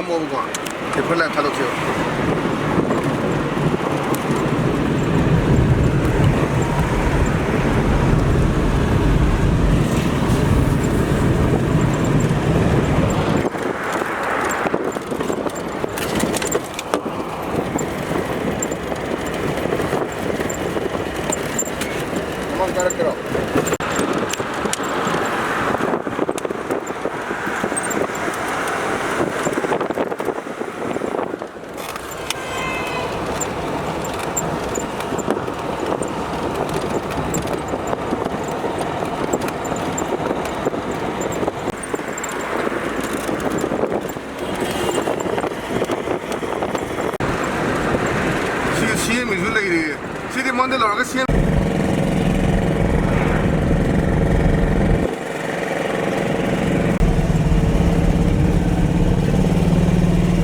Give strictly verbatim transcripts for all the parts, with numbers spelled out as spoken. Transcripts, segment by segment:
ꯃꯣꯕꯀꯣ, paper light ꯊꯥꯗꯣꯛꯁꯦꯕ꯫ ꯃꯃꯥꯡ ꯀꯥꯔꯛꯀꯦꯔꯣ? ꯁꯤ ꯁꯦꯝꯃꯤꯁꯨ ꯂꯩꯔꯤꯌꯦ꯫ ꯁꯤꯗꯤ ꯃꯣꯟꯗ ꯂꯧꯔꯒ ꯁꯦꯝ꯫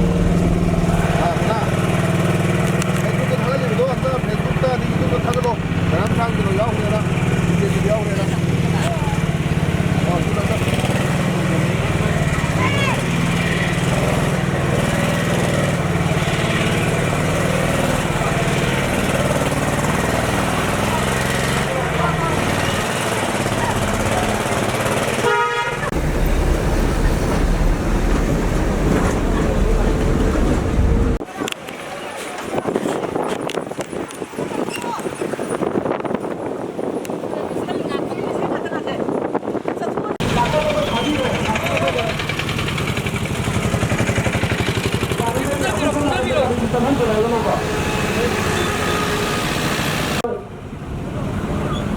ꯑꯥ, ꯀꯅꯥ? Facebookꯇ ꯊꯥꯒꯠꯂꯤꯕꯗꯣ ꯑꯝꯇ Facebookꯇ ꯑꯗꯒꯤ YouTubeꯇ ꯊꯥꯒꯠꯂꯣ꯫ ꯀꯅꯥꯝ ꯊꯥꯒꯠꯂꯣ, ꯌꯥꯎꯈ꯭ꯔꯦꯅ꯫ ꯌꯥꯎꯈ꯭ꯔꯦꯅ꯫ ꯑꯣ, ꯑꯗꯨꯗ ꯑꯝꯇ꯫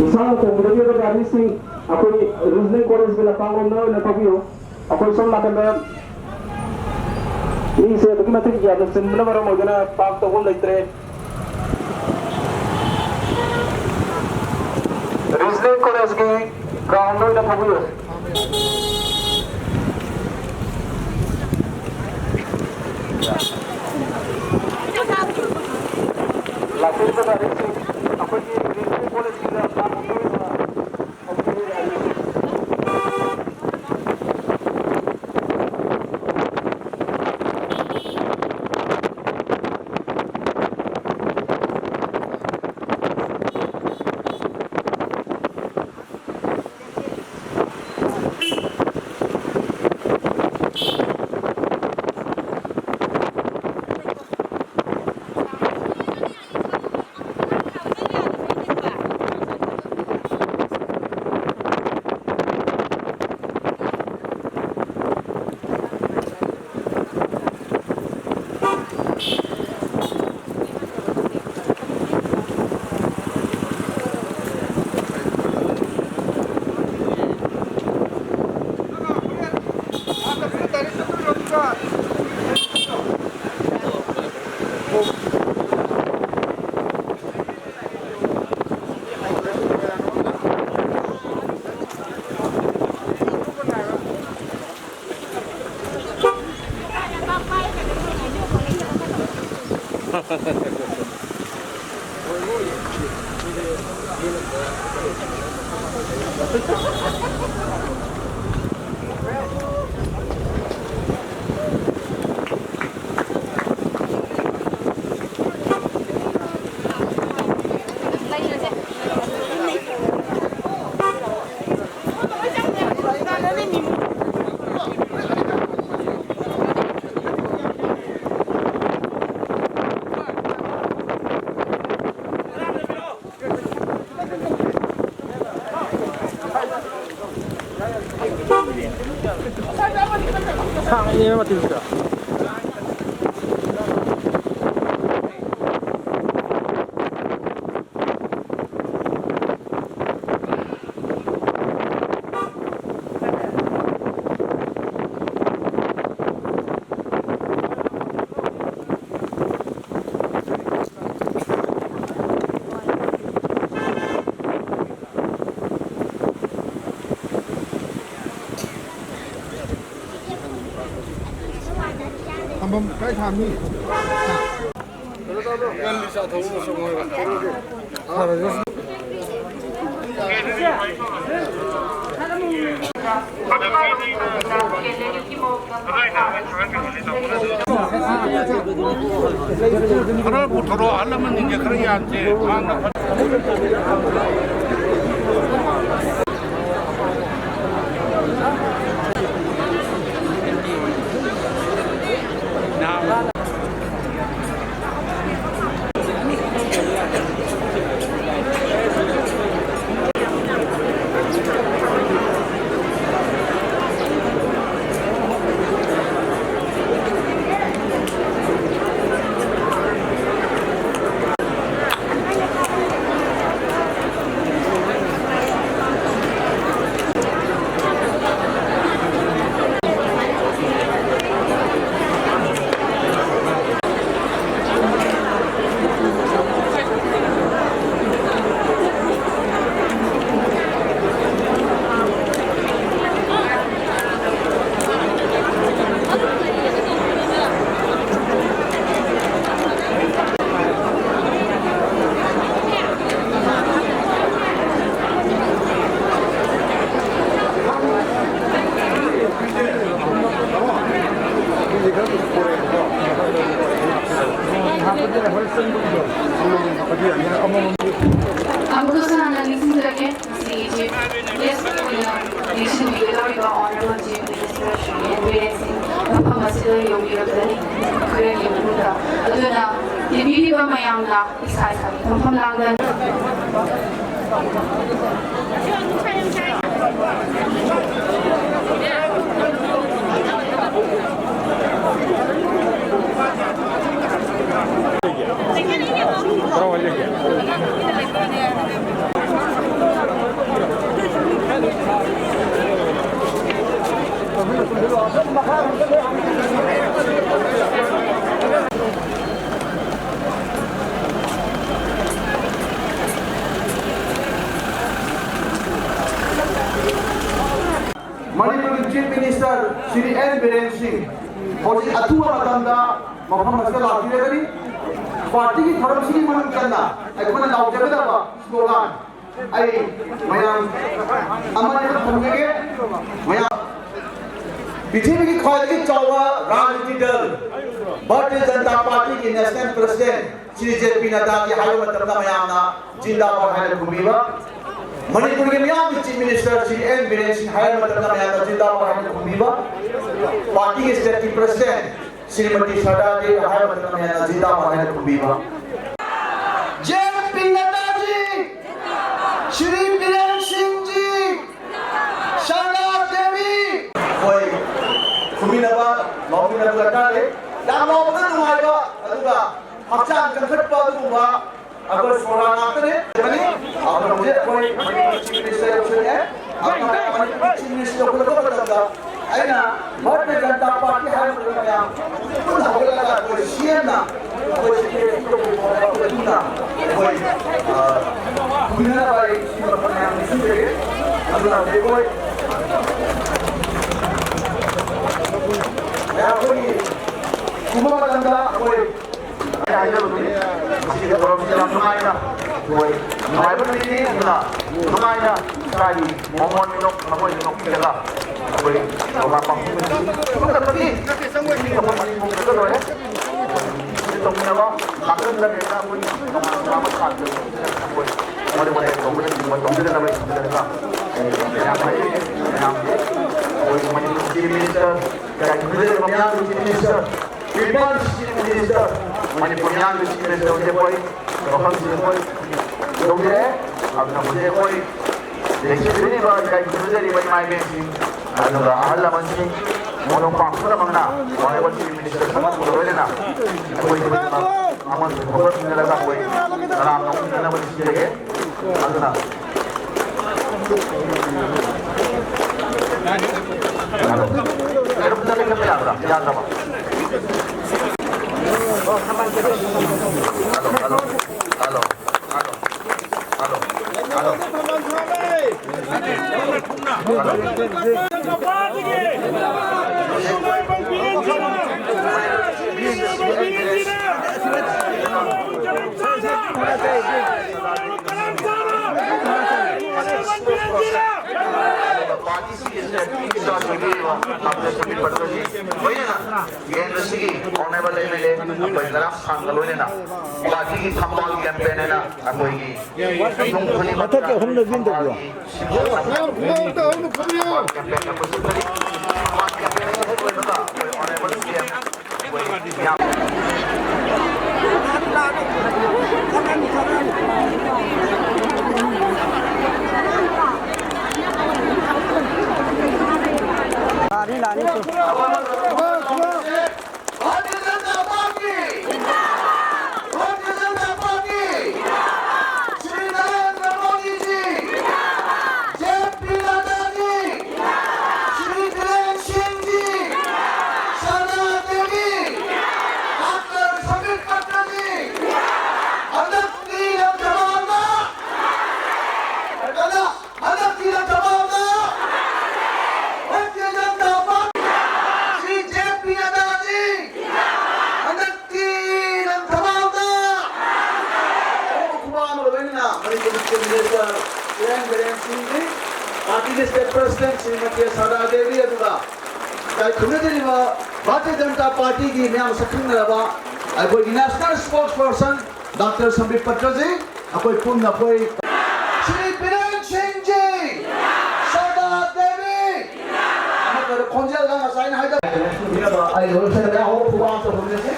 ꯏꯁꯥꯅ ꯇꯣꯡꯒꯗꯧꯔꯤꯕ ꯒꯥꯔꯤꯁꯤꯡ ꯑꯩꯈꯣꯏꯒꯤ ꯔꯤꯖꯅꯦꯜ ꯀꯣꯂꯦꯖꯀꯤ ꯂꯝꯄꯥꯛꯂꯣꯝꯗ ꯑꯣꯏꯅ ꯊꯧꯕꯤꯌꯨ꯫ ꯑꯩꯈꯣꯏ ꯁꯣꯝ ꯅꯥꯀꯟꯗ ꯃꯤꯁꯦ ꯑꯗꯨꯛꯀꯤ ꯃꯇꯤꯛ ꯌꯥꯝꯅ ꯆꯤꯟꯕꯅ ꯃꯔꯝ ꯑꯣꯏꯗꯨꯅ ꯄꯥꯔꯛ ꯇꯧꯐꯝ ꯂꯩꯇ꯭ꯔꯦ꯫ ꯔꯤꯖꯅꯦꯜ ꯀꯣꯂꯦꯖꯀꯤ ꯒ꯭ꯔꯥꯎꯟꯗ ꯑꯣꯏꯅ ꯊꯧꯕꯤꯌꯨ꯫ ꯂꯥꯛꯄꯤꯔꯤꯕ ꯒꯥꯔꯤꯁꯤꯡ ꯑꯩꯈꯣꯏꯒꯤ ꯔꯤꯖꯅꯦꯜ ꯀꯣꯂꯦꯖꯀꯤꯗ ꯂꯥꯛꯄ ꯀꯣꯏꯕ꯫ ꯊꯝꯐꯝ ꯀꯥꯏ ꯊꯝꯅꯤ? ꯈꯔ ꯄꯨꯊꯣꯔꯛꯑꯣ, ꯑꯍꯜ ꯂꯃꯟꯁꯤꯡꯁꯦ ꯈꯔ ꯌꯥꯟꯁꯦ꯫ ꯃꯥꯡꯅ ꯐꯠ- ꯒꯦꯁ ꯑꯣꯏꯅ ꯂꯦꯡꯁꯤꯟꯕꯤꯒꯗꯧꯔꯤꯕ honourable chief minister Shri N Biren Singh ꯃꯐꯝ ꯑꯁꯤꯗ ꯌꯧꯕꯤꯔꯕꯗꯅꯤ꯫ ꯈꯔꯒꯤ ꯃꯇꯨꯡꯗ ꯑꯗꯨꯅ ꯇꯤꯟꯕꯤꯔꯤꯕ ꯃꯌꯥꯝꯅ ꯏꯁꯥ ꯏꯁꯥꯒꯤ ꯐꯝꯐꯝ ꯂꯥꯡꯗ ꯃꯅꯤꯄꯨꯔꯒꯤ chief minister Shri N Biren Singh ꯍꯧꯖꯤꯛ ꯑꯊꯨꯕ ꯃꯇꯝꯗ ꯃꯐꯝ ꯑꯁꯤꯗ ꯂꯥꯛꯄꯤꯔꯒꯅꯤ꯫ ꯄꯥꯔꯇꯤꯒꯤ ꯊꯧꯔꯝꯁꯤꯒꯤ ꯃꯅꯨꯡ ꯆꯟꯅ ꯑꯩꯈꯣꯏꯅ ꯂꯥꯎꯖꯒꯗꯕ ꯁ꯭ꯂꯣꯒꯥꯟ ꯑꯩ ꯃꯌꯥꯝ ꯑꯃꯅꯤꯈꯛ ꯊꯝꯖꯒꯦ꯫ ꯃꯌꯥꯝ ꯄ꯭ꯔꯤꯊꯤꯕꯤꯒꯤ ꯈ꯭ꯋꯥꯏꯗꯒꯤ ꯆꯥꯎꯕ ꯔꯥꯖꯅꯤꯇꯤ ꯗꯜ ꯚꯥꯔꯇꯤꯌ ꯖꯅꯇꯥ ꯄꯥꯔꯇꯤꯒꯤ national president Shri J P ꯅꯗ꯭ꯗꯥꯒꯤ ꯍꯥꯏꯕ ꯃꯇꯝꯗ ꯃꯌꯥꯝꯅ ꯖꯤꯟꯗꯥꯕꯥꯗ ꯍꯥꯏꯅ ꯈꯨꯝꯕꯤꯕ, ꯃꯅꯤꯄꯨꯔꯒꯤ ꯃꯤꯌꯥꯝꯒꯤ chief minister Shri N Biren Singh ꯍꯥꯏꯕ ꯃꯇꯝꯗ ꯃꯌꯥꯝꯅ ꯖꯤꯟꯗꯥꯕꯥꯗ ꯍꯥꯏꯅ ꯈꯨꯝꯕꯤꯕ, ꯄꯥꯔꯇꯤꯒꯤ ꯁ꯭ꯇꯦꯠꯀꯤ ꯄ꯭ꯔꯁꯤꯗꯦꯟꯠ ꯁ꯭ꯔꯤꯃꯇꯤ ꯁꯔꯗꯥ ꯗꯦꯕꯤ ꯍꯥꯏꯕ ꯃꯇꯝꯗ ꯃꯌꯥꯝꯅ ꯖꯤꯟꯗꯥꯕꯥꯗ ꯍꯥꯏꯅ ꯈꯨꯝꯕꯤꯕ꯫ J P Nadda ji, Shri Biren Singh ji, Sarda Devi. ꯑꯩꯈꯣꯏ ꯈꯨꯝꯃꯤꯟꯅꯕ, ꯂꯥꯎꯃꯤꯟꯅꯕ ꯗꯔꯀꯥꯔ ꯂꯩ꯫ ꯌꯥꯝ ꯂꯥꯎꯕꯗ ꯅꯨꯡꯉꯥꯏꯕ, ꯑꯗꯨꯒ ꯍꯛꯆꯥꯡ ꯀꯟꯈꯠꯄ ꯑꯗꯨꯒꯨꯝꯕ ꯑꯩꯈꯣꯏ ꯁꯣꯔꯥ ꯉꯥꯛꯇꯅꯤ꯫ ꯑꯗꯨꯅ ꯍꯧꯖꯤꯛ ꯑꯩꯈꯣꯏ ꯃꯅꯤꯄꯨꯔ ꯆꯤꯐ ꯃꯤꯅꯤꯁꯇꯔ ꯌꯧꯁꯤꯜꯂꯛꯑꯦ꯫ ꯑꯗꯨꯅ ꯃꯅꯤꯄꯨꯔ ꯆꯤꯐ ꯃꯤꯅꯤꯁꯇꯔ ꯌꯧꯁꯤꯜꯂꯛꯄ ꯃꯇꯝꯗ ꯑꯩꯅ ꯚꯥꯔꯇꯤꯌ ꯖꯅꯇꯥ ꯄꯥꯔꯇꯤ ꯍꯥꯏꯔꯤꯕ ꯃꯌꯥꯝ ꯄꯨꯟꯅ ꯍꯧꯒꯠꯂꯒ ꯑꯩꯈꯣꯏ ꯁꯤ ꯑꯦꯝꯅ ꯑꯩꯈꯣꯏ ꯁꯤ ꯑꯦꯝ ꯄꯨꯟꯅ ꯑꯩꯈꯣꯏ, ꯑ, ꯈꯨꯝꯅꯅꯕ ꯑꯩ ꯁꯤ ꯃꯌꯥꯝ ꯅꯤꯡꯁꯤꯡꯖꯒꯦ꯫ ꯑꯗꯨꯅ ꯍꯧꯖꯤꯛ ꯑꯩꯈꯣꯏ ꯃꯌꯥꯝ ꯑꯩꯈꯣꯏꯒꯤ ꯈꯨꯝꯕ ꯃꯇꯝꯗ ꯑꯩꯈꯣꯏ ꯑꯩꯅ ꯍꯥꯏꯖꯕꯗꯨꯅꯤ, ꯉꯁꯤꯒꯤ ꯊꯧꯔꯝꯁꯤ ꯌꯥꯝ ꯅꯨꯡꯉꯥꯏꯅ, ꯑꯩꯈꯣꯏ ꯅꯨꯡꯉꯥꯏꯕ ꯅꯨꯃꯤꯠꯅꯤ꯫ ꯑꯗꯨꯅ ꯅꯨꯡꯉꯥꯏꯅ ꯏꯁꯥꯒꯤ ꯃꯣꯃꯣꯟ ꯃꯤꯅꯣꯛ ꯊꯃꯣꯏ ꯃꯤꯅꯣꯛ ꯄꯤꯔꯒ ꯑꯩꯈꯣꯏ ꯂꯣꯛꯇꯥꯛ ꯄꯥꯎꯈꯨꯝ ꯃꯇꯝꯗꯤ ꯃꯤꯒꯤ ꯊꯕꯛ ꯑꯅꯤ ꯄꯨꯡ ꯆꯠꯂ ꯂꯣꯏꯔꯦ꯫ ꯇꯧꯃꯤꯟꯅꯕ ꯅꯥꯀꯟꯗ ꯂꯩꯔꯒ ꯑꯩꯈꯣꯏ ꯇꯣꯉꯥꯟ ꯇꯣꯉꯥꯟꯕ ꯁꯥꯇ꯭ꯔ ꯑꯩꯈꯣꯏ ꯃꯔꯨꯞ ꯃꯔꯦꯡ ꯇꯧꯕꯅꯆꯤꯡꯕ ꯇꯧꯕꯤꯗꯅꯕ ꯊꯝꯖꯔꯒ, ꯃꯌꯥꯝ ꯍꯥꯏꯖꯔꯤ, ꯃꯌꯥꯝ ꯑꯩꯈꯣꯏꯒꯤ ꯃꯅꯤꯄꯨꯔ Chief Minister, ꯀꯌꯥ ꯊꯝꯖꯔꯤꯕ ꯃꯌꯥꯝꯒꯤ Chief Minister, people Chief Minister, Manipur ꯃꯤꯌꯥꯝꯒꯤ Chief Minister ꯍꯧꯖꯤꯛ ꯑꯩꯈꯣꯏ ꯃꯐꯝꯁꯤꯗ ꯑꯩꯈꯣꯏ ꯌꯧꯖꯔꯦ꯫ ꯑꯗꯨꯅ ꯍꯧꯖꯤꯛ ꯑꯩꯈꯣꯏ ꯂꯦꯡꯁꯤꯟꯕꯤꯔꯤꯕ ꯏꯀꯥꯏ ꯈꯨꯝꯅꯖꯔꯤꯕ ꯏꯃꯥ ꯏꯕꯦꯟꯁꯤꯡ, ꯑꯗꯨꯒ ꯑꯍꯜ ꯂꯃꯟꯁꯤꯡ, ꯃꯔꯨꯞ ꯃꯄꯥꯡ ꯄꯨꯝꯅꯃꯛꯅ Honorable Chief Minister ꯁꯪꯒꯠꯄꯒ ꯂꯣꯏꯅꯅ ꯑꯩꯈꯣꯏ ꯑꯃꯁꯨ ꯍꯧꯒꯠꯃꯤꯟꯅꯔꯒ ꯑꯩꯈꯣꯏ ꯀꯅꯥꯝ ꯅꯣꯛꯃꯤꯟꯅꯅꯕ ꯅꯤꯡꯁꯤꯡꯖꯒꯦ꯫ ꯑꯗꯨꯅ ꯀꯩꯅꯣꯝꯇ ꯂꯩꯈꯠꯄ ꯌꯥꯕ꯭ꯔꯥ? ꯌꯥꯗ꯭ꯔꯕ? Hello, hello, hello, hello, hello, hello, hello, hello. ꯄꯥꯔꯇꯤꯁꯤꯒꯤ ꯁꯦꯀ꯭ꯔꯦꯇꯔꯤ ꯏꯆꯥꯁꯤꯡ ꯂꯣꯏꯅꯅ ꯀꯦꯟꯗ꯭ꯔꯁꯤꯒꯤ Honorable M L A ꯑꯩꯈꯣꯏ ꯉꯔꯥꯡ ꯁꯥꯡꯒ ꯂꯣꯏꯅꯅ ꯄꯥꯔꯇꯤꯒꯤ ꯊꯝꯕꯥꯜ campaign ꯍꯥꯏꯅ ꯑꯩꯈꯣꯏꯒꯤ ꯃꯊꯛꯀꯤ ꯑꯍꯨꯝꯗ ꯊꯝꯕꯥꯜꯒꯤ ꯃꯌꯥꯝ ꯃꯌꯥꯝꯗ ꯍꯧꯅ ꯐꯝꯃꯤꯟꯅꯧ꯫ ꯂꯥꯛꯑꯅꯤ, ꯂꯥꯛꯑꯅꯤ꯫ Bharatiya Janata party! Bharatiya Janata party! Shri Narendra Modi ji! J P Nadda ji! Shri Biren Singh ji! Sarda Devi! Doctor Sambit Patra ji! ꯍꯟꯗꯛꯇꯤ ꯂꯝꯖꯃꯥꯜꯗ! ꯍꯟꯗꯛꯇꯤ ꯂꯝꯖꯃꯥꯜꯗ! Bharatiya Janata party! Shri J P Nadda ji! ꯍꯟꯗꯛꯇꯤ ꯂꯝꯖꯃꯥꯜꯗ! ꯑꯍꯣꯡꯕ ꯈꯨꯕꯥꯛ ꯑꯃꯒ ꯂꯣꯏꯅꯅ ꯃꯅꯤꯄꯨꯔꯒꯤ Chief Minister Kiran Biren Singh G, ꯄꯥꯔꯇꯤꯒꯤ State President ꯁ꯭ꯔꯤꯃꯇꯤ ꯁꯔꯗꯥ ꯗꯦꯕꯤ, ꯑꯗꯨꯒ ꯏꯀꯥꯏ ꯈꯨꯝꯅꯖꯔꯤꯕ ꯚꯥꯔꯇꯤꯌ ꯖꯅꯇꯥ ꯄꯥꯔꯇꯤꯒꯤ ꯃꯌꯥꯝ ꯁꯛꯈꯪꯅꯔꯕ ꯑꯩꯈꯣꯏꯒꯤ National Spokesperson doctor Sambit Patra G, ꯑꯩꯈꯣꯏ ꯄꯨꯟꯅ ꯑꯩꯈꯣꯏ ꯂꯣꯏꯁꯤꯜꯂꯒ ꯑꯍꯧꯕ ꯈꯨꯕꯥꯛ ꯑꯃ ꯇꯧꯍꯟꯖꯁꯤ꯫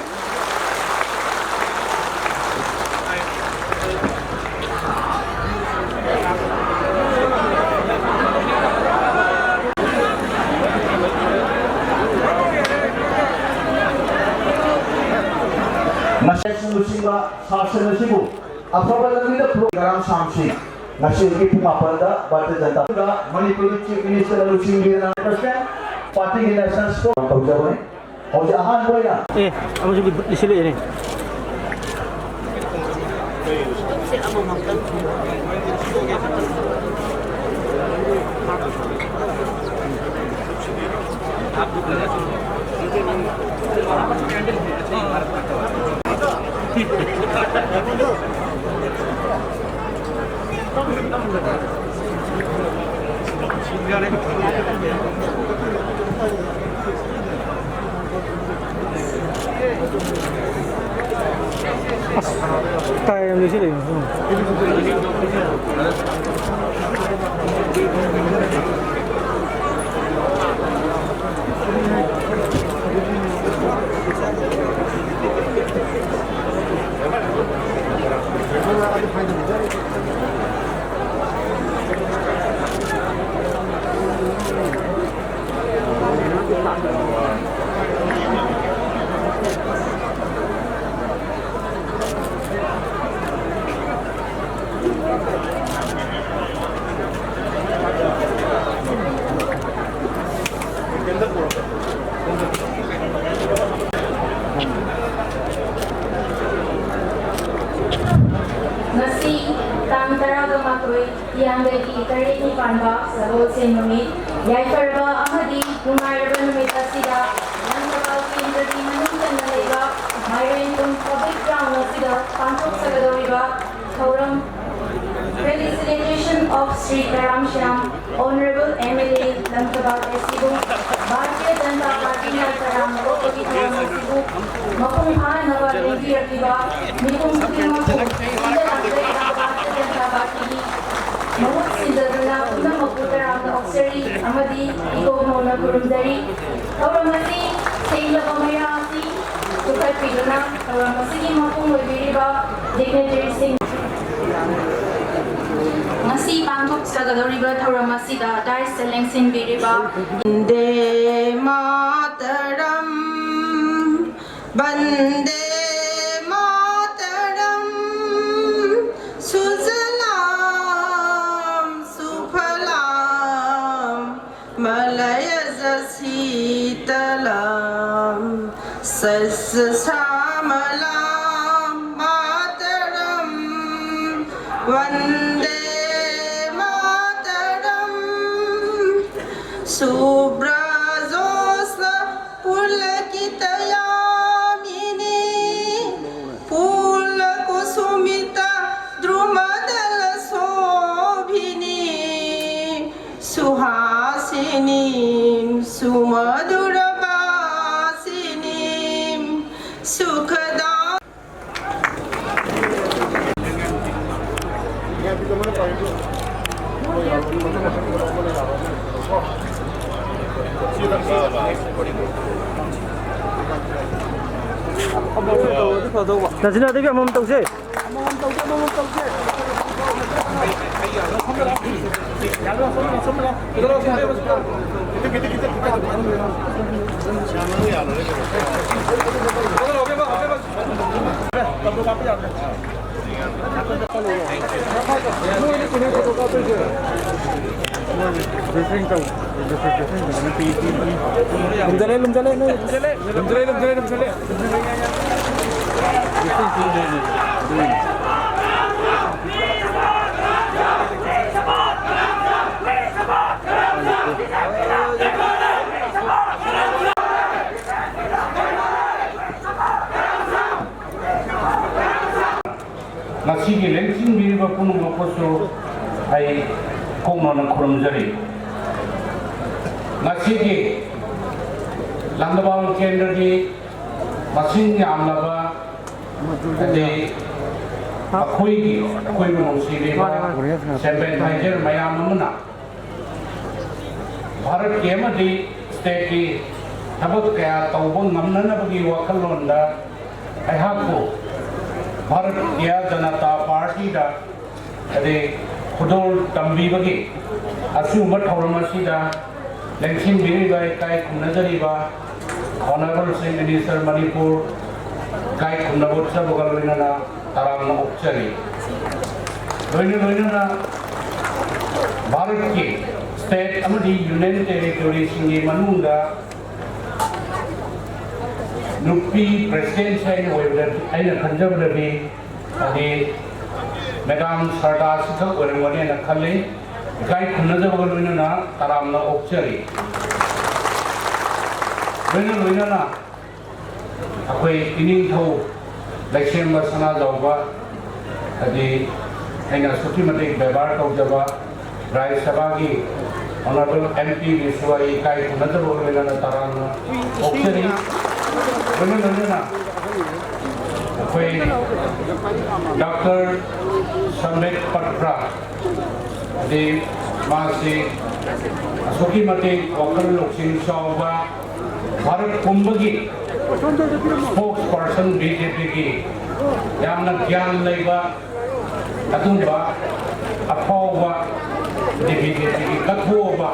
ꯃꯁꯦꯜꯁꯤꯡ ꯂꯨꯆꯤꯡꯕ ꯁꯥꯁꯟ ꯑꯁꯤꯕꯨ ꯑꯐꯕ ꯂꯝꯕꯤꯗ ꯄꯨꯔꯛ-, ꯉꯔꯥꯡ ꯁꯥꯝꯁꯤ ꯉꯁꯤ ꯑꯌꯨꯛꯀꯤ ꯄꯨꯡ ꯃꯥꯄꯟꯗ ꯚꯥꯔꯇꯤꯌ ꯖꯅꯇꯥ ꯄꯥꯔꯇꯤꯒꯤ ꯅꯦꯁꯅꯦꯜ ꯂꯨꯆꯤꯡꯕꯤꯗꯨꯅ ꯄ꯭ꯔꯁꯤꯗꯦꯟ, ꯄꯥꯔꯇꯤꯒꯤ ꯅꯦꯁꯅꯦꯜ ꯁ꯭ꯄꯣꯛꯁ ꯇꯧꯖꯕꯅꯤ꯫ ꯍꯧꯖꯤꯛ ꯑꯍꯥꯟꯕ ꯑꯣꯏꯅ ꯑꯦ, ꯑꯃꯁꯨ ꯂꯤꯁꯤꯜꯂꯛꯑꯦꯅꯦ꯫ ꯑꯁ, ꯇꯥꯏ ꯌꯥꯝ ꯂꯩꯁꯤꯜꯂꯛꯏ꯫ ꯉꯁꯤ ꯇꯥꯡ ꯇꯔꯥꯒ ꯃꯥꯊꯣꯏ, ꯍꯤꯌꯥꯡꯒꯩꯒꯤ ꯇꯔꯦꯠꯅꯤ ꯄꯥꯟꯕ ꯁꯒꯣꯜꯁꯦꯟ ꯅꯨꯃꯤꯠ, ꯌꯥꯏꯐꯔꯕ ꯑꯃꯗꯤ ꯅꯨꯡꯉꯥꯏꯔꯕ ꯅꯨꯃꯤꯠ ꯑꯁꯤꯗ ꯂꯝꯐꯦꯜ ꯀꯦꯟꯗ꯭ꯔꯒꯤ ꯃꯅꯨꯡ ꯆꯟꯅ ꯂꯩꯕ ꯃꯥꯏꯔꯦꯟꯈꯣꯡ ꯄꯕ꯭ꯂꯤꯛ ꯒ꯭ꯔꯥꯎꯟ ꯑꯁꯤꯗ ꯄꯥꯡꯊꯣꯛꯆꯒꯗꯧꯔꯤꯕ ꯊꯧꯔꯝ Felicitation of Shri Karam Shyam, Honorable M L A ꯂꯝꯐꯦꯜ ꯑꯁꯤꯕꯨ ꯚꯥꯔꯇꯤꯌ ꯖꯅꯇꯥ ꯄꯥꯔꯇꯤꯅ ꯇꯔꯥꯝꯅ ꯑꯣꯛꯄꯒꯤ ꯊꯧꯔꯝ ꯑꯁꯤꯕꯨ ꯃꯄꯨꯡ ꯐꯥꯍꯟꯅꯕ ꯂꯦꯡꯕꯤꯔꯛꯂꯤꯕ ꯃꯤꯄꯨꯝ ꯈꯨꯗꯤꯡꯃꯛꯄꯨ ꯁꯤꯟꯖ ꯂꯥꯡꯖꯔꯤꯕ ꯚꯥꯔꯇꯤꯌ ꯖꯅꯇꯥ ꯄꯥꯔꯇꯤꯒꯤ ꯃꯍꯨꯠ ꯁꯤꯟꯖꯗꯨꯅ ꯄꯨꯝꯅꯃꯛꯄꯨ ꯇꯔꯥꯝꯅ ꯑꯣꯛꯆꯔꯤ ꯑꯃꯗꯤ ꯏꯀꯣꯛ ꯅꯧꯅ ꯈꯨꯔꯨꯝꯖꯔꯤ꯫ ꯊꯧꯔꯝ ꯑꯁꯤ ꯁꯦꯡꯂꯕ ꯃꯩꯔꯥ ꯑꯁꯤ ꯄꯨꯈꯠꯄꯤꯗꯨꯅ ꯊꯧꯔꯝ ꯑꯁꯤꯒꯤ ꯃꯄꯨꯡ ꯑꯣꯏꯕꯤꯔꯤꯕ dignitaryꯁꯤꯡ꯫ ꯉꯁꯤ ꯄꯥꯡꯊꯣꯛꯆꯒꯗꯧꯔꯤꯕ ꯊꯧꯔꯝ ꯑꯁꯤꯗ daisꯇ ꯂꯦꯡꯁꯤꯟꯕꯤꯔꯤꯕ ꯕꯟꯗꯦ ꯃꯥꯇꯔꯝ, ꯕꯟꯗꯦ ꯃꯥꯇꯔꯝ, ꯁꯨꯖꯂꯥꯝ ꯁꯨꯐꯂꯥꯝ ꯃꯂꯌꯖ ꯁꯤꯇꯂꯥꯝ ꯁꯁ꯭ꯌ ꯁ꯭ꯌꯥꯃꯂꯥꯝ ꯃꯥꯇꯔꯝ, ꯕꯟꯗꯦ ꯃꯥꯇꯔꯝ꯫ ꯁꯨꯚ꯭ꯔ ꯖꯣꯠꯁꯅ ꯄꯨꯂꯀꯤꯇ ꯌꯥꯃꯤꯅꯤ, ꯄꯨꯂ ꯀꯨꯁꯨꯃꯤꯇ ꯗ꯭ꯔꯨꯃꯗꯂ ꯁꯣꯚꯤꯅꯤ, ꯁꯨꯍꯥꯁꯤꯅꯤ ꯁꯨꯃꯙꯨꯔ ꯚꯥꯁꯤꯅꯤ, ꯁꯨꯈꯗ꯫ ꯅꯖꯤꯅꯥꯗꯒꯤ ꯑꯃꯃꯝ ꯇꯧꯁꯦ꯫ ꯂꯨꯝꯖꯜꯂꯦ, ꯂꯨꯝꯖꯜꯂꯦ, ꯅꯣꯏ ꯂꯨꯝꯖꯜꯂꯦ꯫ ꯂꯨꯝꯖꯜꯂꯦ, ꯂꯨꯝꯖꯜꯂꯦ, ꯂꯨꯝꯖꯜꯂꯦ꯫ ꯉꯁꯤꯒꯤ ꯂꯦꯡꯁꯤꯟꯕꯤꯔꯤꯕ ꯄꯨꯝꯅꯃꯛꯄꯨꯁꯨ ꯑꯩ ꯀꯣꯛꯅꯅ ꯈꯨꯔꯨꯝꯖꯔꯤ꯫ ꯉꯁꯤꯒꯤ ꯂꯥꯡꯗꯕꯥꯜ ꯀꯦꯟꯗ꯭ꯔꯒꯤ ꯃꯁꯤꯡ ꯌꯥꯝꯂꯕ ꯑꯗꯩ ꯑꯩꯈꯣꯏꯒꯤ, ꯑꯩꯈꯣꯏꯕꯨ ꯅꯨꯡꯁꯤꯕꯤꯕ ꯁꯦꯝꯕꯦꯟ ꯍꯥꯏꯖꯔ ꯃꯌꯥꯝ ꯑꯃꯅ ꯚꯥꯔꯠꯀꯤ ꯑꯃꯗꯤ stateꯀꯤ ꯊꯕꯛ ꯀꯌꯥ ꯇꯧꯕ ꯉꯝꯅꯅꯕꯒꯤ ꯋꯥꯈꯜꯂꯣꯟꯗ ꯑꯩꯍꯥꯛꯄꯨ ꯚꯥꯔꯇꯤꯌ ꯖꯅꯇꯥ ꯄꯥꯔꯇꯤꯗ ꯑꯗꯩ ꯈꯨꯗꯣꯜ ꯇꯝꯕꯤꯕꯒꯤ ꯑꯁꯤꯒꯨꯝꯕ ꯊꯧꯔꯝ ꯑꯁꯤꯗ ꯂꯦꯡꯁꯤꯟꯕꯤꯔꯤꯕ ꯏꯀꯥꯏ ꯈꯨꯝꯅꯖꯔꯤꯕ Honourable Chief Minister ꯃꯅꯤꯄꯨꯔ ꯏꯀꯥꯏ ꯈꯨꯝꯅꯕ ꯎꯠꯆꯕꯒ ꯂꯣꯏꯅꯅ ꯇꯔꯥꯝꯅ ꯑꯣꯛꯆꯔꯤ꯫ ꯂꯣꯏꯅ ꯂꯣꯏꯅꯅ ꯚꯥꯔꯠꯀꯤ state ꯑꯃꯗꯤ union territoryꯁꯤꯡꯒꯤ ꯃꯅꯨꯡꯗ ꯅꯨꯄꯤ presidentꯁꯦ ꯑꯩꯅ ꯑꯣꯏꯕꯗ, ꯑꯩꯅ ꯈꯟꯖꯕꯗꯗꯤ ꯍꯥꯏꯗꯤ Madam ꯁꯔꯗꯥ ꯑꯁꯤꯈꯛ ꯑꯣꯏꯔꯝꯒꯅꯦꯅ ꯈꯜꯂꯤ꯫ ꯏꯀꯥꯏ ꯈꯨꯝꯅꯖꯕꯒ ꯂꯣꯏꯅꯅ ꯇꯔꯥꯝꯅ ꯑꯣꯛꯆꯔꯤ꯫ ꯂꯣꯏꯅ ꯂꯣꯏꯅꯅ ꯑꯩꯈꯣꯏ ꯏꯅꯤꯡꯊꯧ ꯂꯩꯁꯦꯝꯕ ꯁꯅꯥꯖꯥꯎꯕ ꯍꯥꯏꯗꯤ ꯑꯩꯅ ꯑꯁꯨꯛꯀꯤ ꯃꯇꯤꯛ ꯕꯦꯕꯥꯔ ꯇꯧꯖꯕ ꯔꯥꯖ꯭ꯌ ꯁꯚꯥꯒꯤ Honourable MPꯒꯤꯁꯨ ꯑꯩ ꯏꯀꯥꯏ ꯈꯨꯝꯅꯖꯕꯒ ꯂꯣꯏꯅꯅ ꯇꯔꯥꯝꯅ ꯑꯣꯛꯆꯔꯤ꯫ ꯂꯣꯏꯅ ꯂꯣꯏꯅꯅ ꯑꯩꯈꯣꯏ Doctor ꯁꯝꯕꯤꯠ ꯄꯠꯇ꯭ꯔ ꯍꯥꯏꯗꯤ ꯃꯥꯁꯤ ꯑꯁꯨꯛꯀꯤ ꯃꯇꯤꯛ ꯋꯥꯈꯜ ꯂꯧꯁꯤꯡ ꯆꯥꯎꯕ, ꯚꯥꯔꯠ ꯄꯨꯝꯕꯒꯤ spokesperson BJPꯒꯤ ꯌꯥꯝꯅ ꯒ꯭ꯌꯥꯟ ꯂꯩꯕ ꯑꯗꯨꯒꯨꯝꯕ ꯑꯐꯥꯎꯕ ꯍꯥꯏꯗꯤ BJPꯒꯤ ꯀꯠꯊꯣꯛꯑꯕ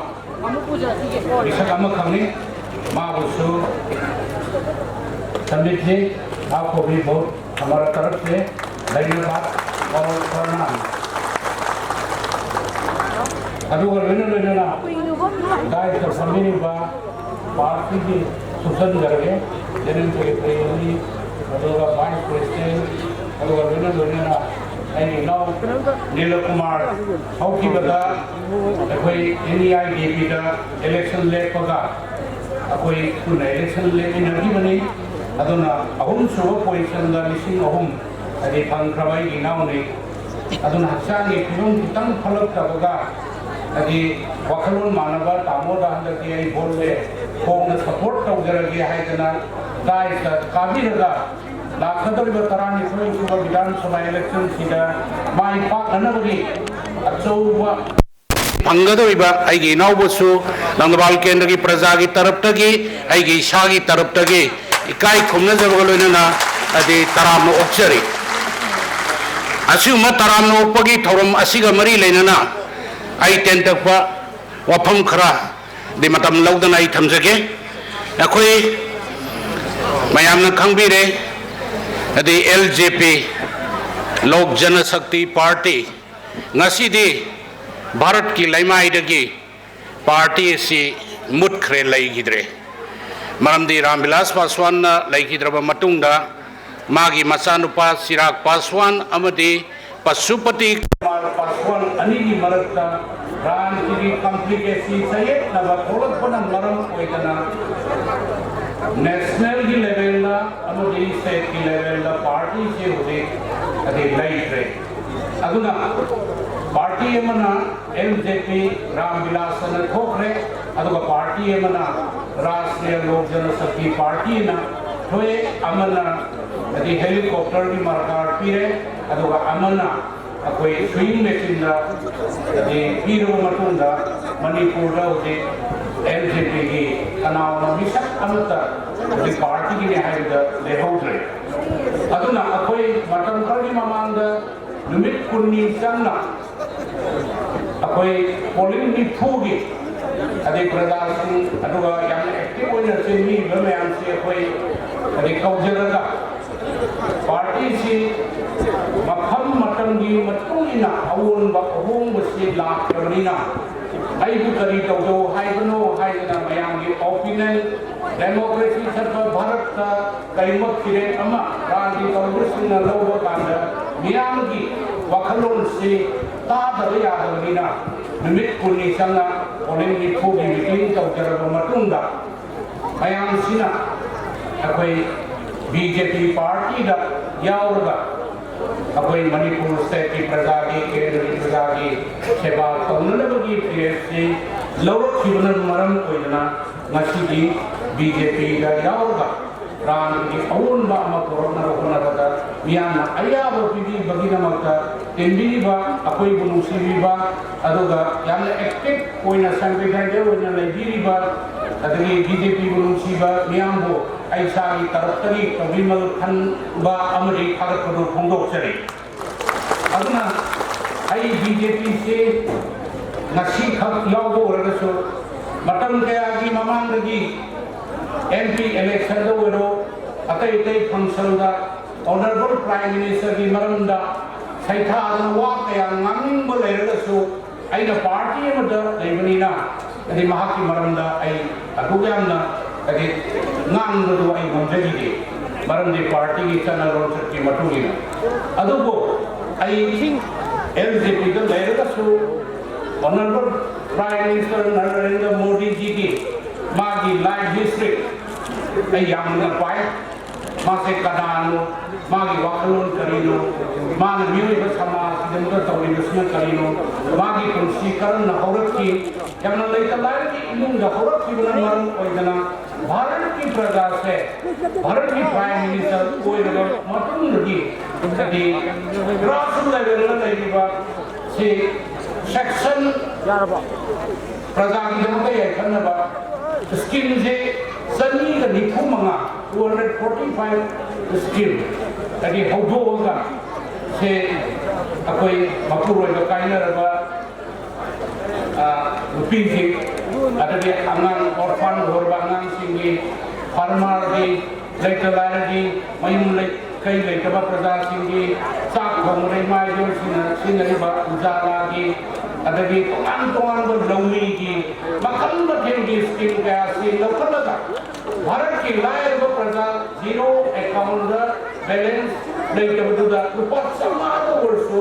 ꯃꯤꯁꯛ ꯑꯃꯈꯛꯅꯤ꯫ ꯃꯥꯕꯨꯁꯨ ꯁꯝꯕꯤꯠꯁꯤ आपको भी बहुत हमारा तरफ से धन्यवाद और प्रणाम। ꯑꯗꯨꯒ ꯂꯣꯏꯅ ꯂꯣꯏꯅꯅ dais ꯇ ꯐꯝꯕꯤꯔꯤꯕ ꯄꯥꯔꯇꯤꯒꯤ ꯁꯨꯞꯁꯟ ꯒꯔꯒꯦ, General Secretary ꯑꯅꯤ, ꯑꯗꯨꯒ Vice President, ꯑꯗꯨꯒ ꯂꯣꯏꯅ ꯂꯣꯏꯅꯅ ꯑꯩꯒꯤ ꯏꯅꯥꯎ ꯅꯤꯂꯀꯨꯃꯥꯔ ꯍꯧꯈꯤꯕꯗ ꯑꯩꯈꯣꯏ NEIDPꯗ election ꯂꯦꯞꯄꯒ ꯑꯩꯈꯣꯏ ꯄꯨꯟꯅ election ꯂꯦꯞꯃꯤꯟꯅꯈꯤꯕꯅꯤ꯫ ꯑꯗꯨꯅ ꯑꯍꯨꯝꯁꯨꯕ positionꯗ ꯂꯤꯁꯤꯡ ꯑꯍꯨꯝ ꯍꯥꯏꯗꯤ ꯐꯪꯈ꯭ꯔꯕ ꯑꯩꯒꯤ ꯏꯅꯥꯎꯅꯤ꯫ ꯑꯗꯨꯅ ꯍꯛꯆꯥꯡꯒꯤ ꯐꯤꯕꯝ ꯈꯤꯇꯪ ꯐꯠꯂꯛꯇꯕꯒ ꯍꯥꯏꯗꯤ ꯋꯥꯈꯜꯂꯣꯟ ꯃꯥꯟꯅꯕ ꯇꯥꯃꯣꯗ ꯍꯟꯗꯛꯇꯤ ꯑꯩ voteꯁꯦ ꯈꯣꯡꯅ support ꯇꯧꯖꯔꯒꯦ ꯍꯥꯏꯗꯅ dais ꯇ ꯀꯥꯕꯤꯔꯒ ꯂꯥꯛꯀꯗꯧꯔꯤꯕ ꯇꯔꯥꯅꯤꯊꯣꯏꯁꯨꯕ ꯕꯤꯙꯥꯟ ꯁꯚꯥ election ꯁꯤꯗ ꯃꯥꯏ ꯄꯥꯛꯅꯅꯕꯒꯤ ꯑꯆꯧꯕ ꯐꯪꯒꯗꯧꯔꯤꯕ ꯑꯩꯒꯤ ꯏꯅꯥꯎꯕꯨꯁꯨ ꯂꯪꯊꯕꯥꯜ ꯀꯦꯟꯗ꯭ꯔꯒꯤ ꯄ꯭ꯔꯖꯥꯒꯤ ꯇꯔꯞꯇꯒꯤ, ꯑꯩꯒꯤ ꯏꯁꯥꯒꯤ ꯇꯔꯞꯇꯒꯤ ꯏꯀꯥꯏ ꯈꯨꯝꯅꯖꯕꯒ ꯂꯣꯏꯅꯅ ꯑꯗꯤ ꯇꯔꯥꯝꯅ ꯑꯣꯛꯆꯔꯤ꯫ ꯑꯁꯤꯒꯨꯝꯕ ꯇꯔꯥꯝꯅ ꯑꯣꯛꯄꯒꯤ ꯊꯧꯔꯝ ꯑꯁꯤꯒ ꯃꯔꯤ ꯂꯩꯅꯅ ꯑꯩ ꯇꯦꯟꯇꯛꯄ ꯋꯥꯐꯝ ꯈꯔ ꯗꯤ ꯃꯇꯝ ꯂꯧꯗꯅ ꯑꯩ ꯊꯝꯖꯒꯦ꯫ ꯑꯩꯈꯣꯏ ꯃꯌꯥꯝꯅ ꯈꯪꯕꯤꯔꯦ, ꯑꯗꯩ L J P, ꯂꯣꯛ ꯖꯅꯁꯛꯇꯤ ꯄꯥꯔꯇꯤ, ꯉꯁꯤꯗꯤ ꯚꯥꯔꯠꯀꯤ ꯂꯩꯃꯥꯏꯗꯒꯤ ꯄꯥꯔꯇꯤ ꯑꯁꯤ ꯃꯨꯠꯈ꯭ꯔꯦ, ꯂꯩꯈꯤꯗ꯭ꯔꯦ꯫ ꯃꯔꯝꯗꯤ ꯔꯥꯝ ꯕꯤꯂꯥꯁ ꯄꯥꯁꯋꯥꯟꯅ ꯂꯩꯈꯤꯗ꯭ꯔꯕ ꯃꯇꯨꯡꯗ ꯃꯥꯒꯤ ꯃꯆꯥꯅꯨꯄꯥ ꯆꯤꯔꯥꯒ ꯄꯥꯁꯋꯥꯟ ꯑꯃꯗꯤ ꯄꯁꯨꯄꯇꯤ ꯀꯨꯃꯥꯔ ꯄꯥꯁꯋꯥꯟ ꯑꯅꯤꯒꯤ ꯃꯔꯛꯇ ꯔꯥꯖꯅꯤꯇꯤꯒꯤ ꯀꯝꯄ꯭ꯂꯤꯀꯦꯁꯤ ꯆꯌꯦꯠꯅꯕ ꯊꯣꯛꯂꯛꯄꯅ ꯃꯔꯝ ꯑꯣꯏꯗꯅ ꯅꯦꯁꯅꯦꯜꯒꯤ ꯂꯦꯚꯦꯜꯗ ꯑꯃꯗꯤ ꯁ꯭ꯇꯦꯠꯀꯤ ꯂꯦꯚꯦꯜꯗ ꯄꯥꯔꯇꯤꯁꯤ ꯍꯧꯖꯤꯛ ꯍꯥꯏꯗꯤ ꯂꯩꯇ꯭ꯔꯦ꯫ ꯑꯗꯨꯅ ꯄꯥꯔꯇꯤ ꯑꯃꯅ L J P Ram villas ꯑꯅ ꯊꯣꯛꯈ꯭ꯔꯦ, ꯑꯗꯨꯒ ꯄꯥꯔꯇꯤ ꯑꯃꯅ ꯔꯥꯁꯇ꯭ꯔꯤꯌ ꯂꯣꯛ ꯖꯅꯁꯛꯇꯤ ꯄꯥꯔꯇꯤ ꯑꯅ ꯊꯣꯛꯑꯦ, ꯑꯃꯅ ꯍꯥꯏꯗꯤ ꯍꯦꯂꯤꯀꯣꯞꯇꯔꯒꯤ ꯃꯔꯀꯥꯔ ꯄꯤꯔꯦ, ꯑꯗꯨꯒ ꯑꯃꯅ ꯑꯩꯈꯣꯏ ꯁ꯭ꯋꯤꯡ ꯃꯦꯆꯤꯟꯗ ꯍꯥꯏꯗꯤ ꯄꯤꯔꯕ ꯃꯇꯨꯡꯗ ꯃꯅꯤꯄꯨꯔꯗ ꯍꯧꯖꯤꯛ L J P ꯒꯤ ꯀꯅꯥꯒꯨꯝꯕ ꯃꯤꯁꯛ ꯑꯃꯠꯇ ꯍꯧꯖꯤꯛ ꯄꯥꯔꯇꯤꯒꯤꯅꯦ ꯍꯥꯏꯕꯗ ꯂꯩꯍꯧꯗ꯭ꯔꯦ꯫ ꯑꯗꯨꯅ ꯑꯩꯈꯣꯏ ꯃꯇꯝ ꯈꯔꯒꯤ ꯃꯃꯥꯡꯗ ꯅꯨꯃꯤꯠ ꯀꯨꯟꯅꯤ ꯆꯪꯅ ꯑꯩꯈꯣꯏ ꯄꯣꯂꯤꯡ ꯅꯤꯐꯨꯒꯤ ꯑꯗꯩ ꯄ꯭ꯔꯖꯥꯁꯤꯡ ꯑꯗꯨꯒ ꯌꯥꯝꯅ ꯑꯦꯛꯇꯤꯚ ꯑꯣꯏꯅ ꯆꯦꯟꯕꯤꯔꯤꯕ ꯃꯌꯥꯝꯁꯤ ꯑꯩꯈꯣꯏ ꯑꯗꯩ ꯀꯧꯖꯔꯒ ꯄꯥꯔꯇꯤꯁꯤ ꯃꯐꯝ ꯃꯇꯝꯒꯤ ꯃꯇꯨꯡ ꯏꯟꯅ ꯑꯑꯣꯟꯕ ꯑꯍꯣꯡꯕꯁꯤ ꯂꯥꯛꯈ꯭ꯔꯕꯅꯤꯅ ꯑꯩꯕꯨ ꯀꯔꯤ ꯇꯧꯖꯧ ꯍꯥꯏꯕꯅꯣ ꯍꯥꯏꯗꯅ ꯃꯌꯥꯝꯒꯤ ꯑꯣꯄꯤꯅꯤꯌꯟ ꯗꯦꯃꯣꯀ꯭ꯔꯦꯁꯤ ꯆꯠꯄ ꯚꯥꯔꯠꯇ ꯀꯔꯤꯒꯨꯝꯕ ꯐꯤꯔꯦꯞ ꯑꯃ ꯔꯥꯖꯅꯤꯇꯤ ꯇꯧꯔꯤꯕꯁꯤꯡꯅ ꯂꯧꯕ ꯀꯥꯟꯗ ꯃꯤꯌꯥꯝꯒꯤ ꯋꯥꯈꯜꯂꯣꯟꯁꯤ ꯇꯥꯗꯕ ꯌꯥꯗꯕꯅꯤꯅ ꯅꯨꯃꯤꯠ ꯀꯨꯟꯅꯤ ꯆꯪꯅ ꯄꯣꯂꯤꯡ ꯅꯤꯐꯨꯒꯤ ꯃꯤꯇꯤꯡ ꯇꯧꯖꯔꯕ ꯃꯇꯨꯡꯗ ꯃꯌꯥꯝꯁꯤꯅ ꯑꯩꯈꯣꯏ B J P ꯄꯥꯔꯇꯤꯗ ꯌꯥꯎꯔꯒ ꯑꯩꯈꯣꯏ ꯃꯅꯤꯄꯨꯔ ꯁ꯭ꯇꯦꯠꯀꯤ ꯄ꯭ꯔꯖꯥꯒꯤ, ꯀꯦꯟꯗ꯭ꯔꯒꯤ ꯄ꯭ꯔꯖꯥꯒꯤ ꯁꯦꯕꯥ ꯇꯧꯅꯅꯕꯒꯤ ꯐꯤꯔꯦꯞꯁꯤ ꯂꯧꯔꯛꯈꯤꯕꯅ ꯃꯔꯝ ꯑꯣꯏꯗꯅ ꯉꯁꯤꯗꯤ B J P ꯗ ꯌꯥꯎꯔꯒ ꯔꯥꯟꯒꯤ ꯑꯑꯣꯟꯕ ꯑꯃ ꯄꯨꯔꯛꯅꯕ ꯍꯣꯠꯅꯕꯗ ꯃꯤꯌꯥꯝꯅ ꯑꯌꯥꯕ ꯄꯤꯕꯤꯕꯒꯤꯗꯃꯛꯇ ꯇꯤꯟꯕꯤꯔꯤꯕ, ꯑꯩꯈꯣꯏꯕꯨ ꯅꯨꯡꯁꯤꯕꯤꯕ, ꯑꯗꯨꯒ ꯌꯥꯝꯅ ꯑꯦꯛꯇꯤꯚ ꯑꯣꯏꯅ ꯁꯪꯕꯤꯙꯥꯟꯗ ꯑꯣꯏꯅ ꯂꯩꯕꯤꯔꯤꯕ, ꯑꯗꯒꯤ ꯕꯤ ꯖꯦ ꯄꯤꯕꯨ ꯅꯨꯡꯁꯤꯕ ꯃꯤꯌꯥꯝꯕꯨ ꯑꯩ ꯏꯁꯥꯒꯤ ꯇꯔꯞꯇꯒꯤ ꯇꯧꯕꯤꯃꯜ ꯈꯟꯕ ꯑꯃꯗꯤ ꯊꯥꯒꯠꯄꯗꯨ ꯐꯣꯡꯗꯣꯛꯆꯔꯤ꯫ ꯑꯗꯨꯅ ꯑꯩ ꯕꯤ ꯖꯦ ꯄꯤꯁꯤ ꯉꯁꯤꯈꯛ ꯌꯥꯎꯕ ꯑꯣꯏꯔꯒꯁꯨ, ꯃꯇꯝ ꯀꯌꯥꯒꯤ ꯃꯃꯥꯡꯗꯒꯤ ꯑꯦꯝ ꯄꯤ ꯏꯂꯦꯛꯁꯟꯗ ꯑꯣꯏꯔꯣ, ꯑꯇꯩ ꯑꯇꯩ ꯐꯪꯁꯟꯗ ꯑꯣꯅꯔꯦꯕꯜ ꯄ꯭ꯔꯥꯏꯝ ꯃꯤꯅꯤꯁꯇꯔꯒꯤ ꯃꯔꯝꯗ ꯁꯩꯊꯥꯗꯅ ꯋꯥ ꯀꯌꯥ ꯉꯥꯡꯅꯤꯡꯕ ꯂꯩꯔꯒꯁꯨ, ꯑꯩꯅ ꯄꯥꯔꯇꯤ ꯑꯃꯗ ꯂꯩꯕꯅꯤꯅ, ꯍꯥꯏꯗꯤ ꯃꯍꯥꯛꯀꯤ ꯃꯔꯝꯗ ꯑꯩ ꯑꯗꯨꯛ ꯌꯥꯝꯅ, ꯍꯥꯏꯗꯤ, ꯉꯥꯡꯕꯗꯨ ꯑꯩ ꯉꯝꯖꯈꯤꯗꯦ, ꯃꯔꯝꯗꯤ ꯄꯥꯔꯇꯤꯒꯤ ꯆꯠꯅ ꯂꯣꯟꯆꯠꯀꯤ ꯃꯇꯨꯡ ꯏꯟꯅ꯫ ꯑꯗꯨꯕꯨ ꯑꯩ ꯑꯦꯜ ꯖꯦ ꯄꯤꯗ ꯂꯩꯔꯒꯁꯨ ꯑꯣꯅꯔꯦꯕꯜ ꯄ꯭ꯔꯥꯏꯝ ꯃꯤꯅꯤꯁꯇꯔ ꯅꯔꯦꯟꯗ꯭ꯔ ꯃꯣꯗꯤꯖꯤꯒꯤ ꯃꯥꯒꯤ ꯂꯥꯏꯐ ꯍꯤꯁꯇ꯭ꯔꯤ ꯑꯩ ꯌꯥꯝꯅ ꯄꯥꯏ꯫ ꯃꯥꯁꯦ ꯀꯅꯥꯅꯣ, ꯃꯥꯒꯤ ꯋꯥꯈꯜꯂꯣꯟ ꯀꯔꯤꯅꯣ, ꯃꯥꯅ ꯃꯤꯑꯣꯏꯕ ꯁꯃꯥꯖꯒꯤꯗꯃꯛꯇ ꯇꯧꯔꯤꯕꯁꯤꯅ ꯀꯔꯤꯅꯣ, ꯃꯥꯒꯤ ꯄꯨꯟꯁꯤ ꯀꯔꯝꯅ ꯍꯧꯔꯛꯈꯤ, ꯌꯥꯝꯅ ꯂꯩꯇ ꯂꯥꯏꯔꯒꯤ ꯏꯃꯨꯡꯗ ꯍꯧꯔꯛꯈꯤꯕꯅ ꯃꯔꯝ ꯑꯣꯏꯗꯅ ꯚꯥꯔꯠꯀꯤ ꯄ꯭ꯔꯖꯥꯁꯦ ꯚꯥꯔꯠꯀꯤ ꯄ꯭ꯔꯥꯏꯝ ꯃꯤꯅꯤꯁꯇꯔ ꯑꯣꯏꯔꯕ ꯃꯇꯨꯡꯗꯒꯤ, ꯍꯥꯏꯗꯤ, ꯒ꯭ꯔꯥꯁꯔꯨꯠ ꯂꯦꯚꯦꯜꯗ ꯂꯩꯔꯤꯕ ꯁꯤ ꯁꯦꯛꯁꯟ ꯄ꯭ꯔꯖꯥꯒꯤꯗꯃꯛꯇ ꯌꯥꯏꯐꯅꯕ ꯁ꯭ꯀꯤꯝꯁꯦ ꯆꯅꯤꯒ ꯅꯤꯐꯨ ꯃꯉꯥ, two hundred forty five scheme, ꯍꯥꯏꯗꯤ ꯍꯧꯗꯣꯛꯑꯒ ꯁꯦ ꯑꯩꯈꯣꯏ ꯃꯄꯨꯔꯣꯏꯕ ꯀꯥꯏꯅꯔꯕ, ꯑ, ꯅꯨꯄꯤꯁꯤꯡ, ꯑꯗꯒꯤ ꯑꯉꯥꯡ ꯑꯣꯔꯐꯥꯟ ꯑꯣꯏꯔꯕ ꯑꯉꯥꯡꯁꯤꯡꯒꯤ, ꯐꯥꯔꯃꯔꯒꯤ, ꯂꯩꯇ ꯂꯥꯏꯔꯒꯤ, ꯃꯌꯨꯝ ꯂꯩ-, ꯀꯩ ꯂꯩꯇꯕ ꯄ꯭ꯔꯖꯥꯁꯤꯡꯒꯤ ꯆꯥꯛ ꯊꯣꯡꯕꯗ ꯏꯃꯥ ꯏꯕꯦꯜꯁꯤꯡꯅ ꯁꯤꯖꯤꯟꯅꯔꯤꯕ ꯎꯖꯥꯂꯥꯒꯤ, ꯑꯗꯒꯤ ꯇꯣꯉꯥꯟ ꯇꯣꯉꯥꯟꯕ ꯂꯧꯃꯤꯒꯤ ꯃꯈꯜ ꯃꯊꯦꯜꯒꯤ ꯁ꯭ꯀꯤꯝ ꯀꯌꯥꯁꯤ ꯂꯧꯈꯠꯂꯒ ꯚꯥꯔꯠꯀꯤ ꯂꯥꯏꯔꯕ ꯄ꯭ꯔꯖꯥ ꯖꯤꯔꯣ ꯑꯦꯀꯥꯎꯟꯗ ꯕꯦꯂꯦꯟꯁ ꯂꯩꯇꯕꯗꯨꯗ ꯂꯨꯄꯥ ꯆꯥꯝꯃꯉꯥꯗ ꯑꯣꯏꯔꯁꯨ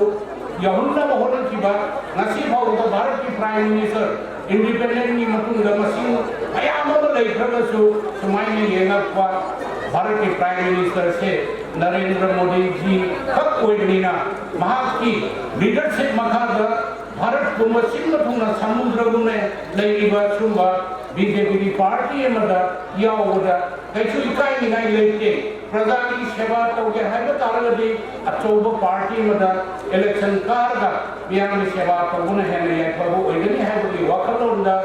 ꯌꯧꯍꯟꯅꯕ ꯍꯣꯠꯅꯈꯤꯕ, ꯉꯁꯤ ꯐꯥꯎꯕꯗ ꯚꯥꯔꯠꯀꯤ ꯄ꯭ꯔꯥꯏꯝ ꯃꯤꯅꯤꯁꯇꯔ ꯏꯟꯗꯤꯄꯦꯟꯗꯦꯟꯒꯤ ꯃꯇꯨꯡꯗ ꯃꯁꯤꯡ ꯃꯌꯥꯝ ꯑꯃ ꯂꯩꯈ꯭ꯔꯒꯁꯨ, ꯁꯨꯃꯥꯏꯅ ꯌꯦꯡꯉꯛꯄ ꯚꯥꯔꯠꯀꯤ ꯄ꯭ꯔꯥꯏꯝ ꯃꯤꯅꯤꯁꯇꯔꯁꯦ ꯅꯔꯦꯟꯗ꯭ꯔ ꯃꯣꯗꯤꯖꯤ ꯈꯛ ꯑꯣꯏꯕꯅꯤꯅ, ꯃꯍꯥꯛꯀꯤ ꯂꯤꯗꯔꯁꯤꯞ ꯃꯈꯥꯗ ꯚꯥꯔꯠ ꯄꯨꯝꯕ ꯁꯤꯟꯕ ꯊꯨꯡꯅ ꯁꯃꯨꯗ꯭ꯔꯒꯨꯝꯅ ꯂꯩꯔꯤꯕ ꯁꯨꯝꯕ ꯕꯤ ꯖꯦ ꯄꯤꯒꯤ ꯄꯥꯔꯇꯤ ꯑꯃꯗ ꯌꯥꯎꯕꯗ ꯀꯩꯁꯨ ꯏꯀꯥꯏꯅꯤꯡꯉꯥꯏ ꯂꯩꯇꯦ꯫ ꯄ꯭ꯔꯖꯥꯒꯤ ꯁꯦꯕꯥ ꯇꯧꯒꯦ ꯍꯥꯏꯕ ꯇꯥꯔꯒꯗꯤ ꯑꯆꯧꯕ ꯄꯥꯔꯇꯤ ꯑꯃꯗ ꯏꯂꯦꯛꯁꯟ ꯀꯥꯔꯒ ꯃꯤꯌꯥꯝꯒꯤ ꯁꯦꯕꯥ ꯇꯧꯕꯅ ꯍꯦꯟꯅ ꯌꯥꯏꯐꯕ ꯑꯣꯏꯒꯅꯤ ꯍꯥꯏꯕꯒꯤ ꯋꯥꯈꯜꯂꯣꯟꯗ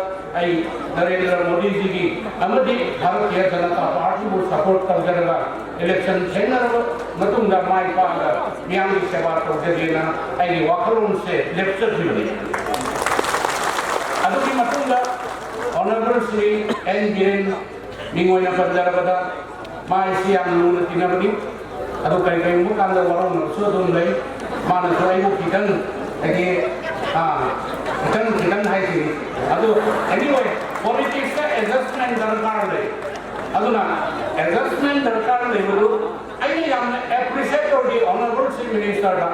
ꯑꯩ ꯅꯔꯦꯟꯗ꯭ꯔ ꯃꯣꯗꯤꯖꯤꯒꯤ ꯑꯃꯗꯤ ꯚꯥꯔꯇꯤꯌ ꯖꯅꯇꯥ ꯄꯥꯔꯇꯤꯕꯨ ꯁꯄꯣꯔꯠ ꯇꯧꯖꯔꯒ ꯏꯂꯦꯛꯁꯟ ꯊꯦꯡꯅꯔꯕ ꯃꯇꯨꯡꯗ ꯃꯥꯏ ꯄꯥꯛꯑꯒ ꯃꯤꯌꯥꯝꯒꯤ ꯁꯦꯕꯥ ꯇꯧꯖꯒꯦꯅ ꯑꯩꯒꯤ ꯋꯥꯈꯜꯂꯣꯟꯁꯦ ꯂꯦꯞꯆꯈꯤꯕꯅꯤ꯫ ꯑꯗꯨꯒꯤ ꯃꯇꯨꯡꯗ ꯑꯣꯅꯔꯦꯕꯜ ꯁ꯭ꯔꯤ ꯑꯦꯟ ꯕꯤꯔꯦꯟ, ꯃꯤꯡ ꯑꯣꯏꯅ ꯄꯟꯖꯔꯕꯗ ꯃꯥ ꯑꯩꯁꯤ ꯌꯥꯝꯅ ꯂꯨꯅ ꯇꯤꯟꯅꯕꯅꯤ꯫ ꯑꯗꯨ ꯀꯔꯤ ꯀꯔꯤꯒꯨꯝꯕ ꯀꯥꯟꯗ ꯋꯥꯔꯧꯅꯕꯁꯨ ꯑꯗꯨꯝ ꯂꯩ꯫ ꯃꯥꯅꯁꯨ ꯑꯩꯕꯨ ꯈꯤꯇꯪ ꯍꯥꯏꯗꯤ, ꯑꯥ, ꯈꯤꯇꯪ ꯈꯤꯇꯪ ꯍꯥꯏꯁꯤꯅꯤ꯫ ꯑꯗꯨ anyway, ꯄꯣꯂꯤꯇꯤꯛꯁꯇ ꯑꯦꯗꯖꯁꯃꯦꯟ ꯗꯔꯀꯥꯔ ꯂꯩ꯫ ꯑꯗꯨꯅ ꯑꯦꯗꯖꯁꯃꯦꯟ ꯗꯔꯀꯥꯔ ꯂꯩꯕꯗꯨ ꯑꯩꯅ ꯌꯥꯝꯅ ꯑꯦꯄ꯭ꯔꯤꯁꯤꯌꯦꯠ ꯇꯧꯔꯤ ꯑꯣꯅꯔꯦꯕꯜ ꯆꯤꯐ ꯃꯤꯅꯤꯁꯇꯔꯗ꯫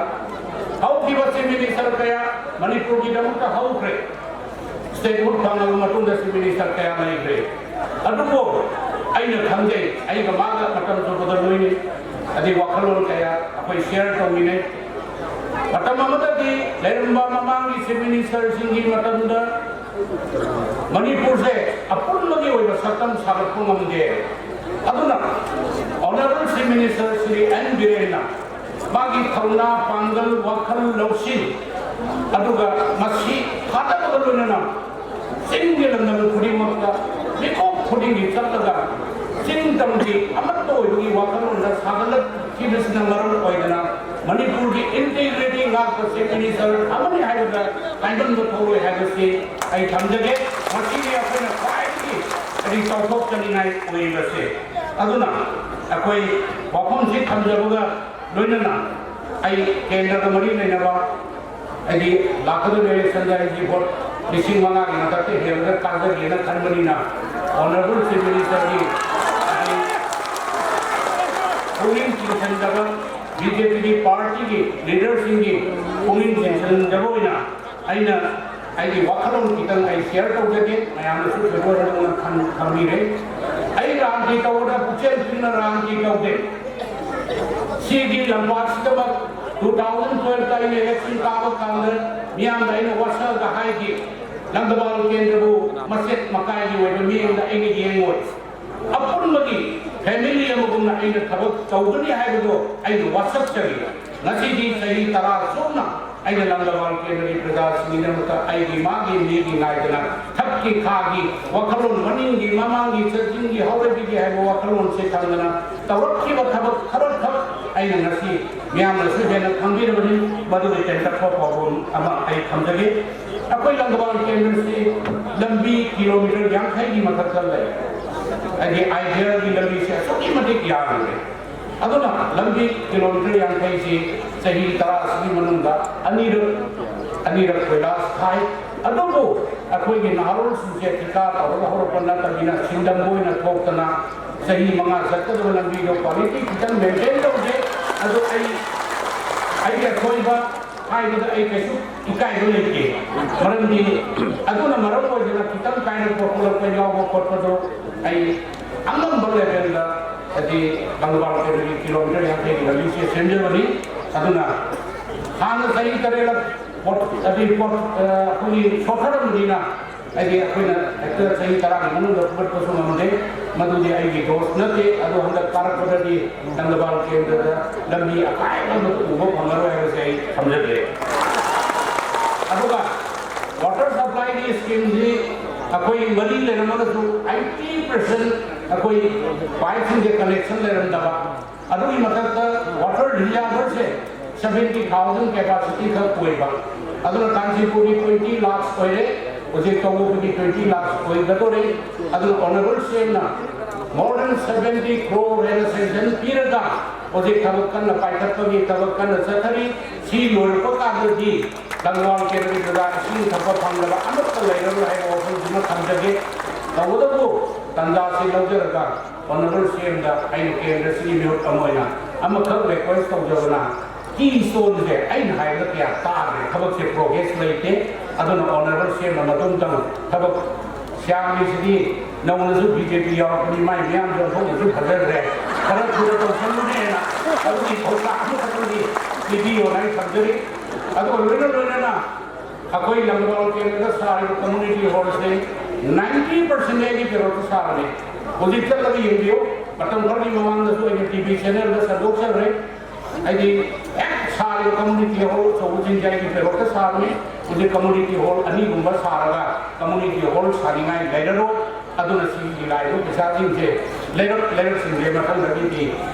ꯍꯧꯈꯤꯕ ꯆꯤꯐ ꯃꯤꯅꯤꯁꯇꯔ ꯀꯌꯥ ꯃꯅꯤꯄꯨꯔꯒꯤꯗꯃꯛꯇ ꯍꯧꯈ꯭ꯔꯦ꯫ ꯁ꯭ꯇꯦꯠꯍꯨꯗ ꯐꯪꯂꯕ ꯃꯇꯨꯡꯗ ꯆꯤꯐ ꯃꯤꯅꯤꯁꯇꯔ ꯀꯌꯥ ꯂꯩꯈ꯭ꯔꯦ꯫ ꯑꯗꯨꯕꯨ ꯑꯩꯅ ꯈꯪꯖꯩ, ꯑꯩꯒ ꯃꯥꯒ ꯃꯇꯝ ꯆꯨꯞꯄꯗ ꯂꯣꯏꯅꯩ, ꯑꯗꯩ ꯋꯥꯈꯜꯂꯣꯟ ꯀꯌꯥ ꯑꯩꯈꯣꯏ ꯁꯤꯌꯔ ꯇꯧꯃꯤꯟꯅꯩ꯫ ꯃꯇꯝ ꯑꯃꯗꯗꯤ ꯂꯩꯔꯝꯕ ꯃꯃꯥꯡꯒꯤ ꯆꯤꯐ ꯃꯤꯅꯤꯁꯇꯔꯁꯤꯡꯒꯤ ꯃꯇꯝꯗ ꯃꯅꯤꯄꯨꯔꯁꯦ ꯑꯄꯨꯟꯕꯒꯤ ꯑꯣꯏꯕ ꯁꯛꯇꯝ ꯁꯥꯒꯠꯄ ꯉꯝꯗꯦ꯫ ꯑꯗꯨꯅ honourable chief minister Shri N ꯕꯤꯔꯦꯟꯅ ꯃꯥꯒꯤ ꯊꯧꯅꯥ, ꯄꯥꯡꯒꯜ, ꯋꯥꯈꯜ ꯂꯧꯁꯤꯡ, ꯑꯗꯨꯒ ꯃꯁꯤ ꯊꯥꯗꯕꯒ ꯂꯣꯏꯅꯅ ꯆꯤꯡꯒꯤ ꯂꯝꯗꯝ ꯈꯨꯗꯤꯡꯃꯛꯇ ꯃꯤꯀꯨꯞ ꯈꯨꯗꯤꯡꯒꯤ ꯆꯠꯂꯒ ꯆꯤꯡ ꯇꯝꯒꯤ ꯑꯃꯠꯇ ꯑꯣꯏꯕꯒꯤ ꯋꯥꯈꯜꯂꯣꯟꯗ ꯁꯥꯒꯠꯂꯛꯈꯤꯕꯁꯤꯅ ꯃꯔꯝ ꯑꯣꯏꯗꯅ ꯃꯅꯤꯄꯨꯔꯒꯤ ꯏꯟꯇꯤꯒ꯭ꯔꯤꯇꯤ ꯉꯥꯛꯄ ꯆꯤꯐ ꯃꯤꯅꯤꯁꯇꯔ ꯑꯃꯅꯤ ꯍꯥꯏꯕꯗ ꯍꯥꯏꯃꯟꯕ ꯊꯣꯛꯂꯣꯏ ꯍꯥꯏꯕꯁꯤ ꯑꯩ ꯊꯝꯖꯒꯦ꯫ ꯃꯁꯤꯅꯤ ꯑꯩꯈꯣꯏꯅ ꯈ꯭ꯋꯥꯏꯗꯒꯤ ꯍꯥꯏꯗꯤ ꯆꯥꯎꯊꯣꯛꯆꯅꯤꯡꯉꯥꯏ ꯑꯣꯏꯔꯤꯕꯁꯦ꯫ ꯑꯗꯨꯅ ꯑꯩꯈꯣꯏ ꯋꯥꯐꯝꯁꯤ ꯊꯝꯖꯕꯒ ꯂꯣꯏꯅꯅ ꯑꯩ ꯀꯦꯟꯗ꯭ꯔꯒ ꯃꯔꯤ ꯂꯩꯅꯕ ꯍꯥꯏꯗꯤ ꯂꯥꯛꯀꯗꯧꯔꯤꯕ ꯏꯂꯦꯛꯁꯟꯗ ꯑꯩꯒꯤ ꯚꯣꯠ ꯂꯤꯁꯤꯡ ꯃꯉꯥꯒꯤ ꯃꯊꯛꯇ ꯍꯦꯜꯂꯒ ꯀꯥꯖꯒꯦꯅ ꯈꯟꯕꯅꯤꯅ ꯑꯣꯅꯔꯦꯕꯜ ꯆꯤꯐ ꯃꯤꯅꯤꯁꯇꯔꯒꯤ ꯍꯥꯏꯗꯤ ꯄꯨꯛꯅꯤꯡ ꯆꯤꯡꯁꯤꯟꯖꯕ ꯕꯤ ꯖꯦ ꯄꯤꯒꯤ ꯄꯥꯔꯇꯤꯒꯤ ꯂꯤꯗꯔꯁꯤꯡꯒꯤ ꯄꯨꯛꯅꯤꯡ ꯆꯤꯡꯁꯤꯟꯖꯕ ꯑꯣꯏꯅ ꯑꯩꯅ ꯑꯩꯒꯤ ꯋꯥꯈꯜꯂꯣꯟ ꯈꯤꯇꯪ ꯑꯩ ꯁꯤꯌꯔ ꯇꯧꯖꯒꯦ꯫ ꯃꯌꯥꯝꯅꯁꯨ ꯊꯣꯏꯗꯣꯛ ꯍꯦꯟꯗꯣꯛꯅ ꯈꯟ-, ꯈꯪꯕꯤꯔꯦ꯫ ꯑꯩ ꯔꯥꯖꯅꯤꯇꯤ ꯇꯧꯕꯗ ꯄꯨꯛꯆꯦꯜ ꯄꯤꯛꯅ ꯔꯥꯖꯅꯤꯇꯤ ꯇꯧꯗꯦ꯫ ꯁꯤꯒꯤ ꯂꯝꯄꯥꯛꯁꯤꯗꯃꯛ two thousand twelve ꯑꯩꯅ ꯏꯂꯦꯛꯁꯟ ꯀꯥꯕ ꯀꯥꯟꯗ ꯃꯤꯌꯥꯝꯗ ꯑꯩꯅ ꯋꯥꯁꯛꯑꯒ ꯍꯥꯏꯈꯤ, ꯂꯪꯊꯕꯥꯜ ꯀꯦꯟꯗ꯭ꯔꯕꯨ ꯃꯆꯦꯠ ꯃꯀꯥꯏꯒꯤ ꯑꯣꯏꯕ ꯃꯤꯠꯌꯦꯡꯗ ꯑꯩꯅ ꯌꯦꯡꯉꯣꯏ꯫ ꯑꯄꯨꯟꯕꯒꯤ ꯐꯦꯃꯤꯂꯤ ꯑꯃꯒꯨꯝꯅ ꯑꯩꯅ ꯊꯕꯛ ꯇꯧꯒꯅꯤ ꯍꯥꯏꯕꯗꯣ ꯑꯩꯅ ꯋꯥꯁꯛꯆꯔꯤ꯫ ꯉꯁꯤꯗꯤ ꯆꯍꯤ ꯇꯔꯥ ꯁꯨꯞꯅ ꯑꯩꯅ ꯂꯪꯊꯕꯥꯜ ꯀꯦꯟꯗ꯭ꯔꯒꯤ ꯄ꯭ꯔꯖꯥꯁꯤꯡꯒꯤꯗꯃꯛꯇ ꯑꯩꯒꯤ ꯃꯥꯒꯤ ꯃꯤꯒꯤ ꯉꯥꯏꯗꯅ ꯊꯛꯀꯤ ꯈꯥꯒꯤ ꯋꯥꯈꯜꯂꯣꯟ ꯃꯅꯤꯡꯒꯤ ꯃꯃꯥꯡꯒꯤ ꯆꯠꯖꯤꯡꯒꯤ ꯍꯧꯔꯛꯄꯒꯤ ꯍꯥꯏꯕ ꯋꯥꯈꯜꯂꯣꯟꯁꯦ ꯊꯝꯗꯅ ꯇꯧꯔꯛꯈꯤꯕ ꯊꯕꯛ ꯈꯔꯈꯛ ꯑꯩꯅ ꯉꯁꯤ ꯃꯤꯌꯥꯝꯅꯁꯨ ꯍꯦꯟꯅ ꯈꯪꯕꯤꯔꯕꯅꯤ꯫ ꯃꯗꯨꯒꯤ ꯇꯦꯟꯇꯛꯄ ꯄꯥꯎꯈꯨꯝ ꯑꯃ ꯑꯩ ꯊꯝꯖꯒꯦ꯫ ꯑꯩꯈꯣꯏ ꯂꯪꯊꯕꯥꯜ ꯀꯦꯟꯗ꯭ꯔꯁꯤ ꯂꯝꯕꯤ ꯀꯤꯂꯣꯃꯤꯇꯔ ꯌꯥꯡꯈꯩꯒꯤ ꯃꯊꯛꯇ ꯂꯩ꯫ ꯍꯥꯏꯗꯤ ꯑꯥꯏꯗꯤꯌꯦꯜꯒꯤ ꯂꯝꯕꯤꯁꯦ ꯑꯁꯨꯛꯀꯤ ꯃꯇꯤꯛ ꯌꯥꯝꯈ꯭ꯔꯦ꯫ ꯑꯗꯨꯅ ꯂꯝꯕꯤ ꯀꯤꯂꯣꯃꯤꯇꯔ ꯌꯥꯡꯈꯩꯁꯤ ꯆꯍꯤ ꯇꯔꯥꯁꯤꯒꯤ ꯃꯅꯨꯡꯗ ꯑꯅꯤꯔꯛ ꯑꯅꯤꯔꯛ ꯀꯣꯏꯂꯥꯁ ꯊꯥꯏ꯫ ꯑꯗꯨꯕꯨ ꯑꯩꯈꯣꯏꯒꯤ ꯅꯍꯥꯔꯣꯜꯁꯤꯡꯁꯦ ꯊꯤꯀꯥ ꯇꯧꯔꯒ ꯍꯧꯔꯛꯄ ꯅꯠꯇꯕꯅꯤꯅ ꯁꯤꯟꯗꯝ ꯑꯣꯏꯅ ꯊꯣꯛꯇꯅ ꯆꯍꯤ ꯃꯉꯥ ꯆꯠꯀꯗꯕ ꯂꯝꯕꯤꯗꯣ ꯀ꯭ꯋꯥꯂꯤꯇꯤ ꯈꯤꯇꯪ ꯃꯦꯟꯇꯦꯟ ꯇꯧꯗꯦ꯫ ꯑꯗꯨ ꯑꯩ ꯑꯩꯒꯤ ꯑꯁꯣꯏꯕ ꯍꯥꯏꯕꯗ ꯑꯩ ꯀꯩꯁꯨ ꯏꯀꯥꯏꯕ ꯂꯩꯇꯦ꯫ ꯃꯔꯝꯗꯤ ꯑꯗꯨꯅ ꯃꯔꯝ ꯑꯣꯏꯗꯅ ꯈꯤꯇꯪ ꯀꯥꯏꯔꯛꯄ ꯈꯣꯠꯂꯛꯄ ꯌꯥꯎꯕ ꯈꯣꯠꯄꯗꯣ ꯑꯩ ꯑꯉꯝꯕ ꯂꯦꯚꯦꯜꯗ ꯍꯥꯏꯗꯤ ꯂꯪꯕꯥꯜ ꯀꯦꯟꯗ꯭ꯔꯒꯤ ꯀꯤꯂꯣꯃꯤꯇꯔ ꯌꯥꯡꯈꯩꯒꯤ ꯂꯝꯕꯤꯁꯦ ꯁꯦꯝꯖꯕꯅꯤ꯫ ꯑꯗꯨꯅ ꯍꯥꯟꯅ ꯆꯍꯤ ꯇꯔꯦꯠꯂꯛ ꯄꯣꯠ ꯑꯗꯨꯒꯤ ꯄꯣꯠ ꯑꯩꯈꯣꯏꯒꯤ ꯁꯣꯠꯊꯔꯝꯕꯅꯤꯅ ꯍꯥꯏꯗꯤ ꯑꯩꯈꯣꯏꯅ ꯍꯦꯛꯇ ꯆꯍꯤ ꯇꯔꯥꯒꯤ ꯃꯅꯨꯡꯗ ꯐꯨꯒꯠꯄꯁꯨ ꯉꯝꯗꯦ꯫ ꯃꯗꯨꯗꯤ ꯑꯩꯒꯤ ꯗꯣꯁ ꯅꯠꯇꯦ꯫ ꯑꯗꯣ ꯍꯟꯗꯛ ꯀꯥꯔꯛꯄꯗꯗꯤ ꯂꯪꯒꯕꯥꯜ ꯀꯦꯟꯗ꯭ꯔꯗ ꯂꯝꯕꯤ ꯑꯀꯥꯏꯕ ꯑꯃ ꯎꯕ ꯐꯪꯉꯔꯣꯏ ꯍꯥꯏꯕꯁꯦ ꯑꯩ ꯊꯝꯖꯒꯦ꯫ ꯑꯗꯨꯒ ꯋꯥꯇꯔ ꯁꯄ꯭ꯂꯥꯏꯒꯤ ꯁ꯭ꯀꯤꯝꯁꯤ ꯑꯩꯈꯣꯏ ꯃꯔꯤ ꯂꯩꯔꯝꯃꯒꯁꯨ ꯑꯩꯠꯇꯤ ꯄꯥꯔꯁꯦꯟ ꯑꯩꯈꯣꯏ ꯄꯥꯏꯞꯁꯤꯡꯁꯦ ꯀꯅꯦꯛꯁꯟ ꯂꯩꯔꯝꯗꯕ꯫ ꯑꯗꯨꯒꯤ ꯃꯊꯛꯇ ꯋꯥꯇꯔ ꯔꯤꯖꯥꯔꯚꯔꯁꯦ ꯁꯚꯦꯟꯇꯤ ꯊꯥꯎꯖꯟ ꯀꯦꯄꯥꯁꯤꯇꯤ ꯈꯛ ꯑꯣꯏꯕ꯫ ꯑꯗꯨꯅ ꯀꯥꯟꯆꯤꯄꯨꯔꯒꯤ ꯇ꯭ꯋꯦꯟꯇꯤ ꯂꯥꯛꯁ ꯑꯣꯏꯔꯦ, ꯍꯧꯖꯤꯛ ꯇꯧꯕꯕꯨꯗꯤ ꯇ꯭ꯋꯦꯟꯇꯤ ꯂꯥꯛꯁ ꯑꯣꯏꯒꯗꯧꯔꯦ꯫ ꯑꯗꯨꯅ ꯑꯣꯅꯔꯦꯕꯜ ꯁꯤ ꯑꯦꯝꯅ more than seventy crore ꯍꯦꯟꯅ ꯁꯦꯡꯁꯟ ꯄꯤꯔꯒ ꯍꯧꯖꯤꯛ ꯊꯕꯛ ꯀꯟꯅ ꯄꯥꯏꯈꯠꯄꯒꯤ ꯊꯕꯛ ꯀꯟꯅ ꯆꯠꯊꯔꯤ꯫ ꯁꯤ ꯂꯣꯏꯔꯛꯄ ꯀꯥꯟꯗꯗꯤ ꯂꯪꯋꯥꯜ ꯀꯦꯟꯗ꯭ꯔꯒꯤ ꯄ꯭ꯔꯖꯥ ꯏꯁꯤꯡ ꯊꯛꯄ ꯐꯪꯗꯕ ꯑꯃꯠꯇ ꯂꯩꯔꯔꯣꯏ ꯍꯥꯏꯕ ꯋꯥꯐꯝꯁꯤꯃ ꯊꯝꯖꯒꯦ꯫ ꯇꯧꯕꯇꯕꯨ ꯇꯥꯟꯖꯥꯁꯤ ꯂꯧꯖꯔꯒ ꯑꯣꯅꯔꯦꯕꯜ ꯁꯤ ꯑꯦꯝꯗ ꯑꯩꯅ ꯀꯦꯟꯗ꯭ꯔꯁꯤꯒꯤ ꯃꯤꯍꯨꯠ ꯑꯃ ꯑꯣꯏꯅ ꯑꯃꯈꯛ ꯔꯤꯀ꯭ꯋꯦꯁ ꯇꯧꯖꯕꯅ, ꯀꯤ ꯁ꯭ꯇꯣꯟꯁꯦ ꯑꯩꯅ ꯍꯥꯏꯕꯗ ꯀꯌꯥ ꯇꯥꯗ꯭ꯔꯦ, ꯊꯕꯛꯁꯦ ꯄ꯭ꯔꯣꯒ꯭ꯔꯦꯁ ꯂꯩꯇꯦ꯫ ꯑꯗꯨꯅ ꯑꯣꯅꯔꯦꯕꯜ ꯁꯤ ꯑꯦꯝꯅ ꯃꯇꯨꯡꯗꯪ ꯊꯕꯛ ꯁꯤꯌꯥꯝꯒꯤꯁꯤꯗꯤ ꯅꯧꯅꯁꯨ ꯕꯤ ꯖꯦ ꯄꯤ ꯌꯥꯎꯔꯛꯄꯅꯤ, ꯃꯥꯏ ꯃꯤꯌꯥꯝꯁꯨ ꯑꯣꯟꯊꯣꯛꯅꯁꯨ ꯐꯖꯗ꯭ꯔꯦ, ꯈꯔ ꯊꯨꯅ ꯇꯧꯁꯜꯂꯨꯅꯦꯅ ꯑꯗꯨꯒꯤ ꯊꯧꯗꯥꯡ ꯑꯃꯈꯛꯇꯪꯗꯤ ꯄꯤꯕꯤꯌꯣꯅ ꯑꯩ ꯊꯝꯖꯔꯤ꯫ ꯑꯗꯨꯒ ꯂꯣꯏꯅ ꯂꯣꯏꯅꯅ ꯑꯩꯈꯣꯏ ꯂꯪꯕꯥꯜ ꯀꯦꯟꯗ꯭ꯔꯗ ꯁꯥꯔꯤꯕ ꯀꯝꯃ꯭ꯌꯨꯅꯤꯇꯤ ꯍꯣꯜꯁꯦ ꯅꯥꯏꯟꯇꯤ ꯄꯥꯔꯁꯦꯟ ꯑꯩꯒꯤ ꯄꯦꯔꯣꯠꯇ ꯁꯥꯕꯅꯤ꯫ ꯍꯧꯖꯤꯛ ꯆꯠꯂꯒ ꯌꯦꯡꯕꯤꯌꯨ꯫ ꯃꯇꯝ ꯈꯔꯒꯤ ꯃꯃꯥꯡꯗꯁꯨ ꯑꯩꯅ ꯇꯤ ꯚꯤ ꯆꯦꯅꯦꯜꯗ ꯁꯟꯗꯣꯛꯆꯈ꯭ꯔꯦ꯫ ꯍꯥꯏꯗꯤ ꯍꯦꯛ ꯁꯥꯔꯤꯕ ꯀꯝꯃ꯭ꯌꯨꯅꯤꯇꯤ ꯍꯣꯜ ꯑꯆꯧꯕꯁꯤꯡꯁꯦ ꯑꯩꯒꯤ ꯄꯦꯔꯣꯠꯇ ꯁꯥꯕꯅꯤ꯫ ꯍꯧꯖꯤꯛ ꯀꯝꯃ꯭ꯌꯨꯅꯤꯇꯤ ꯍꯣꯜ ꯑꯅꯤꯒꯨꯝꯕ ꯁꯥꯔꯒ ꯀꯝꯃ꯭ꯌꯨꯅꯤꯇꯤ ꯍꯣꯜ ꯁꯥꯅꯤꯡꯉꯥꯏ ꯂꯩꯔꯔꯣꯏ꯫ ꯑꯗꯨꯅ ꯁꯤꯒꯤ ꯂꯥꯛꯏꯕ ꯄꯩꯁꯥꯁꯤꯡꯁꯦ ꯂꯩꯔꯛ ꯂꯩꯔꯛꯁꯤꯡꯁꯦ ꯃꯊꯪꯗꯒꯤꯗꯤ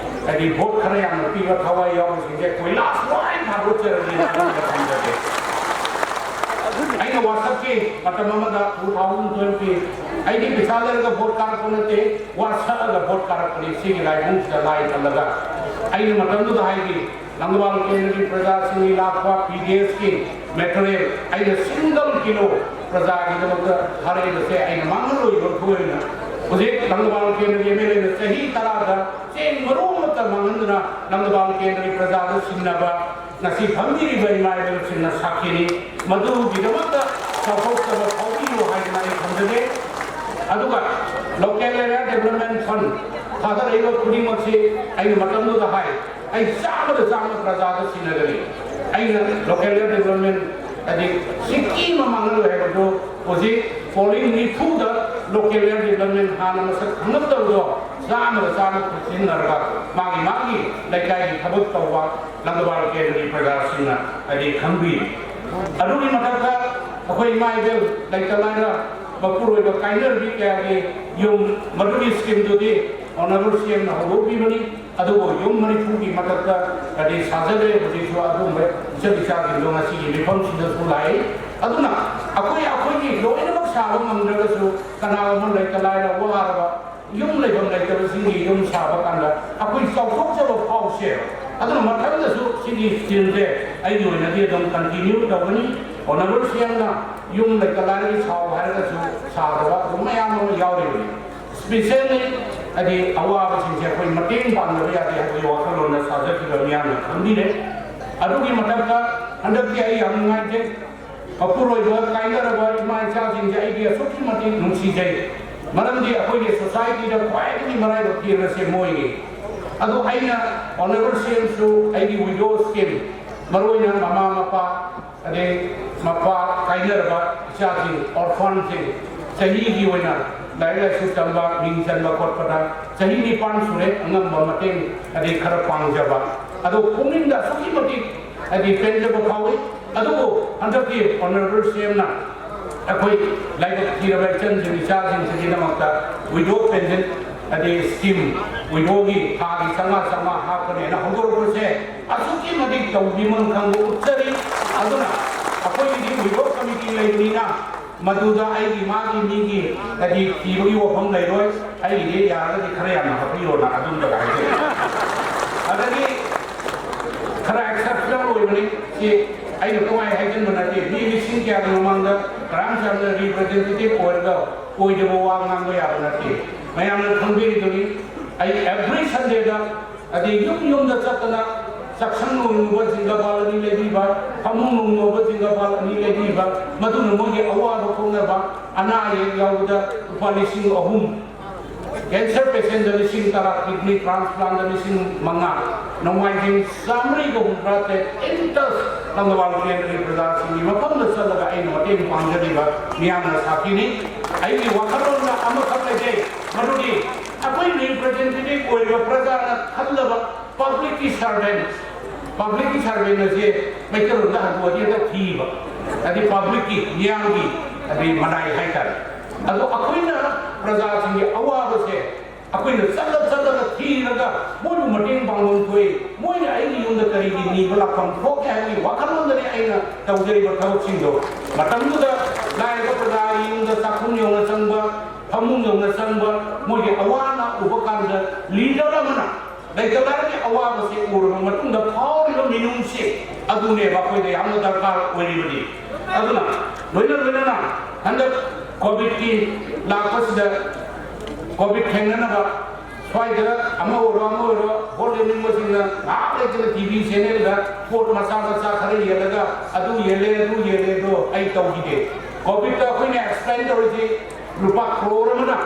ꯍꯥꯏꯗꯤ ꯚꯣꯠ ꯈꯔ ꯌꯥꯝꯅ ꯄꯤꯕ ꯊꯋꯥꯏ ꯌꯥꯎꯕꯁꯤꯡꯁꯦ ꯀꯣꯏꯂꯥꯁ ꯂꯣꯏ ꯊꯥꯗꯣꯛꯆꯔꯒꯦꯅ ꯑꯩꯅ ꯊꯝꯖꯒꯦ꯫ ꯑꯩꯅ ꯋꯥꯁꯛꯈꯤ ꯃꯇꯝ ꯑꯃꯗ ꯇꯨ ꯊꯥꯎꯖꯟ ꯇ꯭ꯋꯦꯜꯐꯀꯤ꯫ ꯑꯩꯗꯤ ꯄꯩꯁꯥ ꯂꯩꯔꯒ ꯚꯣꯠ ꯀꯥꯔꯛꯄ ꯅꯠꯇꯦ, ꯋꯥꯁꯛꯑꯒ ꯚꯣꯠ ꯀꯥꯔꯛꯄꯅꯤ꯫ ꯁꯤꯒꯤ ꯂꯥꯏꯕꯨꯡꯁꯤꯗ ꯂꯥꯏ ꯀꯜꯂꯒ ꯑꯩꯅ ꯃꯇꯝꯗꯨꯗ ꯍꯥꯏꯈꯤ, ꯂꯪꯒꯕꯥꯜ ꯀꯦꯟꯗ꯭ꯔꯒꯤ ꯄ꯭ꯔꯖꯥꯁꯤꯡꯒꯤ ꯂꯥꯛꯄ ꯄꯤ ꯗꯤ ꯑꯦꯁꯀꯤ ꯃꯦꯇꯔꯤꯌꯦꯜ ꯑꯩꯅ ꯁꯤꯡꯒꯜ ꯀꯤꯂꯣ ꯄ꯭ꯔꯖꯥꯒꯤꯗꯃꯛꯇ ꯊꯥꯔꯛꯏꯕꯁꯦ ꯑꯩꯅ ꯃꯥꯡꯍꯜꯂꯣꯏꯗꯕ ꯊꯣꯏꯅ꯫ ꯍꯧꯖꯤꯛ ꯂꯪꯒꯕꯥꯜ ꯀꯦꯟꯗ꯭ꯔꯒꯤ ꯑꯦꯝ ꯑꯦꯜ ꯑꯦꯅ ꯆꯍꯤ ꯇꯔꯥꯗ ꯆꯦꯡ ꯃꯔꯨ ꯑꯃꯠꯇ ꯃꯥꯡꯍꯟꯗꯅ ꯂꯪꯒꯕꯥꯜ ꯀꯦꯟꯗ꯭ꯔꯒꯤ ꯄ꯭ꯔꯖꯥꯗ ꯁꯤꯟꯅꯕ ꯉꯁꯤ ꯐꯝꯕꯤꯔꯤꯕ ꯏꯃꯥ ꯏꯕꯦꯜꯁꯤꯡꯅ ꯁꯥꯈꯤꯅꯤ꯫ ꯃꯗꯨꯒꯤꯗꯃꯛꯇ ꯆꯥꯎꯊꯣꯛꯆꯕ ꯐꯥꯎꯕꯤꯌꯨ ꯍꯥꯏꯗꯅ ꯑꯩ ꯊꯝꯖꯒꯦ꯫ ꯑꯗꯨꯒ local area development fund ꯊꯥꯗꯔꯛꯏꯕ ꯈꯨꯗꯤꯡꯃꯛꯁꯤ ꯑꯩꯅ ꯃꯇꯝꯗꯨꯗ ꯍꯥꯏ, ꯑꯩ ꯆꯥꯝꯃꯗ ꯆꯥꯝꯃ ꯄ꯭ꯔꯖꯥꯗ ꯁꯤꯟꯅꯒꯅꯤ꯫ ꯑꯩꯅ local area development ꯍꯥꯏꯗꯤ ꯁꯤꯀꯤ ꯑꯃ ꯃꯥꯡꯍꯜꯂꯣꯏ ꯍꯥꯏꯕꯗꯨ ꯍꯧꯖꯤꯛ ꯄꯣꯂꯤꯡ ꯅꯤꯐꯨꯗ local area development ꯍꯥꯟꯅ ꯃꯁꯛ ꯈꯪꯉꯛꯇꯕꯗꯣ ꯆꯥꯝꯃꯗ ꯆꯥꯝꯃ ꯈꯨꯠꯁꯤꯟꯅꯔꯒ ꯃꯥꯒꯤ ꯃꯥꯒꯤ ꯂꯩꯀꯥꯏꯒꯤ ꯊꯕꯛ ꯇꯧꯕ ꯂꯪꯒꯕꯥꯜ ꯀꯦꯟꯗ꯭ꯔꯒꯤ ꯄ꯭ꯔꯖꯥꯁꯤꯡꯅ ꯍꯥꯏꯗꯤ ꯈꯪꯕꯤ꯫ ꯑꯗꯨꯒꯤ ꯃꯊꯛꯇ ꯑꯩꯈꯣꯏ ꯏꯃꯥ ꯏꯕꯦꯜ ꯂꯩꯇ ꯂꯥꯏꯔ ꯃꯄꯨꯔꯣꯏꯕ ꯀꯥꯏꯅꯔꯕꯤ ꯀꯌꯥꯒꯤ ꯌꯨꯝ ꯃꯗꯨꯒꯤ ꯁ꯭ꯀꯤꯝꯗꯨꯗꯤ ꯑꯣꯅꯔꯦꯕꯜ ꯁꯤ ꯑꯦꯝꯅ ꯍꯧꯗꯣꯛꯄꯤꯕꯅꯤ꯫ ꯑꯗꯨꯕꯨ ꯌꯨꯝ ꯃꯔꯤꯐꯨꯒꯤ ꯃꯊꯛꯇ ꯍꯥꯏꯗꯤ ꯁꯥꯖꯔꯦ꯫ ꯍꯧꯖꯤꯛꯁꯨ ꯑꯗꯨꯒꯨꯝꯕ ꯏꯆꯜ ꯏꯆꯥꯁꯤꯡꯗꯣ ꯉꯁꯤꯒꯤ ꯃꯤꯐꯝꯁꯤꯗꯁꯨ ꯂꯥꯛꯏ꯫ ꯑꯗꯨꯅ ꯑꯩꯈꯣꯏ ꯑꯩꯈꯣꯏꯒꯤ ꯂꯣꯏꯅꯃꯛ ꯁꯥꯕ ꯉꯝꯗ꯭ꯔꯒꯁꯨ ꯀꯅꯥꯒꯨꯝꯕ ꯂꯩꯇ ꯂꯥꯏꯔ ꯋꯥꯔꯕ ꯌꯨꯝ ꯂꯩꯐꯝ ꯂꯩꯇꯕꯁꯤꯡꯒꯤ ꯌꯨꯝ ꯁꯥꯕ ꯀꯥꯟꯗ ꯑꯩꯈꯣꯏ ꯆꯥꯎꯊꯣꯛꯆꯕ ꯐꯥꯎꯁꯦ꯫ ꯑꯗꯨꯅ ꯃꯊꯪꯗꯁꯨ ꯁꯤꯒꯤ ꯁ꯭ꯀꯤꯝꯁꯦ ꯑꯩꯒꯤ ꯑꯣꯏꯅꯗꯤ ꯑꯗꯨꯝ ꯀꯟꯇꯤꯅ꯭ꯌꯨ ꯇꯧꯒꯅꯤ꯫ ꯑꯣꯅꯔꯦꯕꯜ ꯁꯤ ꯑꯦꯝꯅ ꯌꯨꯝ ꯂꯩꯇ ꯂꯥꯏꯔꯒꯤ ꯁꯥꯎ ꯍꯥꯏꯔꯒꯁꯨ ꯁꯥꯗꯕ ꯑꯗꯨꯝ ꯃꯌꯥꯝ ꯑꯃ ꯌꯥꯎꯔꯤꯕꯅꯤ꯫ ꯁ꯭ꯄꯤꯁꯦꯜꯂꯤ ꯍꯥꯏꯗꯤ ꯑꯋꯥꯕꯁꯤꯡꯁꯦ ꯑꯩꯈꯣꯏ ꯃꯇꯦꯡ ꯄꯥꯡꯗꯕ ꯌꯥꯗꯦ ꯍꯥꯏꯕꯒꯤ ꯋꯥꯈꯜꯂꯣꯟꯗ ꯁꯥꯖꯈꯤꯕ ꯃꯤꯌꯥꯝꯅ ꯈꯪꯕꯤꯔꯦ꯫ ꯑꯗꯨꯒꯤ ꯃꯊꯛꯇ ꯍꯟꯗꯛꯇꯤ ꯑꯩ ꯌꯥꯝ ꯅꯨꯡꯉꯥꯏꯖꯩ꯫ ꯃꯄꯨꯔꯣꯏꯕ ꯀꯥꯏꯅꯔꯕ ꯏꯃꯥ ꯏꯆꯥꯁꯤꯡꯁꯦ ꯑꯩꯗꯤ ꯑꯁꯨꯛꯀꯤ ꯃꯇꯤꯛ ꯅꯨꯡꯁꯤꯖꯩ꯫ ꯃꯔꯝꯗꯤ ꯑꯩꯈꯣꯏꯒꯤ ꯁꯣꯁꯥꯏꯇꯤꯗ ꯈ꯭ꯋꯥꯏꯗꯒꯤ ꯃꯔꯥꯏꯕꯛ ꯊꯤꯔꯕꯁꯦ ꯃꯣꯏꯅꯤ꯫ ꯑꯗꯣ ꯑꯩꯅ ꯑꯣꯅꯔꯦꯕꯜ ꯁꯤ ꯑꯦꯝꯁꯨ ꯑꯩꯒꯤ ꯋꯤꯗꯣ ꯁ꯭ꯀꯤꯝ, ꯃꯔꯨꯑꯣꯏꯅ ꯃꯃꯥ ꯃꯄꯥ ꯑꯗꯩ ꯃꯄꯥ ꯀꯥꯏꯅꯔꯕ ꯏꯆꯥꯁꯤꯡ, ꯑꯣꯔꯐꯥꯟꯁꯤꯡ, ꯆꯍꯤꯒꯤ ꯑꯣꯏꯅ ꯂꯥꯏꯔꯤꯛ ꯂꯥꯏꯁꯨ ꯇꯝꯕ, ꯃꯤꯡ ꯆꯟꯕ ꯈꯣꯠꯄꯗ ꯆꯍꯤ ꯅꯤꯄꯥꯟ ꯁꯨꯔꯦ, ꯑꯉꯝꯕ ꯃꯇꯦꯡ ꯑꯗꯩ ꯈꯔ ꯄꯥꯡꯖꯕ꯫ ꯑꯗꯣ ꯄꯨꯛꯅꯤꯡꯗ ꯑꯁꯨꯛꯀꯤ ꯃꯇꯤꯛ ꯍꯥꯏꯗꯤ ꯄꯦꯟꯖꯕ ꯐꯥꯎꯏ꯫ ꯑꯗꯨꯕꯨ ꯍꯟꯗꯛꯀꯤ Honourable CMꯅ ꯑꯩꯈꯣꯏ ꯂꯥꯏꯕꯛ ꯊꯤꯔꯕ ꯏꯆꯟꯁꯤꯡ ꯏꯆꯥꯁꯤꯡꯁꯤꯒꯤꯗꯃꯛꯇ widow pension ꯑꯗꯩ scheme, widowꯒꯤ ꯊꯥꯒꯤ ꯆꯥꯝꯃꯉꯥ ꯆꯥꯝꯃꯉꯥ ꯍꯥꯞꯀꯅꯦꯅ ꯍꯧꯗꯣꯔꯛꯄꯁꯦ ꯑꯁꯨꯛꯀꯤ ꯃꯇꯤꯛ ꯇꯧꯕꯤꯃꯜ ꯈꯪꯕ ꯎꯠꯆꯔꯤ꯫ ꯑꯗꯨꯅ ꯑꯩꯈꯣꯏꯒꯤꯗꯤ widow committee ꯂꯩꯕꯅꯤꯅ ꯃꯗꯨꯗ ꯑꯩꯒꯤ ꯃꯥꯒꯤ ꯃꯤꯒꯤ ꯍꯥꯏꯗꯤ ꯊꯤꯕꯒꯤ ꯋꯥꯐꯝ ꯂꯩꯔꯣꯏ꯫ ꯑꯩꯒꯤꯗꯤ ꯌꯥꯔꯒꯗꯤ ꯈꯔ ꯌꯥꯝꯅ ꯍꯥꯞꯄꯤꯔꯣꯅ ꯑꯗꯨꯝꯇ ꯍꯥꯏꯖꯒꯦ꯫ ꯑꯗꯒꯤ ꯈꯔ exceptional ꯑꯣꯏꯕꯅꯤ꯫ ꯁꯤ ꯑꯩꯅ ꯄꯨꯡꯍꯥꯏ ꯍꯥꯏꯖꯤꯟꯕ ꯅꯠꯇꯦ꯫ ꯃꯤ ꯂꯤꯁꯤꯡ ꯀꯌꯥꯒꯤ ꯃꯃꯥꯡꯗ ꯀꯔꯝ ꯆꯥꯟꯅ representative ꯑꯣꯏꯔꯒ ꯑꯣꯏꯗꯕ ꯋꯥ ꯉꯥꯡꯕ ꯌꯥꯕ ꯅꯠꯇꯦ꯫ ꯃꯌꯥꯝꯅ ꯈꯪꯕꯤꯔꯤꯗꯨꯅꯤ꯫ ꯑꯩ every Sundayꯗ ꯑꯗꯩ ꯌꯨꯝ ꯌꯨꯝꯗ ꯆꯠꯇꯅ ꯆꯥꯛꯁꯪ ꯅꯣꯡꯅꯨꯕ ꯖꯤꯡꯒ ꯕꯥꯜ ꯑꯅꯤ ꯂꯩꯕꯤꯕ, ꯐꯃꯨꯡ ꯅꯣꯡꯅꯨꯕ ꯖꯤꯡꯒ ꯕꯥꯜ ꯑꯅꯤ ꯂꯩꯕꯤꯕ, ꯃꯗꯨꯅ ꯃꯣꯏꯒꯤ ꯑꯋꯥꯕ ꯀꯣꯛꯅꯕ꯫ ꯑꯅꯥ ꯑꯌꯦꯛ ꯌꯥꯎꯕꯗ ꯂꯨꯄꯥ ꯂꯤꯁꯤꯡ ꯑꯍꯨꯝ, cancer patientꯗ ꯂꯤꯁꯤꯡ ꯇꯔꯥ, kidney transplantꯗ ꯂꯤꯁꯤꯡ ꯃꯉꯥ, ꯅꯣꯡꯃꯥꯏꯖꯤꯡ ꯆꯥꯃꯔꯤꯒ ꯍꯨꯝꯗ꯭ꯔꯥ ꯇꯔꯦꯠ in touch ꯂꯪꯒꯕꯥꯜ ꯀꯦꯟꯗ꯭ꯔꯒꯤ ꯄ꯭ꯔꯖꯥꯁꯤꯡꯒꯤ ꯃꯐꯝꯗ ꯆꯠꯂꯒ ꯑꯩꯅ ꯃꯇꯦꯡ ꯄꯥꯡꯖꯔꯤꯕ ꯃꯤꯌꯥꯝꯅ ꯁꯥꯈꯤꯅꯤ꯫ ꯑꯩꯒꯤ ꯋꯥꯈꯜꯂꯣꯟꯗ ꯑꯃꯈꯛ ꯂꯩꯖꯩ, ꯃꯗꯨꯗꯤ ꯑꯩꯈꯣꯏ representative ꯑꯣꯏꯔꯤꯕ ꯄ꯭ꯔꯖꯥꯅ ꯈꯜꯂꯕ publicꯀꯤ servant, publicꯀꯤ servant ꯑꯁꯤ ꯃꯩꯇꯩꯂꯣꯟꯗ ꯍꯟꯗꯣꯛꯑꯗꯤ ꯍꯦꯛꯇ ꯊꯤꯕ, ꯍꯥꯏꯗꯤ publicꯀꯤ, ꯃꯤꯌꯥꯝꯒꯤ, ꯍꯥꯏꯗꯤ ꯃꯅꯥꯏ ꯍꯥꯏꯇꯥꯔꯦ꯫ ꯑꯗꯣ ꯑꯩꯈꯣꯏꯅ ꯄ꯭ꯔꯖꯥꯁꯤꯡꯒꯤ ꯑꯋꯥꯕꯁꯦ ꯑꯩꯈꯣꯏꯅ ꯆꯠꯂ ꯆꯠꯂꯒ ꯊꯤꯔꯒ ꯃꯣꯏꯕꯨ ꯃꯇꯦꯡ ꯄꯥꯡꯐꯝ ꯊꯣꯛꯏ, ꯃꯣꯏꯅ ꯑꯩꯒꯤ ꯌꯨꯝꯗ ꯀꯔꯤꯒꯤ ꯅꯤꯕ ꯂꯥꯛꯐꯝ ꯊꯣꯛꯀꯦ ꯍꯥꯏꯕꯒꯤ ꯋꯥꯈꯜꯂꯣꯟꯗꯅꯤ ꯑꯩꯅ ꯇꯧꯖꯔꯤꯕ ꯊꯕꯛꯁꯤꯡꯗꯣ꯫ ꯃꯇꯝꯗꯨꯗ ꯂꯥꯏꯔꯕ ꯄ꯭ꯔꯖꯥꯒꯤ ꯌꯨꯝꯗ ꯆꯥꯛꯈꯨꯝ ꯌꯧꯅ ꯆꯪꯕ, ꯐꯃꯨꯡ ꯌꯧꯅ ꯆꯪꯕ, ꯃꯣꯏꯒꯤ ꯑꯋꯥ ꯑꯅꯥ ꯎꯕ ꯀꯥꯟꯗ leader ꯑꯃꯅ ꯂꯩꯇ ꯂꯥꯏꯔꯒꯤ ꯑꯋꯥꯕꯁꯦ ꯎꯔꯕ ꯃꯇꯨꯡꯗ ꯐꯥꯎꯔꯤꯕ ꯃꯤꯅꯨꯡꯁꯤ ꯑꯗꯨꯅꯦꯕ ꯑꯩꯈꯣꯏꯗ ꯌꯥꯝꯅ ꯗꯔꯀꯥꯔ ꯑꯣꯏꯔꯤꯕꯅꯤ꯫ ꯑꯗꯨꯅ ꯂꯣꯏꯅ ꯂꯣꯏꯅꯅ ꯍꯟꯗꯛ COVIDꯀꯤ ꯂꯥꯛꯄꯁꯤꯗ COVID ꯊꯦꯡꯅꯅꯕ ꯁ꯭ꯋꯥꯏꯗ ꯑꯃ ꯑꯣꯏꯔꯣ ꯑꯃ ꯑꯣꯏꯔꯣ ꯚꯣꯠ ꯂꯦꯞꯅꯤꯡꯕꯁꯤꯡꯅ ꯉꯥꯏꯍꯥꯛ ꯂꯩꯇꯅ TV channelꯗ ꯄꯣꯠ ꯃꯆꯥ ꯃꯆꯥ ꯈꯔ ꯌꯦꯜꯂꯒ ꯑꯗꯨ ꯌꯦꯜꯂꯦ ꯑꯗꯨ ꯌꯦꯜꯂꯦ ꯑꯗꯣ ꯑꯩ ꯇꯧꯈꯤꯗꯦ꯫ COVIDꯇ ꯑꯩꯈꯣꯏꯅ explain ꯇꯧꯔꯤꯁꯤ ꯂꯨꯄꯥ ꯀ꯭ꯔꯣꯔ ꯑꯃꯅ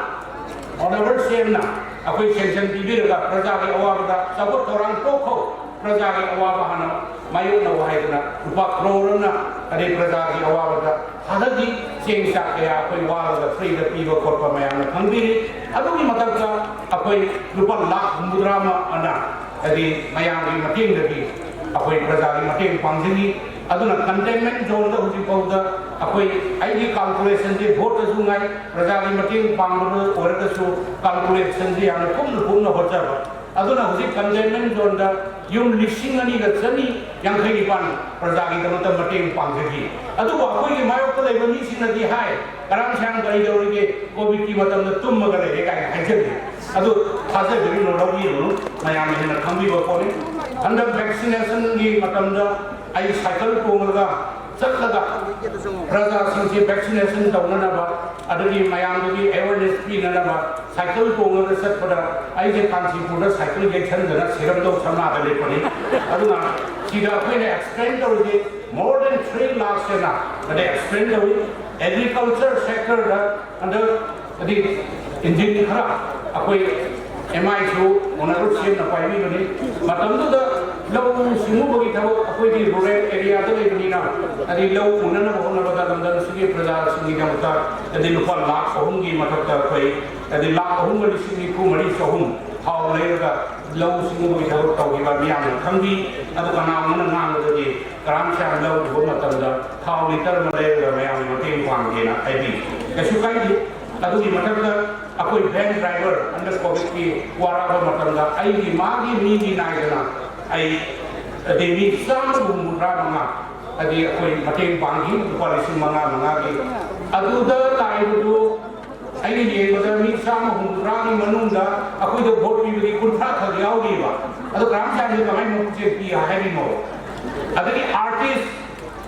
Honourable CMꯅ ꯑꯩꯈꯣꯏ sanction ꯄꯤꯕꯤꯔꯒ ꯄ꯭ꯔꯖꯥꯒꯤ ꯑꯋꯥꯕꯗ ꯆꯥꯎꯈꯠ ꯊꯧꯔꯥꯡ ꯇꯣꯛꯈꯣ, ꯄ꯭ꯔꯖꯥꯒꯤ ꯑꯋꯥꯕ ꯍꯥꯟꯅ ꯃꯥꯌꯣꯛꯅꯧ ꯍꯥꯏꯗꯅ ꯂꯨꯄꯥ ꯀ꯭ꯔꯣꯔ ꯑꯃꯅ ꯑꯗꯩ ꯄ꯭ꯔꯖꯥꯒꯤ ꯑꯋꯥꯕꯗ ꯊꯥꯗꯈꯤ꯫ ꯆꯦꯡ ꯆꯥꯛ ꯀꯌꯥ ꯑꯩꯈꯣꯏ ꯋꯥꯔꯒ ꯐ꯭ꯔꯤꯗ ꯄꯤꯕ ꯈꯣꯠꯄ ꯃꯌꯥꯝꯅ ꯈꯪꯕꯤꯔꯤ꯫ ꯑꯗꯨꯒꯤ ꯃꯊꯛꯇ ꯑꯩꯈꯣꯏ ꯂꯨꯄꯥ ꯂꯥꯈ ꯍꯨꯝꯐꯨꯇꯔꯥ ꯑꯃ ꯑꯅ ꯍꯥꯏꯗꯤ ꯃꯌꯥꯝꯒꯤ ꯃꯇꯦꯡꯗꯒꯤ ꯑꯩꯈꯣꯏ ꯄ꯭ꯔꯖꯥꯒꯤ ꯃꯇꯦꯡ ꯄꯥꯡꯖꯈꯤ꯫ ꯑꯗꯨꯅ ꯀꯟꯇꯦꯟꯃꯦꯟ ꯖꯣꯟꯗ ꯍꯧꯖꯤꯛ ꯐꯥꯎꯗ ꯑꯩꯈꯣꯏ, ꯑꯩꯒꯤ ꯀꯥꯜꯀꯨꯂꯦꯁꯟꯁꯦ ꯚꯣꯠꯇꯁꯨ ꯉꯥꯏ, ꯄ꯭ꯔꯖꯥꯒꯤ ꯃꯇꯦꯡ ꯄꯥꯡꯕꯗ ꯑꯣꯏꯔꯒꯁꯨ ꯀꯥꯜꯀꯨꯂꯦꯁꯟꯁꯦ ꯌꯥꯝꯅ ꯀꯨꯞꯅ ꯀꯨꯞꯅ ꯍꯣꯠꯆꯕ꯫ ꯑꯗꯨꯅ ꯍꯧꯖꯤꯛ ꯀꯟꯇꯦꯟꯃꯦꯟ ꯖꯣꯟꯗ ꯌꯨꯝ ꯂꯤꯁꯤꯡ ꯑꯅꯤꯒ ꯆꯅꯤ ꯌꯥꯡꯈꯩ ꯅꯤꯄꯥꯟ ꯄ꯭ꯔꯖꯥꯒꯤꯗꯃꯛꯇ ꯃꯇꯦꯡ ꯄꯥꯡꯖꯈꯤ꯫ ꯑꯗꯨꯕꯨ ꯑꯩꯈꯣꯏꯒꯤ ꯃꯥꯌꯣꯛꯇ ꯂꯩꯕ ꯃꯤꯁꯤꯡꯅꯗꯤ ꯍꯥꯏ, "ꯀꯔꯥꯝ ꯁꯥꯡ ꯀꯔꯤ ꯇꯧꯔꯤꯒꯦ? ꯀꯣꯚꯤꯗꯀꯤ ꯃꯇꯝꯗ ꯇꯨꯝꯃꯒ ꯂꯩꯔꯦ" ꯀꯥꯏꯅ ꯍꯥꯏꯖꯔꯤ꯫ ꯑꯗꯨ ꯊꯥꯖꯕꯤꯔꯨꯅꯨ, ꯂꯧꯕꯤꯔꯨꯅꯨ, ꯃꯌꯥꯝꯅ ꯍꯦꯟꯅ ꯈꯪꯕꯤꯕ ꯄꯣꯠꯅꯤ꯫ ꯍꯟꯗꯛ ꯚꯦꯛꯁꯤꯅꯦꯁꯟꯒꯤ ꯃꯇꯝꯗ ꯑꯩ ꯁꯥꯏꯀꯜ ꯇꯣꯡꯉꯒ ꯆꯠꯂꯒ ꯄ꯭ꯔꯖꯥꯁꯤꯡꯁꯤ ꯚꯦꯛꯁꯤꯅꯦꯁꯟ ꯇꯧꯅꯅꯕ, ꯑꯗꯒꯤ ꯃꯌꯥꯝꯗꯒꯤ ꯑꯦꯋꯦꯔꯅꯦꯁ ꯄꯤꯅꯅꯕ ꯁꯥꯏꯀꯜ ꯇꯣꯡꯉꯒ ꯆꯠꯄꯗ ꯑꯩꯁꯦ ꯀꯥꯟꯆꯤꯄꯨꯔꯗ ꯁꯥꯏꯀꯜ ꯌꯩꯁꯟꯗꯅ ꯁꯦꯔꯝꯗꯧ ꯁꯝꯅꯥꯗ ꯂꯦꯞꯄꯅꯤ꯫ ꯑꯗꯨꯅ ꯁꯤꯗ ꯑꯩꯈꯣꯏꯅ ꯑꯦꯛꯁꯄ꯭ꯂꯦꯟ ꯇꯧꯔꯤꯁꯦ, more than three lakhs ꯍꯦꯟꯅ ꯑꯗꯩ ꯑꯦꯛꯁꯄ꯭ꯂꯦꯟ ꯇꯧꯏ꯫ ꯑꯦꯒ꯭ꯔꯤꯀꯜꯆꯔ ꯁꯦꯛꯇꯔꯗ ꯍꯟꯗꯛ ꯍꯥꯏꯗꯤ ꯏꯟꯖꯤꯟ ꯈꯔ ꯑꯩꯈꯣꯏ ꯑꯦꯝ ꯑꯥꯏꯁꯨ ꯑꯣꯅꯔꯦꯕꯜ ꯁꯤ ꯑꯦꯝꯅ ꯄꯥꯏꯕꯤꯕꯅꯤ꯫ ꯃꯇꯝꯗꯨꯗ ꯂꯧꯎ ꯁꯤꯡꯎꯕꯒꯤ ꯊꯕꯛ ꯑꯩꯈꯣꯏꯗꯤ ꯔꯨꯔꯦꯜ ꯑꯦꯔꯤꯌꯥꯗ ꯂꯩꯕꯅꯤꯅ, ꯍꯥꯏꯗꯤ ꯂꯧ ꯎꯅꯅꯕ ꯍꯣꯠꯅꯕꯗ ꯂꯝꯗꯝꯁꯤꯒꯤ ꯄ꯭ꯔꯖꯥꯁꯤꯡꯒꯤꯗꯃꯛꯇ ꯍꯥꯏꯗꯤ ꯂꯨꯄꯥ ꯂꯥꯈ ꯑꯍꯨꯝꯒꯤ ꯃꯊꯛꯇ ꯑꯩꯈꯣꯏ ꯍꯥꯏꯗꯤ ꯂꯥꯈ ꯑꯍꯨꯝꯒ ꯂꯤꯁꯤꯡ ꯅꯤꯐꯨ ꯃꯔꯤ ꯆꯍꯨꯝ ꯊꯥꯎ ꯂꯩꯔꯒ ꯂꯧꯎ ꯁꯤꯡꯎꯕꯒꯤ ꯊꯕꯛ ꯇꯧꯈꯤꯕ ꯃꯤꯌꯥꯝꯅ ꯈꯪꯕꯤ꯫ ꯑꯗꯨ ꯀꯅꯥꯒꯨꯝꯕꯅ ꯉꯥꯡꯕꯗꯗꯤ ꯀꯔꯥꯝ ꯁꯥꯡ ꯂꯧ ꯎꯕ ꯃꯇꯝꯗ ꯊꯥꯎ ꯂꯤꯇꯔ ꯑꯃ ꯂꯩꯔꯒ ꯃꯌꯥꯝꯒꯤ ꯃꯇꯦꯡ ꯄꯥꯡꯒꯦꯅ ꯍꯥꯏꯕꯤ꯫ ꯀꯩꯁꯨ ꯀꯥꯏꯗꯦ꯫ ꯑꯗꯨꯒꯤ ꯃꯊꯛꯇ ꯑꯩꯈꯣꯏ ꯚꯦꯟ ꯗ꯭ꯔꯥꯏꯚꯔ ꯍꯟꯗꯛ ꯀꯣꯚꯤꯗꯀꯤ ꯋꯥꯔꯛꯄ ꯃꯇꯝꯗ ꯑꯩꯒꯤ ꯃꯥꯒꯤ ꯃꯤꯒꯤ ꯅꯥꯏꯗꯅ ꯑꯩ ꯑꯗꯩ ꯃꯤ ꯆꯥꯝꯃꯒ ꯍꯨꯝꯐꯨꯇꯔꯥ ꯃꯉꯥ ꯍꯥꯏꯗꯤ ꯑꯩꯈꯣꯏ ꯃꯇꯦꯡ ꯄꯥꯡꯈꯤ, ꯂꯨꯄꯥ ꯂꯤꯁꯤꯡ ꯃꯉꯥ ꯃꯉꯥꯒꯤ꯫ ꯑꯗꯨꯗ ꯇꯥꯏꯕꯗꯨ ꯑꯩꯅ ꯌꯦꯡꯕꯗ ꯃꯤ ꯆꯥꯝꯃ ꯍꯨꯝꯐꯨꯇꯔꯥꯒꯤ ꯃꯅꯨꯡꯗ ꯑꯩꯈꯣꯏꯗ ꯚꯣꯠ ꯄꯤꯕꯗꯤ ꯀꯨꯟꯊ꯭ꯔꯥ ꯈꯛ ꯌꯥꯎꯔꯤꯕ꯫ ꯑꯗꯣ ꯀꯔꯝ ꯁꯥꯡꯅ ꯀꯃꯥꯏꯅ ꯃꯈꯣꯏꯁꯦ ꯄꯤ ꯍꯥꯏꯔꯤꯅꯣ? ꯑꯗꯒꯤ ꯑꯥꯔꯇꯤꯁ,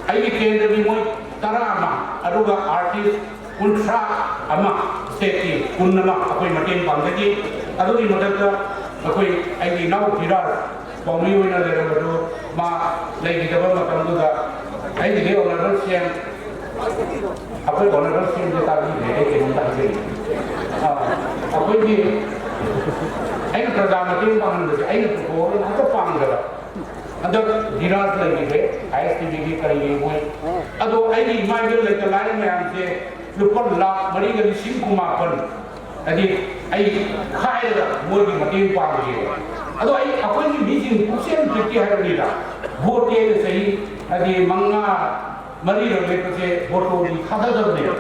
ꯑꯩꯒꯤ ꯀꯦꯟꯗ꯭ꯔꯒꯤ ꯃꯣꯏ ꯇꯔꯥ ꯑꯃ, ꯑꯗꯨꯒ ꯑꯥꯔꯇꯤꯁ ꯀꯨꯟꯊ꯭ꯔꯥ ꯑꯃ, ꯁ꯭ꯇꯦꯠꯀꯤ ꯀꯨꯟ ꯑꯃ ꯑꯩꯈꯣꯏ ꯃꯇꯦꯡ ꯄꯥꯡꯖꯈꯤ꯫ ꯑꯗꯨꯒꯤ ꯃꯊꯛꯇ ꯑꯩꯈꯣꯏ, ꯑꯩꯒꯤ ꯏꯅꯥꯎ ꯙꯤꯔꯥꯖ ꯄꯥꯎꯃꯤ ꯑꯣꯏꯅ ꯂꯩꯔꯝꯕꯗꯨ ꯃꯥ ꯂꯩꯈꯤꯗꯕ ꯃꯇꯝꯗꯨꯗ ꯑꯩꯒꯤꯗꯤ ꯑꯣꯅꯔꯦꯕꯜ ꯁꯤ ꯑꯦꯝ, ꯑꯩꯈꯣꯏ ꯑꯣꯅꯔꯦꯕꯜ ꯁꯤ ꯑꯦꯝꯁꯦ ꯇꯥꯕꯤꯗ꯭ꯔꯦ, ꯑꯩ ꯀꯩꯅꯣꯝꯇ ꯍꯥꯏꯖꯒꯦ꯫ ꯑꯥ, ꯑꯩꯈꯣꯏꯒꯤ ꯑꯩꯅ ꯄ꯭ꯔꯖꯥ ꯃꯇꯦꯡ ꯄꯥꯡꯍꯟꯕꯁꯦ ꯑꯩꯅ ꯄꯨꯊꯣꯛꯑꯒ ꯍꯦꯛꯇ ꯄꯥꯡꯗꯕ꯫ ꯍꯟꯗꯛ ꯙꯤꯔꯥꯖ ꯂꯩꯈꯤꯗ꯭ꯔꯦ, ꯑꯥꯏ ꯑꯦꯁ ꯇꯤ ꯚꯤꯒꯤ ꯀꯔꯤꯒꯤ ꯃꯣꯏ꯫ ꯑꯗꯣ ꯑꯩꯒꯤ ꯏꯃꯥ ꯏꯕꯦꯜ ꯂꯩꯇ ꯂꯥꯏꯔ ꯃꯌꯥꯝꯁꯦ ꯂꯨꯄꯥ ꯂꯥꯈ ꯃꯔꯤꯒ ꯂꯤꯁꯤꯡ ꯀꯨꯟꯃꯥꯄꯟ, ꯍꯥꯏꯗꯤ ꯑꯩ ꯈꯥꯏꯔꯒ ꯃꯣꯏꯒꯤ ꯃꯇꯦꯡ ꯄꯥꯡꯈꯤꯕ꯫ ꯑꯗꯣ ꯑꯩ, ꯑꯩꯈꯣꯏꯒꯤ ꯃꯤꯁꯤꯡ ꯄꯨꯛꯆꯦꯜ ꯄꯤꯛꯇꯦ ꯍꯥꯏꯕꯅꯤꯗ꯫ ꯚꯣꯠꯇꯤ ꯑꯩꯅ ꯆꯍꯤ, ꯍꯥꯏꯗꯤ, ꯃꯉꯥ, ꯃꯔꯤꯔꯛ ꯂꯦꯞꯄꯁꯦ ꯚꯣꯠꯇꯣꯗꯤ ꯊꯥꯗꯗꯕꯅꯦꯕ꯫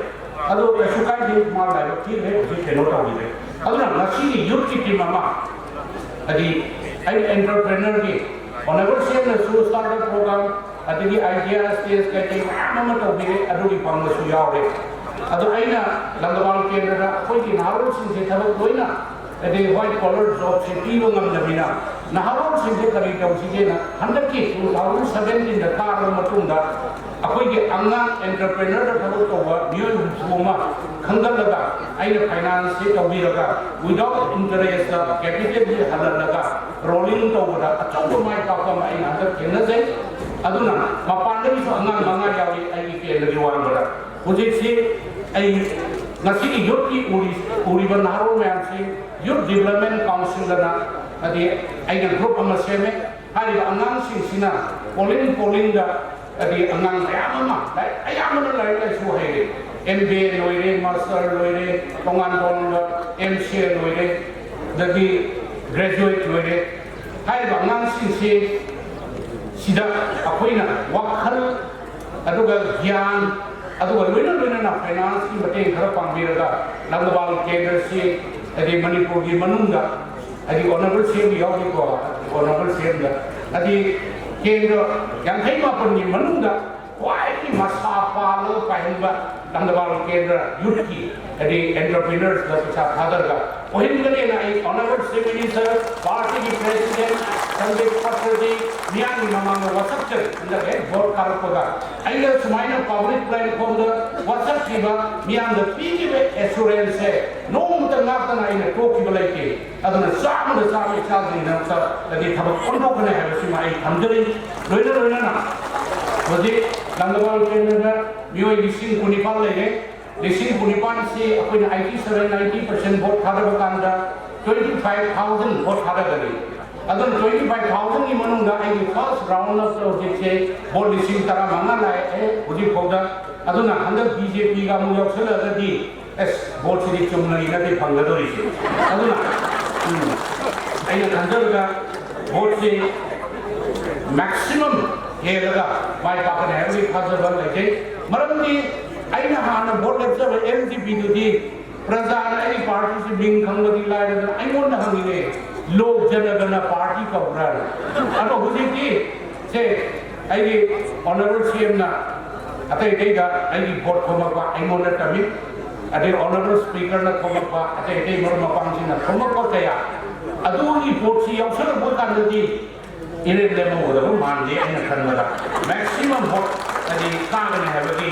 ꯑꯗꯣ ꯀꯩꯁꯨ ꯀꯥꯏꯗꯦ, ꯃꯥ ꯂꯥꯏꯕꯛ ꯊꯤꯈ꯭ꯔꯦ, ꯍꯧꯖꯤꯛ ꯀꯩꯅꯣ ꯇꯧꯈꯤꯗ꯭ꯔꯦ꯫ ꯑꯗꯨꯅ ꯉꯁꯤꯒꯤ ꯌꯨꯠꯀꯤ ꯇꯤꯝ ꯑꯃ, ꯍꯥꯏꯗꯤ, ꯑꯩ ꯑꯦꯟꯇꯔꯄ꯭ꯔꯦꯅꯔꯒꯤ ꯑꯣꯅꯔꯦꯕꯜ ꯁꯤ ꯑꯦꯝꯅꯁꯨ ꯁ꯭ꯇꯥꯔꯠ ꯑꯞ ꯄ꯭ꯔꯣꯒ꯭ꯔꯥꯝ, ꯑꯗꯒꯤ ꯑꯥꯏꯗꯤꯌꯥ ꯁ꯭ꯇꯦꯖ ꯀꯩꯀꯩ ꯃꯌꯥꯝ ꯑꯃ ꯇꯧꯕꯤꯔꯦ, ꯑꯗꯨꯒꯤ ꯄꯥꯡꯒꯜꯁꯨ ꯌꯥꯎꯔꯦ꯫ ꯑꯗꯣ ꯑꯩꯅ ꯂꯪꯒꯕꯥꯜ ꯀꯦꯟꯗ꯭ꯔꯗ ꯑꯩꯈꯣꯏꯒꯤ ꯅꯍꯥꯔꯣꯜꯁꯤꯡꯁꯦ ꯊꯕꯛ ꯂꯣꯏꯅ, ꯑꯗꯩ ꯋꯥꯏꯠ ꯀꯣꯂꯔ ꯖꯣꯕꯁꯦ ꯄꯤꯕ ꯉꯝꯗꯕꯅꯤꯅ, ꯅꯍꯥꯔꯣꯜꯁꯤꯡꯁꯦ ꯀꯔꯤ ꯇꯧꯁꯤꯒꯦꯅ ꯍꯟꯗꯛꯀꯤ ꯇꯨ ꯊꯥꯎꯖꯟ ꯁꯕꯦꯟꯇꯤꯟꯗ ꯀꯥꯔꯕ ꯃꯇꯨꯡꯗ ꯑꯩꯈꯣꯏꯒꯤ ꯑꯉꯥꯡ ꯑꯦꯟꯇꯔꯄ꯭ꯔꯦꯅꯔꯗ ꯊꯕꯛ ꯇꯧꯕ ꯃꯤꯑꯣꯏ ꯍꯨꯝꯐꯨ ꯑꯃ ꯈꯟꯒꯠꯂꯒ ꯑꯩꯅ ꯐꯥꯏꯅꯥꯟꯁꯁꯦ ꯇꯧꯕꯤꯔꯒ without interest capitalꯁꯦ ꯍꯜꯍꯜꯂꯒ ꯔꯣꯂꯤꯡ ꯇꯧꯕꯗ ꯑꯆꯧꯕ ꯃꯥꯏ ꯄꯥꯛꯄ ꯑꯃ ꯑꯩꯅ ꯍꯟꯗꯛ ꯊꯦꯡꯅꯖꯩ꯫ ꯑꯗꯨꯅ ꯃꯄꯥꯟꯗꯒꯤꯁꯨ ꯑꯉꯥꯡ ꯃꯉꯥ ꯌꯥꯎꯏ ꯑꯩꯒꯤ ꯀꯦꯟꯗ꯭ꯔꯒꯤ ꯋꯥꯡꯃꯗ꯫ ꯍꯧꯖꯤꯛꯁꯤ ꯑꯩ ꯉꯁꯤꯒꯤ ꯌꯨꯠꯀꯤ ꯎꯔꯤ-, ꯎꯔꯤꯕ ꯅꯍꯥꯔꯣꯜ ꯃꯌꯥꯝꯁꯤ ꯌꯨꯠ ꯗꯤꯕꯂꯞꯃꯦꯟ ꯀꯥꯎꯟꯁꯤꯜ ꯑꯅ, ꯍꯥꯏꯗꯤ, ꯑꯩꯅ ꯒ꯭ꯔꯨꯞ ꯑꯃ ꯁꯦꯝꯃꯦ꯫ ꯍꯥꯏꯔꯤꯕ ꯑꯉꯥꯡꯁꯤꯡꯁꯤꯅ ꯄꯣꯂꯤꯡ ꯄꯣꯂꯤꯡꯗ, ꯍꯥꯏꯗꯤ, ꯑꯉꯥꯡ ꯃꯌꯥꯝ ꯑꯃ ꯂꯥꯏꯔꯤꯛ, ꯑꯌꯥꯝꯕꯅ ꯂꯥꯏꯔꯤꯛ ꯂꯥꯏꯁꯨ ꯍꯩꯔꯦ, ꯑꯦꯝ ꯕꯤ ꯑꯦ ꯂꯣꯏꯔꯦ, ꯃꯥꯁꯇꯔ ꯂꯣꯏꯔꯦ, ꯇꯣꯉꯥꯟ ꯇꯣꯉꯥꯟꯕ ꯑꯦꯝ ꯁꯤ ꯑꯦ ꯂꯣꯏꯔꯦ, ꯑꯗꯒꯤ ꯒ꯭ꯔꯦꯖꯨꯋꯦꯠ ꯂꯣꯏꯔꯦ꯫ ꯍꯥꯏꯔꯤꯕ ꯑꯉꯥꯡꯁꯤꯡꯁꯤ ꯁꯤꯗ ꯑꯩꯈꯣꯏꯅ ꯋꯥꯈꯜ, ꯑꯗꯨꯒ ꯒ꯭ꯌꯥꯟ, ꯑꯗꯨꯒ ꯂꯣꯏꯅ ꯂꯣꯏꯅꯅ ꯐꯥꯏꯅꯥꯟꯁꯀꯤ ꯃꯇꯦꯡ ꯈꯔ ꯄꯥꯡꯕꯤꯔꯒ ꯂꯪꯒꯕꯥꯜ ꯀꯦꯟꯗ꯭ꯔꯁꯤ, ꯍꯥꯏꯗꯤ, ꯃꯅꯤꯄꯨꯔꯒꯤ ꯃꯅꯨꯡꯗ, ꯍꯥꯏꯗꯤ, ꯑꯣꯅꯔꯦꯕꯜ ꯁꯤ ꯑꯦꯝ ꯌꯥꯎꯔꯤꯀꯣ, ꯑꯣꯅꯔꯦꯕꯜ ꯁꯤ ꯑꯦꯝꯗ, ꯍꯥꯏꯗꯤ, ꯀꯦꯟꯗ꯭ꯔ ꯌꯥꯡꯈꯩ ꯃꯥꯄꯟꯒꯤ ꯃꯅꯨꯡꯗ ꯈ꯭ꯋꯥꯏꯗꯒꯤ ꯃꯁꯥ ꯄꯥꯜꯂꯒ ꯄꯥꯏꯍꯟꯕ ꯂꯪꯒꯕꯥꯜ ꯀꯦꯟꯗ꯭ꯔ ꯌꯨꯠꯀꯤ, ꯍꯥꯏꯗꯤ, ꯑꯦꯟꯇꯔꯄ꯭ꯔꯤꯅꯔꯁꯇ ꯄꯩꯁꯥ ꯊꯥꯗꯔꯒ ꯑꯣꯏꯍꯟꯒꯅꯦꯅ ꯑꯩ ꯑꯣꯅꯔꯦꯕꯜ ꯆꯤꯐ ꯃꯤꯅꯤꯁꯇꯔ, ꯄꯥꯔꯇꯤꯒꯤ ꯄ꯭ꯔꯦꯁꯤꯗꯦꯟꯠ ꯁꯟꯗꯤꯞ ꯆꯇ꯭ꯔꯖꯤ, ꯃꯤꯌꯥꯝꯒꯤ ꯃꯃꯥꯡꯗ ꯋꯥꯁꯛꯆꯔꯤ꯫ ꯍꯟꯗꯛ ꯍꯦꯛ ꯚꯣꯠ ꯀꯥꯔꯛꯄꯒ ꯑꯩꯅ ꯁꯨꯃꯥꯏꯅ ꯄꯕ꯭ꯂꯤꯛ ꯄ꯭ꯂꯦꯠꯐꯣꯝꯗ ꯋꯥꯁꯛꯈꯤꯕ, ꯃꯤꯌꯥꯝꯗ ꯄꯤꯈꯤꯕ ꯑꯦꯁꯨꯔꯦꯟꯁꯁꯦ ꯅꯣꯡꯃꯇ ꯉꯥꯛꯇꯅ ꯑꯩꯅ ꯇꯣꯛꯈꯤꯕ ꯂꯩꯇꯦ꯫ ꯑꯗꯨꯅ ꯆꯥꯝꯃꯗ ꯆꯥꯝꯃ ꯏꯆꯥꯁꯤꯡꯒꯤꯗꯃꯛꯇ ꯑꯗꯤ ꯊꯕꯛ ꯑꯣꯟꯊꯣꯛꯀꯅꯤ ꯍꯥꯏꯕꯁꯤꯃ ꯑꯩ ꯊꯝꯖꯔꯤ꯫ ꯂꯣꯏꯅ ꯂꯣꯏꯅꯅ ꯍꯧꯖꯤꯛ ꯂꯪꯒꯕꯥꯜ ꯀꯦꯟꯗ꯭ꯔꯗ ꯃꯤꯑꯣꯏ ꯂꯤꯁꯤꯡ ꯀꯨꯟꯅꯤꯄꯥꯜ ꯂꯩꯔꯦ꯫ ꯂꯤꯁꯤꯡ ꯀꯨꯟꯅꯤꯄꯥꯜꯁꯤ ꯑꯩꯈꯣꯏꯅ eighty seven, ninety percent vote ꯊꯥꯗꯕ ꯀꯥꯟꯗ twenty five thousand ꯚꯣꯠ ꯊꯥꯗꯒꯅꯤ꯫ ꯑꯗꯨꯅ twenty five thousandꯒꯤ ꯃꯅꯨꯡꯗ ꯑꯩꯒꯤ first round of ꯍꯧꯖꯤꯛꯁꯦ ꯚꯣꯠ ꯂꯤꯁꯤꯡ ꯇꯔꯥꯃꯉꯥ ꯂꯥꯛꯑꯦ ꯍꯧꯖꯤꯛ ꯐꯥꯎꯗ꯫ ꯑꯗꯨꯅ ꯍꯟꯗꯛ BJPꯒ ꯑꯃꯨꯛ ꯌꯥꯎꯁꯜꯂꯛꯑꯒꯗꯤ ꯑꯁ, ꯚꯣꯠꯁꯤꯗꯤ ꯆꯨꯝꯅꯒꯤ ꯅꯠꯇꯦ ꯐꯪꯒꯗꯧꯔꯤꯁꯦ꯫ ꯑꯗꯨꯅ ꯎꯝ, ꯑꯩꯅ ꯈꯟꯖꯕꯗ ꯚꯣꯠꯁꯤ maximum ꯍꯦꯜꯂꯒ ꯃꯥꯏ ꯄꯥꯛꯀꯅꯤ ꯍꯥꯏꯕꯒꯤ ꯊꯥꯖꯕ ꯂꯩꯖꯩ꯫ ꯃꯔꯝꯗꯤ ꯑꯩꯅ ꯍꯥꯟꯅ ꯚꯣꯠ ꯂꯦꯞꯆꯕ MGPꯗꯨꯗꯤ ꯄ꯭ꯔꯖꯥꯅ ꯑꯩꯒꯤ ꯄꯥꯔꯇꯤꯁꯤ ꯃꯤꯡ ꯈꯪꯕꯗꯤ ꯂꯥꯏꯔꯗꯅ ꯑꯩꯉꯣꯟꯗ ꯍꯪꯉꯤꯅꯦ, "ꯂꯣꯛ ꯖꯅꯒꯅ ꯄꯥꯔꯇꯤ ꯀꯧꯕ꯭ꯔꯥꯅ?" ꯑꯗꯣ ꯍꯧꯖꯤꯛꯇꯤ ꯁꯦ ꯑꯩꯒꯤ Honourable CMꯅ ꯑꯇꯩ ꯑꯇꯩꯗ ꯑꯩꯒꯤ ꯚꯣꯠ ꯈꯣꯝꯃꯛꯄ ꯑꯩꯉꯣꯟꯗ ꯇꯝꯃꯤ, ꯑꯗꯩ Honourable Speakerꯅ ꯈꯣꯝꯃꯛꯄ, ꯑꯇꯩ ꯑꯇꯩ ꯃꯔꯨꯞ ꯃꯄꯥꯡꯁꯤꯡꯅ ꯈꯣꯝꯃꯛꯄ ꯀꯌꯥ, ꯑꯗꯨꯒꯤ ꯚꯣꯠꯁꯤ ꯌꯥꯎꯁꯜꯂꯛꯄ ꯀꯥꯟꯗꯗꯤ ꯏꯔꯦꯟ ꯂꯦꯝꯍꯧꯒꯗꯕ ꯃꯥꯟꯗꯦ꯫ ꯑꯩꯅ ꯈꯟꯕꯗ maximum vote ꯍꯥꯏꯗꯤ ꯀꯥꯒꯅꯤ ꯍꯥꯏꯕꯒꯤ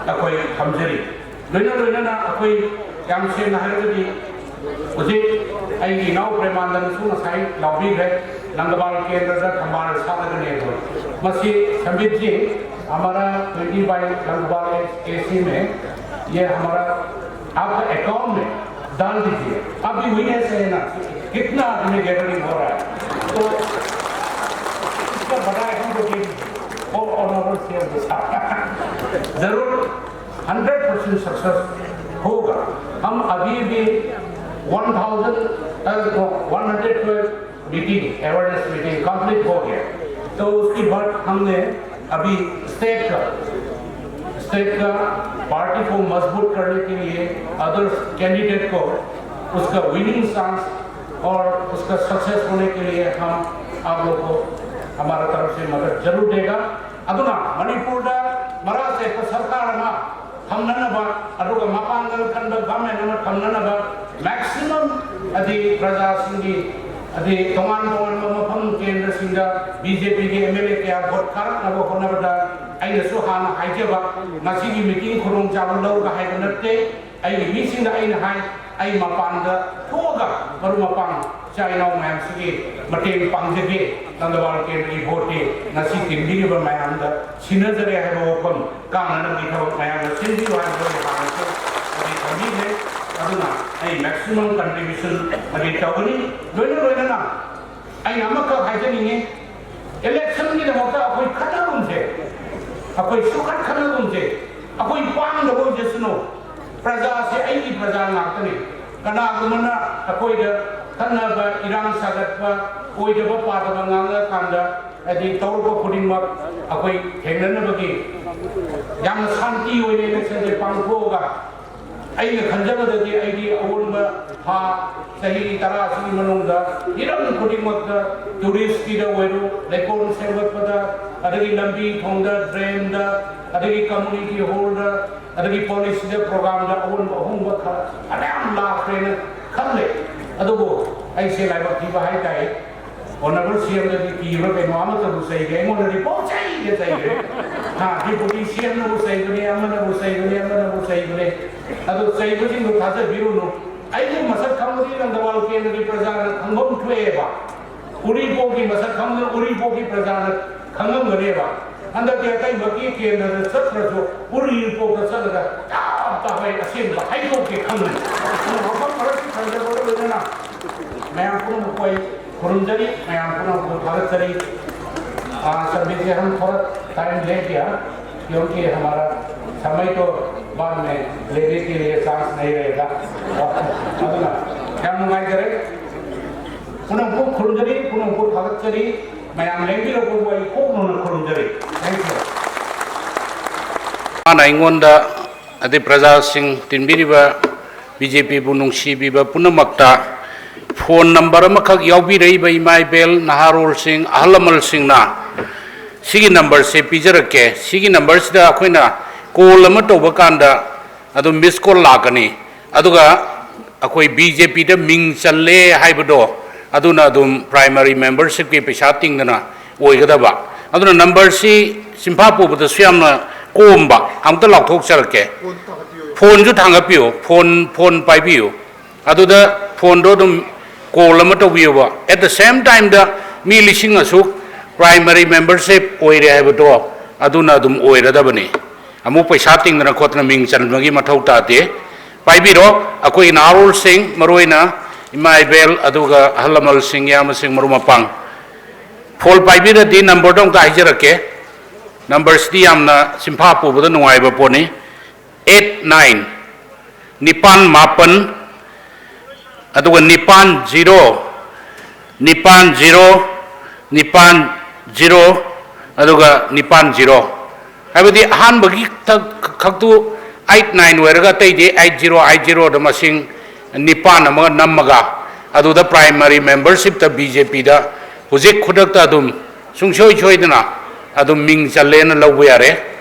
ꯑꯩꯈꯣꯏ ꯊꯝꯖꯔꯤ꯫ ꯂꯣꯏꯅ ꯂꯣꯏꯅꯅ ꯑꯩꯈꯣꯏ ꯌꯥꯝ ꯁꯦꯡꯅ ꯍꯥꯏꯔꯒꯗꯤ ꯍꯧꯖꯤꯛ ꯑꯩꯒꯤ ꯏꯅꯥꯎ ꯄ꯭ꯔꯦꯃꯥꯅꯟꯗꯁꯨ ꯉꯁꯥꯏ ꯂꯥꯎꯕꯤꯈ꯭ꯔꯦ, ꯂꯪꯒꯕꯥꯜ ꯀꯦꯟꯗ꯭ꯔꯗ ꯊꯝꯕꯥꯜ ꯁꯥꯠꯂꯒꯅꯤ ꯑꯗꯣ꯫ ꯃꯁꯤ ꯁꯝꯕꯤꯠ ꯖꯤ, हमारा twenty by लंगबाल एसी में ये हमारा आपका अकाउंट में डाल दीजिए। अभी वही ऐसे है ना, कितना आदमी गैदरिंग हो रहा है, तो इसका बड़ा अकाउंट को दे दीजिए। और ऑनरेबल सीएम के साथ जरूर हंड्रेड परसेंट सक्सेस होगा। हम अभी भी one thousand, one hundred twelve meeting, awareness meeting complete हो गया, तो उसके बाद हमने अभी स्टेट का स्टेट का पार्टी को मजबूत करने के लिए, अदर्स कैंडिडेट को उसका विनिंग चांस और उसका सक्सेस होने के लिए हम आप लोग को हमारा तरफ से मदद जरूर देगा। ꯑꯗꯨꯅ ꯃꯅꯤꯄꯨꯔꯗ ꯃꯔꯥ ꯆꯦꯠꯄ ꯁꯔꯀꯥꯔ ꯑꯃ ꯊꯝꯅꯅꯕ, ꯑꯗꯨꯒ ꯃꯄꯥꯡꯒꯜ ꯀꯟꯕ ꯒꯚꯔꯟꯃꯦꯟ ꯑꯃ ꯊꯝꯅꯅꯕ maximum ꯑꯗꯤ ꯄ꯭ꯔꯖꯥꯁꯤꯡꯒꯤ ꯑꯗꯤ ꯇꯣꯉꯥꯟ ꯇꯣꯉꯥꯟꯕ ꯃꯐꯝ ꯀꯦꯟꯗ꯭ꯔꯁꯤꯡꯗ BJPꯒꯤ MLA ꯀꯌꯥ ꯚꯣꯠ ꯀꯥꯔꯛꯅꯕ ꯍꯣꯠꯅꯕꯗ ꯑꯩꯅꯁꯨ ꯍꯥꯟꯅ ꯍꯥꯏꯖꯕ, ꯉꯁꯤꯒꯤ ꯃꯤꯇꯤꯡ ꯈꯨꯗꯣꯡꯆꯥꯕ ꯂꯧꯔꯒ ꯍꯥꯏꯕ ꯅꯠꯇꯦ꯫ ꯑꯩꯒꯤ ꯃꯤꯁꯤꯡꯗ ꯑꯩꯅ ꯍꯥꯏ, ꯑꯩ ꯃꯄꯥꯟꯗ ꯊꯣꯛꯑꯒ ꯃꯔꯨꯞ ꯃꯄꯥꯡ ꯏꯆꯥ ꯏꯅꯥꯎ ꯃꯌꯥꯝꯁꯤꯒꯤ ꯃꯇꯦꯡ ꯄꯥꯡꯖꯒꯦ꯫ ꯂꯪꯒꯕꯥꯜ ꯀꯦꯟꯗ꯭ꯔꯒꯤ ꯚꯣꯠꯇꯤ ꯉꯁꯤ ꯇꯤꯟꯕꯤꯔꯤꯕ ꯃꯌꯥꯝꯗ ꯁꯤꯟꯅꯖꯔꯦ ꯍꯥꯏꯕ ꯋꯥꯐꯝ ꯀꯥꯡꯅꯅꯕꯒꯤ ꯊꯕꯛ ꯃꯌꯥꯝꯗ ꯁꯤꯟꯕꯤꯌꯨ ꯍꯥꯏꯕꯗꯨ ꯑꯩ ꯍꯥꯟꯅꯁꯨ ꯑꯩ ꯊꯝꯕꯤꯈ꯭ꯔꯦ꯫ ꯑꯗꯨꯅ ꯑꯩ maximum contribution ꯑꯗꯤ ꯇꯧꯒꯅꯤ꯫ ꯂꯣꯏꯅ ꯂꯣꯏꯅꯅ ꯑꯩꯅ ꯑꯃꯈꯛ ꯍꯥꯏꯖꯅꯤꯡꯉꯤ, ꯏꯂꯦꯛꯁꯟꯒꯤꯗꯃꯛꯇ ꯑꯩꯈꯣꯏ ꯈꯠꯅꯒꯨꯝꯁꯦ, ꯑꯩꯈꯣꯏ ꯁꯨꯈꯠ ꯈꯠꯅꯒꯨꯝꯁꯦ, ꯑꯩꯈꯣꯏ ꯄꯥꯡꯗꯕ ꯑꯣꯏꯖꯁꯅꯨ꯫ ꯄ꯭ꯔꯖꯥꯁꯦ ꯑꯩꯒꯤ ꯄ꯭ꯔꯖꯥ ꯉꯥꯛꯇꯅꯤ꯫ ꯀꯅꯥꯒꯨꯝꯕꯅ ꯑꯩꯈꯣꯏꯗ ꯈꯠꯅꯕ, ꯏꯔꯥꯡ ꯁꯥꯒꯠꯄ, ꯑꯣꯏꯗꯕ ꯄꯥꯗꯕ ꯉꯥꯡꯉꯀꯥꯟꯗ, ꯍꯥꯏꯗꯤ ꯇꯧꯔꯛꯄ ꯈꯨꯗꯤꯡꯃꯛ ꯑꯩꯈꯣꯏ ꯊꯦꯡꯅꯅꯕꯒꯤ ꯌꯥꯝꯅ ꯁꯥꯟꯇꯤ ꯑꯣꯏꯅ ꯏꯂꯦꯛꯁꯟꯁꯦ ꯄꯥꯡꯊꯣꯛꯑꯒ, ꯑꯩꯅ ꯈꯟꯖꯕꯗꯗꯤ ꯑꯩꯗꯤ ꯑꯑꯣꯟꯕ ꯊꯥ ꯆꯍꯤ ꯇꯔꯥꯁꯤꯒꯤ ꯃꯅꯨꯡꯗ ꯍꯤꯔꯝ ꯈꯨꯗꯤꯡꯃꯛꯇ, ꯇꯨꯔꯤꯁꯀꯤꯗ ꯑꯣꯏꯔꯣ, ꯂꯩꯀꯣꯜ ꯁꯦꯝꯒꯠꯄꯗ, ꯑꯗꯒꯤ ꯂꯝꯕꯤ ꯊꯣꯡꯗ, ꯗ꯭ꯔꯦꯟꯗ, ꯑꯗꯒꯤ ꯀꯝꯃꯨꯅꯤꯇꯤ ꯍꯣꯜꯗ, ꯑꯗꯒꯤ ꯄꯣꯂꯤꯁꯤꯗ, ꯄ꯭ꯔꯣꯒ꯭ꯔꯥꯝꯗ ꯑꯑꯣꯟꯕ ꯑꯍꯣꯡꯕ ꯈꯔ ꯐꯅꯌꯥꯝ ꯂꯥꯛꯈ꯭ꯔꯦꯅ ꯈꯜꯂꯦ꯫ ꯑꯗꯨꯕꯨ ꯑꯩꯁꯦ ꯂꯥꯏꯕꯛ ꯊꯤꯕ ꯍꯥꯏꯇꯥꯔꯦ, ꯑꯣꯅꯔꯦꯕꯜ ꯁꯤ ꯑꯦꯝꯗꯗꯤ ꯀꯤꯕ꯭ꯔꯥ ꯀꯩꯅꯣ ꯑꯃꯠꯇꯕꯨ ꯆꯩꯒꯦ, ꯑꯩꯉꯣꯟꯗꯗꯤ ꯄꯣꯠ ꯆꯩꯗ ꯆꯩꯈ꯭ꯔꯦ꯫ ꯍꯥ, ꯗꯤꯄꯨꯇꯤ ꯁꯤ ꯑꯦꯝꯅꯕꯨ ꯆꯩꯕꯅꯦ, ꯑꯃꯅꯕꯨ ꯆꯩꯕꯅꯦ, ꯑꯃꯅꯕꯨ ꯆꯩꯕꯅꯦ꯫ ꯑꯗꯣ ꯆꯩꯕꯁꯤꯡꯗꯣ ꯊꯥꯖꯕꯤꯔꯨꯅꯨ꯫ ꯑꯩꯕꯨ ꯃꯁꯛ ꯈꯪꯕꯗꯤ ꯂꯪꯊꯕꯥꯜ ꯀꯦꯟꯗ꯭ꯔꯒꯤ ꯄ꯭ꯔꯖꯥꯅ ꯈꯪꯐꯝ ꯊꯣꯛꯑꯦꯕ꯫ ꯎꯔꯤꯄꯣꯛꯀꯤ ꯃꯁꯛ ꯈꯪꯕꯗ ꯎꯔꯤꯄꯣꯛꯀꯤ ꯄ꯭ꯔꯖꯥꯅ ꯈꯪꯉꯝꯒꯅꯦꯕ꯫ ꯍꯟꯗꯛꯇꯤ ꯑꯇꯩꯃꯛꯀꯤ ꯀꯦꯟꯗ꯭ꯔꯗ ꯆꯠꯇ꯭ꯔꯁꯨ ꯎꯔꯤꯄꯣꯛꯇ ꯆꯠꯂꯒ ꯇꯞ ꯇꯞ ꯑꯩ ꯑꯁꯦꯡꯕ ꯍꯥꯏꯗꯣꯛꯀꯦ ꯈꯪꯕꯅꯤ꯫ ꯃꯐꯝ ꯈꯔꯁꯨ ꯐꯖꯕꯒ ꯂꯣꯏꯅꯅ ꯃꯌꯥꯝ ꯄꯨꯝꯅꯃꯛꯄꯨ ꯑꯩ ꯈꯨꯔꯨꯝꯖꯔꯤ, ꯃꯌꯥꯝ ꯄꯨꯝꯅꯃꯛꯄꯨ ꯊꯥꯒꯠꯆꯔꯤ꯫ आ, सभी से हम थोड़ा टाइम ले लिया, क्योंकि हमारा समय तो बाद में लेने के लिए चांस नहीं रहेगा। ꯑꯗꯨꯅ ꯌꯥꯝ ꯅꯨꯡꯉꯥꯏꯖꯔꯦ꯫ ꯄꯨꯝꯅꯃꯛꯄꯨ ꯈꯨꯔꯨꯝꯖꯔꯤ, ꯄꯨꯝꯅꯃꯛꯄꯨ ꯊꯥꯒꯠꯆꯔꯤ꯫ ꯃꯌꯥꯝ ꯂꯦꯡꯕꯤꯔꯛꯄꯕꯨ ꯑꯩ ꯄꯨꯛꯅꯤꯡ ꯍꯨꯅ ꯈꯨꯔꯨꯝꯖꯔꯤ꯫ Thank you꯫ ꯃꯥꯅ ꯑꯩꯉꯣꯟꯗ, ꯑꯗꯩ ꯄ꯭ꯔꯖꯥꯁꯤꯡ, ꯇꯤꯟꯕꯤꯔꯤꯕ ꯕꯤ ꯖꯦ ꯄꯤꯕꯨ ꯅꯨꯡꯁꯤꯕꯤꯕ ꯄꯨꯝꯅꯃꯛꯇ ꯐꯣꯟ ꯅꯝꯕꯔ ꯑꯃꯈꯛ ꯌꯥꯎꯕꯤꯔꯛꯏꯕ ꯏꯃꯥ ꯏꯕꯦꯜ, ꯅꯍꯥꯔꯣꯜꯁꯤꯡ, ꯑꯍꯜ ꯂꯃꯟꯁꯤꯡꯅ ꯁꯤꯒꯤ ꯅꯝꯕꯔꯁꯦ ꯄꯤꯖꯔꯛꯀꯦ꯫ ꯁꯤꯒꯤ ꯅꯝꯕꯔꯁꯤꯗ ꯑꯩꯈꯣꯏꯅ ꯀꯣꯜ ꯑꯃ ꯇꯧꯕ ꯀꯥꯟꯗ ꯑꯗꯨꯝ ꯃꯤꯁ ꯀꯣꯜ ꯂꯥꯛꯀꯅꯤ꯫ ꯑꯗꯨꯒ ꯑꯩꯈꯣꯏ ꯕꯤ ꯖꯦ ꯄꯤꯗ ꯃꯤꯡ ꯆꯜꯂꯦ ꯍꯥꯏꯕꯗꯣ, ꯑꯗꯨꯅ ꯑꯗꯨꯝ ꯄ꯭ꯔꯥꯏꯃꯔꯤ ꯃꯦꯝꯕꯔꯁꯤꯞꯀꯤ ꯄꯩꯁꯥ ꯇꯤꯡꯗꯅ ꯑꯣꯏꯒꯗꯕ꯫ ꯑꯗꯨꯅ ꯅꯝꯕꯔꯁꯤ ꯆꯤꯟꯐꯥ ꯄꯨꯕꯗꯁꯨ ꯌꯥꯝꯅ ꯀꯣꯝꯕ꯫ ꯑꯃꯨꯛꯇ ꯂꯥꯎꯊꯣꯛꯆꯔꯛꯀꯦ꯫ ꯐꯣꯟꯁꯨ ꯊꯥꯡꯒꯠꯄꯤꯌꯨ, ꯐꯣꯟ, ꯐꯣꯟ ꯄꯥꯏꯕꯤꯌꯨ꯫ ꯑꯗꯨꯗ ꯐꯣꯟꯗꯣ ꯑꯗꯨꯝ ꯀꯣꯜ ꯑꯃ ꯇꯧꯕꯤꯌꯨꯕ꯫ At the same timeꯗ ꯃꯤ ꯂꯤꯁꯤꯡ ꯑꯁꯨꯛ ꯄ꯭ꯔꯥꯏꯃꯔꯤ ꯃꯦꯝꯕꯔꯁꯤꯞ ꯑꯣꯏꯔꯦ ꯍꯥꯏꯕꯗꯣ ꯑꯗꯨꯅ ꯑꯗꯨꯝ ꯑꯣꯏꯔꯗꯕꯅꯤ꯫ ꯑꯃꯨꯛ ꯄꯩꯁꯥ ꯇꯤꯡꯗꯅ ꯈꯣꯠꯇꯅ ꯃꯤꯡ ꯆꯟꯕꯒꯤ ꯃꯊꯧ ꯇꯥꯗꯦ꯫ ꯄꯥꯏꯕꯤꯔꯣ꯫ ꯑꯩꯈꯣꯏꯒꯤ ꯅꯍꯥꯔꯣꯜꯁꯤꯡ, ꯃꯔꯨꯑꯣꯏꯅ ꯏꯃꯥ ꯏꯕꯦꯜ, ꯑꯗꯨꯒ ꯑꯍꯜ ꯂꯃꯟꯁꯤꯡ, ꯏꯌꯥꯝꯕꯁꯤꯡ, ꯃꯔꯨꯞ ꯃꯄꯥꯡ, ꯐꯣꯜ ꯄꯥꯏꯕꯤꯔꯗꯤ ꯅꯝꯕꯔꯗꯣ ꯑꯝꯇ ꯍꯥꯏꯖꯔꯛꯀꯦ꯫ ꯅꯝꯕꯔꯁꯤꯗꯤ ꯌꯥꯝꯅ ꯆꯤꯟꯐꯥ ꯄꯨꯕꯗ ꯅꯨꯡꯉꯥꯏꯕ ꯄꯣꯠꯅꯤ꯫ ꯑꯩꯠ ꯅꯥꯏꯟ, ꯅꯤꯄꯥꯟ ꯃꯥꯄꯟ, ꯑꯗꯨꯒ ꯅꯤꯄꯥꯟ ꯖꯤꯔꯣ, ꯅꯤꯄꯥꯟ ꯖꯤꯔꯣ, ꯅꯤꯄꯥꯟ ꯖꯤꯔꯣ, ꯑꯗꯨꯒ ꯅꯤꯄꯥꯟ ꯖꯤꯔꯣ꯫ ꯍꯥꯏꯕꯗꯤ ꯑꯍꯥꯟꯕꯒꯤ ꯈꯛ-, ꯈꯛꯇꯨ ꯑꯩꯠ ꯅꯥꯏꯟ ꯑꯣꯏꯔꯒ, ꯑꯇꯩꯗꯤ ꯑꯩꯠ ꯖꯤꯔꯣ, ꯑꯩꯠ ꯖꯤꯔꯣꯗ ꯃꯁꯤꯡ ꯅꯤꯄꯥꯟ ꯑꯃꯒ ꯅꯝꯃꯒ, ꯑꯗꯨꯗ ꯄ꯭ꯔꯥꯏꯃꯔꯤ ꯃꯦꯝꯕꯔꯁꯤꯞꯇ ꯕꯤ ꯖꯦ ꯄꯤꯗ ꯍꯧꯖꯤꯛ ꯈꯨꯗꯛꯇ ꯑꯗꯨꯝ ꯁꯨꯡꯁꯣꯏ ꯁꯣꯏꯗꯅ ꯑꯗꯨꯝ ꯃꯤꯡ ꯆꯜꯂꯦꯅ ꯂꯧꯕ ꯌꯥꯔꯦ꯫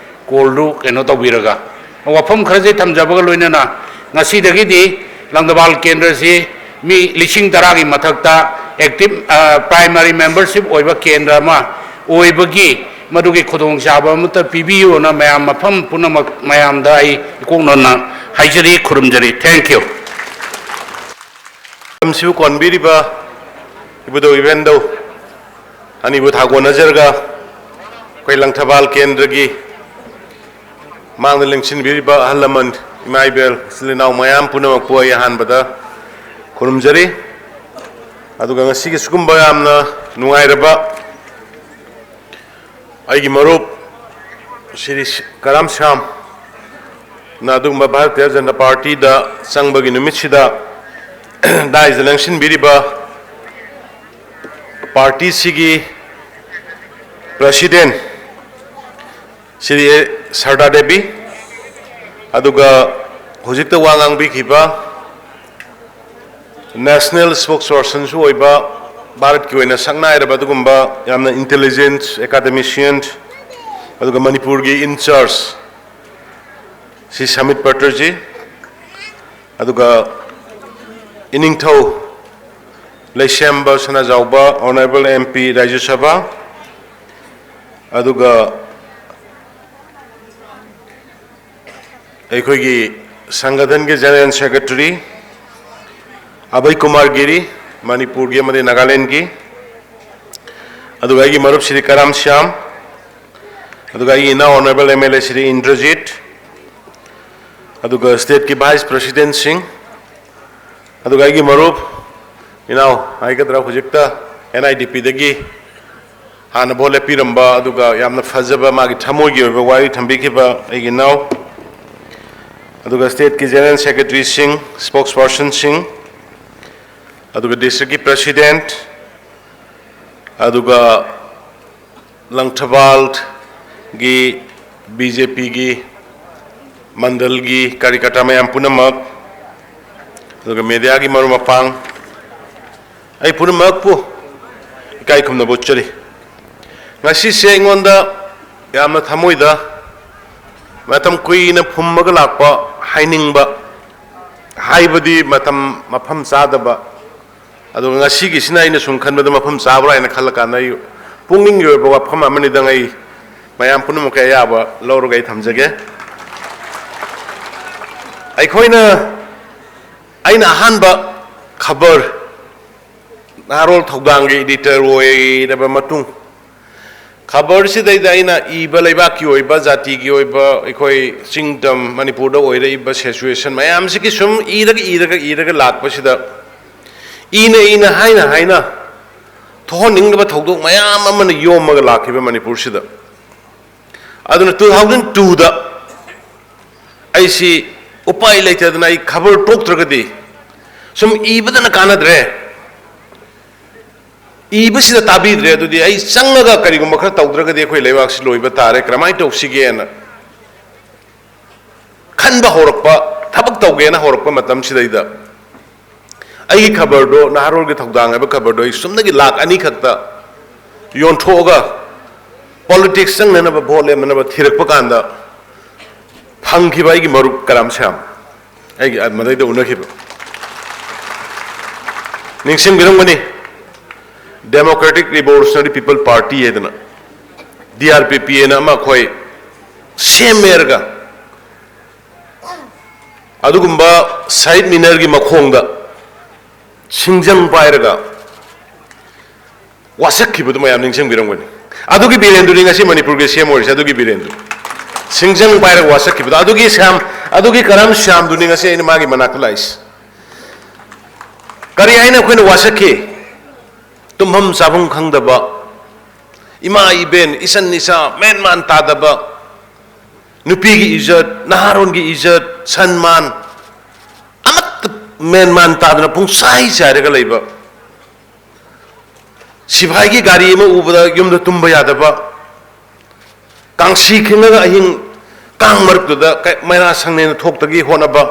ꯀꯣꯜꯗꯨ ꯀꯩꯅꯣ ꯇꯧꯕꯤꯔꯒ, ꯋꯥꯐꯝ ꯈꯔꯁꯦ ꯊꯝꯖꯕꯒ ꯂꯣꯏꯅꯅ, ꯉꯁꯤꯗꯒꯤꯗꯤ ꯂꯪꯗꯕꯥꯜ ꯀꯦꯟꯗ꯭ꯔꯁꯤ ꯃꯤ ꯂꯤꯁꯤꯡ ꯇꯔꯥꯒꯤ ꯃꯊꯛꯇ ꯑꯦꯛꯇꯤꯚ, ꯑ, ꯄ꯭ꯔꯥꯏꯃꯔꯤ ꯃꯦꯝꯕꯔꯁꯤꯞ ꯑꯣꯏꯕ ꯀꯦꯟꯗ꯭ꯔ ꯑꯃ ꯑꯣꯏꯕꯒꯤ ꯃꯗꯨꯒꯤ ꯈꯨꯗꯣꯡꯆꯥꯕ ꯑꯃꯠꯇ ꯄꯤꯕꯤꯌꯨꯅ ꯃꯌꯥꯝ, ꯃꯐꯝ ꯄꯨꯝꯅꯃꯛ ꯃꯌꯥꯝꯗ ꯑꯩ ꯏꯀꯣꯛꯅꯅ ꯍꯥꯏꯖꯔꯤ, ꯈꯨꯔꯨꯝꯖꯔꯤ꯫ Thank you꯫ ꯃꯇꯝꯁꯤꯕꯨ ꯀꯣꯟꯕꯤꯔꯤꯕ ꯏꯕꯨꯙꯧ ꯏꯕꯦꯟꯗꯧ ꯑꯅꯤꯕꯨ ꯊꯥꯒꯣꯟꯅꯖꯔꯒ, ꯑꯩꯈꯣꯏ ꯂꯪꯊꯕꯥꯜ ꯀꯦꯟꯗ꯭ꯔꯒꯤ ꯃꯥꯡꯗ ꯂꯦꯡꯁꯤꯟꯕꯤꯔꯤꯕ ꯑꯍꯜ ꯂꯃꯟ, ꯏꯃꯥ ꯏꯕꯦꯜ, ꯏꯆꯤꯜ ꯏꯅꯥꯎ ꯃꯌꯥꯝ ꯄꯨꯝꯅꯃꯛꯄꯨ ꯑꯩ ꯑꯍꯥꯟꯕꯗ ꯈꯨꯔꯨꯝꯖꯔꯤ꯫ ꯑꯗꯨꯒ ꯉꯁꯤꯒꯤ ꯁꯤꯒꯨꯝꯕ ꯌꯥꯝꯅ ꯅꯨꯡꯉꯥꯏꯔꯕ ꯑꯩꯒꯤ ꯃꯔꯨꯞ ꯁ꯭ꯔꯤ ꯀꯔꯥꯝ ꯁ꯭ꯌꯥꯝꯅ ꯑꯗꯨꯒꯨꯝꯕ ꯚꯥꯔꯇꯤꯌ ꯖꯅꯇꯥ ꯄꯥꯔꯇꯤꯗ ꯆꯪꯕꯒꯤ ꯅꯨꯃꯤꯠꯁꯤꯗ ꯗꯥꯏꯁꯇ ꯂꯦꯡꯁꯤꯟꯕꯤꯔꯤꯕ ꯄꯥꯔꯇꯤꯁꯤꯒꯤ ꯄ꯭ꯔꯁꯤꯗꯦꯟ ꯁ꯭ꯔꯤ ꯑꯦ ꯁꯔꯗꯥ ꯗꯦꯕꯤ, ꯑꯗꯨꯒ ꯍꯧꯖꯤꯛꯇ ꯋꯥ ꯉꯥꯡꯕꯤꯈꯤꯕ ꯅꯦꯁꯅꯦꯜ ꯁ꯭ꯄꯣꯛꯁ ꯄꯔꯁꯟꯁꯨ ꯑꯣꯏꯕ, ꯚꯥꯔꯠꯀꯤ ꯑꯣꯏꯅ ꯁꯛꯅꯥꯏꯔꯕ ꯑꯗꯨꯒꯨꯝꯕ ꯌꯥꯝꯅ ꯏꯟꯇꯦꯂꯤꯖꯦꯟꯠ ꯑꯦꯀꯥꯗꯦꯃꯤꯁꯤꯌꯟ, ꯑꯗꯨꯒ ꯃꯅꯤꯄꯨꯔꯒꯤ ꯏꯟꯆꯥꯔꯖ ꯁ꯭ꯔꯤ ꯁꯃꯤꯠ ꯄꯇ꯭ꯔꯖꯤ, ꯑꯗꯨꯒ ꯏꯅꯤꯡꯊꯧ ꯂꯩꯁꯦꯝꯕ ꯁꯅꯥꯖꯥꯎꯕ, ꯑꯣꯅꯔꯦꯕꯜ ꯑꯦꯝ ꯄꯤ ꯔꯥꯖ꯭ꯌ ꯁꯚꯥ, ꯑꯗꯨꯒ ꯑꯩꯈꯣꯏꯒꯤ ꯁꯪꯒꯊꯟꯒꯤ ꯖꯦꯅꯔꯦꯜ ꯁꯦꯀ꯭ꯔꯦꯇꯔꯤ ꯑꯚꯌ ꯀꯨꯃꯥꯔ ꯒꯤꯔꯤ, ꯃꯅꯤꯄꯨꯔꯒꯤ ꯑꯃꯗꯤ ꯅꯥꯒꯥꯂꯦꯟꯒꯤ, ꯑꯗꯨꯒ ꯑꯩꯒꯤ ꯃꯔꯨꯞ ꯁ꯭ꯔꯤ ꯀꯔꯥꯝ ꯁ꯭ꯌꯥꯝ, ꯑꯗꯨꯒ ꯑꯩꯒꯤ ꯏꯅꯥꯎ honourable M L A Shri Indrajit, ꯑꯗꯨꯒ ꯁ꯭ꯇꯦꯠꯀꯤ ꯚꯥꯏꯁ ꯄ꯭ꯔꯁꯤꯗꯦꯟꯠꯁꯤꯡ, ꯑꯗꯨꯒ ꯑꯩꯒꯤ ꯃꯔꯨꯞ ꯏꯅꯥꯎ ꯍꯥꯏꯒꯗ꯭ꯔꯥ, ꯍꯧꯖꯤꯛꯇ ꯑꯦꯟ ꯑꯥꯏ ꯗꯤ ꯄꯤꯗꯒꯤ ꯍꯥꯟꯅ ꯚꯣꯠ ꯂꯦꯞꯄꯤꯔꯝꯕ, ꯑꯗꯨꯒ ꯌꯥꯝꯅ ꯐꯖꯕ ꯃꯥꯒꯤ ꯊꯃꯣꯏꯒꯤ ꯑꯣꯏꯕ ꯋꯥꯔꯤ ꯊꯝꯕꯤꯈꯤꯕ ꯑꯩꯒꯤ ꯏꯅꯥꯎ, ꯑꯗꯨꯒ ꯁ꯭ꯇꯦꯠꯀꯤ ꯖꯦꯅꯔꯦꯜ ꯁꯦꯀ꯭ꯔꯦꯇꯔꯤꯁꯤꯡ, ꯁ꯭ꯄꯣꯛꯁ ꯄꯔꯁꯟꯁꯤꯡ, ꯑꯗꯨꯒ ꯗꯤꯁꯇ꯭ꯔꯤꯛꯀꯤ ꯄ꯭ꯔꯦꯁꯤꯗꯦꯟꯠ, ꯑꯗꯨꯒ ꯂꯪꯊꯕꯥꯜꯒꯤ ꯕꯤ ꯖꯦ ꯄꯤꯒꯤ ꯃꯟꯗꯜꯒꯤ ꯀꯥꯔꯤꯀꯔꯇꯥ ꯃꯌꯥꯝ ꯄꯨꯝꯅꯃꯛ, ꯑꯗꯨꯒ ꯃꯦꯗꯤꯌꯥꯒꯤ ꯃꯔꯨꯞ ꯃꯄꯥꯡ, ꯑꯩ ꯄꯨꯝꯅꯃꯛꯄꯨ ꯏꯀꯥꯏ ꯈꯨꯝꯅꯕ ꯎꯠꯆꯔꯤ꯫ ꯉꯁꯤꯁꯦ ꯑꯩꯉꯣꯟꯗ ꯌꯥꯝꯅ ꯊꯃꯣꯏꯗ ꯃꯇꯝ ꯀꯨꯏꯅ ꯐꯨꯝꯃꯒ ꯂꯥꯛꯄ, ꯍꯥꯏꯅꯤꯡꯕ, ꯍꯥꯏꯕꯗꯤ ꯃꯇꯝ ꯃꯐꯝ ꯆꯥꯗꯕ, ꯑꯗꯨꯒ ꯉꯁꯤꯒꯤꯁꯤꯅ ꯑꯩꯅ ꯁꯨꯝ ꯈꯟꯕꯗ ꯃꯐꯝ ꯆꯥꯕ꯭ꯔꯥ ꯍꯥꯏꯅ ꯈꯜꯂꯀꯥꯟꯗ ꯑꯩ ꯄꯨꯛꯅꯤꯡꯒꯤ ꯑꯣꯏꯕ ꯋꯥꯐꯝ ꯑꯃꯅꯤꯗꯪ ꯑꯩ ꯃꯌꯥꯝ ꯄꯨꯝꯅꯃꯛꯀꯤ ꯑꯌꯥꯕ ꯂꯧꯔꯒ ꯑꯩ ꯊꯝꯖꯒꯦ꯫ ꯑꯩꯈꯣꯏꯅ, ꯑꯩꯅ ꯑꯍꯥꯟꯕ ꯈꯕꯔ ꯅꯍꯥꯔꯣꯜ ꯊꯧꯗꯥꯡꯒꯤ ꯏꯗꯤꯇꯔ ꯑꯣꯏꯔꯕ ꯃꯇꯨꯡ, ꯈꯕꯔꯁꯤꯗꯩꯗ ꯑꯩꯅ ꯏꯕ, ꯂꯩꯕꯥꯛꯀꯤ ꯑꯣꯏꯕ, ꯖꯥꯇꯤꯒꯤ ꯑꯣꯏꯕ, ꯑꯩꯈꯣꯏ ꯆꯤꯡ ꯇꯝ ꯃꯅꯤꯄꯨꯔꯗ ꯑꯣꯏꯔꯛꯏꯕ ꯁꯤꯆꯨꯋꯦꯁꯟ ꯃꯌꯥꯝꯁꯤꯒꯤ ꯁꯨꯝ ꯏꯔꯒ, ꯏꯔꯒ, ꯏꯔꯒ ꯂꯥꯛꯄꯁꯤꯗ, ꯏꯅ, ꯏꯅ, ꯍꯥꯏꯅ, ꯍꯥꯏꯅ ꯊꯣꯛꯍꯟꯅꯤꯡꯗꯕ ꯊꯧꯗꯣꯛ ꯃꯌꯥꯝ ꯑꯃꯅ ꯌꯣꯝꯃꯒ ꯂꯥꯛꯈꯤꯕ ꯃꯅꯤꯄꯨꯔꯁꯤꯗ꯫ ꯑꯗꯨꯅ two thousand twoꯗ ꯑꯩꯁꯤ ꯎꯄꯥꯏ ꯂꯩꯇꯗꯅ ꯑꯩ ꯈꯕꯔ ꯇꯣꯛꯇ꯭ꯔꯒꯗꯤ ꯁꯨꯝ ꯏꯕꯗꯅ ꯀꯥꯟꯅꯗ꯭ꯔꯦ, ꯏꯕꯁꯤꯗ ꯇꯥꯕꯤꯗ꯭ꯔꯦ, ꯑꯗꯨꯗꯤ ꯑꯩ ꯆꯪꯉꯒ ꯀꯔꯤꯒꯨꯝꯕ ꯈꯔ ꯇꯧꯗ꯭ꯔꯒꯗꯤ ꯑꯩꯈꯣꯏ ꯂꯩꯕꯥꯛꯁꯤ ꯂꯣꯏꯕ ꯇꯥꯔꯦ, ꯀꯔꯝꯍꯥꯏꯅ ꯇꯧꯁꯤꯒꯦꯅ ꯈꯟꯕ ꯍꯧꯔꯛꯄ, ꯊꯕꯛ ꯇꯧꯒꯦꯅ ꯍꯧꯔꯛꯄ ꯃꯇꯝꯁꯤꯗꯩꯗ ꯑꯩꯒꯤ ꯈꯕꯔꯗꯣ, ꯅꯍꯥꯔꯣꯜꯒꯤ ꯊꯧꯗꯥꯡ ꯍꯥꯏꯕ ꯈꯕꯔꯗꯣ, ꯑꯩ ꯁꯨꯞꯅꯒꯤ ꯂꯥꯛ ꯑꯅꯤ ꯈꯛꯇ ꯌꯣꯟꯊꯣꯛꯑꯒ ꯄꯣꯂꯤꯇꯤꯛꯁ ꯆꯪꯅꯅꯕ, ꯚꯣꯠ ꯂꯦꯞꯅꯅꯕ ꯊꯤꯔꯛꯄ ꯀꯥꯟꯗ ꯐꯪꯈꯤꯕ ꯑꯩꯒꯤ ꯃꯔꯨꯞ ꯀꯔꯥꯝ ꯁ꯭ꯌꯥꯝ, ꯑꯩꯒꯤ ꯃꯗꯩꯗ ꯎꯅꯈꯤꯕ, ꯅꯤꯡꯁꯤꯡꯕꯤꯔꯝꯒꯅꯤ꯫ Democratic Revolutionary People Party ꯍꯥꯏꯗꯅ, ꯗꯤ ꯑꯥꯔ ꯄꯤ ꯄꯤ ꯍꯥꯏꯅ ꯑꯃ ꯑꯩꯈꯣꯏ ꯁꯦꯝꯃꯦꯔꯒ, ꯑꯗꯨꯒꯨꯝꯕ ꯁꯍꯤꯗ ꯃꯤꯅꯔꯒꯤ ꯃꯈꯣꯡꯗ ꯁꯤꯡꯖꯪ ꯄꯥꯏꯔꯒ ꯋꯥꯁꯛꯈꯤꯕꯗꯨ ꯃꯌꯥꯝ ꯅꯤꯡꯁꯤꯡꯕꯤꯔꯝꯒꯅꯤ꯫ ꯑꯗꯨꯒꯤ ꯕꯤꯔꯦꯟꯗꯨꯅꯤ ꯉꯁꯤ ꯃꯅꯤꯄꯨꯔꯒꯤ ꯁꯤ ꯑꯦꯝ ꯑꯣꯏꯔꯤꯁꯦ, ꯑꯗꯨꯒꯤ ꯕꯤꯔꯦꯟꯗꯨ꯫ ꯁꯤꯡꯖꯪ ꯄꯥꯏꯔꯒ ꯋꯥꯁꯛꯈꯤꯕꯗꯣ, ꯑꯗꯨꯒꯤ ꯁ꯭ꯌꯥꯝ, ꯑꯗꯨꯒꯤ ꯀꯔꯝ ꯁ꯭ꯌꯥꯝꯗꯨꯅꯤ ꯉꯁꯤ ꯑꯩꯅ ꯃꯥꯒꯤ ꯃꯅꯥꯛꯇ ꯂꯥꯛꯏꯁꯦ꯫ ꯀꯔꯤ ꯍꯥꯏꯅ ꯑꯩꯈꯣꯏꯅ ꯋꯥꯁꯛꯈꯤ? ꯇꯨꯝꯐꯝ ꯆꯥꯐꯝ ꯈꯪꯗꯕ, ꯏꯃꯥ ꯏꯕꯦꯟ, ꯏꯆꯟ ꯏꯆꯥ ꯃꯦꯟ ꯃꯥꯟ ꯇꯥꯗꯕ, ꯅꯨꯄꯤꯒꯤ ꯏꯖꯠ, ꯅꯍꯥꯔꯣꯟꯒꯤ ꯏꯖꯠ, ꯁꯟꯃꯥꯟ, ꯑꯃꯠꯇ ꯃꯦꯟ ꯃꯥꯟ ꯇꯥꯗꯅ ꯄꯨꯡꯆꯥꯏ ꯆꯥꯏꯔꯒ ꯂꯩꯕ, ꯁꯤꯐꯥꯏꯒꯤ ꯒꯥꯔꯤ ꯑꯃ ꯎꯕꯗ ꯌꯨꯝꯗ ꯇꯨꯝꯕ ꯌꯥꯗꯕ, ꯀꯥꯡꯁꯤ ꯈꯤꯡꯉꯒ ꯑꯍꯤꯡ ꯀꯥꯡ ꯃꯔꯛꯇꯨꯗ ꯀ-, ꯃꯩꯔꯥ ꯁꯪꯂꯦꯟ ꯊꯣꯛꯇꯒꯤ ꯍꯣꯠꯅꯕ,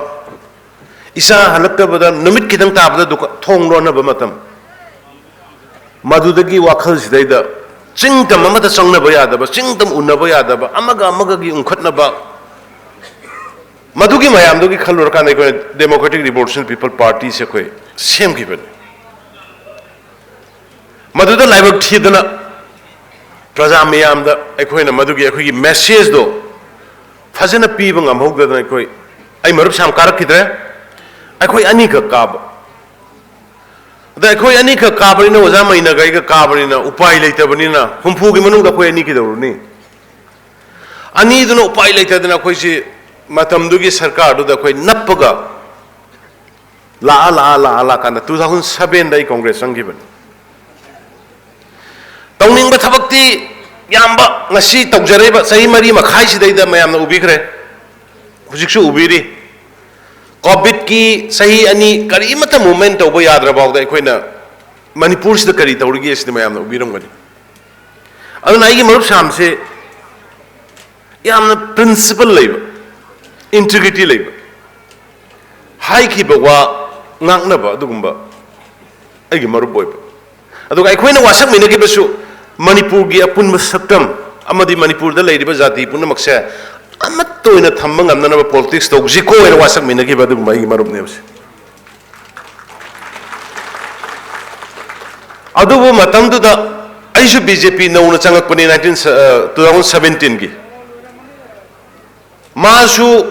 ꯏꯆꯥ ꯍꯜꯂꯛꯇꯕꯗ ꯅꯨꯃꯤꯠ ꯈꯤꯇꯪ ꯇꯥꯕꯗ ꯗꯨꯀꯥ-, ꯊꯣꯡ ꯂꯣꯟꯅꯕ ꯃꯇꯝ, ꯃꯗꯨꯗꯒꯤ ꯋꯥꯈꯜꯁꯤꯗꯩꯗ ꯆꯤꯡꯇꯝ ꯑꯃꯗ ꯆꯪꯅꯕ ꯌꯥꯗꯕ, ꯆꯤꯡꯇꯝ ꯎꯅꯕ ꯌꯥꯗꯕ, ꯑꯃꯒ ꯑꯃꯒꯒꯤ ꯎꯪꯈꯠꯅꯕ, ꯃꯗꯨꯒꯤ ꯃꯌꯥꯝꯗꯨꯒꯤ ꯈꯜꯂꯨꯔꯀꯥꯟꯗ ꯑꯩꯈꯣꯏꯅ Democratic Revolution People Partyꯁꯦ ꯑꯩꯈꯣꯏ ꯁꯦꯝꯈꯤꯕꯅꯤ꯫ ꯃꯗꯨꯗ ꯂꯥꯏꯕꯛ ꯊꯤꯗꯅ ꯄ꯭ꯔꯖꯥ ꯃꯤꯌꯥꯝꯗ ꯑꯩꯈꯣꯏꯅ ꯃꯗꯨꯒꯤ ꯑꯩꯈꯣꯏꯒꯤ messageꯗꯣ ꯐꯖꯅ ꯄꯤꯕ ꯉꯝꯍꯧꯗꯗꯅ ꯑꯩꯈꯣꯏ, ꯑꯩ ꯃꯔꯨꯞ ꯁꯥꯝ ꯀꯥꯔꯛꯈꯤꯗ꯭ꯔꯦ꯫ ꯑꯩꯈꯣꯏ ꯑꯅꯤꯈꯛ ꯀꯥꯕ꯫ ꯑꯗ ꯑꯩꯈꯣꯏ ꯑꯅꯤꯈꯛ ꯀꯥꯕꯅꯤꯅ, ꯑꯣꯖꯥ ꯃꯩꯅꯒ ꯑꯩꯒ ꯀꯥꯕꯅꯤꯅ, ꯎꯄꯥꯏ ꯂꯩꯇꯕꯅꯤꯅ, ꯍꯨꯝꯐꯨꯒꯤ ꯃꯅꯨꯡꯗ ꯑꯩꯈꯣꯏ ꯑꯅꯤ ꯀꯩꯗꯧꯔꯨꯅꯤ? ꯑꯅꯤꯗꯨꯅ ꯎꯄꯥꯏ ꯂꯩꯇꯗꯅ ꯑꯩꯈꯣꯏꯁꯤ ꯃꯇꯝꯗꯨꯒꯤ ꯁꯔꯀꯥꯔꯗꯨꯗ ꯑꯩꯈꯣꯏ ꯅꯞꯄꯒ ꯂꯥꯛꯑ, ꯂꯥꯛꯑ, ꯂꯥꯛꯑ, ꯂꯥꯛꯀꯥꯟꯗ two thousand sevenꯗ ꯑꯩ ꯀꯣꯡꯒ꯭ꯔꯦꯁ ꯆꯪꯈꯤꯕꯅꯤ꯫ ꯇꯧꯅꯤꯡꯕ ꯊꯕꯛꯇꯤ ꯌꯥꯝꯕ, ꯉꯁꯤ ꯇꯧꯖꯔꯛꯏꯕ ꯆꯍꯤ ꯃꯔꯤ ꯃꯈꯥꯏꯁꯤꯗꯩꯗ ꯃꯌꯥꯝꯅ ꯎꯕꯤꯈ꯭ꯔꯦ, ꯍꯧꯖꯤꯛꯁꯨ ꯎꯕꯤꯔꯤ꯫ ꯀꯣꯚꯤꯗꯀꯤ ꯆꯍꯤ ꯑꯅꯤ ꯀꯔꯤꯃꯠꯇ movement ꯇꯧꯕ ꯌꯥꯗ꯭ꯔꯐꯥꯎꯗ ꯑꯩꯈꯣꯏꯅ ꯃꯅꯤꯄꯨꯔꯁꯤꯗ ꯀꯔꯤ ꯇꯧꯔꯤꯒꯦ ꯁꯤꯗꯤ ꯃꯌꯥꯝꯅ ꯎꯕꯤꯔꯝꯒꯅꯤ꯫ ꯑꯗꯨꯅ ꯑꯩꯒꯤ ꯃꯔꯨꯞ ꯁꯥꯝꯁꯦ ꯌꯥꯝꯅ principle ꯂꯩꯕ, integrity ꯂꯩꯕ, ꯍꯥꯏꯈꯤꯕ ꯋꯥ ꯉꯥꯛꯅꯕ ꯑꯗꯨꯒꯨꯝꯕ ꯑꯩꯒꯤ ꯃꯔꯨꯞ ꯑꯣꯏꯕ꯫ ꯑꯗꯨꯒ ꯑꯩꯈꯣꯏꯅ ꯋꯥꯁꯛꯃꯤꯟꯅꯈꯤꯕꯁꯨ ꯃꯅꯤꯄꯨꯔꯒꯤ ꯑꯄꯨꯟꯕ ꯁꯛꯇꯝ ꯑꯃꯗꯤ ꯃꯅꯤꯄꯨꯔꯗ ꯂꯩꯔꯤꯕ ꯖꯥꯇꯤ ꯄꯨꯝꯅꯃꯛꯁꯦ ꯑꯃꯠꯇ ꯑꯣꯏꯅ ꯊꯝꯕ ꯉꯝꯅꯅꯕ politics ꯇꯧꯁꯤꯀꯣ ꯍꯥꯏꯅ ꯋꯥꯁꯛꯃꯤꯟꯅꯈꯤꯕ ꯑꯗꯨꯒꯨꯝꯕ ꯑꯩꯒꯤ ꯃꯔꯨꯞꯅꯦꯕꯁꯦ꯫ ꯑꯗꯨꯕꯨ ꯃꯇꯝꯗꯨꯗ ꯑꯩꯁꯨ BJP ꯅꯧꯅ ꯆꯪꯉꯛꯄꯅꯤ, nineteen, ꯑ, two thousand seventeenꯒꯤ꯫ ꯃꯥꯁꯨ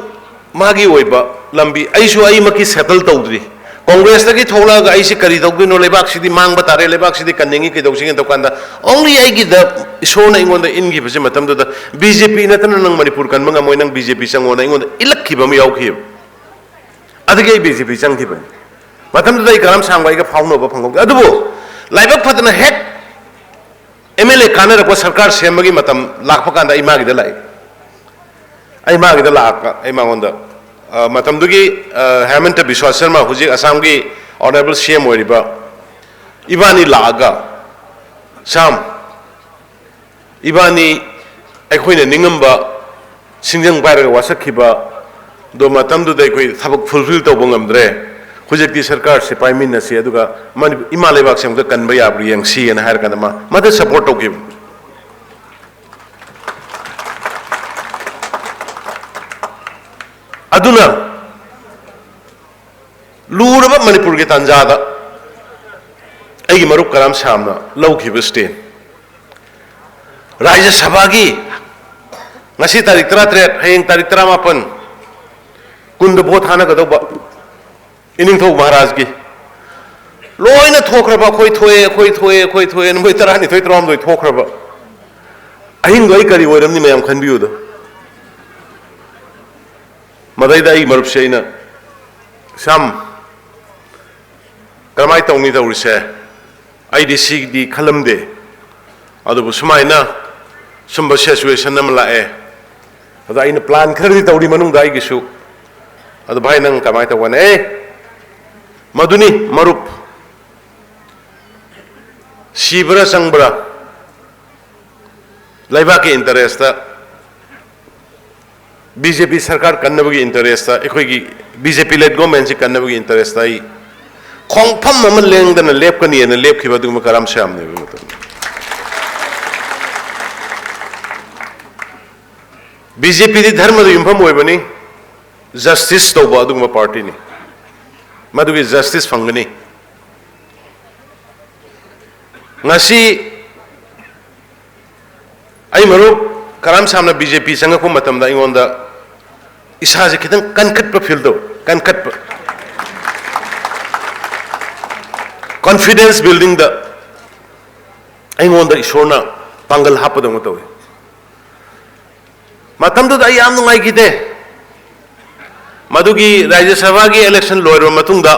ꯃꯥꯒꯤ ꯑꯣꯏꯕ ꯂꯝꯕꯤ, ꯑꯩꯁꯨ ꯑꯩꯃꯛꯀꯤ settle ꯇꯧꯗ꯭ꯔꯤ꯫ ꯀꯣꯡꯒ꯭ꯔꯦꯁꯇꯒꯤ ꯊꯣꯛꯂꯛꯑꯒ ꯑꯩꯁꯤ ꯀꯔꯤ ꯇꯧꯗꯣꯏꯅꯣ, ꯂꯩꯕꯥꯛꯁꯤꯗꯤ ꯃꯥꯡꯕ ꯇꯥꯔꯦ, ꯂꯩꯕꯥꯛꯁꯤꯗꯤ ꯀꯟꯅꯤꯡꯉꯤ, ꯀꯩꯗꯧꯁꯤꯒꯦ ꯇꯧꯀꯥꯟꯗ, only ꯑꯩꯒꯤꯗ ꯏꯁꯣꯔꯅ ꯑꯩꯉꯣꯟꯗ ꯏꯟꯈꯤꯕꯁꯦ ꯃꯇꯝꯗꯨꯗ, BJP ꯅꯠꯇꯅ ꯅꯪ ꯃꯅꯤꯄꯨꯔ ꯀꯟꯕ ꯉꯝꯃꯣꯏ, ꯅꯪ BJP ꯆꯪꯉꯣꯅ ꯑꯩꯉꯣꯟꯗ ꯏꯜꯂꯛꯈꯤꯕ ꯑꯃ ꯌꯥꯎꯈꯤꯕ꯫ ꯑꯗꯨꯒꯤ ꯑꯩ BJP ꯆꯪꯈꯤꯕꯅꯤ꯫ ꯃꯇꯝꯗꯨꯗ ꯑꯩ ꯀꯔꯝ ꯁꯥꯡꯕ ꯑꯩꯒ ꯐꯥꯎꯅꯕ ꯐꯪꯍꯧꯗꯦ꯫ ꯑꯗꯨꯕꯨ ꯂꯥꯏꯕꯛ ꯐꯗꯅ ꯍꯦꯛ ꯑꯦꯝ ꯑꯦꯜ ꯑꯦ ꯀꯥꯟꯅꯔꯛꯄ ꯁꯔꯀꯥꯔ ꯁꯦꯝꯕꯒꯤ ꯃꯇꯝ ꯂꯥꯛꯄ ꯀꯥꯟꯗ ꯑꯩ ꯃꯥꯒꯤꯗ ꯂꯥꯛꯏ꯫ ꯑꯩ ꯃꯥꯒꯤꯗ ꯂꯥꯛꯑꯒ ꯑꯩ ꯃꯉꯣꯟꯗ, ꯑ, ꯃꯇꯝꯗꯨꯒꯤ, ꯑ, ꯍꯦꯃꯟꯇ ꯕꯤꯁ꯭ꯋꯥ ꯁꯔꯃ, ꯍꯧꯖꯤꯛ ꯑꯁꯥꯝꯒꯤ ꯑꯣꯅꯔꯦꯕꯜ ꯁꯤ ꯑꯦꯝ ꯑꯣꯏꯔꯤꯕ, ꯏꯕꯥꯅꯤ ꯂꯥꯛꯑꯒ, "ꯁꯥꯝ, ꯏꯕꯥꯅꯤ ꯑꯩꯈꯣꯏꯅ ꯅꯤꯡꯉꯝꯕ ꯁꯤꯡꯖꯪ ꯄꯥꯏꯔꯒ ꯋꯥꯁꯛꯈꯤꯕ ꯑꯗꯣ ꯃꯇꯝꯗꯨꯗ ꯑꯩꯈꯣꯏ ꯊꯕꯛ ꯐꯨꯜꯐꯤꯜ ꯇꯧꯕ ꯉꯝꯗ꯭ꯔꯦ꯫ ꯍꯧꯖꯤꯛꯇꯤ ꯁꯔꯀꯥꯔꯁꯦ ꯄꯥꯏꯃꯤꯟꯅꯁꯤ, ꯑꯗꯨꯒ ꯃꯅꯤ-, ꯏꯃꯥ ꯂꯩꯕꯥꯛꯁꯦ ꯑꯃꯨꯛꯇ ꯀꯟꯕ ꯌꯥꯕ꯭ꯔꯥ ꯌꯦꯡꯁꯤꯅ" ꯍꯥꯏꯔ ꯀꯥꯟꯗ ꯃꯥ ꯃꯗꯨ ꯁꯄꯣꯔꯠ ꯇꯧꯈꯤꯕ꯫ ꯑꯗꯨꯅ ꯂꯨꯔꯕ ꯃꯅꯤꯄꯨꯔꯒꯤ ꯇꯥꯟꯖꯥꯗ ꯑꯩꯒꯤ ꯃꯔꯨꯞ ꯀꯔꯥꯝ ꯁꯥꯝꯅ ꯂꯧꯈꯤꯕ ꯁ꯭ꯇꯦꯟ, ꯔꯥꯖ꯭ꯌ ꯁꯚꯥꯒꯤ ꯉꯁꯤ ꯇꯥꯔꯤꯛ ꯇꯔꯥꯇꯔꯦꯠ, ꯍꯌꯦꯡ ꯇꯥꯔꯤꯛ ꯇꯔꯥꯃꯥꯄꯟ, ꯀꯨꯟꯗ ꯚꯣꯠ ꯊꯥꯅꯒꯗꯧꯕ ꯏꯅꯤꯡꯊꯧ ꯃꯍꯥꯔꯥꯖꯀꯤ ꯂꯣꯏꯅ ꯊꯣꯛꯈ꯭ꯔꯕ, "ꯑꯩꯈꯣꯏ ꯊꯣꯛꯑꯦ, ꯑꯩꯈꯣꯏ ꯊꯣꯛꯑꯦ, ꯑꯩꯈꯣꯏ ꯊꯣꯛꯑꯦ"ꯅ ꯃꯣꯏ ꯇꯔꯥꯅꯤꯊꯣꯏ, ꯇꯔꯥꯍꯨꯝꯗꯣꯏ ꯊꯣꯛꯈ꯭ꯔꯕ꯫ ꯑꯍꯤꯡꯗꯣ ꯑꯩ ꯀꯔꯤ ꯑꯣꯏꯔꯝꯅꯤ ꯃꯌꯥꯝ ꯈꯟꯕꯤꯌꯨꯗ꯫ ꯃꯗꯩꯗ ꯑꯩ ꯃꯔꯨꯞꯁꯦ ꯑꯩꯅ, "ꯁꯥꯝ, ꯀꯔꯝꯍꯥꯏꯅ ꯇꯧꯅꯤ ꯇꯧꯔꯤꯁꯦ? ꯑꯩꯗꯤ ꯁꯤꯗꯤ ꯈꯜꯂꯝꯗꯦ꯫ ꯑꯗꯨꯕꯨ ꯁꯨꯃꯥꯏꯅ ꯁꯨꯝꯕ ꯁꯤꯆꯨꯋꯦꯁꯟ ꯑꯃ ꯂꯥꯛꯑꯦ꯫ ꯑꯗ ꯑꯩꯅ ꯄ꯭ꯂꯥꯟ ꯈꯔꯗꯤ ꯇꯧꯔꯤ ꯃꯅꯨꯡꯗ ꯑꯩꯒꯤꯁꯨ꯫ ꯑꯗꯨ ꯚꯥꯏ, ꯅꯪ ꯀꯃꯥꯏꯅ ꯇꯧꯒꯅꯤ?" ꯑꯦ, ꯃꯗꯨꯅꯤ ꯃꯔꯨꯞ, ꯁꯤꯕ꯭ꯔꯥ ꯆꯪꯕ꯭ꯔꯥ, ꯂꯩꯕꯥꯛꯀꯤ ꯏꯟꯇꯔꯦꯁꯇ, ꯕꯤ ꯖꯦ ꯄꯤ ꯁꯔꯀꯥꯔ ꯀꯟꯅꯕꯒꯤ ꯏꯟꯇꯔꯦꯁꯇ, ꯑꯩꯈꯣꯏꯒꯤ ꯕꯤ ꯖꯦ ꯄꯤ ꯂꯦꯠ ꯒꯣꯔꯃꯦꯟꯁꯤ ꯀꯟꯅꯕꯒꯤ ꯏꯟꯇꯔꯦꯁꯇ ꯑꯩ ꯈꯣꯡꯐꯝ ꯑꯃ ꯂꯦꯡꯗꯅ ꯂꯦꯞꯀꯅꯤꯅ ꯂꯦꯞꯈꯤꯕ ꯑꯗꯨꯒꯨꯝꯕ ꯀꯔꯥꯝ ꯁꯥꯝꯅꯦꯕ ꯃꯇꯝꯗ꯫ ꯕꯤ ꯖꯦ ꯄꯤꯗꯤ ꯙꯔꯃꯗ ꯌꯨꯝꯐꯝ ꯑꯣꯏꯕꯅꯤ, ꯖꯁꯇꯤꯁ ꯇꯧꯕ ꯑꯗꯨꯒꯨꯝꯕ ꯄꯥꯔꯇꯤꯅꯤ꯫ ꯃꯗꯨꯒꯤ ꯖꯁꯇꯤꯁ ꯐꯪꯒꯅꯤ꯫ ꯉꯁꯤ ꯑꯩ ꯃꯔꯨꯞ ꯀꯔꯥꯝ ꯁꯥꯝꯅ ꯕꯤ ꯖꯦ ꯄꯤ ꯆꯪꯉꯛꯄ ꯃꯇꯝꯗ ꯑꯩꯉꯣꯟꯗ ꯏꯁꯥꯁꯦ ꯈꯤꯇꯪ ꯀꯟꯈꯠꯄ ꯐꯤꯜ ꯇꯧꯋꯤ, ꯀꯟꯈꯠꯄ꯫ ꯀꯣꯟꯐꯤꯗꯦꯟꯁ ꯕꯤꯜꯗꯤꯡꯗ ꯑꯩꯉꯣꯟꯗ ꯏꯁꯣꯔꯅ ꯄꯥꯡꯒꯜ ꯍꯥꯞꯄꯗꯧꯅ ꯇꯧꯋꯤ꯫ ꯃꯇꯝꯗꯨꯗ ꯑꯩ ꯌꯥꯝ ꯅꯨꯡꯉꯥꯏꯈꯤꯗꯦ꯫ ꯃꯗꯨꯒꯤ ꯔꯥꯖ꯭ꯌ ꯁꯚꯥꯒꯤ ꯏꯂꯦꯛꯁꯟ ꯂꯣꯏꯔꯕ ꯃꯇꯨꯡꯗ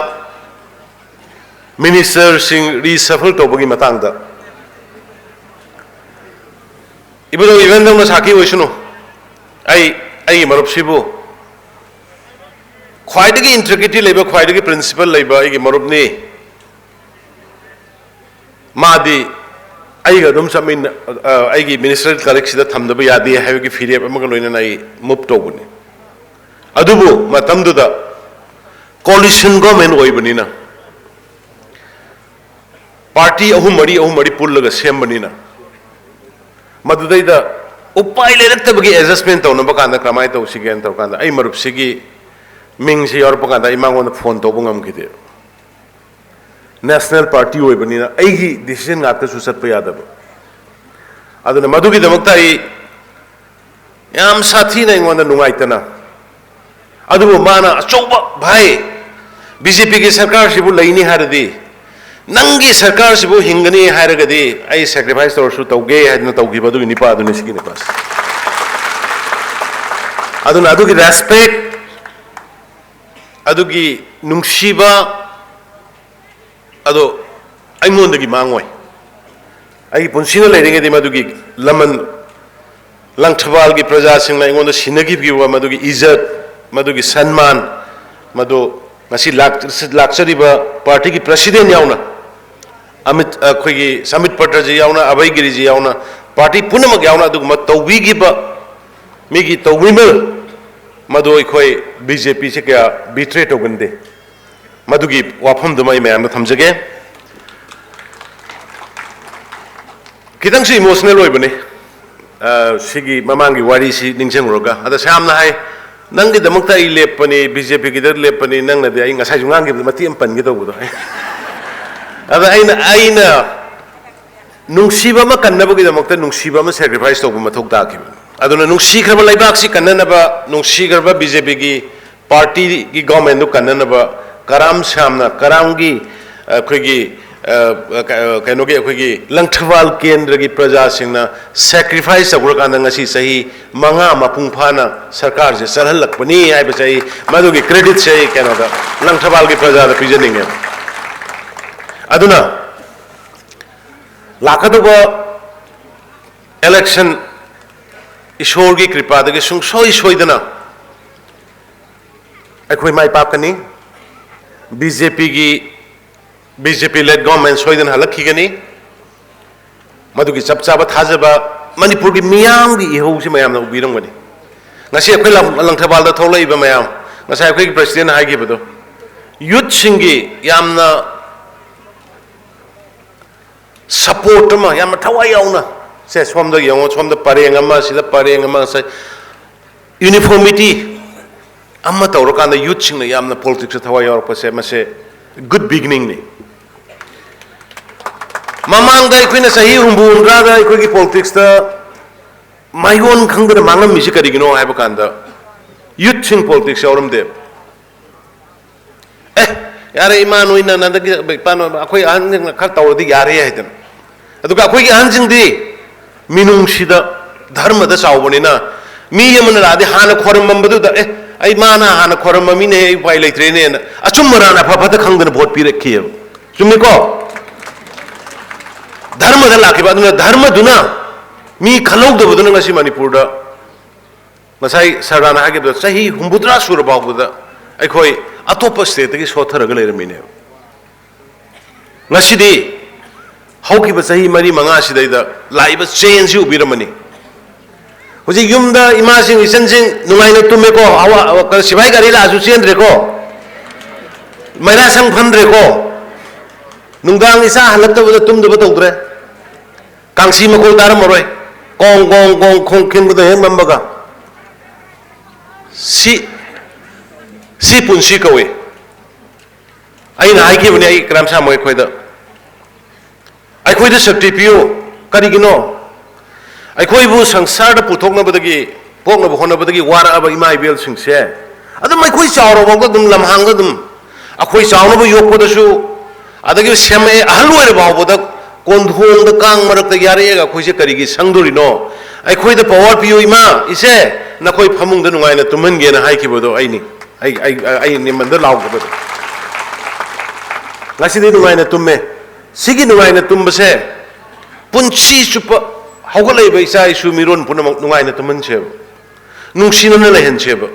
ꯃꯤꯅꯤꯁꯇꯔꯁꯤꯡ ꯔꯤꯁꯐꯜ ꯇꯧꯕꯒꯤ ꯃꯇꯥꯡꯗ ꯏꯕꯨꯙꯧ ꯏꯕꯦꯟꯗꯧꯅ ꯁꯥꯈꯤ ꯑꯣꯏꯁꯅꯨ, ꯑꯩ ꯑꯩꯒꯤ ꯃꯔꯨꯞꯁꯤꯕꯨ ꯈ꯭ꯋꯥꯏꯗꯒꯤ ꯏꯟꯇ꯭ꯔꯤꯒ꯭ꯔꯤꯇꯤ ꯂꯩꯕ, ꯈ꯭ꯋꯥꯏꯗꯒꯤ ꯄ꯭ꯔꯤꯟꯁꯤꯄꯜ ꯂꯩꯕ ꯑꯩꯒꯤ ꯃꯔꯨꯞꯅꯤ꯫ ꯃꯥꯗꯤ ꯑꯩꯒ ꯑꯗꯨꯝ ꯆꯠꯃꯤꯟꯅ ꯑ, ꯑꯩꯒꯤ ꯃꯤꯅꯤꯁꯇꯔ ꯀꯂꯤꯛꯁꯤꯗ ꯊꯝꯗꯕ ꯌꯥꯗꯦ ꯍꯥꯏꯕꯒꯤ ꯐꯤꯔꯦꯞ ꯑꯃꯒ ꯂꯣꯏꯅꯅ ꯑꯩ ꯃꯨꯚ ꯇꯧꯕꯅꯤ꯫ ꯑꯗꯨꯕꯨ ꯃꯇꯝꯗꯨꯗ ꯀꯣꯂꯤꯁꯟ ꯒꯣꯔꯃꯦꯟ ꯑꯣꯏꯕꯅꯤꯅ, ꯄꯥꯔꯇꯤ ꯑꯍꯨꯝ ꯃꯔꯤ ꯑꯍꯨꯝ ꯃꯔꯤ ꯄꯨꯜꯂꯒ ꯁꯦꯝꯕꯅꯤꯅ, ꯃꯗꯨꯗꯩꯗ ꯎꯄꯥꯏ ꯂꯩꯔꯛꯇꯕꯒꯤ ꯑꯦꯗꯖꯁꯃꯦꯟ ꯇꯧꯅꯕ ꯀꯥꯟꯗ ꯀꯃꯥꯏꯅ ꯇꯧꯁꯤꯒꯦꯅ ꯇꯧꯔꯀꯥꯟꯗ ꯑꯩ ꯃꯔꯨꯞꯁꯤꯒꯤ ꯃꯤꯡꯁꯤ ꯌꯥꯎꯔꯛꯄ ꯀꯥꯟꯗ ꯑꯩ ꯃꯉꯣꯟꯗ ꯐꯣꯟ ꯇꯧꯕ ꯉꯝꯈꯤꯗꯦ꯫ ꯅꯦꯁꯅꯦꯜ ꯄꯥꯔꯇꯤ ꯑꯣꯏꯕꯅꯤꯅ ꯑꯩꯒꯤ ꯗꯤꯁꯤꯖꯟ ꯉꯥꯛꯇꯁꯨ ꯆꯠꯄ ꯌꯥꯗꯕ꯫ ꯑꯗꯨꯅ ꯃꯗꯨꯒꯤꯗꯃꯛꯇ ꯑꯩ ꯌꯥꯝ ꯁꯥꯊꯤꯅ ꯑꯩꯉꯣꯟꯗ ꯅꯨꯡꯉꯥꯏꯇꯅ, ꯑꯗꯨꯕꯨ ꯃꯥꯅ ꯑꯆꯧꯕ, "ꯚꯥꯏ, ꯕꯤ ꯖꯦ ꯄꯤꯒꯤ ꯁꯔꯀꯥꯔꯁꯤꯕꯨ ꯂꯩꯅꯤ ꯍꯥꯏꯔꯗꯤ, ꯅꯪꯒꯤ ꯁꯔꯀꯥꯔꯁꯤꯕꯨ ꯍꯤꯡꯒꯅꯤ ꯍꯥꯏꯔꯒꯗꯤ ꯑꯩ ꯁꯦꯀ꯭ꯔꯤꯐꯥꯏꯁ ꯇꯧꯔꯁꯨ ꯇꯧꯒꯦ" ꯍꯥꯏꯗꯅ ꯇꯧꯈꯤꯕ ꯑꯗꯨꯒꯤ ꯅꯤꯄꯥ ꯑꯗꯨꯅꯤ ꯁꯤꯒꯤ ꯅꯤꯄꯥꯁꯦ꯫ ꯑꯗꯨꯅ ꯑꯗꯨꯒꯤ ꯔꯦꯁꯄꯦꯛ, ꯑꯗꯨꯒꯤ ꯅꯨꯡꯁꯤꯕ ꯑꯗꯣ ꯑꯩꯉꯣꯟꯗꯒꯤ ꯃꯥꯡꯉꯣꯏ꯫ ꯑꯩꯒꯤ ꯄꯨꯟꯁꯤꯅ ꯂꯩꯔꯤꯉꯩꯗꯤ ꯃꯗꯨꯒꯤ ꯂꯃꯟ, ꯂꯪꯊꯕꯥꯜꯒꯤ ꯄ꯭ꯔꯖꯥꯁꯤꯡꯅ ꯑꯩꯉꯣꯟꯗ ꯁꯤꯟꯅꯈꯤꯕ ꯃꯗꯨꯒꯤ ꯏꯖꯠ, ꯃꯗꯨꯒꯤ ꯁꯟꯃꯥꯟ, ꯃꯗꯨ ꯉꯁꯤ ꯂꯥꯛ-, ꯂꯥꯛꯆꯔꯤꯕ ꯄꯥꯔꯇꯤꯒꯤ ꯄ꯭ꯔꯁꯤꯗꯦꯟ ꯌꯥꯎꯅ, ꯑꯃꯤꯠ, ꯑꯩꯈꯣꯏꯒꯤ ꯁꯃꯤꯠ ꯄꯇ꯭ꯔꯖꯤ ꯌꯥꯎꯅ, ꯑꯚꯌꯒꯤꯔꯤꯖꯤ ꯌꯥꯎꯅ, ꯄꯥꯔꯇꯤ ꯄꯨꯝꯅꯃꯛ ꯌꯥꯎꯅ ꯑꯗꯨꯒꯨꯝꯕ ꯇꯧꯕꯤꯈꯤꯕ ꯃꯤꯒꯤ ꯇꯧꯕꯤꯃꯜ, ꯃꯗꯨ ꯑꯩꯈꯣꯏ ꯕꯤ ꯖꯦ ꯄꯤꯁꯦ ꯀꯌꯥ ꯕꯤꯇ꯭ꯔꯦ ꯇꯧꯒꯟꯗꯦ꯫ ꯃꯗꯨꯒꯤ ꯋꯥꯐꯝꯗꯨꯃ ꯑꯩ ꯃꯌꯥꯝꯗ ꯊꯝꯖꯒꯦ꯫ ꯈꯤꯇꯪꯁꯨ ꯏꯃꯣꯁꯅꯦꯜ ꯑꯣꯏꯕꯅꯤ, ꯑ, ꯁꯤꯒꯤ ꯃꯃꯥꯡꯒꯤ ꯋꯥꯔꯤꯁꯤ ꯅꯤꯡꯁꯤꯡꯂꯨꯔꯒ꯫ ꯑꯗ ꯁꯌꯥꯝꯅ ꯍꯥꯏ, "ꯅꯪꯒꯤꯗꯃꯛꯇ ꯑꯩ ꯂꯦꯞꯄꯅꯤ, ꯕꯤ ꯖꯦ ꯄꯤꯒꯤꯗ ꯂꯦꯞꯄꯅꯤ, ꯅꯪꯅꯗꯤ ꯑꯩ ꯉꯁꯥꯏꯁꯨ ꯉꯥꯡꯈꯤꯕꯗ ꯃꯇꯦꯛ ꯑꯃ ꯄꯟꯒꯦ ꯇꯧꯕꯗꯣ꯫" ꯑꯗ ꯑꯩꯅ, ꯑꯩꯅ ꯅꯨꯡꯁꯤꯕ ꯑꯃ ꯀꯟꯅꯕꯒꯤꯗꯃꯛꯇ ꯅꯨꯡꯁꯤꯕ ꯑꯃ ꯁꯦꯀ꯭ꯔꯤꯐꯥꯏꯁ ꯇꯧꯕ ꯃꯊꯧ ꯇꯥꯈꯤꯕꯅꯤ꯫ ꯑꯗꯨꯅ ꯅꯨꯡꯁꯤꯈ꯭ꯔꯕ ꯂꯩꯕꯥꯛꯁꯤ ꯀꯟꯅꯅꯕ, ꯅꯨꯡꯁꯤꯈ꯭ꯔꯕ ꯕꯤ ꯖꯦ ꯄꯤꯒꯤ ꯄꯥꯔꯇꯤꯒꯤ ꯒꯣꯔꯃꯦꯟꯗꯨ ꯀꯟꯅꯅꯕ ꯀꯔꯥꯝ ꯁ꯭ꯌꯥꯝꯅ, ꯀꯔꯥꯝꯒꯤ, ꯑꯩꯈꯣꯏꯒꯤ, ꯑ, ꯀ-, ꯑ, ꯀꯩꯅꯣꯒꯤ, ꯑꯩꯈꯣꯏꯒꯤ ꯂꯪꯊꯕꯥꯜ ꯀꯦꯟꯗ꯭ꯔꯒꯤ ꯄ꯭ꯔꯖꯥꯁꯤꯡꯅ ꯁꯦꯀ꯭ꯔꯤꯐꯥꯏꯁ ꯇꯧꯈ꯭ꯔꯀꯥꯟꯗ ꯉꯁꯤ ꯆꯍꯤ ꯃꯉꯥ ꯃꯄꯨꯡ ꯐꯥꯅ ꯁꯔꯀꯥꯔꯁꯦ ꯆꯠꯍꯜꯂꯛꯄꯅꯤ ꯍꯥꯏꯕꯁꯦ ꯑꯩ ꯃꯗꯨꯒꯤ ꯀ꯭ꯔꯦꯗꯤꯠꯁꯦ ꯑꯩ ꯀꯩꯅꯣꯗ ꯂꯪꯊꯕꯥꯜꯒꯤ ꯄ꯭ꯔꯖꯥꯗ ꯄꯤꯖꯅꯤꯡꯉꯦ꯫ ꯑꯗꯨꯅ ꯂꯥꯛꯀꯗꯧꯕ election ꯏꯁꯣꯔꯒꯤ ꯀ꯭ꯔꯤꯄꯥꯗꯒꯤ ꯁꯨꯡꯁꯣꯏ ꯁꯣꯏꯗꯅ ꯑꯩꯈꯣꯏ ꯃꯥꯏ ꯄꯥꯛꯀꯅꯤ꯫ ꯕꯤ ꯖꯦ ꯄꯤꯒꯤ, ꯕꯤ ꯖꯦ ꯄꯤ led government ꯁꯣꯏꯗꯅ ꯍꯜꯂꯛꯈꯤꯒꯅꯤ꯫ ꯃꯗꯨꯒꯤ ꯆꯞ ꯆꯥꯕ ꯊꯥꯖꯕ ꯃꯅꯤꯄꯨꯔꯒꯤ ꯃꯤꯌꯥꯝꯒꯤ ꯏꯍꯧꯁꯤ ꯃꯌꯥꯝꯅ ꯎꯕꯤꯔꯝꯒꯅꯤ꯫ ꯉꯁꯤ ꯑꯩꯈꯣꯏ ꯂꯪ-, ꯂꯪꯊꯕꯥꯜꯗ ꯊꯣꯛꯂꯛꯏꯕ ꯃꯌꯥꯝ, ꯉꯁꯥꯏ ꯑꯩꯈꯣꯏꯒꯤ president ꯍꯥꯏꯈꯤꯕꯗꯣ, youthꯁꯤꯡꯒꯤ ꯌꯥꯝꯅ support ꯑꯃ, ꯌꯥꯝꯅ ꯊꯋꯥꯏ ꯌꯥꯎꯅ, ꯁꯦ, ꯁꯣꯝꯗ ꯌꯦꯡꯉꯣ, ꯁꯣꯝꯗ ꯄꯔꯦꯡ ꯑꯃ, ꯁꯤꯗ ꯄꯔꯦꯡ ꯑꯃ, ꯉꯁꯥꯏ uniformity ꯑꯃ ꯇꯧꯔꯀꯥꯟꯗ youthꯁꯤꯡꯅ ꯌꯥꯝꯅ politicsꯇ ꯊꯋꯥꯏ ꯌꯥꯎꯔꯛꯄꯁꯦ, ꯃꯁꯦ good beginningꯅꯤ꯫ ꯃꯃꯥꯡꯗ ꯑꯩꯈꯣꯏꯅ ꯆꯍꯤ ꯍꯨꯝꯐꯨ ꯍꯨꯝꯗ꯭ꯔꯥꯗ ꯑꯩꯈꯣꯏꯒꯤ politicsꯇ ꯃꯥꯏꯑꯣꯟ ꯈꯪꯗꯅ ꯃꯥꯡꯂꯝꯃꯤꯁꯤ ꯀꯔꯤꯒꯤꯅꯣ ꯍꯥꯏꯕ ꯀꯥꯟꯗ, youthꯁꯤꯡ politics ꯌꯥꯎꯔꯝꯗꯦꯕ꯫ ꯑꯦ, ꯌꯥꯔꯦ, ꯏꯃꯥ ꯅꯣꯏꯅ ꯅꯟꯗꯒꯤ, ꯏꯄꯥ ꯅꯣꯏ, ꯑꯩꯈꯣꯏ ꯑꯍꯟꯁꯤꯡꯅ ꯈꯔ ꯇꯧꯔꯗꯤ ꯌꯥꯔꯦ ꯍꯥꯏꯗꯅ꯫ ꯑꯗꯨꯒ ꯑꯩꯈꯣꯏꯒꯤ ꯑꯍꯟꯁꯤꯡꯗꯤ ꯃꯤꯅꯨꯡꯁꯤꯗ, ꯙꯔꯃꯗ ꯆꯥꯎꯕꯅꯤꯅ, ꯃꯤ ꯑꯃꯅ ꯂꯥꯛꯑꯗꯤ ꯍꯥꯟꯅ ꯈꯣꯏꯔꯝꯃꯝꯕꯗꯨꯗ, "ꯑꯦ, ꯑꯩ ꯃꯥꯅ ꯍꯥꯟꯅ ꯈꯣꯏꯔꯝꯃꯃꯤꯅꯦ, ꯑꯩ ꯎꯄꯥꯏ ꯂꯩꯇ꯭ꯔꯦꯅꯦꯅ" ꯑꯆꯨꯝ ꯑꯔꯥꯟ ꯑꯐ ꯐꯠꯇ ꯈꯪꯗꯅ vote ꯄꯤꯔꯛꯈꯤꯑꯕ꯫ ꯆꯨꯝꯃꯤꯀꯣ? ꯙꯔꯃꯗ ꯂꯥꯛꯈꯤꯕ, ꯑꯗꯨꯅ ꯙꯔꯃꯗꯨꯅ ꯃꯤ ꯈꯜꯍꯧꯗꯕꯗꯨꯅ ꯉꯁꯤ ꯃꯅꯤꯄꯨꯔꯗ, ꯉꯁꯥꯏ ꯁꯔꯗꯥꯅ ꯍꯥꯏꯈꯤꯕꯗ, ꯆꯍꯤ ꯍꯨꯝꯐꯨꯇꯔꯥ ꯁꯨꯔ ꯐꯥꯎꯕꯗ ꯑꯩꯈꯣꯏ ꯑꯇꯣꯞꯄ stateꯇꯒꯤ ꯁꯣꯠꯊꯔꯒ ꯂꯩꯔꯝꯃꯤꯅꯦꯕ꯫ ꯉꯁꯤꯗꯤ ꯍꯧꯈꯤꯕ ꯆꯍꯤ ꯃꯔꯤ ꯃꯉꯥꯁꯤꯗꯩꯗ ꯂꯥꯛꯏꯕ changeꯁꯤ ꯎꯕꯤꯔꯝꯃꯅꯤ꯫ ꯍꯧꯖꯤꯛ ꯌꯨꯝꯗ ꯏꯃꯥꯁꯤꯡ ꯏꯆꯟꯁꯤꯡ ꯅꯨꯡꯉꯥꯏꯅ ꯇꯨꯝꯃꯦꯀꯣ, ꯑꯋꯥ-, ꯑꯋꯥ-, ꯁꯤꯐꯥꯏ ꯒꯥꯔꯤ ꯂꯥꯛꯑꯁꯨ ꯆꯦꯟꯗ꯭ꯔꯦꯀꯣ, ꯃꯩꯔꯥ ꯁꯪ ꯐꯝꯗ꯭ꯔꯦꯀꯣ, ꯅꯨꯡꯗꯥꯡ ꯏꯆꯥ ꯍꯜꯂꯛꯇꯕꯗ ꯇꯨꯝꯗꯕ ꯇꯧꯗ꯭ꯔꯦ, ꯀꯥꯡꯁꯤ ꯃꯈꯣꯜ ꯇꯥꯔꯝꯃꯔꯣꯏ, ꯀꯣꯡ ꯀꯣꯡ ꯀꯣꯡ ꯈꯣꯡ ꯈꯤꯡꯕꯗ ꯍꯦꯛ ꯃꯝꯕꯒ꯫ ꯁꯤ, ꯁꯤ ꯄꯨꯟꯁꯤ ꯀꯧꯏ꯫ ꯑꯩꯅ ꯍꯥꯏꯈꯤꯕꯅꯤ, ꯑꯩ ꯀꯔꯝ ꯁꯥꯃꯣꯏ ꯑꯩꯈꯣꯏꯗ, ꯑꯩꯈꯣꯏꯗ ꯁꯛꯇꯤ ꯄꯤꯌꯨ꯫ ꯀꯔꯤꯒꯤꯅꯣ? ꯑꯩꯈꯣꯏꯕꯨ ꯁꯪꯁꯥꯔꯗ ꯄꯨꯊꯣꯛꯅꯕꯗꯒꯤ, ꯄꯣꯛꯅꯕ ꯍꯣꯠꯅꯕꯗꯒꯤ ꯋꯥꯔꯛꯑꯕ ꯏꯃꯥ ꯏꯕꯦꯜꯁꯤꯡꯁꯦ ꯑꯗꯨꯝ ꯑꯩꯈꯣꯏ ꯆꯥꯎꯔꯐꯥꯎꯗ ꯑꯗꯨꯝ ꯂꯝꯍꯥꯡꯗ ꯑꯗꯨꯝ ꯑꯩꯈꯣꯏ ꯆꯥꯎꯅꯕ ꯌꯣꯛꯄꯗꯁꯨ, ꯑꯗꯒꯤ ꯁꯦꯝꯃꯛꯑꯦ, ꯑꯍꯜ ꯑꯣꯏꯔ ꯐꯥꯎꯕꯗ ꯀꯣꯟꯊꯣꯡꯗ ꯀꯥꯡ ꯃꯔꯛꯇ ꯌꯥꯔꯛꯑꯒ ꯑꯩꯈꯣꯏꯁꯦ ꯀꯔꯤꯒꯤ ꯁꯪꯗꯣꯔꯤꯅꯣ? ꯑꯩꯈꯣꯏꯗ power ꯄꯤꯌꯨ ꯏꯃꯥ, ꯏꯆꯦ, ꯅꯈꯣꯏ ꯐꯃꯨꯡꯗ ꯅꯨꯡꯉꯥꯏꯅ ꯇꯨꯝꯍꯟꯒꯦꯅ ꯍꯥꯏꯈꯤꯕꯗꯣ ꯑꯩꯅꯤ꯫ ꯑꯩ, ꯑꯩ, ꯑꯩ ꯅꯤꯡꯃꯟꯗ ꯂꯥꯎꯈꯤꯕꯗꯣ꯫ ꯉꯁꯤꯗꯤ ꯅꯨꯡꯉꯥꯏꯅ ꯇꯨꯝꯃꯦ꯫ ꯁꯤꯒꯤ ꯅꯨꯡꯉꯥꯏꯅ ꯇꯨꯝꯕꯁꯦ ꯄꯨꯟꯁꯤ ꯆꯨꯞꯄ ꯍꯧꯒꯠꯂꯛꯏꯕ ꯏꯆꯥ ꯏꯁꯨ ꯃꯤꯔꯣꯟ ꯄꯨꯝꯅꯃꯛ ꯅꯨꯡꯉꯥꯏꯅ ꯇꯨꯝꯍꯟꯁꯦꯕ, ꯅꯨꯡꯁꯤꯅꯅ ꯂꯩꯍꯟꯁꯦꯕ꯫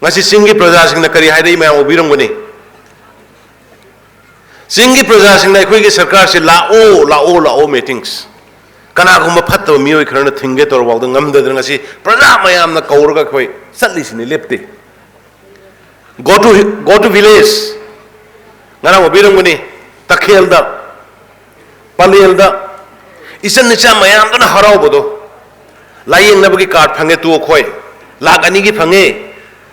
ꯉꯁꯤ ꯆꯤꯡꯒꯤ ꯄ꯭ꯔꯖꯥꯁꯤꯡꯅ ꯀꯔꯤ ꯍꯥꯏꯔꯛꯏ ꯃꯌꯥꯝ ꯎꯕꯤꯔꯝꯒꯅꯤ꯫ ꯆꯤꯡꯒꯤ ꯄ꯭ꯔꯖꯥꯁꯤꯡꯅ ꯑꯩꯈꯣꯏꯒꯤ ꯁꯔꯀꯥꯔꯁꯤ ꯂꯥꯛꯑꯣ, ꯂꯥꯛꯑꯣ, ꯂꯥꯛꯑꯣ meetings꯫ ꯀꯅꯥꯒꯨꯝꯕ ꯐꯠꯇꯕ ꯃꯤꯑꯣꯏ ꯈꯔꯅ ꯊꯤꯡꯒꯦ ꯇꯧꯔꯐꯥꯎꯗ ꯉꯝꯗꯗꯅ ꯉꯁꯤ ꯄ꯭ꯔꯖꯥ ꯃꯌꯥꯝꯅ ꯀꯧꯔꯒ ꯑꯩꯈꯣꯏ ꯆꯠꯂꯤꯁꯤꯅꯤ, ꯂꯦꯞꯇꯦ꯫ Go to, go to village꯫ ꯉꯔꯥꯡ ꯎꯕꯤꯔꯝꯒꯅꯤ, ꯇꯈꯦꯜꯗ, ꯄꯂꯦꯜꯗ ꯏꯆꯟ ꯏꯆꯥ ꯃꯌꯥꯝꯗꯨꯅ ꯍꯔꯥꯎꯕꯗꯣ꯫ ꯂꯥꯌꯦꯡꯅꯕꯒꯤ card ꯐꯪꯉꯦ ꯇꯨ ꯑꯩꯈꯣꯏ, ꯂꯥꯛ ꯑꯅꯤꯒꯤ ꯐꯪꯉꯦ꯫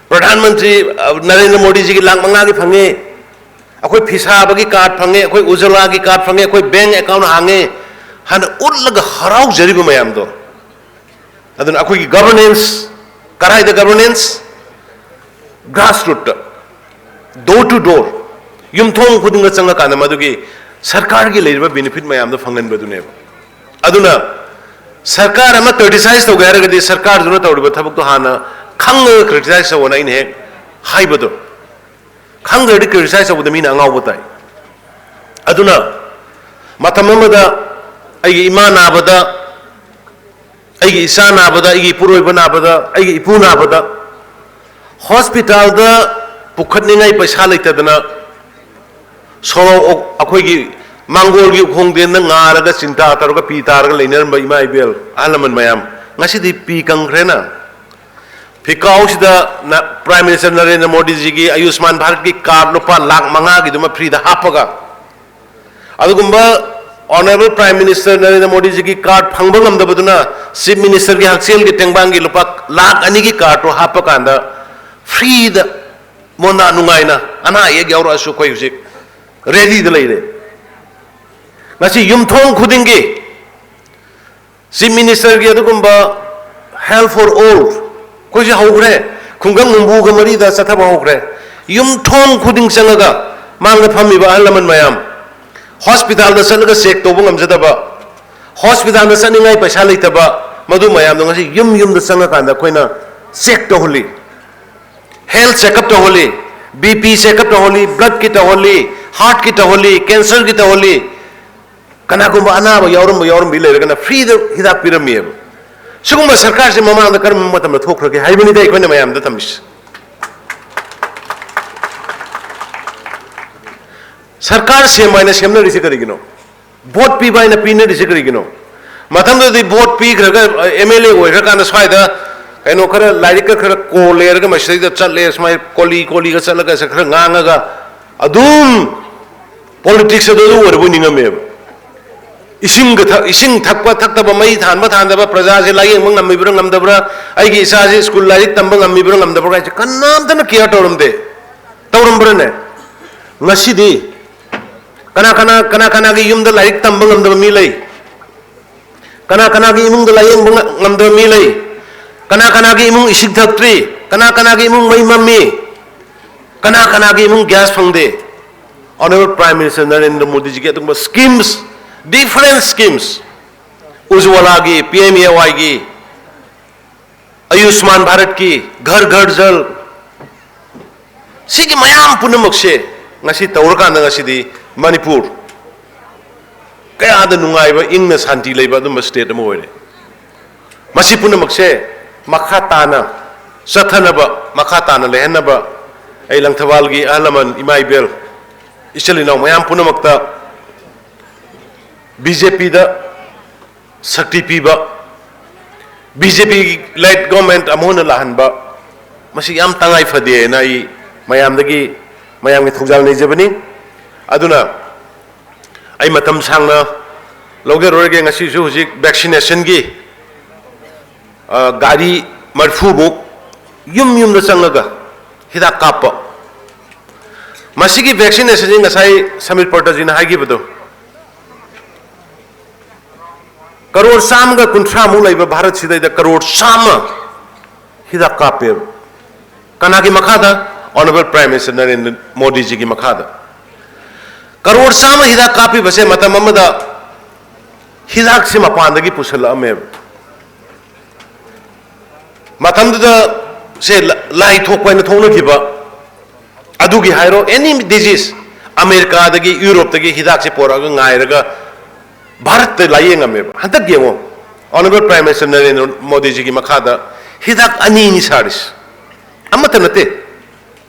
ꯄ꯭ꯔꯙꯥꯟ ꯃꯟꯇ꯭ꯔꯤ, ꯑ, ꯅꯔꯦꯟꯗ꯭ꯔ ꯃꯣꯗꯤꯖꯤꯒꯤ ꯂꯥꯛ ꯃꯉꯥꯒꯤ ꯐꯪꯉꯦ꯫ ꯑꯩꯈꯣꯏ ꯐꯤ ꯁꯥꯕꯒꯤ card ꯐꯪꯉꯦ, ꯑꯩꯈꯣꯏ ꯎꯖꯂꯥꯒꯤ card ꯐꯪꯉꯦ, ꯑꯩꯈꯣꯏ bank account ꯍꯥꯡꯉꯦ ꯍꯥꯏꯅ ꯎꯠꯂꯒ ꯍꯔꯥꯎꯖꯔꯤꯕ ꯃꯌꯥꯝꯗꯣ꯫ ꯑꯗꯨꯅ ꯑꯩꯈꯣꯏꯒꯤ governance, ꯀꯗꯥꯏꯗ governance? Grassrootꯇ, door to door, ꯌꯨꯝꯊꯣꯡ ꯈꯨꯗꯤꯡꯗ ꯆꯪꯉꯀꯥꯟꯗ ꯃꯗꯨꯒꯤ ꯁꯔꯀꯥꯔꯒꯤ ꯂꯩꯔꯤꯕ benefit ꯃꯌꯥꯝꯗꯣ ꯐꯪꯍꯟꯕꯗꯨꯅꯦꯕ꯫ ꯑꯗꯨꯅ ꯁꯔꯀꯥꯔ ꯑꯃ criticize ꯇꯧꯒꯦ ꯍꯥꯏꯔꯒꯗꯤ ꯁꯔꯀꯥꯔꯗꯨꯅ ꯇꯧꯔꯤꯕ ꯊꯕꯛꯇꯣ ꯍꯥꯟꯅ ꯈꯪꯉꯒ criticize ꯇꯧꯑꯣꯅ ꯑꯩꯅ ꯍꯦꯛ ꯍꯥꯏꯕꯗꯣ꯫ ꯈꯪꯗ꯭ꯔꯗꯤ criticize ꯇꯧꯕꯗ ꯃꯤꯅ ꯑꯉꯥꯎꯕ ꯇꯥꯏ꯫ ꯑꯗꯨꯅ ꯃꯇꯝ ꯑꯃꯗ ꯑꯩꯒꯤ ꯏꯃꯥ ꯅꯥꯕꯗ, ꯑꯩꯒꯤ ꯏꯆꯥ ꯅꯥꯕꯗ, ꯑꯩꯒꯤ ꯏꯄꯨꯔꯣꯏꯕ ꯅꯥꯕꯗ, ꯑꯩꯒꯤ ꯏꯄꯨ ꯅꯥꯕꯗ hospitalꯗ ꯄꯨꯈꯠꯅꯤꯡꯉꯥꯏ ꯄꯩꯁꯥ ꯂꯩꯇꯗꯅ ꯁꯣꯔꯣꯛ ꯑꯩꯈꯣꯏꯒꯤ ꯃꯥꯡꯒꯣꯜꯒꯤ ꯎꯈꯣꯡꯗꯦꯟꯗ ꯉꯥꯔꯒ ꯆꯤꯟꯇꯥ ꯇꯧꯔꯒ ꯄꯤ ꯇꯥꯔꯒ ꯂꯩꯅꯔꯝꯕ ꯏꯃꯥ ꯏꯕꯦꯜ ꯑꯍꯜ ꯂꯃꯟ ꯃꯌꯥꯝ ꯉꯁꯤꯗꯤ ꯄꯤ ꯀꯪꯈ꯭ꯔꯦꯅ꯫ ꯐꯤꯀꯥꯎꯁꯤꯗ ꯅ-, Prime Minister ꯅꯔꯦꯟꯗ꯭ꯔ ꯃꯣꯗꯤꯖꯤꯒꯤ ꯑꯌꯨꯁꯃꯥꯟ ꯚꯥꯔꯠꯀꯤ card ꯂꯨꯄꯥ ꯂꯥꯛ ꯃꯉꯥꯒꯤꯗꯨꯃ freeꯗ ꯍꯥꯞꯄꯒ, ꯑꯗꯨꯒꯨꯝꯕ Honourable Prime Minister Narendra ꯃꯣꯗꯤꯖꯤꯒꯤ card ꯐꯪꯕ ꯉꯝꯗꯕꯗꯨꯅ Chief Ministerꯒꯤ ꯍꯛꯁꯦꯜꯒꯤ ꯇꯦꯡꯕꯥꯡꯒꯤ ꯂꯨꯄꯥ ꯂꯥꯛ ꯑꯅꯤꯒꯤ cardꯇꯣ ꯍꯥꯞꯄꯀꯥꯟꯗ freeꯗ ꯃꯣꯟꯗꯥ ꯅꯨꯡꯉꯥꯏꯅ ꯑꯅꯥ ꯑꯌꯦꯛ ꯌꯥꯎꯔꯛꯑꯁꯨ ꯑꯩꯈꯣꯏ ꯍꯧꯖꯤꯛ readyꯗ ꯂꯩꯔꯦ꯫ ꯉꯁꯤ ꯌꯨꯝꯊꯣꯡ ꯈꯨꯗꯤꯡꯒꯤ Chief Ministerꯒꯤ ꯑꯗꯨꯒꯨꯝꯕ Health for All ꯑꯩꯈꯣꯏꯁꯦ ꯍꯧꯈ꯭ꯔꯦ, ꯈꯨꯡꯒꯪ ꯍꯨꯝꯐꯨꯒ ꯃꯔꯤꯗ ꯆꯠꯊꯕ ꯍꯧꯈ꯭ꯔꯦ꯫ ꯌꯨꯝꯊꯣꯡ ꯈꯨꯗꯤꯡ ꯆꯪꯉꯒ ꯃꯥꯡꯗ ꯐꯝꯃꯤꯕ ꯑꯍꯜ ꯂꯃꯟ ꯃꯌꯥꯝ, hospitalꯗ ꯆꯠꯂꯒ check ꯇꯧꯕ ꯉꯝꯖꯗꯕ, hospitalꯗ ꯆꯠꯅꯤꯡꯉꯥꯏ ꯄꯩꯁꯥ ꯂꯩꯇꯕ, ꯃꯗꯨ ꯃꯌꯥꯝꯗꯣ ꯉꯁꯤ ꯌꯨꯝ ꯌꯨꯝꯗ ꯆꯪꯉꯀꯥꯟꯗ ꯑꯩꯈꯣꯏꯅ check ꯇꯧꯍꯜꯂꯤ꯫ Health checkup ꯇꯧꯍꯜꯂꯤ, BP checkup ꯇꯧꯍꯜꯂꯤ, bloodꯀꯤ ꯇꯧꯍꯜꯂꯤ, ꯍꯥꯔꯠꯀꯤ ꯇꯧꯍꯜꯂꯤ, ꯀꯦꯟꯁꯔꯒꯤ ꯇꯧꯍꯜꯂꯤ, ꯀꯅꯥꯒꯨꯝꯕ ꯑꯅꯥꯕ ꯌꯥꯎꯔꯝꯕ ꯌꯥꯎꯔꯝꯕꯤ ꯂꯩꯔꯒꯅ ꯐ꯭ꯔꯤꯗ ꯍꯤꯗꯥꯛ ꯄꯤꯔꯝꯃꯦꯕ꯫ ꯁꯤꯒꯨꯝꯕ ꯁꯔꯀꯥꯔꯁꯦ ꯃꯃꯥꯡꯗ ꯀꯔꯝꯕ ꯃꯇꯝꯗ ꯊꯣꯛꯈ꯭ꯔꯒꯦ ꯍꯥꯏꯕꯅꯤꯗ ꯑꯩꯈꯣꯏꯅ ꯃꯌꯥꯝꯗ ꯊꯝꯃꯤꯁꯦ꯫ ꯁꯔꯀꯥꯔ ꯁꯦꯝꯕ ꯍꯥꯏꯅ ꯁꯦꯝꯅꯔꯤꯁꯦ ꯀꯔꯤꯒꯤꯅꯣ? ꯚꯣꯠ ꯄꯤꯕ ꯍꯥꯏꯅ ꯄꯤꯅꯔꯤꯁꯦ ꯀꯔꯤꯒꯤꯅꯣ? ꯃꯊꯪꯗꯗꯤ ꯚꯣꯠ ꯄꯤꯈ꯭ꯔꯒ ꯑꯦꯝ ꯑꯦꯜ ꯑꯦ ꯑꯣꯏꯈ꯭ꯔꯀꯥꯟꯗ ꯁ꯭ꯋꯥꯏꯗ ꯀꯩꯅꯣ ꯈꯔ ꯂꯥꯏꯔꯤꯛꯀ ꯈꯔ ꯀꯣꯜ ꯂꯩꯔꯒ ꯃꯁꯤꯗꯩꯗ ꯆꯠꯂꯦ, ꯁꯨꯃꯥꯏꯅ ꯀꯣꯂꯤ ꯀꯣꯂꯤꯒ ꯆꯠꯂꯒ ꯈꯔ ꯉꯥꯡꯉꯒ ꯑꯗꯨꯝ ꯄꯣꯂꯤꯇꯤꯛꯁ ꯑꯗꯨ ꯑꯗꯨ ꯑꯣꯏꯔꯕꯣꯏ ꯅꯤꯡꯉꯝꯃꯦꯕ꯫ ꯏꯁꯤꯡꯒ ꯊꯛ-, ꯏꯁꯤꯡ ꯊꯛꯄ ꯊꯛꯇꯕ, ꯃꯩ ꯊꯥꯟꯕ ꯊꯥꯟꯗꯕ, ꯄ꯭ꯔꯖꯥꯁꯦ ꯂꯥꯌꯦꯡꯕ ꯉꯝꯃꯤꯕ꯭ꯔꯥ ꯉꯝꯗꯕ꯭ꯔꯥ, ꯑꯩꯒꯤ ꯏꯆꯥꯁꯦ ꯁ꯭ꯀꯨꯜ ꯂꯥꯏꯔꯤꯛ ꯇꯝꯕ ꯉꯝꯃꯤꯕ꯭ꯔꯥ ꯉꯝꯗꯕ꯭ꯔꯥ ꯍꯥꯏꯁꯦ ꯀꯅꯥꯝꯇꯅ ꯀꯤꯌꯔ ꯇꯧꯔꯝꯗꯦ꯫ ꯇꯧꯔꯝꯕ꯭ꯔꯅꯦ? ꯉꯁꯤꯗꯤ ꯀꯅꯥ ꯀꯅꯥ, ꯀꯅꯥ ꯀꯅꯥꯒꯤ ꯌꯨꯝꯗ ꯂꯥꯏꯔꯤꯛ ꯇꯝꯕ ꯉꯝꯗꯕ ꯃꯤ ꯂꯩ? ꯀꯅꯥ ꯀꯅꯥꯒꯤ ꯏꯃꯨꯡꯗ ꯂꯥꯌꯦꯡꯕ ꯉ-, ꯉꯝꯗꯕ ꯃꯤ ꯂꯩ? ꯀꯅꯥ ꯀꯅꯥꯒꯤ ꯏꯃꯨꯡ ꯏꯁꯤꯡ ꯊꯛꯇ꯭ꯔꯤ? ꯀꯅꯥ ꯀꯅꯥꯒꯤ ꯏꯃꯨꯡ ꯃꯩ ꯃꯝꯃꯤ? ꯀꯅꯥ ꯀꯅꯥꯒꯤ ꯏꯃꯨꯡ ꯒ꯭ꯌꯥꯁ ꯐꯪꯗꯦ? Honourable Prime Minister Narendra Modi ꯖꯤꯒꯤ ꯑꯗꯨꯒꯨꯝꯕ schemes, different schemes, ꯎꯖꯋꯥꯂꯥꯒꯤ, ꯄꯤ ꯑꯦꯝ ꯑꯦ ꯋꯥꯏꯒꯤ, ꯑꯌꯨꯁꯃꯥꯟ ꯚꯥꯔꯠꯀꯤ, ꯘꯔ ꯘꯔ ꯖꯜ, ꯁꯤꯒꯤ ꯃꯌꯥꯝ ꯄꯨꯝꯅꯃꯛꯁꯦ ꯉꯁꯤ ꯇꯧꯔꯀꯥꯟꯗ ꯉꯁꯤꯗꯤ ꯃꯅꯤꯄꯨꯔ ꯀꯌꯥꯗ ꯅꯨꯡꯉꯥꯏꯕ, ꯏꯪꯅ ꯁꯥꯟꯇꯤ ꯂꯩꯕ ꯑꯗꯨꯝꯕ state ꯑꯃ ꯑꯣꯏꯔꯦ꯫ ꯃꯁꯤ ꯄꯨꯝꯅꯃꯛꯁꯦ ꯃꯈꯥ ꯇꯥꯅ ꯆꯠꯊꯅꯕ, ꯃꯈꯥ ꯇꯥꯅ ꯂꯩꯍꯟꯅꯕ ꯑꯩ ꯂꯪꯊꯕꯥꯜꯒꯤ ꯑꯍꯜ ꯂꯃꯟ, ꯏꯃꯥ ꯏꯕꯦꯜ, ꯏꯆꯤꯜ ꯏꯅꯥꯎ ꯃꯌꯥꯝ ꯄꯨꯝꯅꯃꯛꯇ ꯕꯤ ꯖꯦ ꯄꯤꯗ ꯁꯛꯇꯤ ꯄꯤꯕ, ꯕꯤ ꯖꯦ ꯄꯤ led government ꯑꯃꯨꯛ ꯍꯟꯅ ꯂꯥꯛꯍꯟꯕ, ꯃꯁꯤ ꯌꯥꯝ ꯇꯉꯥꯏ ꯐꯗꯦꯅ ꯑꯩ ꯃꯌꯥꯝꯗꯒꯤ, ꯃꯌꯥꯝꯒꯤ ꯊꯧꯖꯥꯜ ꯅꯤꯖꯕꯅꯤ꯫ ꯑꯗꯨꯅ ꯑꯩ ꯃꯇꯝ ꯁꯥꯡꯅ ꯂꯧꯖꯔꯔꯣꯏꯒꯦ꯫ ꯉꯁꯤꯁꯨ ꯍꯧꯖꯤꯛ vaccinationꯒꯤ, ꯑ, ꯒꯥꯔꯤ ꯃꯔꯤꯐꯨꯃꯨꯛ ꯌꯨꯝ ꯌꯨꯝꯗ ꯆꯪꯉꯒ ꯍꯤꯗꯥꯛ ꯀꯥꯞꯄ꯫ ꯃꯁꯤꯒꯤ vaccinationꯁꯤ ꯉꯁꯥꯏ ꯁꯃꯤꯔ ꯄꯔꯇꯖꯤꯅ ꯍꯥꯏꯈꯤꯕꯗꯣ, ꯀꯔꯣꯔ ꯆꯥꯝꯃꯒ ꯀꯨꯟꯊ꯭ꯔꯥꯃꯨꯛ ꯂꯩꯕ ꯚꯥꯔꯠꯁꯤꯗꯩꯗ ꯀꯔꯣꯔ ꯆꯥꯝꯃ ꯍꯤꯗꯥꯛ ꯀꯥꯞꯄꯦꯕ꯫ ꯀꯅꯥꯒꯤ ꯃꯈꯥꯗ? Honourable Prime Minister ꯅꯔꯦꯟꯗ꯭ꯔ ꯃꯣꯗꯤꯖꯤꯒꯤ ꯃꯈꯥꯗ꯫ ꯀꯔꯣꯔ ꯆꯥꯝꯃ ꯍꯤꯗꯥꯛ ꯀꯥꯞꯄꯤꯕꯁꯦ ꯃꯇꯝ ꯑꯃꯗ ꯍꯤꯗꯥꯛꯁꯦ ꯃꯄꯥꯟꯗꯒꯤ ꯄꯨꯁꯜꯂꯛꯑꯝꯃꯦꯕ꯫ ꯃꯇꯝꯗꯨꯗ ꯁꯦ ꯂ-, ꯂꯥꯏ ꯊꯣꯛꯄ ꯍꯥꯏꯅ ꯊꯣꯛꯅꯈꯤꯕ ꯑꯗꯨꯒꯤ ꯍꯥꯏꯔꯣ, any disease, ꯑꯃꯦꯔꯤꯀꯥꯗꯒꯤ, ꯌꯨꯔꯣꯞꯇꯒꯤ ꯍꯤꯗꯥꯛꯁꯦ ꯄꯣꯔꯛꯑꯒ ꯉꯥꯏꯔꯒ ꯚꯥꯔꯠꯇ ꯂꯥꯏꯌꯦꯡꯉꯝꯃꯦꯕ꯫ ꯍꯟꯗꯛ ꯌꯦꯡꯉꯣ, Honourable Prime Minister ꯅꯔꯦꯟꯗ꯭ꯔ ꯃꯣꯗꯤꯖꯤꯒꯤ ꯃꯈꯥꯗ ꯍꯤꯗꯥꯛ ꯑꯅꯤꯅꯤ ꯁꯥꯔꯤꯁꯦ, ꯑꯃꯠꯇ ꯅꯠꯇꯦ꯫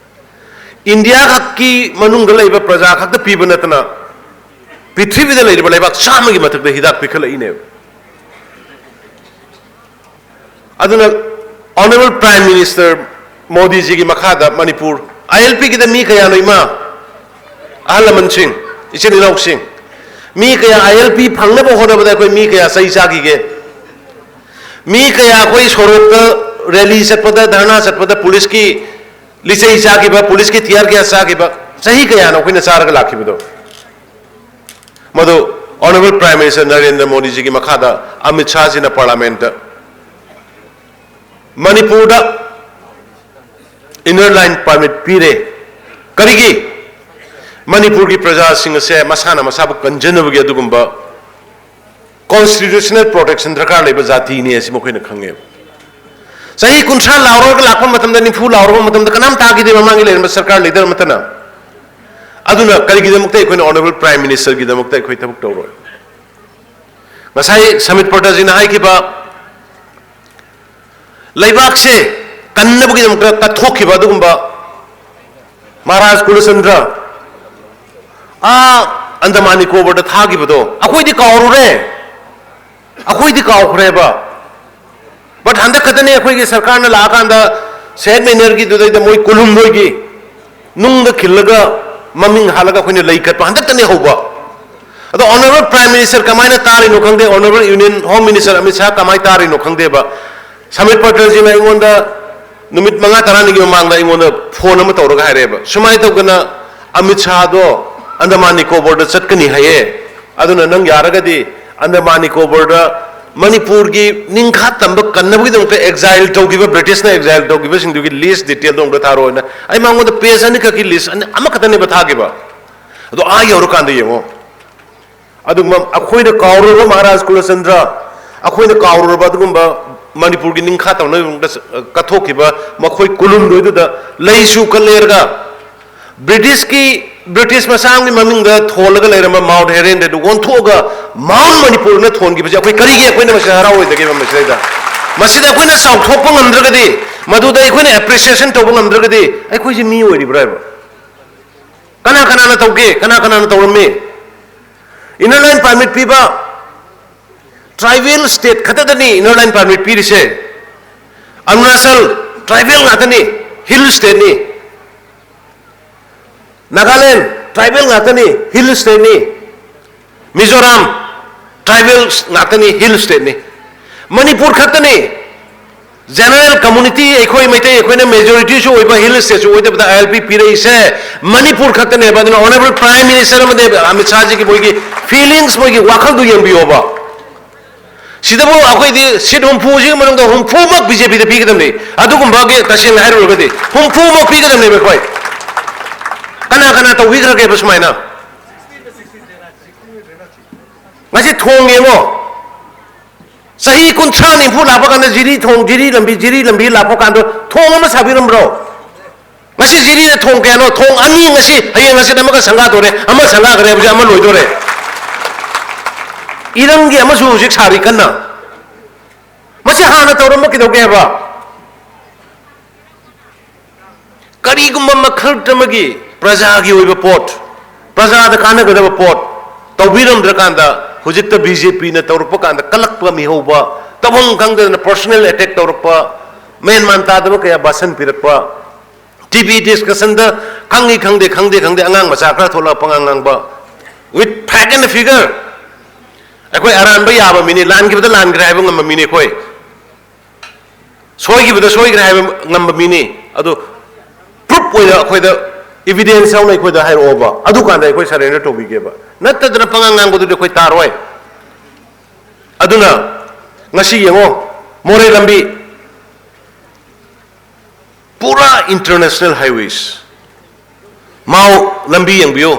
ꯏꯟꯗꯤꯌꯥ ꯈꯛꯀꯤ ꯃꯅꯨꯡꯗ ꯂꯩꯕ ꯄ꯭ꯔꯖꯥ ꯈꯛꯇ ꯄꯤꯕ ꯅꯠꯇꯅ, ꯄ꯭ꯔꯤꯊꯤꯕꯤꯗ ꯂꯩꯔꯤꯕ ꯂꯩꯕꯥꯛ ꯆꯥꯝꯃꯒꯤ ꯃꯊꯛꯇ ꯍꯤꯗꯥꯛ ꯄꯤꯈꯠꯂꯛꯏꯅꯦꯕ꯫ ꯑꯗꯨꯅ Honourable Prime Minister ꯃꯣꯗꯤꯖꯤꯒꯤ ꯃꯈꯥꯗ ꯃꯅꯤꯄꯨꯔ, ILP ꯒꯤꯗ ꯃꯤ ꯀꯌꯥꯅꯣ, ꯏꯃꯥ, ꯑꯍꯜ ꯂꯃꯟꯁꯤꯡ, ꯏꯆꯤꯟ ꯏꯅꯥꯎꯁꯤꯡ, ꯃꯤ ꯀꯌꯥ ILP ꯐꯪꯅꯕ ꯍꯣꯠꯅꯕꯗ ꯑꯩꯈꯣꯏ ꯃꯤ ꯀꯌꯥ ꯆꯍꯤ ꯆꯥꯈꯤꯒꯦ? ꯃꯤ ꯀꯌꯥ ꯑꯩꯈꯣꯏ ꯁꯣꯔꯣꯛꯇ ꯔꯦꯂꯤ ꯆꯠꯄꯗ, ꯙꯔꯅꯥ ꯆꯠꯄꯗ ꯄꯨꯂꯤꯁꯀꯤ ꯂꯤꯆꯩ ꯆꯥꯈꯤꯕ, ꯄꯨꯂꯤꯁꯀꯤ tear gas ꯆꯥꯈꯤꯕ, ꯆꯍꯤ ꯀꯌꯥꯅꯣ ꯑꯩꯈꯣꯏꯅ ꯆꯥꯔꯒ ꯂꯥꯛꯈꯤꯕꯗꯣ? ꯃꯗꯨ Honourable Prime Minister ꯅꯔꯦꯟꯗ꯭ꯔ ꯃꯣꯗꯤꯖꯤꯒꯤ ꯃꯈꯥꯗ ꯑꯃꯤꯠ ꯁꯥꯍꯖꯤꯅ Parliament ꯇ ꯃꯅꯤꯄꯨꯔꯗ Inner Line Permit ꯄꯤꯔꯦ꯫ ꯀꯔꯤꯒꯤ? ꯃꯅꯤꯄꯨꯔꯒꯤ ꯄ꯭ꯔꯖꯥꯁꯤꯡ ꯑꯁꯦ ꯃꯁꯥꯅ ꯃꯁꯥꯕꯨ ꯀꯟꯖꯅꯕꯒꯤ ꯑꯗꯨꯒꯨꯝꯕ constitutional protection ꯗꯔꯀꯥꯔ ꯂꯩꯕ ꯖꯥꯇꯤꯅꯤ ꯑꯁꯤ ꯃꯈꯣꯏꯅ ꯈꯪꯉꯦꯕ꯫ ꯆꯍꯤ ꯀꯨꯟꯊ꯭ꯔꯥ ꯂꯥꯎꯔꯒ ꯂꯥꯛꯄ ꯃꯇꯝꯗ, ꯅꯤꯐꯨ ꯂꯥꯎꯔꯕ ꯃꯇꯝꯗ ꯀꯅꯥꯝ ꯇꯥꯈꯤꯗꯦ ꯃꯃꯥꯡꯒꯤ ꯂꯩꯔꯝꯕ ꯁꯔꯀꯥꯔ leader ꯑꯃꯠꯇꯅ꯫ ꯑꯗꯨꯅ ꯀꯔꯤꯒꯤꯗꯃꯛꯇ ꯑꯩꯈꯣꯏꯅ Honourable Prime Minister ꯒꯤꯗꯃꯛꯇ ꯑꯩꯈꯣꯏ ꯊꯕꯛ ꯇꯧꯔꯣꯏ? ꯉꯁꯥꯏ ꯁꯃꯤꯠ ꯄꯇ꯭ꯔꯖꯤꯅ ꯍꯥꯏꯈꯤꯕ, ꯂꯩꯕꯥꯛꯁꯦ ꯀꯟꯅꯕꯒꯤꯗꯃꯛꯇ ꯀꯠꯊꯣꯛꯈꯤꯕ ꯑꯗꯨꯒꯨꯝꯕ ꯃꯍꯥꯔꯥꯖ ꯀꯨꯂꯆꯟꯗ꯭ꯔ ꯑꯥ ꯑꯟꯗꯃꯥꯟ ꯅꯤꯀꯣꯕꯔꯗ ꯊꯥꯈꯤꯕꯗꯣ ꯑꯩꯈꯣꯏꯗꯤ ꯀꯥꯎꯔꯨꯔꯦ, ꯑꯩꯈꯣꯏꯗꯤ ꯀꯥꯎꯈ꯭ꯔꯦꯕ꯫ But ꯍꯟꯗꯛ ꯈꯛꯇꯅꯦ ꯑꯩꯈꯣꯏꯒꯤ ꯁꯔꯀꯥꯔꯅ ꯂꯥꯛꯑꯀꯥꯟꯗ ꯁꯦꯟꯠ ꯃꯦꯅꯔꯒꯤꯗꯨꯗꯩꯗ ꯃꯣꯏ ꯀꯨꯟꯍꯨꯝꯗꯣꯏꯒꯤ ꯅꯨꯡꯗ ꯈꯤꯜꯂꯒ ꯃꯃꯤꯡ ꯍꯥꯠꯂꯒ ꯑꯩꯈꯣꯏꯅ ꯂꯩ ꯀꯠꯄ ꯍꯟꯗꯛꯇꯅꯦ ꯍꯧꯕ꯫ ꯑꯗꯣ Honourable Prime Minister ꯀꯃꯥꯏꯅ ꯇꯥꯔꯤꯅꯣ ꯈꯪꯗꯦ, Honourable Union Home Minister Amit Shah ꯀꯃꯥꯏꯅ ꯇꯥꯔꯤꯅꯣ ꯈꯪꯗꯦꯕ꯫ ꯁꯃꯤꯠ ꯄꯇ꯭ꯔꯖꯤꯅ ꯑꯩꯉꯣꯟꯗ ꯅꯨꯃꯤꯠ ꯃꯉꯥ ꯇꯔꯥꯅꯤꯒꯤ ꯃꯃꯥꯡꯗ ꯑꯩꯉꯣꯟꯗ phone ꯑꯃ ꯇꯧꯔꯒ ꯍꯥꯏꯔꯛꯑꯦꯕ, ꯁꯨꯃꯥꯏꯅ ꯇꯧꯗꯅ ꯑꯃꯤꯠ ꯁꯥꯍꯗꯣ ꯑꯟꯗꯃꯥꯟ ꯅꯤꯀꯣꯕꯔꯗ ꯆꯠꯀꯅꯤ ꯍꯥꯏꯌꯦ, ꯑꯗꯨꯅ ꯅꯪ ꯌꯥꯔꯒꯗꯤ ꯑꯟꯗꯃꯥꯟ ꯅꯤꯀꯣꯕꯔꯗ ꯃꯅꯤꯄꯨꯔꯒꯤ ꯅꯤꯡꯈꯥ ꯇꯝꯕ ꯀꯟꯅꯕꯒꯤꯗꯃꯛꯇ exile ꯇꯧꯈꯤꯕ, ꯕ꯭ꯔꯤꯇꯤꯁꯅ exile ꯇꯧꯈꯤꯕꯁꯤꯡꯗꯨꯒꯤ list detail ꯗꯣ ꯑꯝꯇ ꯊꯥꯔꯛꯑꯣꯅ ꯑꯩ ꯃꯉꯣꯟꯗ page ꯑꯅꯤꯈꯛꯀꯤ list ꯑꯅꯤ, ꯑꯃꯈꯛꯇꯅꯦꯕ ꯊꯥꯈꯤꯕ꯫ ꯑꯗꯣ ꯑꯥ ꯌꯧꯔꯀꯥꯟꯗ ꯌꯦꯡꯉꯣ, ꯑꯗꯨꯒꯨꯝꯕ ꯑꯩꯈꯣꯏꯅ ꯀꯥꯎꯔꯨꯔꯕ ꯃꯍꯥꯔꯥꯖ ꯀꯨꯂꯆꯟꯗ꯭ꯔ, ꯑꯩꯈꯣꯏꯅ ꯀꯥꯎꯔꯨꯔꯕ ꯑꯗꯨꯒꯨꯝꯕ ꯃꯅꯤꯄꯨꯔꯒꯤ ꯅꯤꯡꯈꯥ ꯇꯝꯅꯕꯒꯤꯗꯃꯛꯇ ꯀꯠꯊꯣꯛꯈꯤꯕ ꯃꯈꯣꯏ ꯀꯨꯟꯍꯨꯝꯗꯣꯏꯗꯨꯗ ꯂꯩꯁꯨ ꯀꯠꯂꯦꯔꯒ ꯕ꯭ꯔꯤꯇꯤꯁꯀꯤ ꯕ꯭ꯔꯤꯇꯤꯁ ꯃꯆꯥ ꯑꯃꯒꯤ ꯃꯃꯤꯡꯗ ꯊꯣꯜꯂꯒ ꯂꯩꯔꯝꯕ ꯃꯥꯎꯟꯠ ꯍꯦꯔꯦꯟꯗ ꯑꯗꯨ ꯑꯣꯟꯊꯣꯛꯑꯒ ꯃꯥꯎꯟꯠ ꯃꯅꯤꯄꯨꯔꯅ ꯊꯣꯟꯈꯤꯕꯁꯦ ꯑꯩꯈꯣꯏ ꯀꯔꯤꯒꯤ ꯑꯩꯈꯣꯏꯅ ꯃꯁꯤꯗ ꯍꯔꯥꯎꯔꯣꯏꯗꯒꯦꯕ? ꯃꯁꯤꯗꯩꯗ, ꯃꯁꯤꯗ ꯑꯩꯈꯣꯏꯅ ꯆꯥꯎꯊꯣꯛꯄ ꯉꯝꯗ꯭ꯔꯒꯗꯤ, ꯃꯗꯨꯗ ꯑꯩꯈꯣꯏꯅ ꯑꯦꯄ꯭ꯔꯤꯁꯤꯌꯦꯁꯟ ꯇꯧꯕ ꯉꯝꯗ꯭ꯔꯒꯗꯤ, ꯑꯩꯈꯣꯏꯁꯦ ꯃꯤ ꯑꯣꯏꯔꯤꯕ꯭ꯔꯥ ꯍꯥꯏꯕ? ꯀꯅꯥ ꯀꯅꯥꯅ ꯇꯧꯒꯦ? ꯀꯅꯥ ꯀꯅꯥꯅ ꯇꯧꯔꯝꯃꯤ? ꯏꯟꯅꯔ ꯂꯥꯏꯟ ꯄꯥꯔꯃꯤꯠ ꯄꯤꯕ, ꯇ꯭ꯔꯥꯏꯕꯦꯜ ꯁ꯭ꯇꯦꯠ ꯈꯛꯇꯗꯅꯤ ꯏꯟꯅꯔ ꯂꯥꯏꯟ ꯄꯥꯔꯃꯤꯠ ꯄꯤꯔꯤꯁꯦ꯫ ꯑꯔꯨꯅꯥꯆꯜ ꯇ꯭ꯔꯥꯏꯕꯦꯜ ꯉꯥꯛꯇꯅꯤ, ꯍꯤꯜ ꯁ꯭ꯇꯦꯠꯅꯤ꯫ ꯅꯥꯒꯥꯂꯦꯟ ꯇ꯭ꯔꯥꯏꯕꯦꯜ ꯉꯥꯛꯇꯅꯤ, ꯍꯤꯜ ꯁ꯭ꯇꯦꯠꯅꯤ꯫ ꯃꯤꯖꯣꯔꯥꯝ ꯇ꯭ꯔꯥꯏꯕꯦꯜ ꯉꯥꯛꯇꯅꯤ, ꯍꯤꯜ ꯁ꯭ꯇꯦꯠꯅꯤ꯫ ꯃꯅꯤꯄꯨꯔ ꯈꯛꯇꯅꯤ ꯖꯦꯅꯔꯦꯜ ꯀꯝꯃꯨꯅꯤꯇꯤ, ꯑꯩꯈꯣꯏ ꯃꯩꯇꯩ, ꯑꯩꯈꯣꯏꯅ ꯃꯦꯖꯣꯔꯤꯇꯤꯁꯨ ꯑꯣꯏꯕ, ꯍꯤꯜ ꯁ꯭ꯇꯦꯠꯁꯨ ꯑꯣꯏꯗꯕꯗ ꯑꯥꯏ ꯑꯦꯜ ꯄꯤ ꯄꯤꯔꯛꯏꯁꯦ ꯃꯅꯤꯄꯨꯔ ꯈꯛꯇꯅꯦꯕ꯫ ꯑꯗꯨꯅ ꯑꯣꯅꯔꯦꯕꯜ ꯄ꯭ꯔꯥꯏꯝ ꯃꯤꯅꯤꯁꯇꯔ ꯑꯃꯗꯤ ꯑꯃꯤꯠ ꯁꯥꯍꯖꯤꯒꯤ ꯃꯣꯏꯒꯤ ꯐꯤꯂꯤꯡꯁ, ꯃꯣꯏꯒꯤ ꯋꯥꯈꯜꯗꯨ ꯌꯦꯡꯕꯤꯌꯣꯕ꯫ ꯁꯤꯗꯕꯨ ꯑꯩꯈꯣꯏꯗꯤ ꯁꯤꯠ ꯍꯨꯝꯐꯨꯁꯤꯒꯤ ꯃꯅꯨꯡꯗ ꯍꯨꯝꯐꯨꯃꯛ ꯕꯤ ꯖꯦ ꯄꯤꯗ ꯄꯤꯒꯗꯕꯅꯤ꯫ ꯑꯗꯨꯒꯨꯝꯕꯒꯤ ꯇꯁꯦꯡꯅ ꯍꯥꯏꯔꯨꯔꯒꯗꯤ ꯍꯨꯝꯐꯨꯃꯛ ꯄꯤꯒꯗꯕꯅꯦꯕ ꯑꯩꯈꯣꯏ꯫ ꯀꯅꯥ ꯀꯅꯥ ꯇꯧꯕꯤꯈ꯭ꯔꯒꯦꯕ ꯁꯨꯃꯥꯏꯅ? ꯉꯁꯤ ꯊꯣꯡ ꯌꯦꯡꯉꯣ, ꯆꯍꯤ ꯀꯨꯟꯊ꯭ꯔꯥ ꯅꯤꯐꯨ ꯂꯥꯛꯄ ꯀꯥꯟꯗ ꯖꯤꯔꯤ ꯊꯣꯡ, ꯖꯤꯔꯤ ꯂꯝꯕꯤ, ꯖꯤꯔꯤ ꯂꯝꯕꯤ ꯂꯥꯛꯄ ꯀꯥꯟꯗ ꯊꯣꯡ ꯑꯃ ꯁꯥꯕꯤꯔꯝꯕ꯭ꯔꯣ? ꯉꯁꯤ ꯖꯤꯔꯤꯗ ꯊꯣꯡ ꯀꯌꯥꯅꯣ? ꯊꯣꯡ ꯑꯅꯤ꯫ ꯉꯁꯤ, ꯍꯌꯦꯡ ꯍꯪꯆꯤꯠ ꯑꯃꯒ ꯁꯪꯒꯥꯗꯣꯔꯦ, ꯑꯃ ꯁꯪꯒꯥꯈ꯭ꯔꯦ, ꯍꯧꯖꯤꯛ ꯑꯃ ꯂꯣꯏꯗꯣꯔꯦ꯫ ꯏꯔꯪꯒꯤ ꯑꯃꯁꯨ ꯍꯧꯖꯤꯛ ꯁꯥꯔꯤ ꯀꯟꯅ꯫ ꯃꯁꯤ ꯍꯥꯟꯅ ꯇꯧꯔꯝꯕ ꯀꯩꯗꯧꯒꯦ ꯍꯥꯏꯕ? ꯀꯔꯤꯒꯨꯝꯕ ꯃꯈꯜ ꯑꯃꯒꯤ ꯄ꯭ꯔꯖꯥꯒꯤ ꯑꯣꯏꯕ ꯄꯣꯠ, ꯄ꯭ꯔꯖꯥꯗ ꯀꯥꯟꯅꯒꯗꯕ ꯄꯣꯠ ꯇꯧꯕꯤꯔꯝꯗ꯭ꯔꯀꯥꯟꯗ, ꯍꯧꯖꯤꯛꯇ ꯕꯤ ꯖꯦ ꯄꯤꯅ ꯇꯧꯔꯛꯄ ꯀꯥꯟꯗ ꯀꯂꯛꯄ ꯃꯤꯍꯧꯕ, ꯇꯧꯐꯝ ꯈꯪꯗꯗꯅ ꯄꯔꯁꯣꯅꯦꯜ ꯑꯦꯇꯦꯛ ꯇꯧꯔꯛꯄ, ꯃꯦꯟ ꯃꯥꯟ ꯇꯥꯗꯕ ꯀꯌꯥ ꯚꯥꯁꯟ ꯄꯤꯔꯛꯄ, ꯇꯤ ꯚꯤ ꯗꯤꯁꯀꯁꯟꯗ ꯈꯪꯉꯤ ꯈꯪꯗꯦ, ꯈꯪꯗꯦ ꯈꯪꯗꯦ, ꯑꯉꯥꯡ ꯃꯆꯥ ꯈꯔ ꯊꯣꯛꯂꯛꯑ ꯄꯉꯥꯡ ꯉꯥꯡꯕ, with fact and figure꯫ ꯑꯩꯈꯣꯏ ꯑꯔꯥꯟꯕ ꯌꯥꯕ ꯃꯤꯅꯤ, ꯂꯥꯟꯈꯤꯕꯗ ꯂꯥꯟꯈ꯭ꯔꯦ ꯍꯥꯏꯕ ꯉꯝꯕ ꯃꯤꯅꯤ ꯑꯩꯈꯣꯏ꯫ ꯁꯣꯏꯈꯤꯕꯗ ꯁꯣꯏꯈ꯭ꯔꯦ ꯍꯥꯏꯕ ꯉꯝꯕ ꯃꯤꯅꯤ꯫ ꯑꯗꯨ ꯄ꯭ꯔꯨꯐ ꯑꯣꯏꯅ ꯑꯩꯈꯣꯏꯗ, ꯏꯚꯤꯗꯦꯟꯁ ꯌꯥꯎꯅ ꯑꯩꯈꯣꯏꯗ ꯍꯥꯏꯔꯛꯑꯣꯕ, ꯑꯗꯨꯀꯥꯟꯗ ꯑꯩꯈꯣꯏ ꯁꯔꯦꯟꯗꯔ ꯇꯧꯕꯤꯒꯦꯕ꯫ ꯅꯠꯇꯗꯅ ꯄꯉꯥꯡ ꯉꯥꯡꯕꯗꯨꯗꯤ ꯑꯩꯈꯣꯏ ꯇꯥꯔꯣꯏ꯫ ꯑꯗꯨꯅ ꯉꯁꯤ ꯌꯦꯡꯉꯣ, ꯃꯣꯔꯦ ꯂꯝꯕꯤ, ꯄꯨꯔꯥ ꯏꯟꯇꯔꯅꯦꯁꯅꯦꯜ ꯍꯥꯏꯋꯦꯁ꯫ ꯃꯥꯎ ꯂꯝꯕꯤ ꯌꯦꯡꯕꯤꯌꯨ,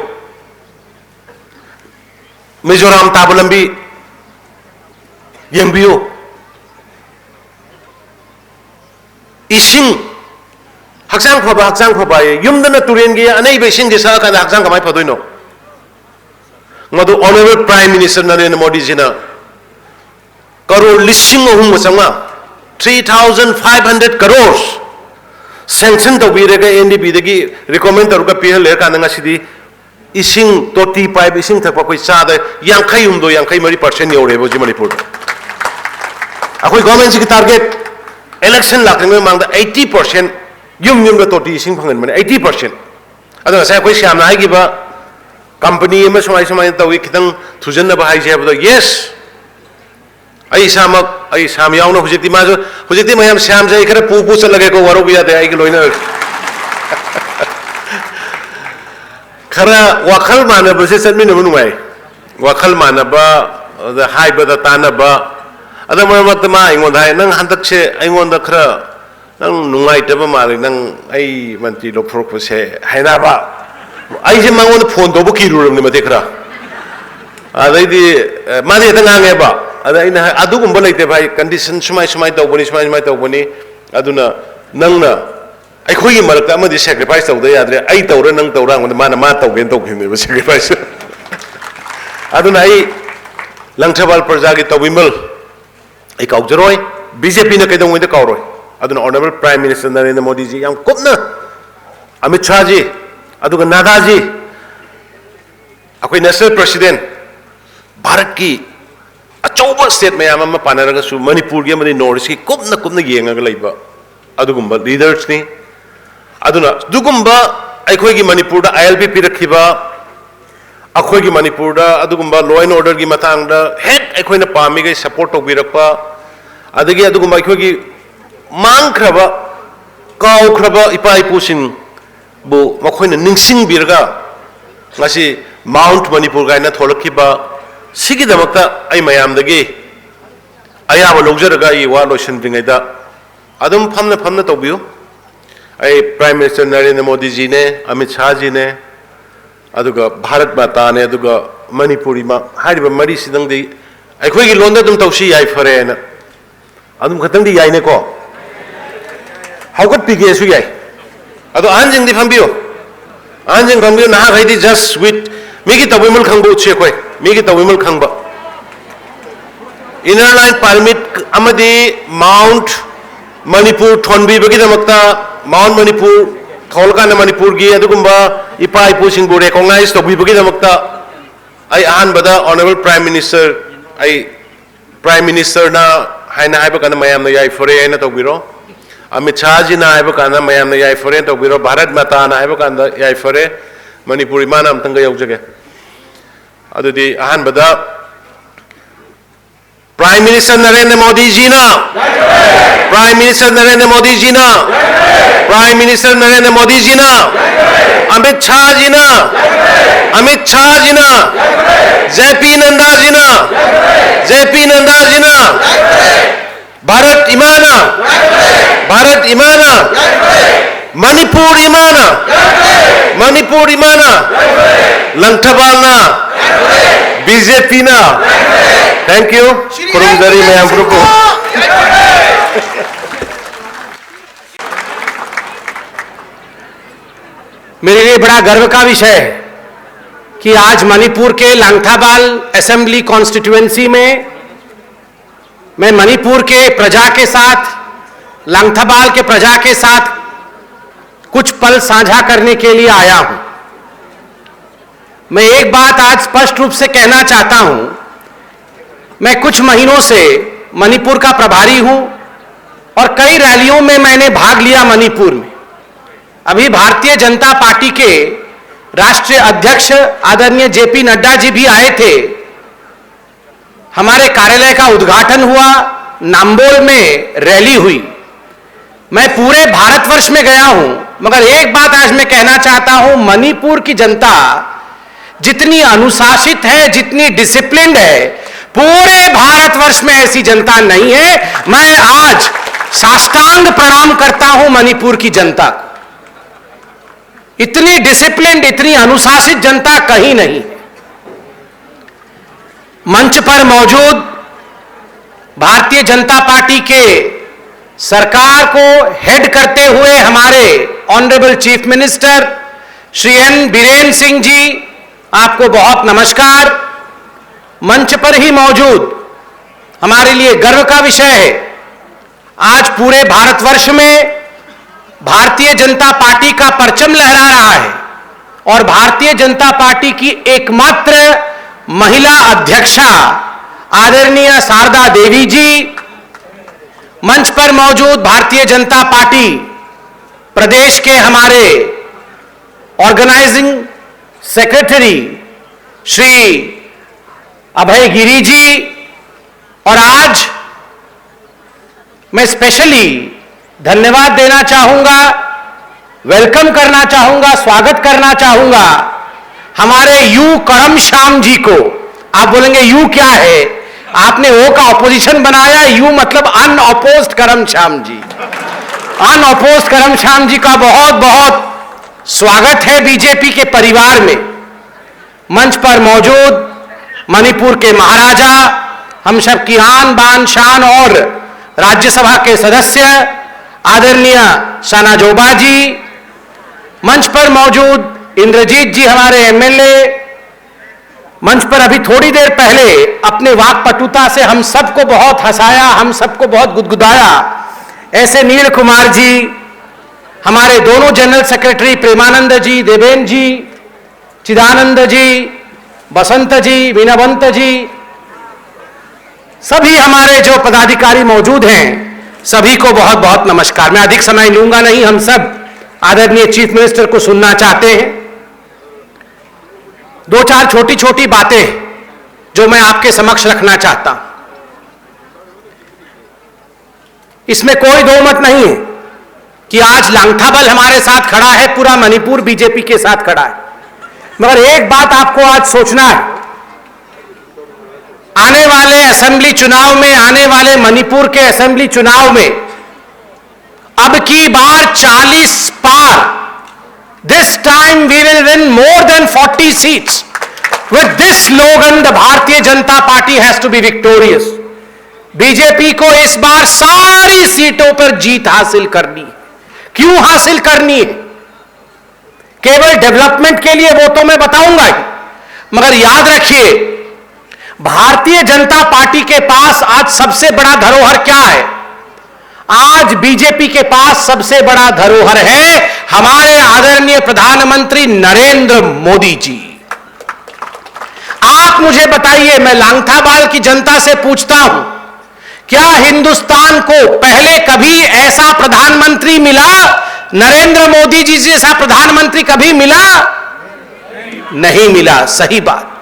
ꯃꯤꯖꯣꯔꯥꯝ ꯇꯥꯕ ꯂꯝꯕꯤ ꯌꯦꯡꯕꯤꯌꯨ꯫ ꯏꯁꯤꯡ, ꯍꯛꯆꯥꯡ ꯐꯕ, ꯍꯛꯆꯥꯡ ꯐꯕ ꯍꯥꯏꯌꯦ꯫ ꯌꯨꯝꯗꯅ ꯇꯨꯔꯦꯟꯒꯤ ꯑꯅꯩꯕ ꯏꯁꯤꯡꯁꯦ ꯁꯛꯑꯀꯥꯟꯗ ꯍꯛꯆꯥꯡ ꯀꯃꯥꯏꯅ ꯐꯗꯣꯏꯅꯣ? ꯃꯗꯨ Honourable Prime Minister Narendra ꯃꯣꯗꯤꯖꯤꯅ crore ꯂꯤꯁꯤꯡ ꯑꯍꯨꯝꯒ ꯆꯥꯝꯃꯉꯥ, three thousand five hundred crores sanction ꯇꯧꯕꯤꯔꯒ ꯑꯦꯟ ꯗꯤ ꯕꯤꯗꯒꯤ recommend ꯇꯧꯔꯒ ꯄꯤꯍꯜꯂꯦ ꯍꯥꯏꯔ ꯀꯥꯟꯗ ꯉꯁꯤꯗꯤ ꯏꯁꯤꯡ ꯇꯣꯇꯤ ꯄꯥꯏꯞ ꯏꯁꯤꯡ ꯊꯛꯄ ꯑꯩꯈꯣꯏ ꯆꯥꯗ ꯌꯥꯡꯈꯩ ꯍꯨꯝꯗꯣꯏ, ꯌꯥꯡꯈꯩ ꯃꯔꯤ percent ꯌꯧꯔꯦꯕ ꯍꯧꯖꯤꯛ ꯃꯅꯤꯄꯨꯔꯗ꯫ ꯑꯩꯈꯣꯏ government ꯁꯤꯒꯤ target election ꯂꯥꯛꯇ꯭ꯔꯤꯉꯩ ꯃꯃꯥꯡꯗ eighty percent ꯌꯨꯝ ꯌꯨꯝꯗ ꯇꯣꯇꯤ ꯏꯁꯤꯡ ꯐꯪꯍꯟꯕꯅꯦ, eighty percent꯫ ꯑꯗꯣ ꯉꯁꯥꯏ ꯑꯩꯈꯣꯏ ꯁ꯭ꯌꯥꯝꯅ ꯍꯥꯏꯈꯤꯕ company ꯑꯃ ꯁꯨꯃꯥꯏ ꯁꯨꯃꯥꯏꯅ ꯇꯧꯏ, ꯈꯤꯇꯪ ꯊꯨꯖꯟꯅꯕ ꯍꯥꯏꯁꯦ ꯍꯥꯏꯕꯗꯣ, yes, ꯑꯩ ꯏꯁꯥꯃꯛ, ꯑꯩ ꯁ꯭ꯌꯥꯝ ꯌꯥꯎꯅ ꯍꯧꯖꯤꯛꯇꯤ ꯃꯥꯁꯨ, ꯍꯧꯖꯤꯛꯇꯤ ꯃꯌꯥꯝ ꯁ꯭ꯌꯥꯝꯁꯦ ꯑꯩ ꯈꯔ ꯄꯨ ꯄꯨ ꯆꯠꯂꯒꯦꯀꯣ, ꯋꯥꯔꯧꯕ ꯌꯥꯗꯦ, ꯑꯩꯒ ꯂꯣꯏꯅ ꯈꯔ ꯋꯥꯈꯜ ꯃꯥꯟꯅꯕꯁꯦ ꯆꯠꯃꯤꯟꯅꯕ ꯅꯨꯡꯉꯥꯏ꯫ ꯋꯥꯈꯜ ꯃꯥꯟꯅꯕ, ꯑꯗ ꯍꯥꯏꯕꯗ ꯇꯥꯟꯅꯕ꯫ ꯑꯗ ꯃꯔꯛ ꯃꯔꯛꯇ ꯃꯥ ꯑꯩꯉꯣꯟꯗ ꯍꯥꯏ, "ꯅꯪ ꯍꯟꯗꯛꯁꯦ ꯑꯩꯉꯣꯟꯗ ꯈꯔ ꯅꯪ ꯅꯨꯡꯉꯥꯏꯇꯕ ꯃꯥꯜꯂꯤ, ꯅꯪ ꯑꯩ ꯃꯟꯇ꯭ꯔꯤ ꯂꯧꯊꯣꯔꯛꯄꯁꯦ" ꯍꯥꯏꯅꯕ꯫ ꯑꯩꯁꯦ ꯃꯉꯣꯟꯗ phone ꯇꯧꯕ ꯀꯤꯔꯨꯔꯕꯅꯤ ꯃꯇꯦꯛ ꯈꯔ꯫ ꯑꯗꯩꯗꯤ, ꯑ, ꯃꯥꯗꯤ ꯍꯦꯛꯇ ꯉꯥꯡꯉꯦꯕ꯫ ꯑꯗ ꯑꯩꯅ ꯍꯥꯏ, "ꯑꯗꯨꯒꯨꯝꯕ ꯂꯩꯇꯦ ꯚꯥꯏ, condition ꯁꯨꯃꯥꯏ ꯁꯨꯃꯥꯏ ꯇꯧꯕꯅꯤ, ꯁꯨꯃꯥꯏ ꯁꯨꯃꯥꯏ ꯇꯧꯕꯅꯤ꯫ ꯑꯗꯨꯅ ꯅꯪꯅ ꯑꯩꯈꯣꯏꯒꯤ ꯃꯔꯛꯇ ꯑꯃꯗꯤ sacrifice ꯇꯧꯗ ꯌꯥꯗ꯭ꯔꯦ, ꯑꯩ ꯇꯧꯔ ꯅꯪ ꯇꯧꯔ" ꯍꯥꯏꯕꯗ ꯃꯥꯅ ꯃꯥ ꯇꯧꯒꯦꯅ ꯇꯧꯈꯤꯕꯅꯦꯕ sacrifice꯫ ꯑꯗꯨꯅ ꯑꯩ ꯂꯪꯊꯕꯥꯜ ꯄ꯭ꯔꯖꯥꯒꯤ ꯇꯧꯕꯤꯃꯜ ꯑꯩ ꯀꯥꯎꯖꯔꯣꯏ, ꯕꯤ ꯖꯦ ꯄꯤꯅ ꯀꯩꯗꯧꯉꯩꯗ ꯀꯥꯎꯔꯣꯏ꯫ ꯑꯗꯨꯅ Honourable Prime Minister ꯅꯔꯦꯟꯗ꯭ꯔ ꯃꯣꯗꯤꯖꯤ ꯌꯥꯝ ꯀꯨꯞꯅ, ꯑꯃꯤꯠ ꯁꯥꯍꯖꯤ, ꯑꯗꯨꯒ ꯅꯗꯥꯖꯤ, ꯑꯩꯈꯣꯏ national president, ꯚꯥꯔꯠꯀꯤ ꯑꯆꯧꯕ state ꯃꯌꯥꯝ ꯑꯃ ꯄꯥꯟꯅꯔꯒꯁꯨ ꯃꯅꯤꯄꯨꯔꯒꯤ ꯑꯃꯗꯤ North East ꯀꯤ ꯀꯨꯞꯅ ꯀꯨꯞꯅ ꯌꯦꯡꯉꯒ ꯂꯩꯕ ꯑꯗꯨꯒꯨꯝꯕ leaders ꯅꯤ꯫ ꯑꯗꯨꯅ ꯑꯗꯨꯒꯨꯝꯕ ꯑꯩꯈꯣꯏꯒꯤ ꯃꯅꯤꯄꯨꯔꯗ ꯑꯥꯏ ꯑꯦꯜ ꯄꯤ ꯄꯤꯔꯛꯈꯤꯕ, ꯑꯩꯈꯣꯏꯒꯤ ꯃꯅꯤꯄꯨꯔꯗ ꯑꯗꯨꯒꯨꯝꯕ law and order ꯒꯤ ꯃꯇꯥꯡꯗ ꯍꯦꯛ ꯑꯩꯈꯣꯏꯅ ꯄꯥꯝꯃꯤꯈꯩ support ꯇꯧꯕꯤꯔꯛꯄ, ꯑꯗꯒꯤ ꯑꯗꯨꯒꯨꯝꯕ ꯑꯩꯈꯣꯏꯒꯤ ꯃꯥꯡꯈ꯭ꯔꯕ, ꯀꯥꯎꯈ꯭ꯔꯕ ꯏꯄꯥ ꯏꯄꯨꯁꯤꯡꯕꯨ ꯃꯈꯣꯏꯅ ꯅꯤꯡꯁꯤꯡꯕꯤꯔꯒ ꯉꯁꯤ Mount Manipur ꯀꯥꯏꯅ ꯊꯣꯛꯂꯛꯈꯤꯕ, ꯁꯤꯒꯤꯗꯃꯛꯇ ꯑꯩ ꯃꯌꯥꯝꯗꯒꯤ ꯑꯌꯥꯕ ꯂꯧꯖꯔꯒ ꯑꯩ ꯋꯥ ꯂꯣꯏꯁꯤꯟꯗ꯭ꯔꯤꯉꯩꯗ ꯑꯗꯨꯝ ꯐꯝꯅ ꯐꯝꯅ ꯇꯧꯕꯤꯌꯨ꯫ ꯑꯩ Prime Minister ꯅꯔꯦꯟꯗ꯭ꯔ ꯃꯣꯗꯤꯖꯤꯅꯦ, ꯑꯃꯤꯠ ꯁꯥꯍꯖꯤꯅꯦ, ꯑꯗꯨꯒ ꯚꯥꯔꯠ ꯃꯥꯇꯥꯅꯦ, ꯑꯗꯨꯒ ꯃꯅꯤꯄꯨꯔ ꯏꯃꯥ, ꯍꯥꯏꯔꯤꯕ ꯃꯔꯤꯁꯤꯗꯪꯗꯤ ꯑꯩꯈꯣꯏꯒꯤ ꯂꯣꯟꯗ ꯑꯗꯨꯝ ꯇꯧꯁꯤ, ꯌꯥꯏꯐꯔꯦꯅ꯫ ꯑꯗꯨꯝ ꯈꯛꯇꯪꯗꯤ ꯌꯥꯏꯅꯦꯀꯣ? ꯍꯧꯒꯠꯄꯤꯒꯦꯁꯨ ꯌꯥꯏ꯫ ꯑꯗꯣ ꯑꯍꯟꯁꯤꯡꯗꯤ ꯐꯝꯕꯤꯌꯨ꯫ ꯑꯍꯟꯁꯤꯡ ꯐꯝꯕꯤꯌꯨ꯫ ꯅꯍꯥꯈꯩꯗꯤ just wait꯫ ꯃꯤꯒꯤ ꯇꯧꯕꯤꯃꯜ ꯈꯪꯕ ꯎꯠꯁꯤ ꯑꯩꯈꯣꯏ꯫ ꯃꯤꯒꯤ ꯇꯧꯕꯤꯃꯜ ꯈꯪꯕ꯫ Inner Line Permit ꯑꯃꯗꯤ Mount Manipur ꯊꯣꯟꯕꯤꯕꯒꯤꯗꯃꯛꯇ, Mount Manipur ꯊꯣꯜꯂꯀꯥꯟꯗ ꯃꯅꯤꯄꯨꯔꯒꯤ ꯑꯗꯨꯒꯨꯝꯕ ꯏꯄꯥ ꯏꯄꯨꯁꯤꯡꯕꯨ recognize ꯇꯧꯕꯤꯕꯒꯤꯗꯃꯛꯇ ꯑꯩ ꯑꯍꯥꯟꯕꯗ Honourable Prime Minister, ꯑꯩ Prime Ministerꯅ ꯍꯥꯏꯅ ꯍꯥꯏꯕ ꯀꯥꯟꯗ ꯃꯌꯥꯝꯅ ꯌꯥꯏꯐꯔꯦ ꯍꯥꯏꯅ ꯇꯧꯕꯤꯔꯣ꯫ ꯑꯃꯤꯠ ꯁꯥꯍꯖꯤꯅ ꯍꯥꯏꯕ ꯀꯥꯟꯗ ꯃꯌꯥꯝꯅ ꯌꯥꯏꯐꯔꯦ ꯇꯧꯕꯤꯔꯣ꯫ ꯚꯥꯔꯠ ꯃꯥꯇꯥꯅ ꯍꯥꯏꯕ ꯀꯥꯟꯗ ꯌꯥꯏꯐꯔꯦ꯫ ꯃꯅꯤꯄꯨꯔ ꯏꯃꯥꯅ ꯑꯝꯇꯪꯒ ꯌꯧꯖꯒꯦ꯫ ꯑꯗꯨꯗꯤ ꯑꯍꯥꯟꯕꯗ Prime Minister Narendra Modi ꯖꯤꯅ, Prime Minister Narendra Modi ꯖꯤꯅ, Prime Minister Narendra Modi ꯖꯤꯅ, ꯑꯃꯤꯠ ꯁꯥꯍꯖꯤꯅ, ꯑꯃꯤꯠ ꯁꯥꯍꯖꯤꯅ, ꯖꯦ ꯄꯤ ꯅꯟꯗꯥꯖꯤꯅ, ꯖꯦ ꯄꯤ ꯅꯟꯗꯥꯖꯤꯅ, ꯚꯥꯔꯠ ꯏꯃꯥꯅ, ꯚꯥꯔꯠ ꯏꯃꯥꯅ, ꯃꯅꯤꯄꯨꯔ ꯏꯃꯥꯅ, ꯃꯅꯤꯄꯨꯔ ꯏꯃꯥꯅ, ꯂꯪꯊꯕꯥꯜꯅ, ꯕꯤ ꯖꯦ ꯄꯤꯅ꯫ Thank you꯫ ꯈꯨꯔꯨꯝꯖꯔꯤ ꯃꯌꯥꯝ ꯄꯨꯝꯅꯃꯛꯄꯨ꯫ मेरे लिए बड़ा गर्व का विषय है कि आज मणिपुर के लांगथाबाल असेंबली कॉन्स्टिट्यूएंसी में मैं मणिपुर के प्रजा के साथ, लांगथाबाल के प्रजा के साथ कुछ पल साझा करने के लिए आया हूं। मैं एक बात आज स्पष्ट रूप से कहना चाहता हूं, मैं कुछ महीनों से मणिपुर का प्रभारी हूं और कई रैलियों में मैंने भाग लिया मणिपुर में। अभी भारतीय जनता पार्टी के राष्ट्रीय अध्यक्ष आदरणीय जे पी नड्डा जी भी आए थे। हमारे कार्यालय का उद्घाटन हुआ, नाम्बोल में रैली हुई। मैं पूरे भारतवर्ष में गया हूं, मगर एक बात आज मैं कहना चाहता हूं, मणिपुर की जनता जितनी अनुशासित है, जितनी डिसिप्लिन्ड है, पूरे भारतवर्ष में ऐसी जनता नहीं है। मैं आज साष्टांग प्रणाम करता हूं मणिपुर की जनता को। इतनी डिसिप्लिन्ड, इतनी अनुशासित जनता कहीं नहीं है। मंच पर मौजूद भारतीय जनता पार्टी के सरकार को हेड करते हुए हमारे honourable chief minister Shri N Biren Singh ji, आपको बहुत नमस्कार। मंच पर ही मौजूद हमारे लिए गर्व का विषय है, आज पूरे भारतवर्ष में भारतीय जनता पार्टी का परचम लहरा रहा है और भारतीय जनता पार्टी की एकमात्र महिला अध्यक्षा आदरणीय शारदा देवी जी, मंच पर मौजूद भारतीय जनता पार्टी प्रदेश के हमारे ऑर्गेनाइजिंग सेक्रेटरी श्री अभय गिरी जी, और आज मैं स्पेशली धन्यवाद देना चाहूंगा, वेलकम करना चाहूंगा, स्वागत करना चाहूंगा हमारे यू करम श्याम जी को। आप बोलेंगे यू क्या है? आपने ओ का ऑपोजिशन बनाया, यू मतलब अनअपोज्ड करम श्याम जी। अनअपोज्ड करम श्याम जी का बहुत बहुत स्वागत है बीजेपी के परिवार में। मंच पर मौजूद मणिपुर के महाराजा, हम सब की आन बान शान और राज्यसभा के सदस्य आदरणीय सानाजोबा जी, मंच पर मौजूद इंद्रजीत जी हमारे एमएलए, मंच पर अभी थोड़ी देर पहले अपने वाकपटुता से हम सबको बहुत हंसाया, हम सबको बहुत गुदगुदाया, ऐसे नील कुमार जी, हमारे दोनों जनरल सेक्रेटरी प्रेमानंद जी, देवेन जी, चिदानंद जी, बसंत जी, वीणवंत जी, सभी हमारे जो पदाधिकारी मौजूद हैं, सभी को बहुत बहुत नमस्कार। मैं अधिक समय लूंगा नहीं, हम सब आदरणीय चीफ मिनिस्टर को सुनना चाहते हैं। दो चार छोटी छोटी बातें जो मैं आपके समक्ष रखना चाहता हूं, इसमें कोई दो मत नहीं है कि आज लांगथाबल हमारे साथ खड़ा है, पूरा मणिपुर बीजेपी के साथ खड़ा है। मगर एक बात आपको आज सोचना है, आने वाले असेंबली चुनाव में, आने वाले मणिपुर के असेंबली चुनाव में अब की बार चालीस पार, this time we will win more than forty seats. With this slogan, the Bharatiya Janata Party has to be victorious. BJP को इस बार सारी सीटों पर जीत हासिल करनी है। क्यों हासिल करनी है? केवल डेवलपमेंट के लिए, वो तो मैं बताऊंगा ही, मगर याद रखिए, भारतीय जनता पार्टी के पास आज सबसे बड़ा धरोहर क्या है? आज बीजेपी के पास सबसे बड़ा धरोहर है हमारे आदरणीय प्रधानमंत्री नरेंद्र मोदी जी। आप मुझे बताइए, मैं लांगथाबाल की जनता से पूछता हूं, क्या हिंदुस्तान को पहले कभी ऐसा प्रधानमंत्री मिला, नरेंद्र मोदी जी जैसा प्रधानमंत्री कभी मिला? नहीं मिला। सही बात।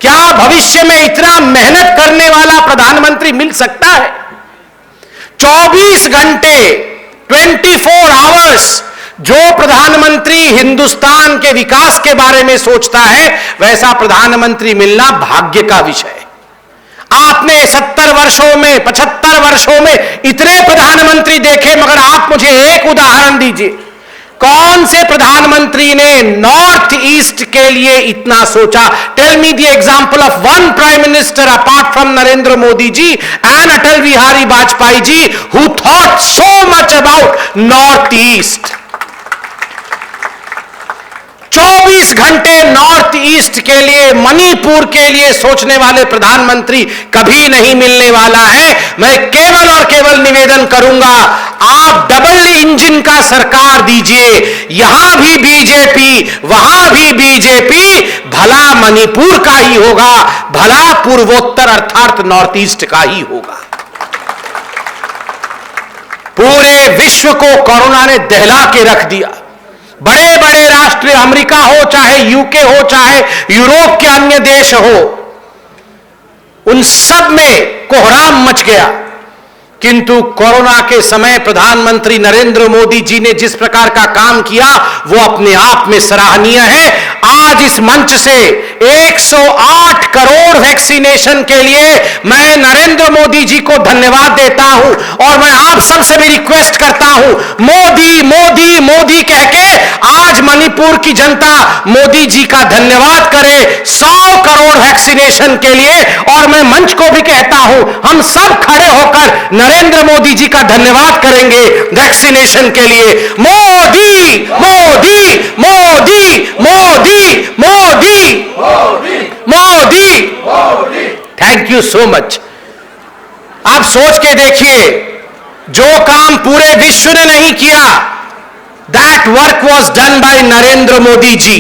क्या भविष्य में इतना मेहनत करने वाला प्रधानमंत्री मिल सकता है? चौबीस घंटे, ट्वेंटी फोर आवर्स जो प्रधानमंत्री हिंदुस्तान के विकास के बारे में सोचता है, वैसा प्रधानमंत्री मिलना भाग्य का विषय है। आपने सत्तर वर्षों में, पचहत्तर वर्षों में इतने प्रधानमंत्री देखे, मगर आप मुझे एक उदाहरण दीजिए, कौन से प्रधानमंत्री ने नॉर्थ ईस्ट के लिए इतना सोचा? Tell me the example of one Prime Minister apart from Narendra Modi ji and Atal Bihari Vajpayee ji who thought so much about North East. चौबीस घंटे नॉर्थ ईस्ट के लिए, मणिपुर के लिए सोचने वाले प्रधानमंत्री कभी नहीं मिलने वाला है। मैं केवल और केवल निवेदन करूंगा, आप डबल इंजन का सरकार दीजिए, यहां भी बीजेपी, वहां भी बीजेपी। भला मणिपुर का ही होगा, भला पूर्वोत्तर अर्थात नॉर्थ ईस्ट का ही होगा। पूरे विश्व को कोरोना ने दहला के रख दिया। बड़े बड़े राष्ट्र, अमेरिका हो, चाहे यूके हो, चाहे यूरोप के अन्य देश हो, उन सब में कोहराम मच गया। किंतु कोरोना के समय प्रधानमंत्री नरेंद्र मोदी जी ने जिस प्रकार का काम किया, वो अपने आप में सराहनीय है। आज इस मंच से एक सौ आठ करोड़ वैक्सीनेशन के लिए मैं नरेंद्र मोदी जी को धन्यवाद देता हूं और मैं आप सबसे भी रिक्वेस्ट करता हूं, मोदी, मोदी, मोदी कह के आज मणिपुर की जनता मोदी जी का धन्यवाद करे। सौ करोड़ वैक्सीनेशन के लिए। और मैं मंच को भी कहता हूं, हम सब खड़े होकर नरेंद्र मोदी जी का धन्यवाद करेंगे वैक्सीनेशन के लिए। Modi, Modi, Modi, Modi, Modi, Modi. Thank you so much। आप सोच के देखिए, जो काम पूरे विश्व ने नहीं किया, that work was done by Narendra Modi ji।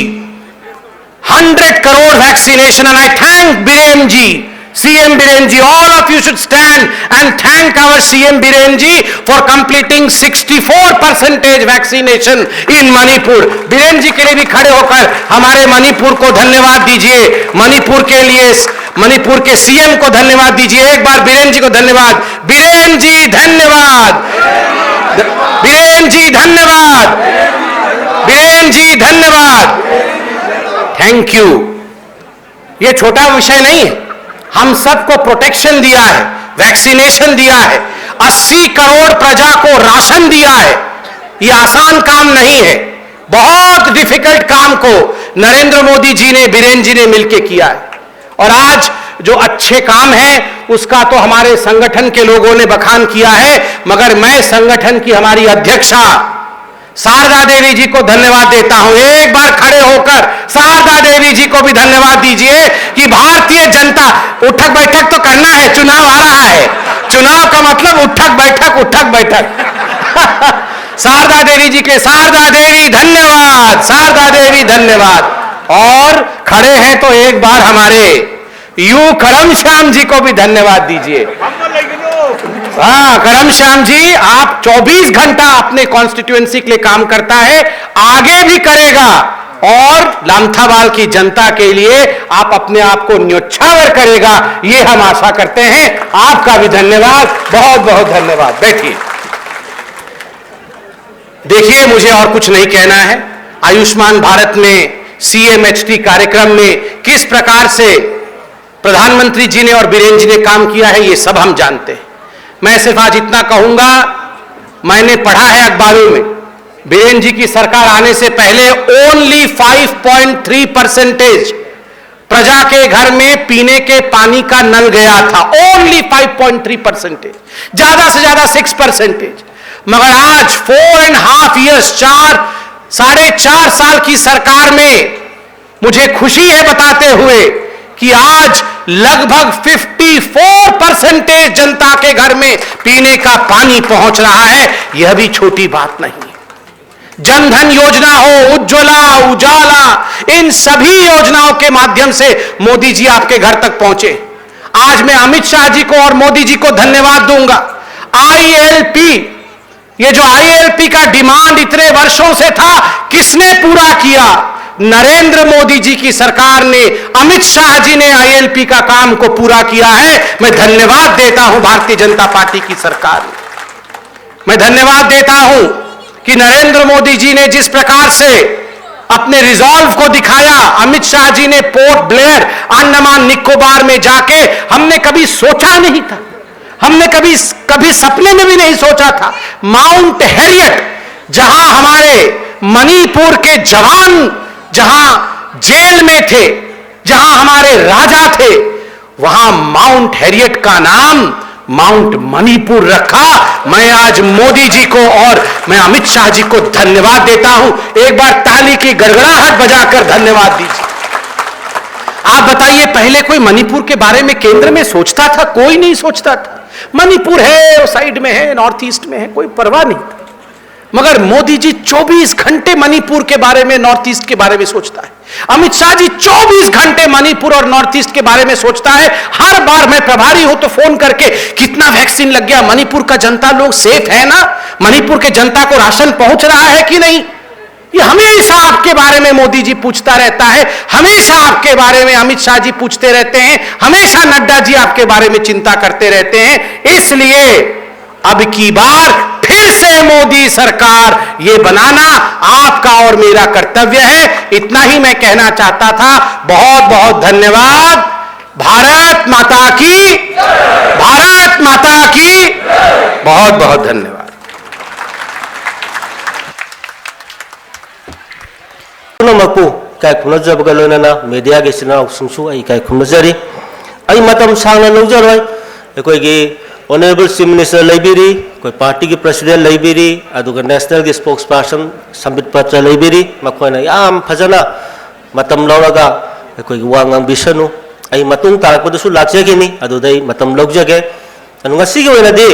Hundred crore vaccination, and I thank Biren ji, C M Biren ji. All of you should stand and thank our C M Biren ji for completing sixty-four percentage vaccination in Manipur. Biren जी के लिए भी खड़े होकर हमारे मणिपुर को धन्यवाद दीजिए। मणिपुर के लिए, मणिपुर के सीएम को धन्यवाद दीजिए। एक बार बीरेन जी को धन्यवाद। बीरेन जी धन्यवाद। बीरेन जी धन्यवाद। बीरेन जी धन्यवाद। Thank you. ये छोटा विषय नहीं है। हम सबको प्रोटेक्शन दिया है, वैक्सीनेशन दिया है, अस्सी करोड़ प्रजा को राशन दिया है। ये आसान काम नहीं है। बहुत डिफिकल्ट काम को नरेंद्र मोदी जी ने, बीरेन जी ने मिलके किया है। और आज जो अच्छे काम हैं, उसका तो हमारे संगठन के लोगों ने बखान किया है, मगर मैं संगठन की हमारी अध्यक्षा शारदा देवी जी को धन्यवाद देता हूं। एक बार खड़े होकर शारदा देवी जी को भी धन्यवाद दीजिए कि भारतीय जनता, उठक बैठक तो करना है, चुनाव आ रहा है, चुनाव का मतलब उठक बैठक, उठक बैठक। शारदा देवी जी के, शारदा देवी धन्यवाद, शारदा देवी धन्यवाद। और खड़े हैं तो एक बार हमारे यू करम श्याम जी को भी धन्यवाद दीजिए। हाँ, करम श्याम जी, आप चौबीस घंटा अपने कॉन्स्टिट्यूएंसी के लिए काम करता है, आगे भी करेगा। और लामथाबाल की जनता के लिए आप अपने आप को न्योछावर करेगा, ये हम आशा करते हैं। आपका भी धन्यवाद, बहुत बहुत धन्यवाद। बैठिए। देखिए, मुझे और कुछ नहीं कहना है। आयुष्मान भारत में, सीएमएचटी कार्यक्रम में किस प्रकार से प्रधानमंत्री जी ने और बीरेन जी ने काम किया है, ये सब हम जानते हैं। मैं सिर्फ आज इतना कहूंगा, मैंने पढ़ा है अखबारों में, बीरेन जी की सरकार आने से पहले only five point three percentage प्रजा के घर में पीने के पानी का नल गया था, only five point three percentage, ज्यादा से ज्यादा सिक्स परसेंटेज। मगर आज फोर एंड हाफ ईयर्स, चार, साढ़े चार साल की सरकार में मुझे खुशी है बताते हुए कि आज लगभग फिफ्टी फोर परसेंटेज जनता के घर में पीने का पानी पहुंच रहा है। यह भी छोटी बात नहीं है। जनधन योजना हो, उज्ज्वला, उजाला, इन सभी योजनाओं के माध्यम से मोदी जी आपके घर तक पहुंचे। आज मैं अमित शाह जी को और मोदी जी को धन्यवाद दूंगा। आईएलपी, ये जो आईएलपी का डिमांड इतने वर्षों से था, किसने पूरा किया? नरेंद्र मोदी जी की सरकार ने, अमित शाह जी ने आईएलपी का काम को पूरा किया है। मैं धन्यवाद देता हूं भारतीय जनता पार्टी की सरकार को। मैं धन्यवाद देता हूं कि नरेंद्र मोदी जी ने जिस प्रकार से अपने रिजॉल्व को दिखाया, अमित शाह जी ने पोर्ट ब्लेयर, अंडमान निकोबार में जाके, हमने कभी सोचा नहीं था, हमने कभी, कभी सपने में भी नहीं सोचा था, माउंट हैरियट, जहां हमारे मणिपुर के जवान, जहां जेल में थे, जहां हमारे राजा थे, वहां माउंट हैरियट का नाम माउंट मणिपुर रखा। मैं आज मोदी जी को और मैं अमित शाह जी को धन्यवाद देता हूं। एक बार ताली की गड़गड़ाहट बजाकर धन्यवाद दीजिए। आप बताइए, पहले कोई मणिपुर के बारे में केंद्र में सोचता था? कोई नहीं सोचता था। मणिपुर है, साइड में है, नॉर्थ ईस्ट में है, कोई परवाह नहीं था। मगर मोदी जी चौबीस घंटे मणिपुर के बारे में, नॉर्थ ईस्ट के बारे में सोचता है। अमित शाह जी चौबीस घंटे मणिपुर और नॉर्थ ईस्ट के बारे में सोचता है। हर बार मैं प्रभारी हूं तो फोन करके, कितना वैक्सीन लग गया, मणिपुर का जनता लोग सेफ है ना, मणिपुर के जनता को राशन पहुंच रहा है कि नहीं, ये हमेशा आपके बारे में मोदी जी पूछता रहता है। हमेशा आपके बारे में अमित शाह जी पूछते रहते हैं, हमेशा नड्डा जी आपके बारे में चिंता करते रहते हैं। इसलिए अब की बार फिर से मोदी सरकार ये बनाना आपका और मेरा कर्तव्य है। इतना ही मैं कहना चाहता था। बहुत बहुत धन्यवाद। भारत माता की, भारत माता की बहुत बहुत धन्यवाद। Puno mapu ꯏꯀꯥꯏ ꯈꯨꯝꯅꯖꯕꯒ ꯂꯣꯏꯅꯅ ꯃꯦꯗꯤꯌꯥꯒꯤ ꯏꯆꯤꯟ ꯏꯅꯥꯎꯁꯤꯡꯁꯨ ꯑꯩ ꯏꯀꯥꯏ ꯈꯨꯝꯅꯖꯔꯤ꯫ ꯑꯩ ꯃꯇꯝ ꯁꯥꯡꯅ ꯂꯧꯖꯔꯣꯏ꯫ ꯑꯩꯈꯣꯏꯒꯤ ꯑꯣꯅꯔꯦꯕꯜ ꯆꯤꯐ ꯃꯤꯅꯤꯁꯇꯔ ꯂꯩꯕꯤꯔꯤ, ꯑꯩꯈꯣꯏ ꯄꯥꯔꯇꯤꯒꯤ ꯄ꯭ꯔꯁꯤꯗꯦꯟ ꯂꯩꯕꯤꯔꯤ, ꯑꯗꯨꯒ ꯅꯦꯁꯅꯦꯜꯒꯤ ꯁ꯭ꯄꯣꯛꯁ ꯄꯥꯔꯁꯟ ꯁꯝꯕꯤꯠ ꯄꯇ꯭ꯔ ꯂꯩꯕꯤꯔꯤ, ꯃꯈꯣꯏꯅ ꯌꯥꯝ ꯐꯖꯅ ꯃꯇꯝ ꯂꯧꯔꯒ ꯑꯩꯈꯣꯏꯒꯤ ꯋꯥ ꯉꯥꯡꯕꯤꯁꯅꯨ꯫ ꯑꯩ ꯃꯇꯨꯡ ꯇꯥꯔꯛꯄꯗꯁꯨ ꯂꯥꯛꯆꯈꯤꯅꯤ, ꯑꯗꯨꯗ ꯑꯩ ꯃꯇꯝ ꯂꯧꯖꯒꯦ꯫ ꯑꯗꯨ ꯉꯁꯤꯒꯤ ꯑꯣꯏꯅꯗꯤ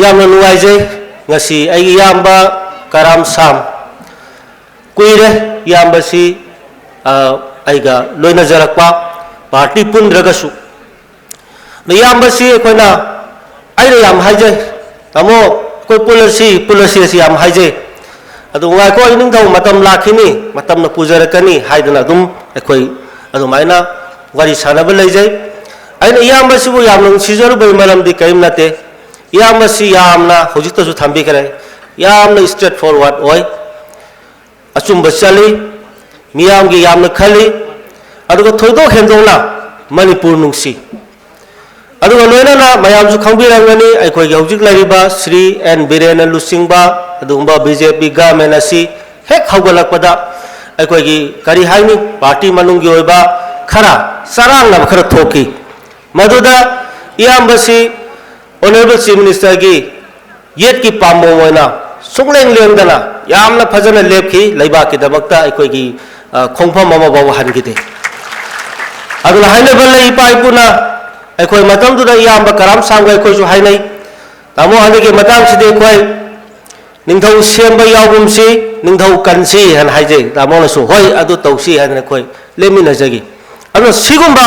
ꯌꯥꯝꯅ ꯅꯨꯡꯉꯥꯏꯖꯩ꯫ ꯉꯁꯤ ꯑꯩꯒꯤ ꯏꯌꯥꯝꯕ ꯀꯔꯥꯝ ꯁꯥꯝ, ꯀꯨꯏꯔꯦ ꯏꯌꯥꯝꯕꯁꯤ, ꯑ, ꯑꯩꯒ ꯂꯣꯏꯅꯖꯔꯛꯄ, ꯄꯥꯔꯇꯤ ꯄꯨꯟꯗ꯭ꯔꯒꯁꯨ꯫ ꯑꯗꯣ ꯏꯌꯥꯝꯕꯁꯤ ꯑꯩꯈꯣꯏꯅ, ꯑꯩꯅ ꯌꯥꯝ ꯍꯥꯏꯖꯩ, "ꯇꯥꯃꯣ, ꯑꯩꯈꯣꯏ ꯄꯨꯜꯂꯁꯤ, ꯄꯨꯜꯂꯁꯤ" ꯑꯁꯤ ꯌꯥꯝ ꯍꯥꯏꯖꯩ꯫ ꯑꯗꯨ ꯉꯥꯏꯈꯣ, ꯑꯩ ꯅꯤꯡꯊꯧ ꯃꯇꯝ ꯂꯥꯛꯈꯤꯅꯤ, ꯃꯇꯝꯅ ꯄꯨꯖꯔꯛꯀꯅꯤ ꯍꯥꯏꯗꯅ ꯑꯗꯨꯝ ꯑꯩꯈꯣꯏ ꯑꯗꯨꯃꯥꯏꯅ ꯋꯥꯔꯤ ꯁꯥꯟꯅꯕ ꯂꯩꯖꯩ꯫ ꯑꯩꯅ ꯏꯌꯥꯝꯕꯁꯤꯕꯨ ꯌꯥꯝꯅ ꯅꯨꯡꯁꯤꯖꯔꯨꯕꯒꯤ ꯃꯔꯝꯗꯤ ꯀꯔꯤꯝ ꯅꯠꯇꯦ꯫ ꯏꯌꯥꯝꯕꯁꯤ ꯌꯥꯝꯅ, ꯍꯧꯖꯤꯛꯇꯁꯨ ꯊꯝꯕꯤꯈ꯭ꯔꯦ, ꯌꯥꯝꯅ straight forward ꯑꯣꯏ, ꯑꯆꯨꯝꯕ ꯆꯠꯂꯤ, ꯃꯤꯌꯥꯝꯒꯤ ꯌꯥꯝꯅ ꯈꯜꯂꯤ, ꯑꯗꯨꯒ ꯊꯣꯏꯗꯣꯛ ꯍꯦꯟꯗꯣꯛꯅ ꯃꯅꯤꯄꯨꯔ ꯅꯨꯡꯁꯤ꯫ ꯑꯗꯨꯒ ꯂꯣꯏꯅꯅ ꯃꯌꯥꯝꯁꯨ ꯈꯪꯕꯤꯔꯝꯒꯅꯤ, ꯑꯩꯈꯣꯏꯒꯤ ꯍꯧꯖꯤꯛ ꯂꯩꯔꯤꯕ ꯁ꯭ꯔꯤ ꯑꯦꯟ ꯕꯤꯔꯦꯟꯅ ꯂꯨꯆꯤꯡꯕ ꯑꯗꯨꯒꯨꯝꯕ ꯕꯤ ꯖꯦ ꯄꯤ ꯒꯚꯔꯟꯃꯦꯟ ꯑꯁꯤ ꯍꯦꯛ ꯍꯧꯒꯠꯂꯛꯄꯗ ꯑꯩꯈꯣꯏꯒꯤ, ꯀꯔꯤ ꯍꯥꯏꯅꯤ, ꯄꯥꯔꯇꯤ ꯃꯅꯨꯡꯒꯤ ꯑꯣꯏꯕ ꯈꯔ ꯆꯔꯥꯡꯅꯕ ꯈꯔ ꯊꯣꯛꯈꯤ꯫ ꯃꯗꯨꯗ ꯏꯌꯥꯝꯕꯁꯤ ꯑꯣꯅꯔꯦꯕꯜ ꯆꯤꯐ ꯃꯤꯅꯤꯁꯇꯔꯒꯤ ꯌꯦꯠꯀꯤ ꯄꯥꯝꯕꯣꯝ ꯑꯣꯏꯅ ꯁꯨꯡꯂꯦꯡ ꯂꯦꯡꯗꯅ ꯌꯥꯝꯅ ꯐꯖꯅ ꯂꯦꯞꯈꯤ, ꯂꯩꯕꯥꯛꯀꯤꯗꯃꯛꯇ ꯑꯩꯈꯣꯏꯒꯤ, ꯑ, ꯈꯣꯡꯐꯝ ꯑꯃ ꯐꯥꯎꯕ ꯍꯟꯈꯤꯗꯦ꯫ ꯑꯗꯨꯅ ꯍꯥꯏꯅꯕ ꯂꯩ, ꯏꯄꯥ ꯏꯄꯨꯅ, ꯑꯩꯈꯣꯏ ꯃꯇꯝꯗꯨꯗ ꯏꯌꯥꯝꯕ ꯀꯔꯥꯝ ꯁꯥꯝꯒ ꯑꯩꯈꯣꯏꯁꯨ ꯍꯥꯏꯅꯩ, "ꯇꯥꯃꯣ, ꯍꯟꯗꯛꯀꯤ ꯃꯇꯥꯡꯁꯤꯗꯤ ꯑꯩꯈꯣꯏ ꯅꯤꯡꯊꯧ ꯁꯦꯝꯕ ꯌꯥꯎꯒꯨꯝꯁꯤ, ꯅꯤꯡꯊꯧ ꯀꯟꯁꯤ" ꯍꯥꯏꯅ ꯍꯥꯏꯖꯩ꯫ ꯇꯥꯃꯣꯅꯁꯨ, "ꯍꯣꯏ, ꯑꯗꯨ ꯇꯧꯁꯤ" ꯍꯥꯏꯗꯅ ꯑꯩꯈꯣꯏ ꯂꯦꯞꯃꯤꯟꯅꯖꯈꯤ꯫ ꯑꯗꯨꯅ ꯁꯤꯒꯨꯝꯕ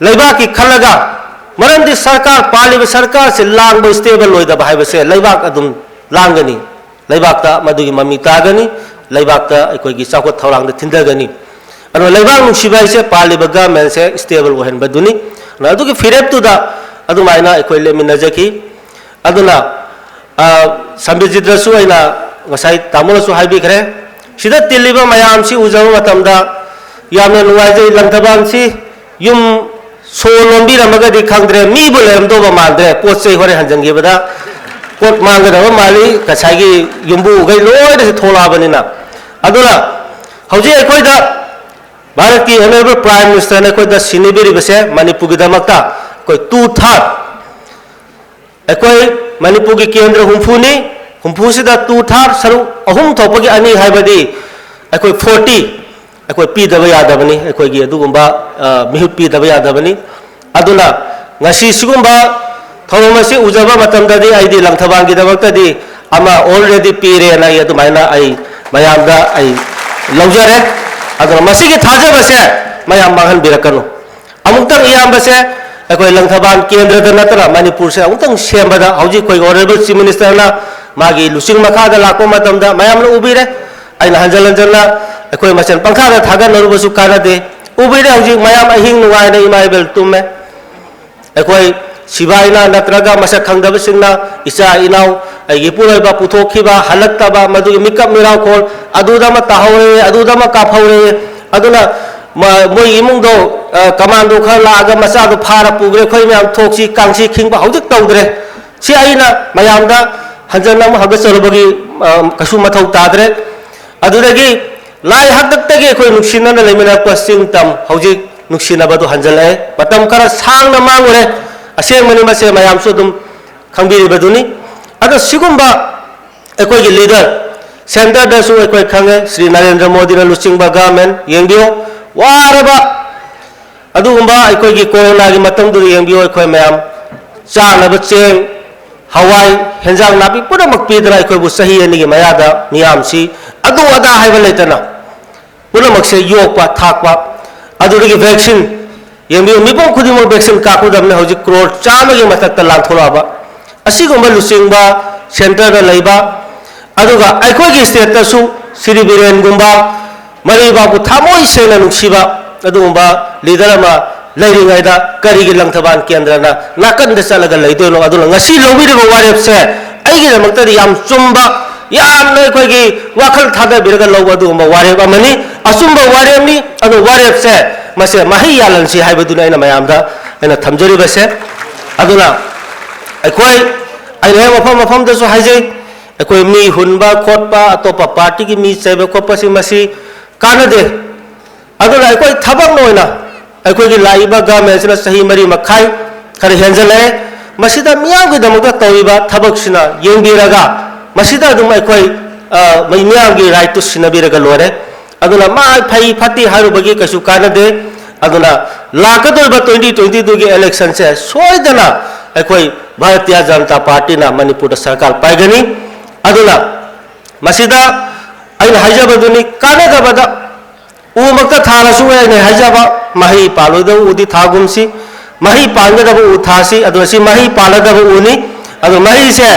ꯂꯩꯕꯥꯛꯀꯤ ꯈꯜꯂꯒ, ꯃꯔꯝꯗꯤ ꯁꯔꯀꯥꯔ, ꯄꯥꯜꯂꯤꯕ ꯁꯔꯀꯥꯔꯁꯦ ꯂꯥꯡꯕ, stable ꯑꯣꯏꯗꯕ ꯍꯥꯏꯕꯁꯦ ꯂꯩꯕꯥꯛ ꯑꯗꯨꯝ ꯂꯥꯡꯒꯅꯤ, ꯂꯩꯕꯥꯛꯇ ꯃꯗꯨꯒꯤ ꯃꯃꯤ ꯇꯥꯒꯅꯤ, ꯂꯩꯕꯥꯛꯇ ꯑꯩꯈꯣꯏꯒꯤ ꯆꯥꯎꯈꯠ ꯊꯧꯔꯥꯡꯗ ꯊꯤꯟꯊꯒꯅꯤ꯫ ꯑꯗꯨꯅ ꯂꯩꯕꯥꯛ ꯅꯨꯡꯁꯤꯕ ꯍꯥꯏꯁꯦ ꯄꯥꯜꯂꯤꯕ ꯒꯚꯔꯟꯃꯦꯟꯁꯦ stable ꯑꯣꯏꯍꯟꯕꯗꯨꯅꯤ꯫ ꯑꯗꯨꯅ ꯑꯗꯨꯒꯤ ꯐꯤꯔꯦꯞꯇꯨꯗ ꯑꯗꯨꯃꯥꯏꯅ ꯑꯩꯈꯣꯏ ꯂꯦꯞꯃꯤꯟꯅꯖꯈꯤ꯫ ꯑꯗꯨꯅ, ꯑ, ꯁꯝꯕꯤꯖꯤꯠꯇꯁꯨ ꯑꯩꯅ ꯉꯁꯥꯏ ꯇꯥꯃꯣꯅꯁꯨ ꯍꯥꯏꯕꯤꯈ꯭ꯔꯦ, ꯁꯤꯗ ꯇꯤꯜꯂꯤꯕ ꯃꯌꯥꯝꯁꯤ ꯎꯖꯕ ꯃꯇꯝꯗ ꯌꯥꯝꯅ ꯅꯨꯡꯉꯥꯏꯖꯩ꯫ ꯂꯪꯊꯕꯥꯜꯁꯤ ꯌꯨꯝ ꯁꯣ ꯂꯣꯟꯕꯤꯔꯝꯃꯒꯗꯤ ꯈꯪꯗ꯭ꯔꯦ, ꯃꯤꯕꯨ ꯂꯩꯔꯝꯗꯧꯕ ꯃꯥꯟꯗ꯭ꯔꯦ꯫ ꯄꯣꯠ ꯆꯩ ꯍꯣꯔꯦꯟ ꯍꯟꯖꯟꯈꯤꯕꯗ ꯄꯣꯠ ꯃꯥꯡꯒꯗꯕ ꯃꯥꯜꯂꯤ꯫ ꯉꯁꯥꯏꯒꯤ ꯌꯨꯝꯕꯨꯈꯩ ꯂꯣꯏꯅꯁꯨ ꯊꯣꯛꯂꯛꯑꯕꯅꯤꯅ, ꯑꯗꯨꯅ ꯍꯧꯖꯤꯛ ꯑꯩꯈꯣꯏꯗ ꯚꯥꯔꯠꯀꯤ Honourable Prime Ministerꯅ ꯑꯩꯈꯣꯏꯗ ꯁꯤꯟꯅꯕꯤꯔꯤꯕꯁꯦ ꯃꯅꯤꯄꯨꯔꯒꯤꯗꯃꯛꯇ ꯑꯩꯈꯣꯏ two third, ꯑꯩꯈꯣꯏ ꯃꯅꯤꯄꯨꯔꯒꯤ ꯀꯦꯟꯗ꯭ꯔ ꯍꯨꯝꯐꯨꯅꯤ, ꯍꯨꯝꯐꯨꯁꯤꯗ two third, ꯁꯔꯨꯛ ꯑꯍꯨꯝ ꯊꯣꯛꯄꯒꯤ ꯑꯅꯤ ꯍꯥꯏꯕꯗꯤ ꯑꯩꯈꯣꯏ forty ꯑꯩꯈꯣꯏ ꯄꯤꯗꯕ ꯌꯥꯗꯕꯅꯤ, ꯑꯩꯈꯣꯏꯒꯤ ꯑꯗꯨꯒꯨꯝꯕ, ꯑ, ꯃꯤꯍꯨꯠ ꯄꯤꯗꯕ ꯌꯥꯗꯕꯅꯤ꯫ ꯑꯗꯨꯅ ꯉꯁꯤ ꯁꯤꯒꯨꯝꯕ ꯊꯧꯔꯝ ꯑꯁꯤ ꯎꯖꯕ ꯃꯇꯝꯗꯗꯤ ꯑꯩꯗꯤ ꯂꯪꯊꯕꯥꯜꯒꯤꯗꯃꯛꯇꯗꯤ ꯑꯃ already ꯄꯤꯔꯦꯅ ꯑꯩ ꯑꯗꯨꯃꯥꯏꯅ ꯑꯩ ꯃꯌꯥꯝꯗ ꯑꯩ ꯂꯧꯖꯔꯦ꯫ ꯑꯗꯨꯅ ꯃꯁꯤꯒꯤ ꯊꯥꯖꯕꯁꯦ ꯃꯌꯥꯝ ꯃꯥꯡꯍꯟꯕꯤꯔꯛꯀꯅꯨ꯫ ꯑꯃꯨꯛꯇꯪ ꯏꯌꯥꯝꯕꯁꯦ ꯑꯩꯈꯣꯏ ꯂꯪꯊꯕꯥꯜ ꯀꯦꯟꯗ꯭ꯔꯗ ꯅꯠꯇꯅ ꯃꯅꯤꯄꯨꯔꯁꯦ ꯑꯃꯨꯛꯇꯪ ꯁꯦꯝꯕꯗ ꯍꯧꯖꯤꯛ ꯑꯩꯈꯣꯏ Honourable Chief Ministerꯅ ꯃꯥꯒꯤ ꯂꯨꯆꯤꯡ ꯃꯈꯥꯗ ꯂꯥꯛꯄ ꯃꯇꯝꯗ ꯃꯌꯥꯝꯅ ꯎꯕꯤꯔꯦ꯫ ꯑꯩꯅ ꯍꯟꯖꯟ ꯍꯟꯖꯟꯅ ꯑꯩꯈꯣꯏ ꯃꯁꯦꯟ ꯄꯪꯊꯥꯗ ꯊꯥꯒꯠꯅꯔꯨꯕꯁꯨ ꯀꯥꯟꯅꯗꯦ꯫ ꯎꯕꯤꯔꯦ ꯍꯧꯖꯤꯛ ꯃꯌꯥꯝ ꯑꯍꯤꯡ ꯅꯨꯡꯉꯥꯏꯅ ꯏꯃꯥ ꯏꯕꯦꯜ ꯇꯨꯝꯃꯦ꯫ ꯑꯩꯈꯣꯏ ꯁꯤꯕꯥꯏꯅ ꯅꯠꯇ꯭ꯔꯒ ꯃꯁꯛ ꯈꯪꯗꯕꯁꯤꯡꯅ ꯏꯆꯥ ꯏꯅꯥꯎ, ꯑꯩꯒꯤ ꯏꯄꯨꯔꯣꯏꯕ ꯄꯨꯊꯣꯛꯈꯤꯕ, ꯍꯜꯂꯛꯇꯕ, ꯃꯗꯨꯒꯤ ꯃꯤꯀꯞ ꯃꯤꯔꯥꯎꯈꯣꯜ, ꯑꯗꯨꯗ ꯑꯃ ꯇꯥꯍꯧꯔꯦ, ꯑꯗꯨꯗ ꯑꯃ ꯀꯥꯞꯍꯧꯔꯦ꯫ ꯑꯗꯨꯅ ꯃ-, ꯃꯣꯏ ꯏꯃꯨꯡꯗꯣ, ꯑ, commando ꯈꯔ ꯂꯥꯛꯑꯒ ꯃꯆꯥꯗꯣ ꯐꯥꯔ ꯄꯨꯈ꯭ꯔꯦ, ꯑꯩꯈꯣꯏ ꯃꯌꯥꯝ ꯊꯣꯛꯁꯤ ꯀꯥꯡꯁꯤ ꯈꯤꯡꯕ ꯍꯧꯖꯤꯛ ꯇꯧꯗ꯭ꯔꯦ꯫ ꯁꯤ ꯑꯩꯅ ꯃꯌꯥꯝꯗ ꯍꯟꯖꯟꯅ ꯑꯃꯨꯛ ꯍꯪꯒꯠꯆꯔꯨꯕꯒꯤ, ꯑ, ꯀꯩꯁꯨ ꯃꯊꯧ ꯇꯥꯗ꯭ꯔꯦ꯫ ꯑꯗꯨꯗꯒꯤ ꯂꯥꯏ ꯍꯥꯛꯇꯛꯇꯒꯤ ꯑꯩꯈꯣꯏ ꯅꯨꯡꯁꯤꯅꯅ ꯂꯩꯃꯤꯟꯅꯔꯛꯄ ꯆꯤꯡ ꯇꯝ ꯍꯧꯖꯤꯛ ꯅꯨꯡꯁꯤꯅꯕꯗꯨ ꯍꯟꯖꯜꯂꯛꯑꯦ꯫ ꯃꯇꯝ ꯈꯔ ꯁꯥꯡꯅ ꯃꯥꯡꯉꯨꯔꯦ꯫ ꯑꯁꯦꯡꯕꯅꯤ, ꯃꯁꯦ ꯃꯌꯥꯝꯁꯨ ꯑꯗꯨꯝ ꯈꯪꯕꯤꯔꯤꯕꯗꯨꯅꯤ꯫ ꯑꯗꯣ ꯁꯤꯒꯨꯝꯕ ꯑꯩꯈꯣꯏꯒꯤ leader, centreꯗꯁꯨ ꯑꯩꯈꯣꯏ ꯈꯪꯉꯦ, ꯁ꯭ꯔꯤ ꯅꯔꯦꯟꯗ꯭ꯔ ꯃꯣꯗꯤꯅ ꯂꯨꯆꯤꯡꯕ government, ꯌꯦꯡꯕꯤꯌꯨ, ꯋꯥꯔꯕ ꯑꯗꯨꯒꯨꯝꯕ ꯑꯩꯈꯣꯏꯒꯤ coronaꯒꯤ ꯃꯇꯝꯗꯨꯗ ꯌꯦꯡꯕꯤꯌꯨ, ꯑꯩꯈꯣꯏ ꯃꯌꯥꯝ ꯆꯥꯅꯕ ꯆꯦꯡ, ꯍꯋꯥꯏ, ꯍꯦꯟꯖꯥꯡ ꯅꯥꯄꯤ ꯄꯨꯝꯅꯃꯛ ꯄꯤꯗꯅ ꯑꯩꯈꯣꯏꯕꯨ ꯆꯍꯤ ꯑꯅꯤꯒꯤ ꯃꯌꯥꯗ ꯃꯤꯌꯥꯝꯁꯤ ꯑꯗꯨ ꯑꯗꯥ ꯍꯥꯏꯕ ꯂꯩꯇꯅ ꯄꯨꯝꯅꯃꯛꯁꯦ ꯌꯣꯛꯄ, ꯊꯥꯛꯄ, ꯑꯗꯨꯗꯒꯤ vaccine, ꯌꯦꯡꯕꯤꯌꯨ, ꯃꯤꯄꯨꯝ ꯈꯨꯗꯤꯡꯃꯛ vaccine ꯀꯥꯞꯀꯗꯕꯅꯤ꯫ ꯍꯧꯖꯤꯛ crore ꯆꯥꯝꯃꯒꯤ ꯃꯊꯛꯇ ꯂꯥꯟꯊꯣꯛꯂꯛꯑꯕ꯫ ꯑꯁꯤꯒꯨꯝꯕ ꯂꯨꯆꯤꯡꯕ centreꯗ ꯂꯩꯕ, ꯑꯗꯨꯒ ꯑꯩꯈꯣꯏꯒꯤ stateꯇꯁꯨ ꯁ꯭ꯔꯤ ꯕꯤꯔꯦꯟꯒꯨꯝꯕ ꯃꯔꯩꯕꯥꯛꯄꯨ ꯊꯃꯣꯏ ꯁꯦꯡꯅ ꯅꯨꯡꯁꯤꯕ ꯑꯗꯨꯒꯨꯝꯕ leader ꯑꯃ ꯂꯩꯔꯤꯉꯩꯗ ꯀꯔꯤꯒꯤ ꯂꯪꯊꯕꯥꯜ ꯀꯦꯟꯗ꯭ꯔꯅ ꯅꯥꯀꯟꯗ ꯆꯠꯂꯒ ꯂꯩꯗꯣꯏꯅꯣ? ꯑꯗꯨꯅ ꯉꯁꯤ ꯂꯧꯕꯤꯔꯤꯕ ꯋꯥꯔꯦꯞꯁꯦ ꯑꯩꯒꯤꯗꯃꯛꯇꯗꯤ ꯌꯥꯝ ꯆꯨꯝꯕ, ꯌꯥꯝꯅ ꯑꯩꯈꯣꯏꯒꯤ ꯋꯥꯈꯜ ꯊꯥꯗꯕꯤꯔꯒ ꯂꯧꯕ ꯑꯗꯨꯒꯨꯝꯕ ꯋꯥꯔꯦꯞ ꯑꯃꯅꯤ꯫ ꯑꯆꯨꯝꯕ ꯋꯥꯔꯦꯞꯅꯤ꯫ ꯑꯗꯨ ꯋꯥꯔꯦꯞꯁꯦ ꯃꯁꯦ ꯃꯍꯩ ꯌꯥꯜꯍꯟꯁꯤ ꯍꯥꯏꯕꯗꯨꯅꯤ ꯑꯩꯅ ꯃꯌꯥꯝꯗ ꯑꯩꯅ ꯊꯝꯖꯔꯤꯕꯁꯦ꯫ ꯑꯗꯨꯅ ꯑꯩꯈꯣꯏ, ꯑꯩꯅ ꯍꯦꯛ ꯃꯐꯝ ꯃꯐꯝꯗꯁꯨ ꯍꯥꯏꯖꯩ, ꯑꯩꯈꯣꯏ ꯃꯤ ꯍꯨꯟꯕ ꯈꯣꯠꯄ, ꯑꯇꯣꯞꯄ ꯄꯥꯔꯇꯤꯒꯤ ꯃꯤ ꯆꯩꯕ ꯈꯣꯠꯄꯁꯤ, ꯃꯁꯤ ꯀꯥꯟꯅꯗꯦ꯫ ꯑꯗꯨꯅ ꯑꯩꯈꯣꯏ ꯊꯕꯛꯅ ꯑꯣꯏꯅ, ꯑꯩꯈꯣꯏꯒꯤ ꯂꯥꯛꯏꯕ ꯒꯚꯔꯟꯃꯦꯟꯁꯤꯅ ꯆꯍꯤ ꯃꯔꯤ ꯃꯈꯥꯏ ꯈꯔ ꯍꯦꯟꯖꯜꯂꯛꯑꯦ, ꯃꯁꯤꯗ ꯃꯤꯌꯥꯝꯒꯤꯗꯃꯛꯇ ꯇꯧꯔꯤꯕ ꯊꯕꯛꯁꯤꯅ ꯌꯦꯡꯕꯤꯔꯒ, ꯃꯁꯤꯗ ꯑꯗꯨꯝ ꯑꯩꯈꯣꯏ, ꯑ, ꯃꯤꯌꯥꯝꯒꯤ ꯔꯥꯏꯠꯇꯨ ꯁꯤꯟꯅꯕꯤꯔꯒ ꯂꯣꯏꯔꯦ꯫ ꯑꯗꯨꯅ ꯃꯥ ꯐꯩ ꯐꯠꯇꯦ ꯍꯥꯏꯔꯨꯕꯒꯤ ꯀꯩꯁꯨ ꯀꯥꯟꯅꯗꯦ꯫ ꯑꯗꯨꯅ ꯂꯥꯛꯀꯗꯧꯔꯤꯕ twenty twenty twoꯒꯤ electionꯁꯦ ꯁꯣꯏꯗꯅ ꯑꯩꯈꯣꯏ ꯚꯥꯔꯇꯤꯌ ꯖꯅꯇꯥ ꯄꯥꯔꯇꯤꯅ ꯃꯅꯤꯄꯨꯔꯗ ꯁꯔꯀꯥꯔ ꯄꯥꯏꯒꯅꯤ꯫ ꯑꯗꯨꯅ ꯃꯁꯤꯗ ꯑꯩꯅ ꯍꯥꯏꯖꯕꯗꯨꯅꯤ, ꯀꯥꯟꯅꯗꯕꯗ ꯎꯃꯛꯇ ꯊꯥꯔꯁꯨ, ꯑꯩꯅ ꯍꯥꯏꯖꯕ, ꯃꯍꯩ ꯄꯥꯜꯂꯣꯏꯗꯕ ꯎꯗꯤ ꯊꯥꯒꯨꯝꯁꯤ, ꯃꯍꯩ ꯄꯥꯟꯒꯗꯕ ꯎ ꯊꯥꯁꯤ꯫ ꯑꯗꯨ ꯁꯤ ꯃꯍꯩ ꯄꯥꯜꯂꯗꯕ ꯎꯅꯤ꯫ ꯑꯗꯨ ꯃꯍꯩꯁꯦ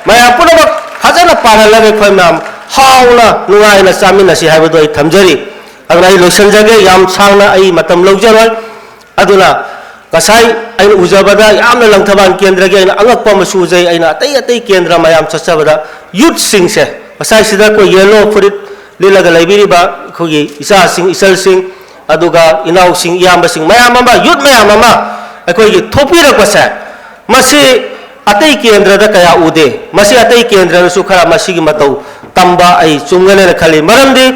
ꯃꯌꯥꯝ ꯄꯨꯝꯅꯃꯛ ꯐꯖꯅ ꯄꯥꯜꯍꯜꯂꯒ ꯑꯩꯈꯣꯏ ꯃꯌꯥꯝ ꯍꯥꯎꯅ ꯅꯨꯡꯉꯥꯏꯅ ꯆꯥꯃꯤꯟꯅꯁꯤ ꯍꯥꯏꯕꯗꯨ ꯑꯩ ꯊꯝꯖꯔꯤ꯫ ꯑꯗꯨꯅ ꯑꯩ ꯂꯣꯏꯁꯤꯟꯖꯒꯦ, ꯌꯥꯝ ꯁꯥꯡꯅ ꯑꯩ ꯃꯇꯝ ꯂꯧꯖꯔꯣꯏ꯫ ꯑꯗꯨꯅ ꯉꯁꯥꯏ ꯑꯩꯅ ꯎꯖꯕꯗ ꯌꯥꯝꯅ ꯂꯪꯊꯕꯥꯜ ꯀꯦꯟꯗ꯭ꯔꯒꯤ ꯑꯩꯅ ꯑꯉꯛꯄ ꯑꯃꯁꯨ ꯎꯖꯩ꯫ ꯑꯩꯅ ꯑꯇꯩ ꯑꯇꯩ ꯀꯦꯟꯗ꯭ꯔ ꯃꯌꯥꯝ ꯆꯠꯆꯕꯗ ꯌꯨꯠꯁꯤꯡꯁꯦ, ꯉꯁꯥꯏꯁꯤꯗ ꯑꯩꯈꯣꯏ ꯌꯦꯜꯂꯣ ꯐꯨꯔꯤꯠ ꯂꯤꯠꯂꯒ ꯂꯩꯕꯤꯔꯤꯕ ꯑꯩꯈꯣꯏꯒꯤ ꯏꯆꯥꯁꯤꯡ, ꯏꯆꯜꯁꯤꯡ, ꯑꯗꯨꯒ ꯏꯅꯥꯎꯁꯤꯡ, ꯏꯌꯥꯝꯕꯁꯤꯡ ꯃꯌꯥꯝ ꯑꯃ, ꯌꯨꯠ ꯃꯌꯥꯝ ꯑꯃ ꯑꯩꯈꯣꯏꯒꯤ ꯊꯣꯛꯄꯤꯔꯛꯄꯁꯦ, ꯃꯁꯤ ꯑꯇꯩ ꯀꯦꯟꯗ꯭ꯔꯗ ꯀꯌꯥ ꯎꯗꯦ꯫ ꯃꯁꯤ ꯑꯇꯩ ꯀꯦꯟꯗ꯭ꯔꯗꯁꯨ ꯈꯔ ꯃꯁꯤꯒꯤ ꯃꯇꯧ ꯇꯝꯕ ꯑꯩ ꯆꯨꯝꯒꯅꯦꯅ ꯈꯜꯂꯤ꯫ ꯃꯔꯝꯗꯤ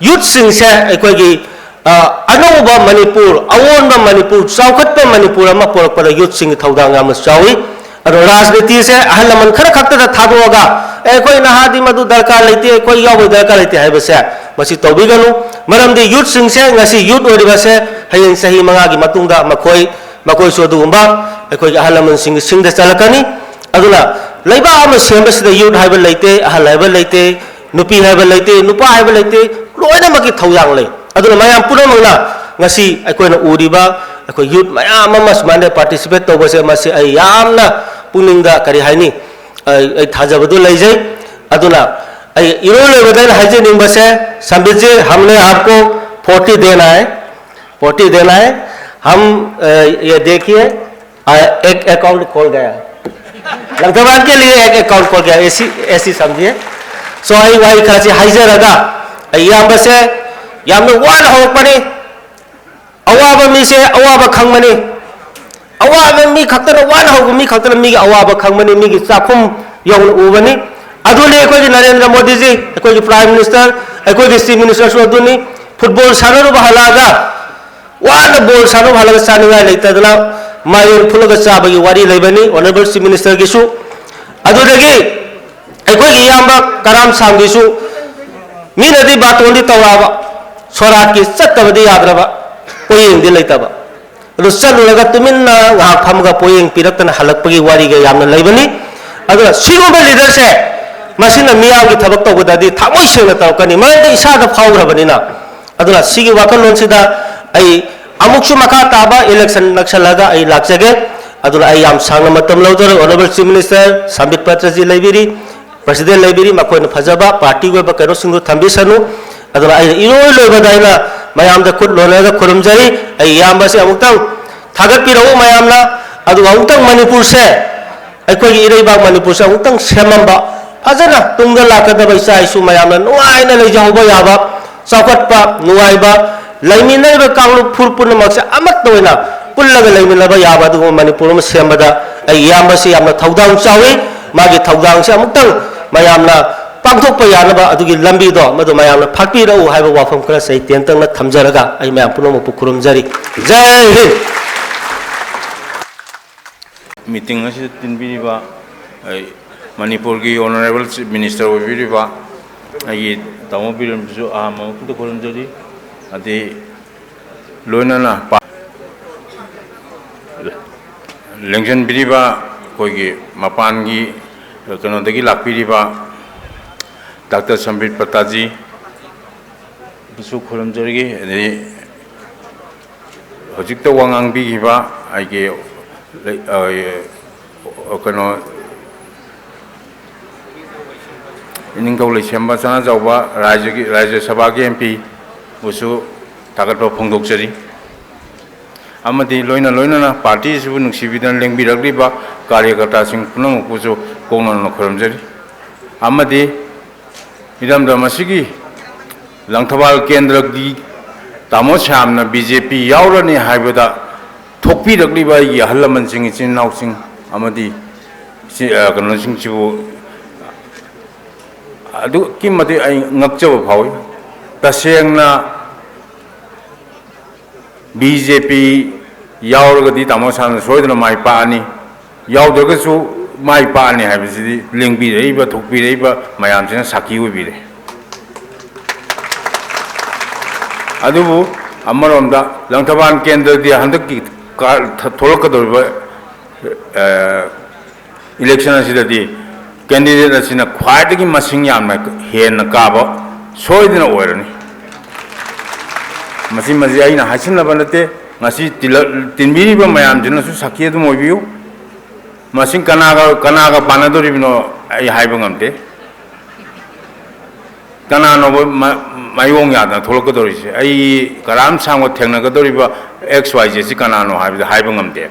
ꯌꯨꯠꯁꯤꯡꯁꯦ ꯑꯩꯈꯣꯏꯒꯤ, ꯑ, ꯑꯅꯧꯕ ꯃꯅꯤꯄꯨꯔ, ꯑꯑꯣꯟꯕ ꯃꯅꯤꯄꯨꯔ, ꯆꯥꯎꯈꯠꯄ ꯃꯅꯤꯄꯨꯔ ꯑꯃ ꯄꯨꯔꯛꯄꯗ ꯌꯨꯠꯁꯤꯡꯒꯤ ꯊꯧꯗꯥꯡ ꯌꯥꯝꯅ ꯆꯥꯎꯏ꯫ ꯑꯗꯣ ꯔꯥꯖꯅꯤꯇꯤꯁꯦ ꯑꯍꯜ ꯂꯃꯟ ꯈꯔ ꯈꯛꯇꯗ ꯊꯥꯗꯣꯛꯑꯒ, "ꯑꯦ, ꯑꯩꯈꯣꯏ ꯅꯍꯥꯗꯤ ꯃꯗꯨ ꯗꯔꯀꯥꯔ ꯂꯩꯇꯦ, ꯑꯩꯈꯣꯏ ꯌꯥꯎꯕꯩ ꯗꯔꯀꯥꯔ ꯂꯩꯇꯦ" ꯍꯥꯏꯕꯁꯦ ꯃꯁꯤ ꯇꯧꯕꯤꯒꯅꯨ꯫ ꯃꯔꯝꯗꯤ ꯌꯨꯠꯁꯤꯡꯁꯦ, ꯉꯁꯤ ꯌꯨꯠ ꯑꯣꯏꯔꯤꯕꯁꯦ ꯍꯌꯦꯡ ꯆꯍꯤ ꯃꯉꯥꯒꯤ ꯃꯇꯨꯡꯗ ꯃꯈꯣꯏ, ꯃꯈꯣꯏꯁꯨ ꯑꯗꯨꯒꯨꯝꯕ ꯑꯩꯈꯣꯏꯒꯤ ꯑꯍꯜ ꯂꯃꯟꯁꯤꯡꯒꯤ ꯁꯤꯡꯗ ꯆꯠꯂꯛꯀꯅꯤ꯫ ꯑꯗꯨꯅ ꯂꯩꯕꯥꯛ ꯑꯃ ꯁꯦꯝꯕꯁꯤꯗ ꯌꯨꯠ ꯍꯥꯏꯕ ꯂꯩꯇꯦ, ꯑꯍꯜ ꯍꯥꯏꯕ ꯂꯩꯇꯦ, ꯅꯨꯄꯤ ꯍꯥꯏꯕ ꯂꯩꯇꯦ, ꯅꯨꯄꯥ ꯍꯥꯏꯕ ꯂꯩꯇꯦ, ꯂꯣꯏꯅꯃꯛꯀꯤ ꯊꯧꯗꯥꯡ ꯂꯩ꯫ ꯑꯗꯨꯅ ꯃꯌꯥꯝ ꯄꯨꯝꯅꯃꯛꯅ ꯉꯁꯤ ꯑꯩꯈꯣꯏꯅ ꯎꯔꯤꯕ ꯑꯩꯈꯣꯏ ꯌꯨꯠ ꯃꯌꯥꯝ ꯑꯃ ꯁꯨꯃꯥꯏꯅ participate ꯇꯧꯕꯁꯦ, ꯃꯁꯤ ꯑꯩ ꯌꯥꯝꯅ ꯄꯨꯛꯅꯤꯡꯗ, ꯀꯔꯤ ꯍꯥꯏꯅꯤ, ꯑꯩ, ꯑꯩ ꯊꯥꯖꯕꯗꯨ ꯂꯩꯖꯩ꯫ ꯑꯗꯨꯅ ꯑꯩ ꯏꯔꯣꯏ ꯂꯣꯏꯕꯗ ꯑꯩꯅ ꯍꯥꯏꯖꯅꯤꯡꯕꯁꯦ, "ꯁꯝꯕꯤꯠꯖꯤ, हमने आपको फ़ोर्टी देना है, फ़ोर्टी देना है, हम, अ, ये देखिए, आ, एक अकाउंट खोल गया, लंकाबान के लिए एक अकाउंट खोल गया, ऐसी, ऐसी समझिए।" So ꯑꯩ ꯋꯥꯍꯩ ꯈꯔꯁꯤ ꯍꯥꯏꯖꯔꯒ, ꯑꯩ ꯏꯌꯥꯝꯕꯁꯦ ꯌꯥꯝꯅ ꯋꯥꯅ ꯍꯧꯔꯛꯄꯅꯤ꯫ ꯑꯋꯥꯕ ꯃꯤꯁꯦ ꯑꯋꯥꯕ ꯈꯪꯕꯅꯤ꯫ ꯑꯋꯥꯕ ꯃꯤ ꯈꯛꯇꯅ, ꯋꯥꯅ ꯍꯧꯕ ꯃꯤ ꯈꯛꯇꯅ ꯃꯤꯒꯤ ꯑꯋꯥꯕ ꯈꯪꯕꯅꯤ, ꯃꯤꯒꯤ ꯆꯥꯛꯈꯨꯝ ꯌꯧꯅ ꯎꯕꯅꯤ꯫ ꯑꯗꯨꯅꯤ ꯑꯩꯈꯣꯏꯒꯤ ꯅꯔꯦꯟꯗ꯭ꯔ ꯃꯣꯗꯤꯖꯤ, ꯑꯩꯈꯣꯏꯒꯤ Prime Minister, ꯑꯩꯈꯣꯏꯒꯤ Chief Ministerꯁꯨ ꯑꯗꯨꯅꯤ꯫ ꯐꯨꯠꯕꯣꯜ ꯁꯥꯟꯅꯔꯨꯕ ꯍꯜꯂꯛꯑꯒ, ꯋꯥꯅ ꯕꯣꯜ ꯁꯥꯟꯅꯔꯨꯕ ꯍꯜꯂꯒ ꯆꯥꯅꯤꯡꯉꯥꯏ ꯂꯩꯇꯗꯅ ꯃꯥꯏꯔꯦꯟ ꯐꯨꯠꯂꯒ ꯆꯥꯕꯒꯤ ꯋꯥꯔꯤ ꯂꯩꯕꯅꯤ Honourable Chief Ministerꯒꯤꯁꯨ꯫ ꯑꯗꯨꯗꯒꯤ ꯑꯩꯈꯣꯏꯒꯤ ꯏꯌꯥꯝꯕ ꯀꯔꯥꯝ ꯁꯥꯝꯒꯤꯁꯨ ꯃꯤꯅꯗꯤ ꯕꯥꯇꯣꯟꯗꯤ ꯇꯧꯔꯛꯑꯕ, ꯁꯣꯔꯥꯠꯀꯤ ꯆꯠꯇꯕꯗꯤ ꯌꯥꯗ꯭ꯔꯕ, ꯄꯣꯌꯦꯡꯗꯤ ꯂꯩꯇꯕ꯫ ꯑꯗꯨ ꯆꯠꯂꯨꯔꯒ ꯇꯨꯃꯤꯟꯅ ꯉꯥꯏꯍꯥꯛ ꯐꯝꯃꯒ ꯄꯣꯌꯦꯡ ꯄꯤꯔꯛꯇꯅ ꯍꯜꯂꯛꯄꯒꯤ ꯋꯥꯔꯤꯒ ꯌꯥꯝꯅ ꯂꯩꯕꯅꯤ꯫ ꯑꯗꯨꯅ ꯁꯤꯒꯨꯝꯕ leaderꯁꯦ, ꯃꯁꯤꯅ ꯃꯤꯌꯥꯝꯒꯤ ꯊꯕꯛ ꯇꯧꯕꯗꯗꯤ ꯊꯃꯣꯏ ꯁꯦꯡꯅ ꯇꯧꯔꯛꯀꯅꯤ, ꯃꯔꯝꯗꯤ ꯏꯁꯥꯗ ꯐꯥꯎꯈ꯭ꯔꯕꯅꯤꯅ꯫ ꯑꯗꯨꯅ ꯁꯤꯒꯤ ꯋꯥꯈꯜꯂꯣꯟꯁꯤꯗ ꯑꯩ ꯑꯃꯨꯛꯁꯨ ꯃꯈꯥ ꯇꯥꯕ election ꯅꯛꯁꯜꯂꯒ ꯑꯩ ꯂꯥꯛꯆꯒꯦ꯫ ꯑꯗꯨꯅ ꯑꯩ ꯌꯥꯝ ꯁꯥꯡꯅ ꯃꯇꯝ ꯂꯧꯖꯔꯣꯏ꯫ Honourable Chief Minister ꯁꯝꯕꯤꯠ ꯄꯇ꯭ꯔꯖꯤ ꯂꯩꯕꯤꯔꯤ, President ꯂꯩꯕꯤꯔꯤ, ꯃꯈꯣꯏꯅ ꯐꯖꯕ partyꯒꯤ ꯑꯣꯏꯕ ꯀꯩꯅꯣꯁꯤꯡꯗꯨ ꯊꯝꯕꯤꯁꯅꯨ꯫ ꯑꯗꯨꯅ ꯑꯩꯅ ꯏꯔꯣꯏ ꯂꯣꯏꯕꯗ ꯑꯩꯅ ꯃꯌꯥꯝꯗ ꯈꯨꯠ ꯂꯣꯟꯅꯔꯒ ꯈꯨꯔꯨꯝꯖꯔꯤ꯫ ꯑꯩ ꯏꯌꯥꯝꯕꯁꯤ ꯑꯃꯨꯛꯇꯪ ꯊꯥꯒꯠꯄꯤꯔꯛꯎ ꯃꯌꯥꯝꯅ꯫ ꯑꯗꯨꯒ ꯑꯃꯨꯛꯇꯪ ꯃꯅꯤꯄꯨꯔꯁꯦ, ꯑꯩꯈꯣꯏꯒꯤ ꯏꯔꯩꯕꯥꯛ ꯃꯅꯤꯄꯨꯔꯁꯦ ꯑꯃꯨꯛꯇꯪ ꯁꯦꯝꯃꯝꯕ, ꯐꯖꯅ ꯇꯨꯡꯗ ꯂꯥꯛꯀꯗꯕ ꯏꯆꯥ ꯏꯁꯨ ꯃꯌꯥꯝꯅ ꯅꯨꯡꯉꯥꯏꯅ ꯂꯩꯖꯍꯧꯕ ꯌꯥꯕ, ꯆꯥꯎꯈꯠꯄ, ꯅꯨꯡꯉꯥꯏꯕ, ꯂꯩꯃꯤꯟꯅꯔꯤꯕ ꯀꯥꯡꯂꯨꯞ ꯐꯨꯔꯨꯞ ꯄꯨꯝꯅꯃꯛꯁꯦ ꯑꯃꯠꯇ ꯑꯣꯏꯅ ꯄꯨꯜꯂꯒ ꯂꯩꯃꯤꯟꯅꯕ ꯌꯥꯕ ꯑꯗꯨꯒꯨꯝꯕ ꯃꯅꯤꯄꯨꯔ ꯑꯃ ꯁꯦꯝꯕꯗ ꯑꯩ ꯏꯌꯥꯝꯕꯁꯤ ꯌꯥꯝꯅ ꯊꯧꯗꯥꯡ ꯆꯥꯎꯏ꯫ ꯃꯥꯒꯤ ꯊꯧꯗꯥꯡꯁꯦ ꯑꯃꯨꯛꯇꯪ ꯃꯌꯥꯝꯅ ꯄꯥꯡꯊꯣꯛꯄ ꯌꯥꯅꯕ ꯑꯗꯨꯒꯤ ꯂꯝꯕꯤꯗꯣ ꯃꯗꯨ ꯃꯌꯥꯝꯅ ꯐꯥꯠꯄꯤꯔꯛꯎ ꯍꯥꯏꯕ ꯋꯥꯐꯝ ꯈꯔꯁꯦ ꯑꯩ ꯇꯦꯟꯇꯛꯅ ꯊꯝꯖꯔꯒ ꯑꯩ ꯃꯌꯥꯝ ꯄꯨꯝꯅꯃꯛꯄꯨ ꯈꯨꯔꯨꯝꯖꯔꯤ꯫ ꯖꯥꯏ ꯍꯤꯟꯗ꯫ Meeting ꯑꯁꯤꯗ ꯇꯤꯟꯕꯤꯔꯤꯕ ꯑꯩ ꯃꯅꯤꯄꯨꯔꯒꯤ Honourable Chief Minister ꯑꯣꯏꯕꯤꯔꯤꯕ ꯑꯩꯒꯤ ꯇꯥꯃꯣ ꯕꯤꯔꯦꯟꯕꯨꯁꯨ ꯑꯍꯥꯟꯕ ꯃꯛꯇꯗ ꯈꯨꯔꯨꯝꯖꯔꯤ꯫ ꯑꯗꯩ ꯂꯣꯏꯅꯅ ꯄꯥ-, ꯂꯦꯡꯁꯤꯟꯕꯤꯔꯤꯕ ꯑꯩꯈꯣꯏꯒꯤ ꯃꯄꯥꯟꯒꯤ ꯀꯩꯅꯣꯗꯒꯤ ꯂꯥꯛꯄꯤꯔꯤꯕ Doctor ꯁꯝꯕꯤꯠ ꯄꯇ꯭ꯔꯖꯤꯕꯨꯁꯨ ꯈꯨꯔꯨꯝꯖꯔꯤ꯫ ꯑꯗꯩ ꯍꯧꯖꯤꯛꯇ ꯋꯥ ꯉꯥꯡꯕꯤꯈꯤꯕ ꯑꯩꯒꯤ ꯂꯩ-, ꯑ, ꯀꯩꯅꯣ, ꯏꯅꯤꯡꯊꯧ ꯂꯩꯁꯦꯝꯕ ꯁꯅꯥꯖꯥꯎꯕ ꯔꯥꯖ꯭ꯌꯒꯤ, ꯔꯥꯖ꯭ꯌ ꯁꯚꯥꯒꯤ MP ꯕꯨꯁꯨ ꯊꯥꯒꯠꯄ ꯐꯣꯡꯗꯣꯛꯆꯔꯤ꯫ ꯑꯃꯗꯤ ꯂꯣꯏꯅ ꯂꯣꯏꯅꯅ party ꯑꯁꯤꯕꯨ ꯅꯨꯡꯁꯤꯕꯤꯗꯨꯅ ꯂꯦꯡꯕꯤꯔꯛꯂꯤꯕ ꯀꯥꯔꯌꯀꯔꯇꯥꯁꯤꯡ ꯄꯨꯝꯅꯃꯛꯄꯨꯁꯨ ꯀꯣꯛꯅꯅ ꯈꯨꯔꯨꯝꯖꯔꯤ꯫ ꯑꯃꯗꯤ ꯏꯔꯝꯗꯝ ꯑꯁꯤꯒꯤ ꯂꯪꯊꯕꯥꯜ ꯀꯦꯟꯗ꯭ꯔꯒꯤ ꯇꯥꯃꯣ ꯁ꯭ꯌꯥꯝꯅ BJP ꯌꯥꯎꯔꯅꯤ ꯍꯥꯏꯕꯗ ꯊꯣꯛꯄꯤꯔꯛꯂꯤꯕ ꯑꯩꯒꯤ ꯑꯍꯜ ꯂꯃꯟꯁꯤꯡ, ꯏꯆꯤꯟ ꯏꯅꯥꯎꯁꯤꯡ ꯑꯃꯗꯤ ꯁꯤ, ꯑ, ꯀꯩꯅꯣꯁꯤꯡꯁꯤꯕꯨ ꯑꯗꯨꯛꯀꯤ ꯃꯇꯤꯛ ꯑꯩ ꯉꯛꯆꯕ ꯐꯥꯎꯏ꯫ ꯇꯁꯦꯡꯅ ꯕꯤ ꯖꯦ ꯄꯤ ꯌꯥꯎꯔꯒꯗꯤ ꯇꯥꯃꯣ ꯁꯥꯅ ꯁꯣꯏꯗꯅ ꯃꯥꯏ ꯄꯥꯛꯑꯅꯤ, ꯌꯥꯎꯗ꯭ꯔꯒꯁꯨ ꯃꯥꯏ ꯄꯥꯛꯑꯅꯤ ꯍꯥꯏꯕꯁꯤꯗꯤ ꯂꯦꯡꯕꯤꯔꯛꯏꯕ, ꯊꯣꯛꯄꯤꯔꯛꯏꯕ ꯃꯌꯥꯝꯁꯤꯅ ꯁꯥꯈꯤ ꯑꯣꯏꯕꯤꯔꯦ꯫ ꯑꯗꯨꯕꯨ ꯑꯃꯔꯣꯝꯗ ꯂꯪꯊꯕꯥꯜ ꯀꯦꯟꯗ꯭ꯔꯗꯤ ꯍꯟꯗꯛꯀꯤ ꯀꯥ-, ꯊꯣꯛꯂꯛꯀꯗꯧꯔꯤꯕ, ꯑ, election ꯑꯁꯤꯗꯗꯤ candidate ꯑꯁꯤꯅ ꯈ꯭ꯋꯥꯏꯗꯒꯤ ꯃꯁꯤꯡ ꯌꯥꯝꯅ ꯍꯦꯟꯅ ꯀꯥꯕ ꯁꯣꯏꯗꯅ ꯑꯣꯏꯔꯅꯤ꯫ ꯃꯁꯤ, ꯃꯁꯤ ꯑꯩꯅ ꯍꯥꯏꯁꯤꯟꯅꯕ ꯅꯠꯇꯦ, ꯉꯁꯤ ꯇꯤꯜꯂ-, ꯇꯤꯟꯕꯤꯔꯤꯕ ꯃꯌꯥꯝꯁꯤꯅꯁꯨ ꯁꯥꯈꯤ ꯑꯗꯨꯝ ꯑꯣꯏꯕꯤꯌꯨ꯫ ꯃꯁꯤ ꯀꯅꯥꯒ, ꯀꯅꯥꯒ ꯄꯥꯟꯅꯗꯣꯔꯤꯕꯅꯣ ꯑꯩ ꯍꯥꯏꯕ ꯉꯝꯗꯦ꯫ ꯀꯅꯥꯅꯣꯕ ꯃ-, ꯃꯥꯏꯌꯣꯡ ꯌꯥꯗꯅ ꯊꯣꯛꯂꯛꯀꯗꯧꯔꯤꯁꯦ? ꯑꯩ ꯀꯔꯥꯝ ꯁꯥꯡꯕ ꯊꯦꯡꯅꯒꯗꯧꯔꯤꯕ X Y Z ꯁꯤ ꯀꯅꯥꯅꯣ ꯍꯥꯏꯕꯗꯤ ꯍꯥꯏꯕ ꯉꯝꯗꯦ꯫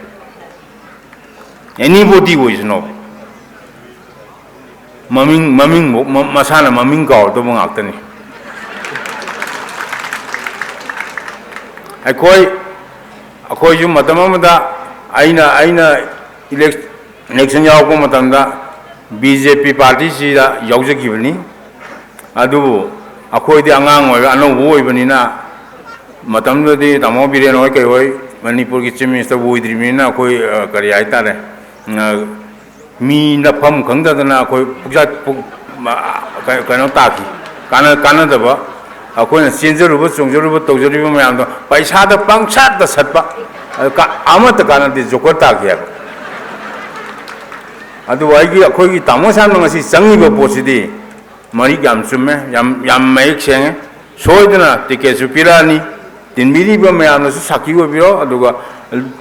Anybody ꯑꯣꯏꯁꯅꯣ, ꯃꯃꯤꯡ, ꯃꯃꯤꯡꯕꯨ, ꯃ-, ꯃꯁꯥꯅ ꯃꯃꯤꯡ ꯀꯥꯎꯔꯗꯧꯕ ꯉꯥꯛꯇꯅꯤ꯫ ꯑꯩꯈꯣꯏ, ꯑꯩꯈꯣꯏꯁꯨ ꯃꯇꯝ ꯑꯃꯗ ꯑꯩꯅ, ꯑꯩꯅ elec-, election ꯌꯥꯎꯔꯛꯄ ꯃꯇꯝꯗ B J P party ꯁꯤꯗ ꯌꯥꯎꯖꯈꯤꯕꯅꯤ꯫ ꯑꯗꯨꯕꯨ ꯑꯩꯈꯣꯏꯗꯤ ꯑꯉꯥꯡ ꯑꯣꯏꯕ, ꯑꯅꯧꯕ ꯑꯣꯏꯕꯅꯤꯅ, ꯃꯇꯝꯗꯨꯗꯗꯤ ꯇꯥꯃꯣ ꯕꯤꯔꯦꯟ ꯍꯣꯏ ꯀꯩ ꯍꯣꯏ ꯃꯅꯤꯄꯨꯔꯒꯤ Chief Minister ꯕꯨ ꯑꯣꯏꯗ꯭ꯔꯤꯕꯅꯤꯅ, ꯑꯩꯈꯣꯏ, ꯑ, ꯀꯔꯤ ꯍꯥꯏꯇꯥꯔꯦ, ꯑ, ꯃꯤ ꯅꯞꯐꯝ ꯈꯪꯗꯗꯅ ꯑꯩꯈꯣꯏ ꯄꯨꯛꯆꯠ ꯄꯨꯛ-, ꯃ-, ꯀ-, ꯀꯩꯅꯣ ꯇꯥꯈꯤ, ꯀꯥꯟꯅ-, ꯀꯥꯟꯅꯗꯕ꯫ ꯑꯩꯈꯣꯏꯅ ꯆꯦꯟꯖꯔꯨꯕ, ꯆꯣꯡꯖꯔꯨꯕ, ꯇꯧꯖꯔꯤꯕ ꯃꯌꯥꯝꯗꯣ ꯄꯩꯁꯥꯗ ꯄꯪꯁꯠꯇ ꯁꯠꯄ, ꯑꯗꯨ ꯀ-, ꯑꯃꯠꯇ ꯀꯥꯟꯅꯗꯦ, ꯖꯣꯀꯔ ꯇꯥꯈꯤ ꯍꯥꯏꯕ꯫ ꯑꯗꯨꯕꯨ ꯑꯩꯒꯤ, ꯑꯩꯈꯣꯏꯒꯤ ꯇꯥꯃꯣ ꯁꯥꯅ ꯉꯁꯤ ꯆꯪꯉꯤꯕ ꯄꯣꯠꯁꯤꯗꯤ ꯃꯔꯤꯛ ꯌꯥꯝ ꯆꯨꯝꯃꯦ, ꯌꯥꯝ, ꯌꯥꯝ ꯃꯌꯦꯛ ꯁꯦꯡꯉꯦ꯫ ꯁꯣꯏꯗꯅ ticket ꯁꯨ ꯄꯤꯔꯛꯑꯅꯤ꯫ ꯇꯤꯟꯕꯤꯔꯤꯕ ꯃꯌꯥꯝꯅꯁꯨ ꯁꯥꯈꯤ ꯑꯣꯏꯕꯤꯔꯣ, ꯑꯗꯨꯒ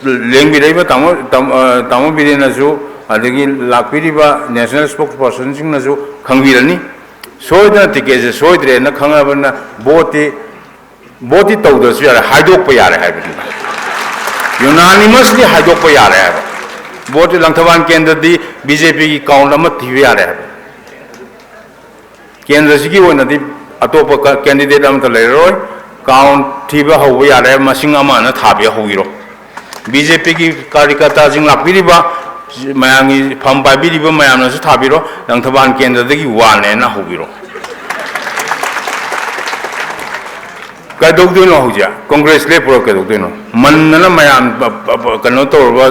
ꯂꯦꯡꯕꯤꯔꯛꯏꯕ ꯇꯥꯃꯣ, ꯇꯥꯃꯣ, ꯇꯥꯃꯣ ꯕꯤꯔꯦꯟꯅꯁꯨ, ꯑꯗꯒꯤ ꯂꯥꯛꯄꯤꯔꯤꯕ national spokesperson ꯁꯤꯡꯅꯁꯨ ꯈꯪꯕꯤꯔꯅꯤ꯫ ꯁꯣꯏꯗꯅ ticket ꯁꯦ ꯁꯣꯏꯗ꯭ꯔꯦꯅ ꯈꯪꯉꯕꯅꯤꯅ vote ꯇꯤ, vote ꯇꯤ ꯇꯧꯗ꯭ꯔꯁꯨ ꯌꯥꯔꯦ, ꯍꯥꯏꯗꯣꯛꯄ ꯌꯥꯔꯦ ꯍꯥꯏꯕꯅꯤꯗ꯫ Unanimously ꯍꯥꯏꯗꯣꯛꯄ ꯌꯥꯔꯦ ꯍꯥꯏꯕ꯫ Vote ꯇꯤ ꯂꯪꯊꯕꯥꯜ ꯀꯦꯟꯗ꯭ꯔꯗꯤ B J P ꯒꯤ count ꯑꯃ ꯊꯤꯕ ꯌꯥꯔꯦ ꯍꯥꯏꯕ꯫ ꯀꯦꯟꯗ꯭ꯔꯁꯤꯒꯤ ꯑꯣꯏꯅꯗꯤ ꯑꯇꯣꯞꯄ ꯀ-, candidate ꯑꯃꯠꯇ ꯂꯩꯔꯔꯣꯏ꯫ Count ꯊꯤꯕ ꯍꯧꯕ ꯌꯥꯔꯦ, ꯃꯁꯤꯡ ꯑꯃ ꯑꯅ ꯊꯥꯕ ꯍꯧꯕꯤꯔꯣ꯫ B J P ꯒꯤ ꯀꯥꯔꯤꯀꯔꯇꯥꯁꯤꯡ ꯂꯥꯛꯄꯤꯔꯤꯕ, ꯃꯌꯥꯝꯒꯤ ꯐꯝ ꯄꯥꯏꯕꯤꯔꯤꯕ ꯃꯌꯥꯝꯅꯁꯨ ꯊꯥꯕꯤꯔꯣ, ꯂꯪꯊꯕꯥꯜ ꯀꯦꯟꯗ꯭ꯔꯗꯒꯤ ꯋꯥꯅꯦꯅ ꯍꯧꯕꯤꯔꯣ꯫ ꯀꯩꯗꯧꯗꯣꯏꯅꯣ ꯍꯧꯖꯤꯛ? ꯀꯪꯒ꯭ꯔꯦꯁ ꯂꯦꯞꯄꯨꯔ ꯀꯩꯗꯧꯗꯣꯏꯅꯣ? ꯃꯟꯗꯅ ꯃꯌꯥꯝ ꯄ-, ꯄ-, ꯄ-, ꯀꯩꯅꯣ ꯇꯧꯔꯕ,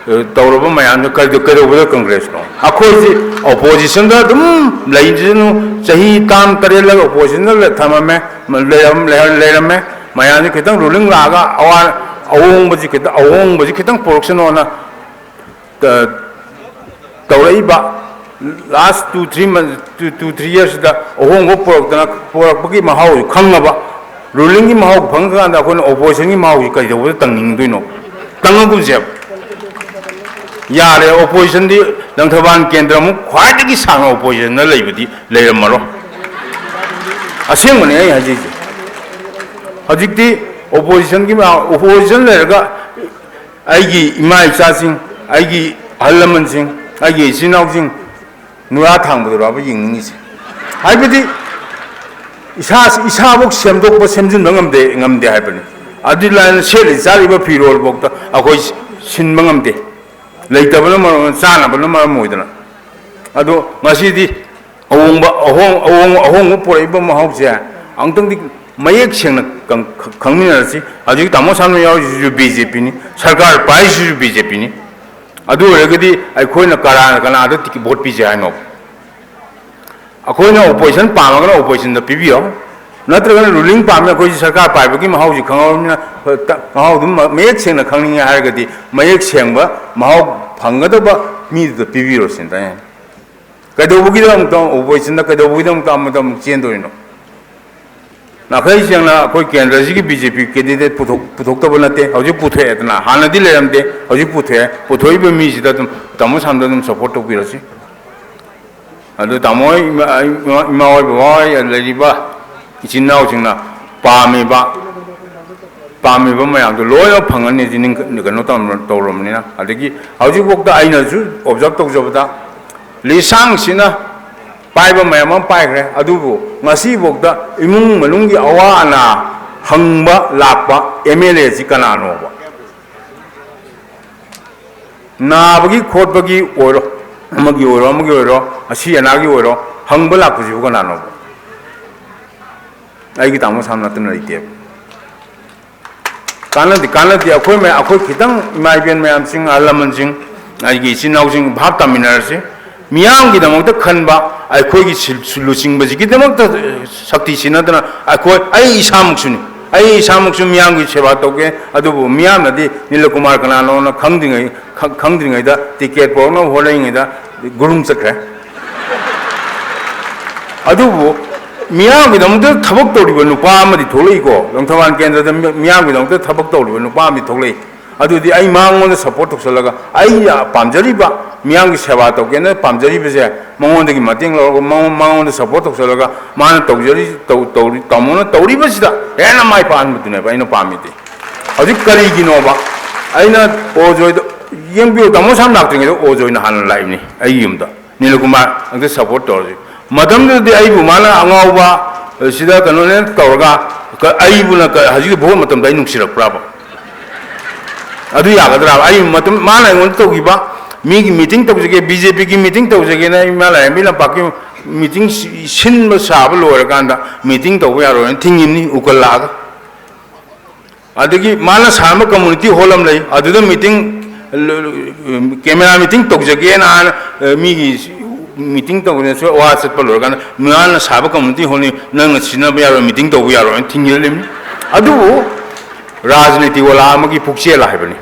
ꯑ, ꯇꯧꯔꯕ ꯃꯌꯥꯝꯗꯣ ꯀꯩꯗ-, ꯀꯩꯗꯧꯕꯗ ꯀꯪꯒ꯭ꯔꯦꯁꯅꯣ? ꯑꯩꯈꯣꯏꯁꯤ ꯑꯣꯄꯣꯖꯤꯁꯟꯗ ꯑꯗꯨꯝ ꯂꯩꯁꯅꯨ, ꯆꯍꯤ ꯇꯔꯥ ꯇꯔꯦꯠꯂꯒ ꯑꯣꯄꯣꯖꯤꯁꯟꯗ ꯂꯩ-, ꯊꯝꯃꯝꯃꯦ, ꯂꯩꯔꯝ-, ꯂꯩꯔꯝ-, ꯂꯩꯔꯝꯃꯦ꯫ ꯃꯌꯥꯝꯁꯤ ꯈꯤꯇꯪ ꯔꯨꯂꯤꯡ ꯂꯥꯛꯑꯒ ꯑꯋꯥ-, ꯑꯍꯣꯡꯕꯁꯤ ꯈꯤꯇꯪ, ꯑꯍꯣꯡꯕꯁꯤ ꯈꯤꯇꯪ ꯄꯨꯔꯛꯁꯅꯣꯅ ꯇ-, ꯇꯧꯔꯛꯏꯕ last two three months, two, two, three yearsꯁꯤꯗ ꯑꯍꯣꯡꯕ ꯄꯨꯔꯛꯇꯅ, ꯄꯨꯔꯛꯄꯒꯤ ꯃꯍꯥꯎꯁꯨ ꯈꯪꯉꯕ, ꯔꯨꯂꯤꯡꯒꯤ ꯃꯍꯥꯎ ꯐꯪꯉꯀꯥꯟꯗ ꯑꯩꯈꯣꯏꯅ ꯑꯣꯄꯣꯖꯤꯁꯟꯒꯤ ꯃꯍꯥꯎꯁꯤ ꯀꯩꯗꯧꯕꯗ ꯇꯪꯅꯤꯡꯗꯣꯏꯅꯣ? ꯇꯪꯉꯒꯨꯝꯁꯦꯕ꯫ ꯌꯥꯔꯦ, ꯑꯣꯄꯣꯖꯤꯁꯟꯗꯤ ꯂꯪꯊꯕꯥꯜ ꯀꯦꯟꯗ꯭ꯔꯃꯨꯛ ꯈ꯭ꯋꯥꯏꯗꯒꯤ ꯁꯥꯡꯅ ꯑꯣꯄꯣꯖꯤꯁꯟꯗ ꯂꯩꯕꯗꯤ ꯂꯩꯔꯝꯃꯔꯣꯏ꯫ ꯑꯁꯦꯡꯕꯅꯦ ꯑꯩ ꯍꯥꯏꯖꯩꯁꯦ꯫ ꯍꯧꯖꯤꯛꯇꯤ ꯑꯣꯄꯣꯖꯤꯁꯟꯒꯤ ꯃꯍꯥꯎ, ꯑꯣꯄꯣꯖꯤꯁꯟ ꯂꯩꯔꯒ ꯑꯩꯒꯤ ꯏꯃꯥ ꯏꯆꯥꯁꯤꯡ, ꯑꯩꯒꯤ ꯑꯍꯜ ꯂꯃꯟꯁꯤꯡ, ꯑꯩꯒꯤ ꯏꯆꯤꯟ ꯏꯅꯥꯎꯁꯤꯡ ꯅꯨꯔꯥ ꯊꯥꯡꯕꯗꯨꯔꯕ ꯌꯦꯡꯅꯤꯡꯉꯤꯁꯦ? ꯍꯥꯏꯕꯗꯤ ꯏꯁꯥ, ꯏꯁꯥꯕꯨ ꯁꯦꯝꯗꯣꯛꯄ ꯁꯦꯝꯖꯤꯟꯕ ꯉꯝꯗꯦ, ꯉꯝꯗꯦ ꯍꯥꯏꯕꯅꯤ꯫ ꯑꯗꯨ ꯂꯥꯏꯅ ꯁꯦꯠꯂꯤ ꯆꯥꯔꯤꯕ ꯐꯤꯔꯣꯜꯐꯥꯎꯗ ꯑꯩꯈꯣꯏ ꯁꯤꯟꯕ ꯉꯝꯗꯦ, ꯂꯩꯇꯕꯅ ꯃꯔꯝ, ꯆꯥꯅꯕꯅ ꯃꯔꯝ ꯑꯣꯏꯗꯅ꯫ ꯑꯗꯣ ꯉꯁꯤꯗꯤ ꯑꯍꯣꯡꯕ, ꯑꯍꯣꯡ-, ꯑꯍꯣꯡ-, ꯑꯍꯣꯡꯕ ꯄꯨꯔꯛꯏꯕ ꯃꯍꯥꯎꯁꯦ ꯑꯃꯨꯛꯇꯪꯗꯤ ꯃꯌꯦꯛ ꯁꯦꯡꯅ ꯈꯪ-, ꯈꯪꯃꯤꯟꯅꯔꯁꯤ꯫ ꯍꯧꯖꯤꯛ ꯇꯥꯃꯣ ꯁꯥꯃꯤ ꯌꯥꯎꯔꯤꯁꯤꯁꯨ ꯕꯤ ꯖꯦ ꯄꯤꯅꯤ, ꯁꯔꯀꯥꯔ ꯄꯥꯏꯔꯤꯁꯤꯁꯨ ꯕꯤ ꯖꯦ ꯄꯤꯅꯤ꯫ ꯑꯗꯨ ꯑꯣꯏꯔꯒꯗꯤ ꯑꯩꯈꯣꯏꯅ ꯀꯅꯥ-, ꯀꯅꯥꯗ ꯇꯤꯀꯦꯠ, ꯚꯣꯠ ꯄꯤꯁꯦ ꯍꯥꯏꯅꯣ? ꯑꯩꯈꯣꯏꯅ ꯑꯣꯄꯣꯖꯤꯁꯟ ꯄꯥꯝꯃꯒꯅ ꯑꯣꯄꯣꯖꯤꯁꯟꯗ ꯄꯤꯕꯤꯌꯣ, ꯅꯠꯇ꯭ꯔꯒꯅ ꯔꯨꯂꯤꯡ ꯄꯥꯝꯃꯤ, ꯑꯩꯈꯣꯏꯁꯤ ꯁꯔꯀꯥꯔ ꯄꯥꯏꯕꯒꯤ ꯃꯍꯥꯎꯁꯤ ꯈꯪꯍꯧꯔꯕꯅꯤꯅ, ꯃꯍꯥꯎꯗꯨ ꯃ-, ꯃꯌꯦꯛ ꯁꯦꯡꯅ ꯈꯪꯅꯤꯡꯉꯦ ꯍꯥꯏꯔꯒꯗꯤ ꯃꯌꯦꯛ ꯁꯦꯡꯕ ꯃꯍꯥꯎ ꯐꯪꯒꯗꯕ ꯃꯤꯗꯨꯗ ꯄꯤꯕꯤꯔꯣ ꯁꯤꯅꯤ꯫ ꯀꯩꯗꯧꯕꯒꯤꯗꯃꯛꯇ ꯑꯣꯄꯣꯖꯤꯁꯟꯗ, ꯀꯩꯗꯧꯕꯒꯤꯗꯃꯛꯇ ꯑꯃꯗ ꯑꯃꯨꯛ ꯆꯦꯟꯗꯣꯏꯅꯣ? ꯅꯥꯈꯩ ꯁꯦꯡꯅ ꯑꯩꯈꯣꯏ ꯀꯦꯟꯗ꯭ꯔꯁꯤꯒꯤ ꯕꯤ ꯖꯦ ꯄꯤ ꯀꯦꯟꯗꯤꯗꯦꯠ ꯄꯨꯊꯣꯛ-, ꯄꯨꯊꯣꯛꯇꯕ ꯅꯠꯇꯦ, ꯍꯧꯖꯤꯛ ꯄꯨꯊꯣꯛꯑꯦꯗꯅ, ꯍꯥꯟꯅꯗꯤ ꯂꯩꯔꯝꯗꯦ, ꯍꯧꯖꯤꯛ ꯄꯨꯊꯣꯛꯑꯦ꯫ ꯄꯨꯊꯣꯛꯏꯕ ꯃꯤꯁꯤꯗ ꯑꯗꯨꯝ ꯇꯥꯃꯣ ꯁꯥꯝꯗ ꯑꯗꯨꯝ ꯁꯞꯄꯣꯔꯠ ꯇꯧꯕꯤꯔꯁꯤ꯫ ꯑꯗꯨ ꯇꯥꯃꯣ ꯍꯣꯏ, ꯏꯃꯥ, ꯏꯃꯥ, ꯏꯃꯥ ꯍꯣꯏ, ꯕꯕꯥ ꯍꯣꯏ, ꯂꯩꯔꯤꯕ ꯏꯆꯤꯟ ꯏꯅꯥꯎꯁꯤꯡꯅ ꯄꯥꯝꯃꯤꯕ, ꯄꯥꯝꯃꯤꯕ ꯃꯌꯥꯝꯗꯣ ꯂꯣꯏꯅ ꯐꯪꯉꯅꯤ ꯍꯧꯖꯤꯛ ꯅꯤꯡ-, ꯀꯩꯅꯣ ꯇꯧꯔ-, ꯇꯧꯔꯕꯅꯤꯅ꯫ ꯑꯗꯒꯤ ꯍꯧꯖꯤꯛꯐꯥꯎꯗ ꯑꯩꯅꯁꯨ ꯑꯣꯕꯖꯥꯔꯕ ꯇꯧꯖꯕꯗ ꯂꯤꯁꯥꯡꯁꯤꯅ ꯄꯥꯏꯕ ꯃꯌꯥꯝ ꯑꯃ ꯄꯥꯏꯈ꯭ꯔꯦ, ꯑꯗꯨꯕꯨ ꯉꯁꯤꯐꯥꯎꯗ ꯏꯃꯨꯡ ꯃꯅꯨꯡꯒꯤ ꯑꯋꯥ ꯑꯅꯥ ꯍꯪꯕ ꯂꯥꯛꯄ ꯑꯦꯝ ꯑꯦꯜ ꯑꯦꯁꯤ ꯀꯅꯥꯅꯣꯕ? ꯅꯥꯕꯒꯤ ꯈꯣꯠꯄꯒꯤ ꯑꯣꯏꯔꯣ, ꯑꯃꯒꯤ ꯑꯣꯏꯔꯣ, ꯑꯃꯒꯤ ꯑꯣꯏꯔꯣ, ꯑꯁꯤ ꯑꯅꯥꯒꯤ ꯑꯣꯏꯔꯣ, ꯍꯪꯕ ꯂꯥꯛꯄꯁꯤꯕꯨ ꯀꯅꯥꯅꯣꯕ? ꯑꯩꯒꯤ ꯇꯥꯃꯣ ꯁꯥꯝ ꯅꯠꯇꯅ ꯂꯩꯇꯦꯕ꯫ ꯀꯥꯟꯅꯗꯦ, ꯀꯥꯟꯅꯗꯦ꯫ ꯑꯩꯈꯣꯏ ꯃꯌꯥꯝ, ꯑꯩꯈꯣꯏ ꯈꯤꯇꯪ ꯏꯃꯥ ꯏꯕꯦꯟ ꯃꯌꯥꯝꯁꯤꯡ, ꯑꯍꯜ ꯂꯃꯟꯁꯤꯡ, ꯑꯩꯒꯤ ꯏꯆꯤꯟ ꯏꯅꯥꯎꯁꯤꯡ ꯚꯥꯞ ꯇꯥꯃꯤꯟꯅꯔꯁꯤ꯫ ꯃꯤꯌꯥꯝꯒꯤꯗꯃꯛꯇ ꯈꯟꯕ, ꯑꯩꯈꯣꯏꯒꯤ ꯁꯤꯜ-, ꯂꯨꯆꯤꯡꯕꯁꯤꯒꯤꯗꯃꯛꯇ ꯁꯛꯇꯤ ꯁꯤꯟꯅꯗꯅ ꯑꯩꯈꯣꯏ, ꯑꯩ ꯏꯁꯥꯃꯛꯁꯨꯅꯤ꯫ ꯑꯩ ꯏꯁꯥꯃꯛꯁꯨ ꯃꯤꯌꯥꯝꯒꯤ ꯁꯦꯕꯥ ꯇꯧꯒꯦ, ꯑꯗꯨꯕꯨ ꯃꯤꯌꯥꯝꯅꯗꯤ ꯅꯤꯂꯀꯨꯃꯥꯔ ꯀꯅꯥꯅꯣꯅ ꯈꯪꯗ꯭ꯔꯤꯉꯩ, ꯈꯪ-, ꯈꯪꯗ꯭ꯔꯤꯉꯩꯗ, ꯇꯤꯀꯦꯠ ꯄꯨꯔꯛꯅꯕ ꯍꯣꯠꯅꯔꯤꯉꯩꯗ ꯒꯨꯔꯨꯡ ꯆꯠꯈ꯭ꯔꯦ꯫ ꯑꯗꯨꯕꯨ ꯃꯤꯌꯥꯝꯒꯤꯗꯃꯛꯇ ꯊꯕꯛ ꯇꯧꯔꯤꯕ ꯅꯨꯄꯥ ꯑꯃꯗꯤ ꯊꯣꯛꯂꯛꯏꯀꯣ, ꯂꯪꯊꯕꯥꯜ ꯀꯦꯟꯗ꯭ꯔꯗ ꯃꯤ-, ꯃꯤꯌꯥꯝꯒꯤꯗꯃꯛꯇ ꯊꯕꯛ ꯇꯧꯔꯤꯕ ꯅꯨꯄꯥ ꯑꯃꯗꯤ ꯊꯣꯛꯂꯛꯏ꯫ ꯑꯗꯨꯗꯤ ꯑꯩ ꯃꯉꯣꯟꯗ ꯁꯞꯄꯣꯔꯠ ꯇꯧꯁꯜꯂꯒ, ꯑꯩꯅ ꯄꯥꯝꯖꯔꯤꯕ, ꯃꯤꯌꯥꯝꯒꯤ ꯁꯦꯕꯥ ꯇꯧꯒꯦꯅ ꯄꯥꯝꯖꯔꯤꯕꯁꯦ, ꯃꯉꯣꯟꯗꯒꯤ ꯃꯇꯦꯡ ꯂꯧꯔꯒ, ꯃꯉꯣꯟ-, ꯃꯉꯣꯟꯗ ꯁꯞꯄꯣꯔꯠ ꯇꯧꯁꯜꯂꯒ, ꯃꯥꯅ ꯇꯧꯖꯔꯤ, ꯇꯧ-, ꯇꯧꯔꯤ-, ꯇꯥꯃꯣꯅ ꯇꯧꯔꯤꯕꯁꯤꯗ ꯍꯦꯟꯅ ꯃꯥꯏ ꯄꯥꯛꯍꯟꯕꯗꯨꯅꯦꯕ ꯑꯩꯅ ꯄꯥꯝꯃꯤꯗꯤ꯫ ꯍꯧꯖꯤꯛ ꯀꯔꯤꯒꯤꯅꯣꯕ ꯑꯩꯅ ꯑꯣꯖꯣꯏꯗ, ꯌꯦꯡꯕꯤꯌꯨ, ꯇꯥꯃꯣ ꯁꯥꯝ ꯂꯥꯛꯇ꯭ꯔꯤꯉꯩꯗ ꯑꯣꯖꯣꯏꯅ ꯍꯥꯟꯅ ꯂꯥꯛꯏꯕꯅꯤ ꯑꯩꯒꯤ ꯌꯨꯝꯗ꯫ ꯅꯤꯂꯀꯨꯃꯥꯔ ꯑꯝꯇ ꯁꯞꯄꯣꯔꯠ ꯇꯧꯔꯁꯤ꯫ ꯃꯇꯝꯗꯨꯗꯗꯤ ꯑꯩꯕꯨ ꯃꯥꯅ ꯑꯉꯥꯎꯕ, ꯁꯤꯗ ꯀꯩꯅꯣꯅꯦ ꯇꯧꯔꯒ, ꯀ-, ꯑꯩꯕꯨꯅ ꯀ-, ꯍꯧꯖꯤꯛꯀꯤ ꯚꯣꯠ ꯃꯇꯝꯗ ꯑꯩ ꯅꯨꯡꯁꯤꯔꯛꯄ꯭ꯔꯥꯕ? ꯑꯗꯨ ꯌꯥꯒꯗ꯭ꯔꯥꯕ? ꯑꯩ ꯃꯇꯝ, ꯃꯥꯅ ꯑꯩꯉꯣꯟꯗ ꯇꯧꯈꯤꯕ, ꯃꯤꯒꯤ ꯃꯤꯇꯤꯡ ꯇꯧꯖꯒꯦ, ꯕꯤ ꯖꯦ ꯄꯤꯒꯤ ꯃꯤꯇꯤꯡ ꯇꯧꯖꯒꯦꯅ ꯏꯃꯥ ꯂꯥꯏꯔꯦꯝꯕꯤ ꯂꯝꯄꯥꯛꯀꯤ ꯃꯤꯇꯤꯡ ꯁꯤ-, ꯁꯤꯟꯕ ꯁꯥꯕ ꯂꯣꯏꯔꯀꯥꯟꯗ ꯃꯤꯇꯤꯡ ꯇꯧꯕ ꯌꯥꯔꯣꯏꯅ ꯊꯤꯡꯉꯤꯕꯅꯤ ꯎꯀꯜ ꯂꯥꯛꯑꯒ꯫ ꯑꯗꯒꯤ ꯃꯥꯅ ꯁꯥꯔꯝꯕ ꯀꯝꯃꯨꯅꯤꯇꯤ ꯍꯣꯜ ꯑꯃ ꯂꯩ, ꯑꯗꯨꯗ ꯃꯤꯇꯤꯡ, ꯀꯦꯃꯦꯔꯥ ꯃꯤꯇꯤꯡ ꯇꯧꯖꯒꯦꯅ ꯍꯥꯏꯅ, ꯃꯤꯒꯤ ꯃꯤꯇꯤꯡ ꯇꯧꯕꯗꯁꯨ ꯋꯥ ꯆꯠꯄ ꯂꯣꯏꯔꯀꯥꯟꯗ, ꯃꯥꯅ ꯁꯥꯕ ꯀꯝꯃꯨꯅꯤꯇꯤ ꯍꯣꯜꯅꯤ, ꯅꯪꯅ ꯁꯤꯖꯤꯟꯅꯕ ꯌꯥꯔꯣꯏ, ꯃꯤꯇꯤꯡ ꯇꯧꯕ ꯌꯥꯔꯣꯏꯅ ꯊꯤꯡꯖꯤꯜꯂꯤꯕꯅꯤ꯫ ꯑꯗꯨꯕꯨ ꯔꯥꯖꯅꯤꯇꯤ ꯋꯥꯂꯥ ꯑꯃꯒꯤ ꯄꯨꯛꯆꯦꯜ ꯍꯥꯏꯕꯅꯤ꯫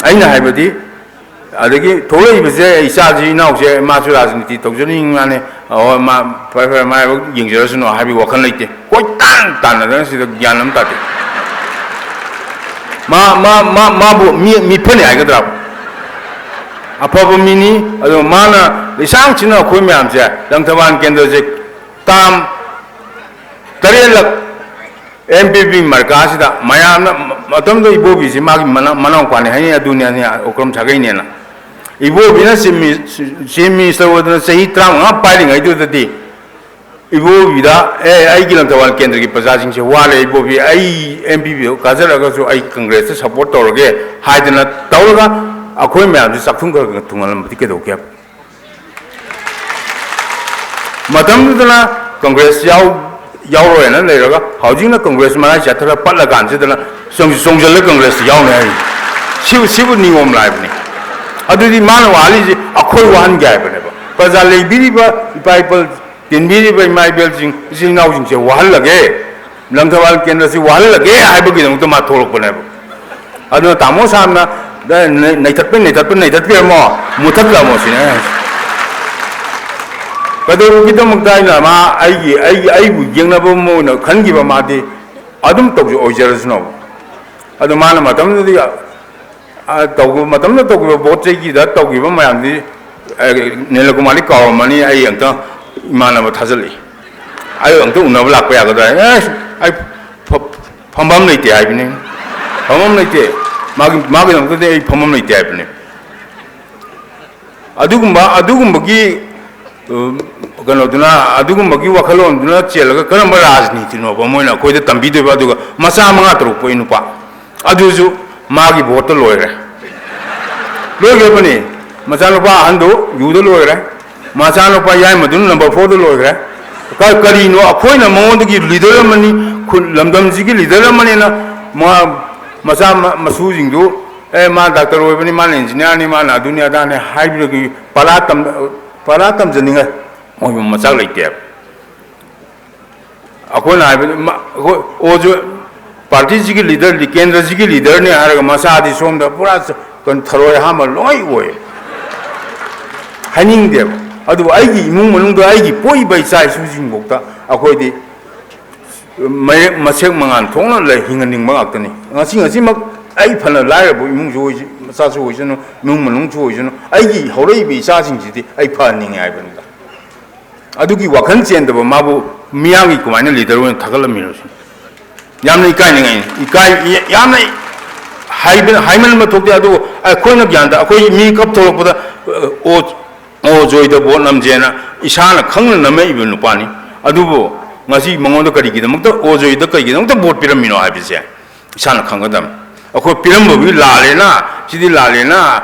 ꯑꯩꯅ ꯍꯥꯏꯕꯗꯤ, ꯑꯗꯒꯤ ꯊꯣꯛꯂꯛꯏꯕꯁꯦ, ꯏꯆꯥꯁꯤ, ꯏꯅꯥꯎꯁꯦ, ꯃꯥꯁꯨ ꯔꯥꯖꯅꯤꯇꯤ ꯇꯧꯖꯅꯤꯡꯉꯤ ꯃꯥꯅꯦ꯫ ꯑꯣ, ꯃꯥ ꯐꯔꯦ, ꯐꯔꯦ, ꯃꯥ ꯍꯥꯏꯕ ꯌꯦꯡꯖꯔꯁꯅꯨ ꯍꯥꯏꯕꯒꯤ ꯋꯥꯈꯜ ꯂꯩꯇꯦ꯫ ꯀꯣꯏꯇꯥꯟ ꯇꯥꯟꯅꯗꯅ ꯁꯤꯗ ꯒ꯭ꯌꯥꯟ ꯑꯃ ꯇꯥꯗꯦ꯫ ꯃꯥ, ꯃꯥ, ꯃꯥ, ꯃꯥꯕꯨ ꯃꯤ, ꯃꯤꯐꯅꯤ ꯍꯥꯏꯒꯗ꯭ꯔꯥ? ꯑꯐꯕ ꯃꯤꯅꯤ꯫ ꯑꯗꯣ ꯃꯥꯅ ꯂꯩꯁꯥꯡ ꯁꯤꯟꯅ ꯑꯩꯈꯣꯏ ꯃꯌꯥꯝꯁꯦ ꯂꯪꯊꯕꯥꯜ ꯀꯦꯟꯗ꯭ꯔꯁꯦ ꯇꯥꯝ ꯇꯔꯦꯠꯂꯛ ꯑꯦꯝ ꯄꯤ ꯄꯤ ꯃꯔꯀꯥꯁꯤꯗ ꯃꯌꯥꯝꯅ, ꯃꯇꯝꯗꯨꯗ ꯏꯕꯣꯕꯤꯁꯤ ꯃꯥꯒꯤ ꯃꯅꯥ-, ꯃꯅꯥꯎꯄꯥꯅꯤ ꯍꯥꯏꯅꯩ, ꯑꯗꯨꯅꯤ, ꯑꯗꯨꯅꯤ, ꯑꯣꯀ꯭ꯔꯝ ꯁꯥꯒꯩꯅꯦꯅ꯫ ꯏꯕꯣꯕꯤꯅ ꯆꯤꯞ ꯃꯤ-, ꯆꯤꯞ ꯃꯤꯅꯤꯁꯇꯔ ꯑꯣꯏꯗꯅ ꯆꯍꯤ ꯇꯔꯥꯃꯉꯥ ꯄꯥꯏꯔꯤꯉꯩꯗꯨꯗꯗꯤ ꯏꯕꯣꯕꯤꯗ, "ꯑꯦ, ꯑꯩꯒꯤ ꯂꯪꯊꯕꯥꯜ ꯀꯦꯟꯗ꯭ꯔꯒꯤ ꯄ꯭ꯔꯖꯥꯁꯤꯡꯁꯦ ꯋꯥꯔꯦ, ꯏꯕꯣꯕꯤ, ꯑꯩ ꯑꯦꯝ ꯄꯤ ꯄꯤ ꯀꯥꯖꯔꯒꯁꯨ ꯑꯩ ꯀꯪꯒ꯭ꯔꯦꯁꯇ ꯁꯞꯄꯣꯔꯠ ꯇꯧꯔꯒꯦ" ꯍꯥꯏꯗꯅ ꯇꯧꯔꯒ ꯑꯩꯈꯣꯏ ꯃꯌꯥꯝꯁꯤ ꯆꯥꯛꯊꯨꯡ ꯈꯔ ꯈꯔ ꯊꯨꯡꯍꯜꯂꯝꯕꯗꯤ ꯀꯩꯗꯧꯒꯦ ꯍꯥꯏꯕ? ꯃꯇꯝꯗꯨꯗꯅ ꯀꯪꯒ꯭ꯔꯦꯁ ꯌꯥꯎ-, ꯌꯥꯎꯔꯣꯏꯅ ꯂꯩꯔꯒ, ꯍꯧꯖꯤꯛꯅ ꯀꯪꯒ꯭ꯔꯦꯁ ꯃꯔꯥꯏ ꯆꯠꯊꯔ ꯄꯠꯂ ꯀꯥꯟꯁꯤꯗꯅ ꯆꯣꯡ-, ꯆꯣꯡꯁꯤꯜꯂ ꯀꯪꯒ꯭ꯔꯦꯁꯇ ꯌꯥꯎꯅꯤ ꯍꯥꯏꯔꯤ꯫ ꯁꯤꯕꯨ, ꯁꯤꯕꯨ ꯅꯤꯌꯣꯝ ꯂꯥꯏꯕꯅꯤ꯫ ꯑꯗꯨꯗꯤ ꯃꯥꯅ ꯋꯥꯍꯜꯂꯤꯁꯤ ꯑꯩꯈꯣꯏ ꯋꯥꯍꯟꯒꯦ ꯍꯥꯏꯕꯅꯦꯕ꯫ ꯄ꯭ꯔꯖꯥ ꯂꯩꯕꯤꯔꯤꯕ ꯏꯄꯥ ꯏꯄꯜ ꯇꯤꯟꯕꯤꯔꯤꯕ ꯏꯃꯥ ꯏꯕꯦꯜꯁꯤꯡ, ꯏꯆꯤꯜ ꯏꯅꯥꯎꯁꯤꯡꯁꯦ ꯋꯥꯍꯜꯂꯒꯦ, ꯂꯪꯊꯕꯥꯜ ꯀꯦꯟꯗ꯭ꯔꯁꯤ ꯋꯥꯍꯜꯂꯒꯦ ꯍꯥꯏꯕꯒꯤꯗꯃꯛꯇ ꯃꯥ ꯊꯣꯛꯂꯛꯄꯅꯦꯕ꯫ ꯑꯗꯨꯅ ꯇꯥꯃꯣ ꯁꯥꯝꯅ ꯅꯩ-, ꯅꯩꯊꯠꯄ, ꯅꯩꯊꯠꯄ, ꯅꯩꯊꯠꯄꯤꯔꯝꯃꯣ, ꯃꯨꯊꯠꯂꯝꯃꯣ ꯁꯤꯅꯦ ꯑꯩꯅ ꯍꯥꯏꯁꯦ꯫ ꯀꯩꯗꯧꯕꯒꯤꯗꯃꯛꯇ ꯑꯩꯅ ꯃꯥ ꯑꯩꯒꯤ, ꯑꯩꯒꯤ, ꯑꯩꯕꯨ ꯌꯦꯡꯅꯕ ꯑꯃ ꯑꯣꯏꯅ ꯈꯟꯈꯤꯕ ꯃꯥꯗꯤ ꯑꯗꯨꯝ ꯇꯧꯖ-, ꯑꯣꯏꯖꯔꯁꯅꯣꯕ꯫ ꯑꯗꯣ ꯃꯥꯅ ꯃꯇꯝꯗꯨꯗꯤ ꯑ, ꯇꯧꯈꯤꯕ ꯃꯇꯝꯗ ꯇꯧꯈꯤꯕ ꯚꯣꯠ ꯆꯍꯤꯒꯤꯗ ꯇꯧꯈꯤꯕ ꯃꯌꯥꯝꯗꯤ, ꯑ, ꯅꯤꯂꯀꯨꯃꯥꯔꯗꯤ ꯀꯥꯎꯔꯝꯃꯅꯤ꯫ ꯑꯩ ꯑꯝꯇ ꯏꯃꯥꯟꯅꯕ ꯊꯥꯖꯤꯜꯂꯛꯏ꯫ ꯑꯩ ꯑꯝꯇ ꯎꯅꯕ ꯂꯥꯛꯄ ꯌꯥꯒꯗ꯭ꯔꯥ? ꯑꯦ, ꯑꯩ ꯐ-, ꯐꯝꯐꯝ ꯂꯩꯇꯦ ꯍꯥꯏꯕꯅꯤ꯫ ꯐꯝꯐꯝ ꯂꯩꯇꯦ꯫ ꯃꯥꯒꯤ, ꯃꯥꯒꯤꯗꯃꯛꯇꯗꯤ ꯑꯩ ꯐꯝꯐꯝ ꯂꯩꯇꯦ ꯍꯥꯏꯕꯅꯤ꯫ ꯑꯗꯨꯒꯨꯝꯕ, ꯑꯗꯨꯒꯨꯝꯕꯒꯤ, ꯑ, ꯀꯩꯅꯣꯗꯨꯅ, ꯑꯗꯨꯒꯨꯝꯕꯒꯤ ꯋꯥꯈꯜꯂꯣꯟꯗꯨꯅ ꯆꯦꯜꯂꯒ ꯀꯔꯝꯕ ꯔꯥꯖꯅꯤꯇꯤꯅꯣꯕ ꯃꯣꯏꯅ ꯑꯩꯈꯣꯏꯗ ꯇꯝꯕꯤꯗꯣꯏꯕ? ꯑꯗꯨꯒ ꯃꯆꯥ ꯃꯉꯥ ꯇꯔꯨꯛ ꯄꯣꯛꯏ ꯅꯨꯄꯥ, ꯑꯗꯨꯁꯨ ꯃꯥꯒꯤ ꯚꯣꯠꯇ ꯂꯣꯏꯈ꯭ꯔꯦ꯫ ꯂꯣꯏꯈ꯭ꯔꯕꯅꯤ꯫ ꯃꯆꯥꯅꯨꯄꯥ ꯑꯍꯟꯗꯨ ꯌꯨꯗ ꯂꯣꯏꯈ꯭ꯔꯦ꯫ ꯃꯆꯥꯅꯨꯄꯥ ꯌꯥꯏꯃꯗꯨꯅ ꯅꯝꯕꯔ ꯐꯣꯔꯗ ꯂꯣꯏꯈ꯭ꯔꯦ꯫ ꯀ-, ꯀꯔꯤꯅꯣ ꯑꯩꯈꯣꯏꯅ ꯃꯉꯣꯟꯗꯒꯤ ꯂꯤꯗꯔ ꯑꯃꯅꯤ, ꯈꯨꯟ, ꯂꯝꯗꯝꯁꯤꯒꯤ ꯂꯤꯗꯔ ꯑꯃꯅꯦꯅ ꯃꯥ, ꯃꯆꯥ ꯃ-, ꯃꯁꯨꯁꯤꯡꯗꯨ, "ꯑꯦ, ꯃꯥ ꯗꯥꯛꯇꯔ ꯑꯣꯏꯕꯅꯤ, ꯃꯥꯅ ꯏꯟꯖꯤꯅꯤꯌꯥꯔꯅꯤ, ꯃꯥꯅ ꯑꯗꯨꯅꯤ ꯑꯗꯥꯅꯤ" ꯍꯥꯏꯕꯗꯒꯤ ꯄꯔꯥ ꯇꯝ-, ꯄꯔꯥ ꯇꯝꯖꯅꯤꯡꯉꯥꯏ ꯃꯣꯏꯕꯨ ꯃꯆꯥꯛ ꯂꯩꯇꯦꯕ꯫ ꯑꯩꯈꯣꯏꯅ ꯍꯥꯏꯕꯗꯤ ꯃ-, ꯑꯩꯈꯣꯏ ꯑꯣꯖ-, ꯄꯥꯔꯇꯤꯁꯤꯒꯤ ꯂꯤꯗꯔ, ꯀꯦꯟꯗ꯭ꯔꯁꯤꯒꯤ ꯂꯤꯗꯔꯅꯤ ꯍꯥꯏꯔꯒ ꯃꯆꯥꯗꯤ ꯁꯣꯝꯗ ꯄꯨꯔꯥ ꯆ-, ꯀꯩꯅꯣ, ꯊꯔꯣꯏ ꯑꯍꯥꯝꯕ ꯂꯣꯏ ꯑꯣꯏ꯫ ꯍꯥꯏꯅꯤꯡꯗꯦꯕ꯫ ꯑꯗꯨꯕꯨ ꯑꯩꯒꯤ ꯏꯃꯨꯡ ꯃꯅꯨꯡꯗ ꯑꯩꯒꯤ ꯄꯣꯛꯏꯕ ꯏꯆꯥ ꯏꯁꯨꯁꯤꯡꯐꯥꯎꯗ ꯑꯩꯈꯣꯏꯗꯤ ꯃꯌꯦꯛ, ꯃꯁꯦꯛ ꯃꯉꯥꯜ ꯊꯣꯛꯅ ꯂꯩ, ꯍꯤꯡꯍꯟꯅꯤꯡꯕ ꯉꯥꯛꯇꯅꯤ꯫ ꯉꯁꯤ, ꯉꯁꯤꯃꯛ ꯑꯩ ꯐꯅ ꯂꯥꯏꯔꯕ ꯏꯃꯨꯡꯁꯨ ꯑꯣꯏꯁꯤ-, ꯃꯆꯥꯁꯨ ꯑꯣꯏꯁꯅꯨ, ꯏꯃꯨꯡ ꯃꯅꯨꯡꯁꯨ ꯑꯣꯏꯁꯅꯨ, ꯑꯩꯒꯤ ꯍꯧꯔꯛꯏꯕ ꯏꯆꯥꯁꯤꯡꯁꯤꯗꯤ ꯑꯩ ꯐꯍꯟꯅꯤꯡꯉꯦ ꯍꯥꯏꯕꯅꯤꯗ꯫ ꯑꯗꯨꯒꯤ ꯋꯥꯈꯜ ꯆꯦꯟꯗꯕ ꯃꯥꯕꯨ ꯃꯤꯌꯥꯝꯒꯤ ꯀꯃꯥꯏꯅ ꯂꯤꯗꯔ ꯑꯣꯏꯅ ꯊꯥꯒꯠꯂꯝꯃꯤꯅꯣ ꯁꯤꯅꯤ꯫ ꯌꯥꯝꯅ ꯏꯀꯥꯏꯅꯤꯡꯉꯥꯏꯅꯤ꯫ ꯏꯀꯥꯏ-, ꯌꯥꯝꯅ ꯍꯥꯏꯕ-, ꯍꯥꯏꯃꯟꯕ ꯊꯣꯛꯇꯦ꯫ ꯑꯗꯨꯕꯨ ꯑꯩꯈꯣꯏꯅ ꯒ꯭ꯌꯥꯟ ꯇ-, ꯑꯩꯈꯣꯏ ꯃꯤ ꯀꯞ ꯊꯣꯛꯂꯛꯄꯗ, ꯑꯣ, ꯑꯣ ꯖꯣꯏꯗ ꯚꯣꯠ ꯅꯝꯖꯦꯅ ꯏꯁꯥꯅ ꯈꯪꯅ ꯅꯝꯃꯛꯏꯕ ꯅꯨꯄꯥꯅꯤ꯫ ꯑꯗꯨꯕꯨ ꯉꯁꯤ ꯃꯉꯣꯟꯗ ꯀꯔꯤꯒꯤꯗꯃꯛꯇ, ꯑꯣ ꯖꯣꯏꯗ ꯀꯔꯤꯒꯤꯗꯃꯛꯇ ꯚꯣꯠ ꯄꯤꯔꯝꯃꯤꯅꯣ ꯍꯥꯏꯕꯁꯦ ꯏꯁꯥꯅ ꯈꯪꯒꯗꯕꯅꯤ꯫ ꯑꯩꯈꯣꯏ ꯄꯤꯔꯝꯕꯒꯤ ꯂꯥꯜꯂꯦꯅ ꯁꯤꯗꯤ ꯂꯥꯜꯂꯦꯅ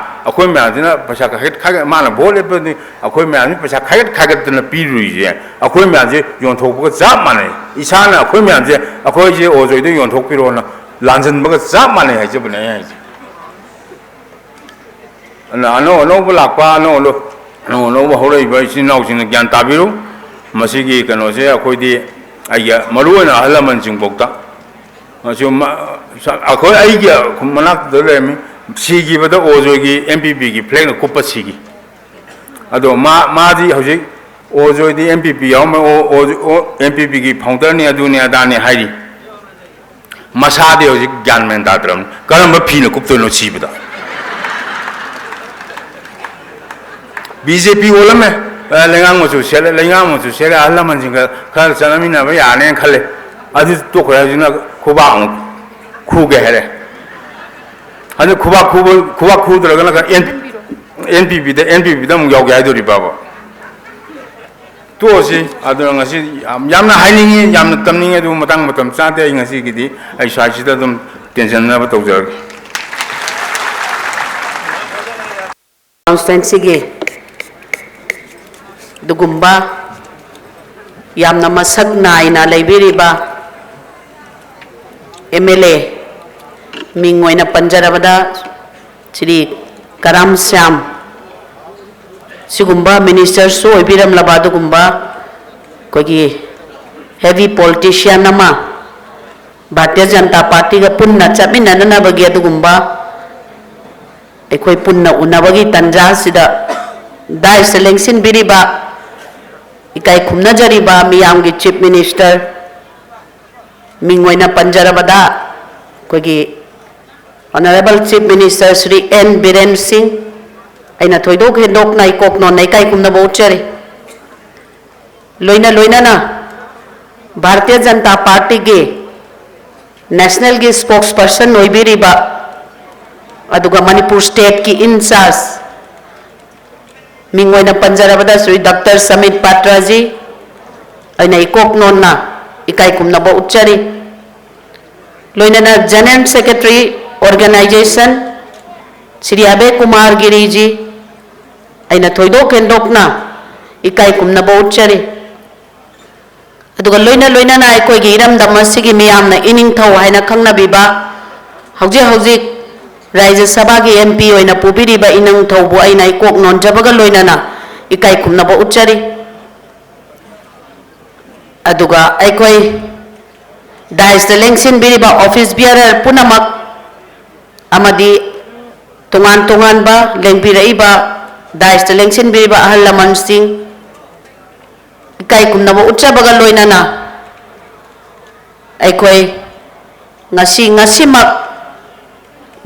ꯑꯩꯈꯣꯏ ꯃꯌꯥꯝꯁꯤꯅ ꯄꯩꯁꯥ ꯈꯥꯏꯒꯠ ꯈꯥꯏꯒꯠ, ꯃꯥꯅ ꯚꯣꯠ ꯂꯦꯞꯄꯗꯤ ꯑꯩꯈꯣꯏ ꯃꯌꯥꯝꯁꯤ ꯄꯩꯁꯥ ꯈꯥꯏꯒꯠ ꯈꯥꯏꯒꯠꯇꯅ ꯄꯤꯔꯨꯔꯤꯁꯦ ꯑꯩꯈꯣꯏ ꯃꯌꯥꯝꯁꯦ ꯌꯣꯟꯊꯣꯛꯄꯒ ꯆꯞ ꯃꯥꯟꯅꯩ꯫ ꯏꯁꯥꯅ ꯑꯩꯈꯣꯏ ꯃꯌꯥꯝꯁꯦ ꯑꯩꯈꯣꯏꯁꯦ ꯑꯣꯖꯣꯏꯗ ꯌꯣꯟꯊꯣꯛꯄꯤꯔꯣꯅ ꯂꯥꯟꯖꯟꯕꯒ ꯆꯞ ꯃꯥꯟꯅꯩ ꯍꯥꯏꯖꯕꯅꯦ ꯑꯩ ꯍꯥꯏꯁꯦ꯫ ꯑꯗꯨꯅ ꯑꯅꯧ ꯑꯅꯧꯕ ꯂꯥꯛꯄ, ꯑꯅꯧ ꯑꯅꯧ-, ꯑꯅꯧ ꯑꯅꯧꯕ ꯍꯧꯔꯛꯏꯕ ꯏꯆꯤꯟ ꯏꯅꯥꯎꯁꯤꯡꯅ ꯒ꯭ꯌꯥꯟ ꯇꯥꯕꯤꯔꯨ꯫ ꯃꯁꯤꯒꯤ ꯀꯩꯅꯣꯁꯦ ꯑꯩꯈꯣꯏꯗꯤ, ꯑꯩꯒꯤ ꯃꯔꯨ ꯑꯣꯏꯅ ꯑꯍꯜ ꯂꯃꯟꯁꯤꯡꯐꯥꯎꯗ, ꯃꯁꯤ ꯃ-, ꯑꯩꯈꯣꯏ ꯑꯩꯒꯤ ꯃꯅꯥꯛꯇꯨꯗ ꯂꯩꯔꯝꯃꯤ, ꯁꯤꯈꯤꯕꯗ ꯑꯣꯖꯣꯏꯒꯤ ꯑꯦꯝ ꯄꯤ ꯄꯤꯒꯤ ꯐ꯭ꯂꯦꯛꯅ ꯀꯨꯞꯄ ꯁꯤꯈꯤ꯫ ꯑꯗꯣ ꯃꯥ, ꯃꯥꯗꯤ ꯍꯧꯖꯤꯛ ꯑꯣꯖꯣꯏꯗꯤ ꯑꯦꯝ ꯄꯤ ꯄꯤ ꯌꯥꯎꯔꯝꯃ-, ꯑꯣ-, ꯑꯣ-, ꯑꯣ-, ꯑꯦꯝ ꯄꯤ ꯄꯤꯒꯤ ꯐꯥꯎꯟꯗꯔꯅꯤ, ꯑꯗꯨꯅꯤ ꯑꯗꯥꯅꯤ ꯍꯥꯏꯔꯤ꯫ ꯃꯁꯥꯗꯤ ꯍꯧꯖꯤꯛ ꯒ꯭ꯌꯥꯟ ꯃꯦꯟ ꯇꯥꯗ꯭ꯔꯕꯅꯤ꯫ ꯀꯔꯝꯕ ꯐꯤꯅ ꯀꯨꯞꯇꯣꯏꯅꯣ ꯁꯤꯕꯗ? ꯕꯤ ꯖꯦ ꯄꯤ ꯑꯣꯜꯂꯝꯃꯦ꯫ ꯑ, ꯂꯩꯉꯥꯡ ꯃꯆꯨ ꯁꯦꯠꯂꯦ, ꯂꯩꯉꯥꯡ ꯃꯆꯨ ꯁꯦꯠꯂꯦ, ꯑꯍꯜ ꯂꯃꯟꯁꯤꯡꯒ ꯈꯔ ꯆꯠꯅꯃꯤꯟꯅꯕ ꯌꯥꯔꯅꯦꯅ ꯈꯜꯂꯦ꯫ ꯑꯗꯨ ꯇꯣꯛꯈ꯭ꯔꯦ꯫ ꯍꯧꯖꯤꯛꯅ ꯈꯨꯕꯥꯛ ꯑꯃꯨꯛ ꯈꯨꯒꯦ ꯍꯥꯏꯔꯦ꯫ ꯑꯗꯨ ꯈꯨꯕꯥꯛ ꯈꯨꯕ, ꯈꯨꯕꯥꯛ ꯈꯨꯗ꯭ꯔꯒꯅ ꯈꯔ ꯑꯦꯟ-, ꯑꯦꯟ ꯄꯤ ꯄꯤꯗ, ꯑꯦꯟ ꯄꯤ ꯄꯤꯗ ꯑꯃꯨꯛ ꯌꯥꯎꯒꯦ ꯍꯥꯏꯗꯣꯔꯤꯕꯕ? ꯇꯣꯛꯑꯁꯤ꯫ ꯑꯗꯨꯅ ꯉꯁꯤ ꯌꯥꯝ, ꯌꯥꯝꯅ ꯍꯥꯏꯅꯤꯡꯉꯤ, ꯌꯥꯝꯅ ꯇꯝꯅꯤꯡꯉꯤ, ꯑꯗꯨꯕꯨ ꯃꯇꯥꯡ ꯃꯇꯝ ꯆꯥꯗꯦ꯫ ꯑꯩ ꯉꯁꯤꯒꯤꯗꯤ ꯑꯩ ꯁ꯭ꯋꯥꯏꯁꯤꯗ ꯑꯗꯨꯝ ꯇꯦꯟꯁꯤꯟꯅꯕ ꯇꯧꯖꯔꯒꯦ꯫ ꯀꯣꯟꯁꯇꯤꯇ꯭ꯋꯦꯟꯁꯤꯒꯤ ꯑꯗꯨꯒꯨꯝꯕ ꯌꯥꯝꯅ ꯃꯁꯛ ꯅꯥꯏꯅ ꯂꯩꯕꯤꯔꯤꯕ ꯑꯦꯝ ꯑꯦꯜ ꯑꯦ, ꯃꯤꯡ ꯑꯣꯏꯅ ꯄꯟꯖꯔꯕꯗ ꯁ꯭ꯔꯤ ꯀꯔꯥꯝ ꯁ꯭ꯌꯥꯝ, ꯁꯤꯒꯨꯝꯕ ꯃꯤꯅꯤꯁꯇꯔꯁꯨ ꯑꯣꯏꯕꯤꯔꯝꯂꯕ ꯑꯗꯨꯒꯨꯝꯕ ꯑꯩꯈꯣꯏꯒꯤ ꯍꯦꯚꯤ ꯄꯣꯂꯤꯇꯤꯁꯤꯌꯥꯟ ꯑꯃ, ꯚꯥꯔꯇꯤꯌ ꯖꯅꯇꯥ ꯄꯥꯔꯇꯤꯒ ꯄꯨꯟꯅ ꯆꯠꯃꯤꯟꯅꯅꯅꯕꯒꯤ ꯑꯗꯨꯒꯨꯝꯕ ꯑꯩꯈꯣꯏ ꯄꯨꯟꯅ ꯎꯅꯕꯒꯤ ꯇꯥꯟꯖꯥ ꯑꯁꯤꯗ ꯗꯥꯏꯁꯇ ꯂꯦꯡꯁꯤꯟꯕꯤꯔꯤꯕ, ꯏꯀꯥꯏ ꯈꯨꯝꯅꯖꯔꯤꯕ ꯃꯤꯌꯥꯝꯒꯤ ꯆꯤꯐ ꯃꯤꯅꯤꯁꯇꯔ, ꯃꯤꯡ ꯑꯣꯏꯅ ꯄꯟꯖꯔꯕꯗ ꯑꯩꯈꯣꯏꯒꯤ honourable chief minister Shri N Biren Singh, ꯑꯩꯅ ꯊꯣꯏꯗꯣꯛ ꯍꯦꯟꯗꯣꯛꯅ ꯏꯀꯣꯛ ꯅꯣꯟꯅ ꯏꯀꯥꯏ ꯈꯨꯝꯅꯕ ꯎꯠꯆꯔꯤ꯫ ꯂꯣꯏꯅ ꯂꯣꯏꯅꯅ ꯚꯥꯔꯇꯤꯌ ꯖꯅꯇꯥ ꯄꯥꯔꯇꯤꯒꯤ ꯅꯦꯁꯅꯦꯜꯒꯤ ꯁ꯭ꯄꯣꯛꯁ ꯄꯔꯁꯟ ꯑꯣꯏꯕꯤꯔꯤꯕ, ꯑꯗꯨꯒ ꯃꯅꯤꯄꯨꯔ ꯁ꯭ꯇꯦꯠꯀꯤ ꯏꯟꯆꯥꯔꯖ, ꯃꯤꯡ ꯑꯣꯏꯅ ꯄꯟꯖꯔꯕꯗ ꯁ꯭ꯔꯤ ꯗꯥꯛꯇꯔ ꯁꯃꯤꯠ ꯄꯥꯇ꯭ꯔꯖꯤ, ꯑꯩꯅ ꯏꯀꯣꯛ ꯅꯣꯟꯅ ꯏꯀꯥꯏ ꯈꯨꯝꯅꯕ ꯎꯠꯆꯔꯤ꯫ ꯂꯣꯏꯅꯅ ꯖꯦꯅꯔꯦꯜ ꯁꯦꯀ꯭ꯔꯦꯇꯔꯤ, ꯑꯣꯔꯒꯅꯥꯏꯖꯦꯁꯟ, ꯁ꯭ꯔꯤ ꯑꯕꯦ ꯀꯨꯃꯥꯔ ꯒꯤꯔꯤꯖꯤ, ꯑꯩꯅ ꯊꯣꯏꯗꯣꯛ ꯍꯦꯟꯗꯣꯛꯅ ꯏꯀꯥꯏ ꯈꯨꯝꯅꯕ ꯎꯠꯆꯔꯤ꯫ ꯑꯗꯨꯒ ꯂꯣꯏꯅ ꯂꯣꯏꯅꯅ ꯑꯩꯈꯣꯏꯒꯤ ꯏꯔꯝꯗꯝ ꯑꯁꯤꯒꯤ ꯃꯤꯌꯥꯝꯅ ꯏꯅꯤꯡꯊꯧ ꯍꯥꯏꯅ ꯈꯪꯅꯕꯤꯕ, ꯍꯧꯖꯤꯛ ꯍꯧꯖꯤꯛ ꯔꯥꯖ꯭ꯌ ꯁꯚꯥꯒꯤ ꯑꯦꯝ ꯄꯤ ꯑꯣꯏꯅ ꯄꯨꯕꯤꯔꯤꯕ ꯏꯅꯤꯡꯊꯧꯕꯨ ꯑꯩꯅ ꯏꯀꯣꯛ ꯅꯣꯟꯖꯕꯒ ꯂꯣꯏꯅꯅ ꯏꯀꯥꯏ ꯈꯨꯝꯅꯕ ꯎꯠꯆꯔꯤ꯫ ꯑꯗꯨꯒ ꯑꯩꯈꯣꯏ ꯗꯥꯏꯁꯇ ꯂꯦꯡꯁꯤꯟꯕꯤꯔꯤꯕ ꯑꯣꯐꯤꯁ ꯕꯤꯌꯔꯔ ꯄꯨꯝꯅꯃꯛ ꯑꯃꯗꯤ ꯇꯣꯉꯥꯟ ꯇꯣꯉꯥꯟꯕ ꯂꯦꯡꯕꯤꯔꯛꯏꯕ, ꯗꯥꯏꯁꯇ ꯂꯦꯡꯁꯤꯟꯕꯤꯔꯤꯕ ꯑꯍꯜ ꯂꯃꯟꯁꯤꯡ, ꯏꯀꯥꯏ ꯈꯨꯝꯅꯕ ꯎꯠꯆꯕꯒ ꯂꯣꯏꯅꯅ ꯑꯩꯈꯣꯏ ꯉꯁꯤ, ꯉꯁꯤꯃꯛ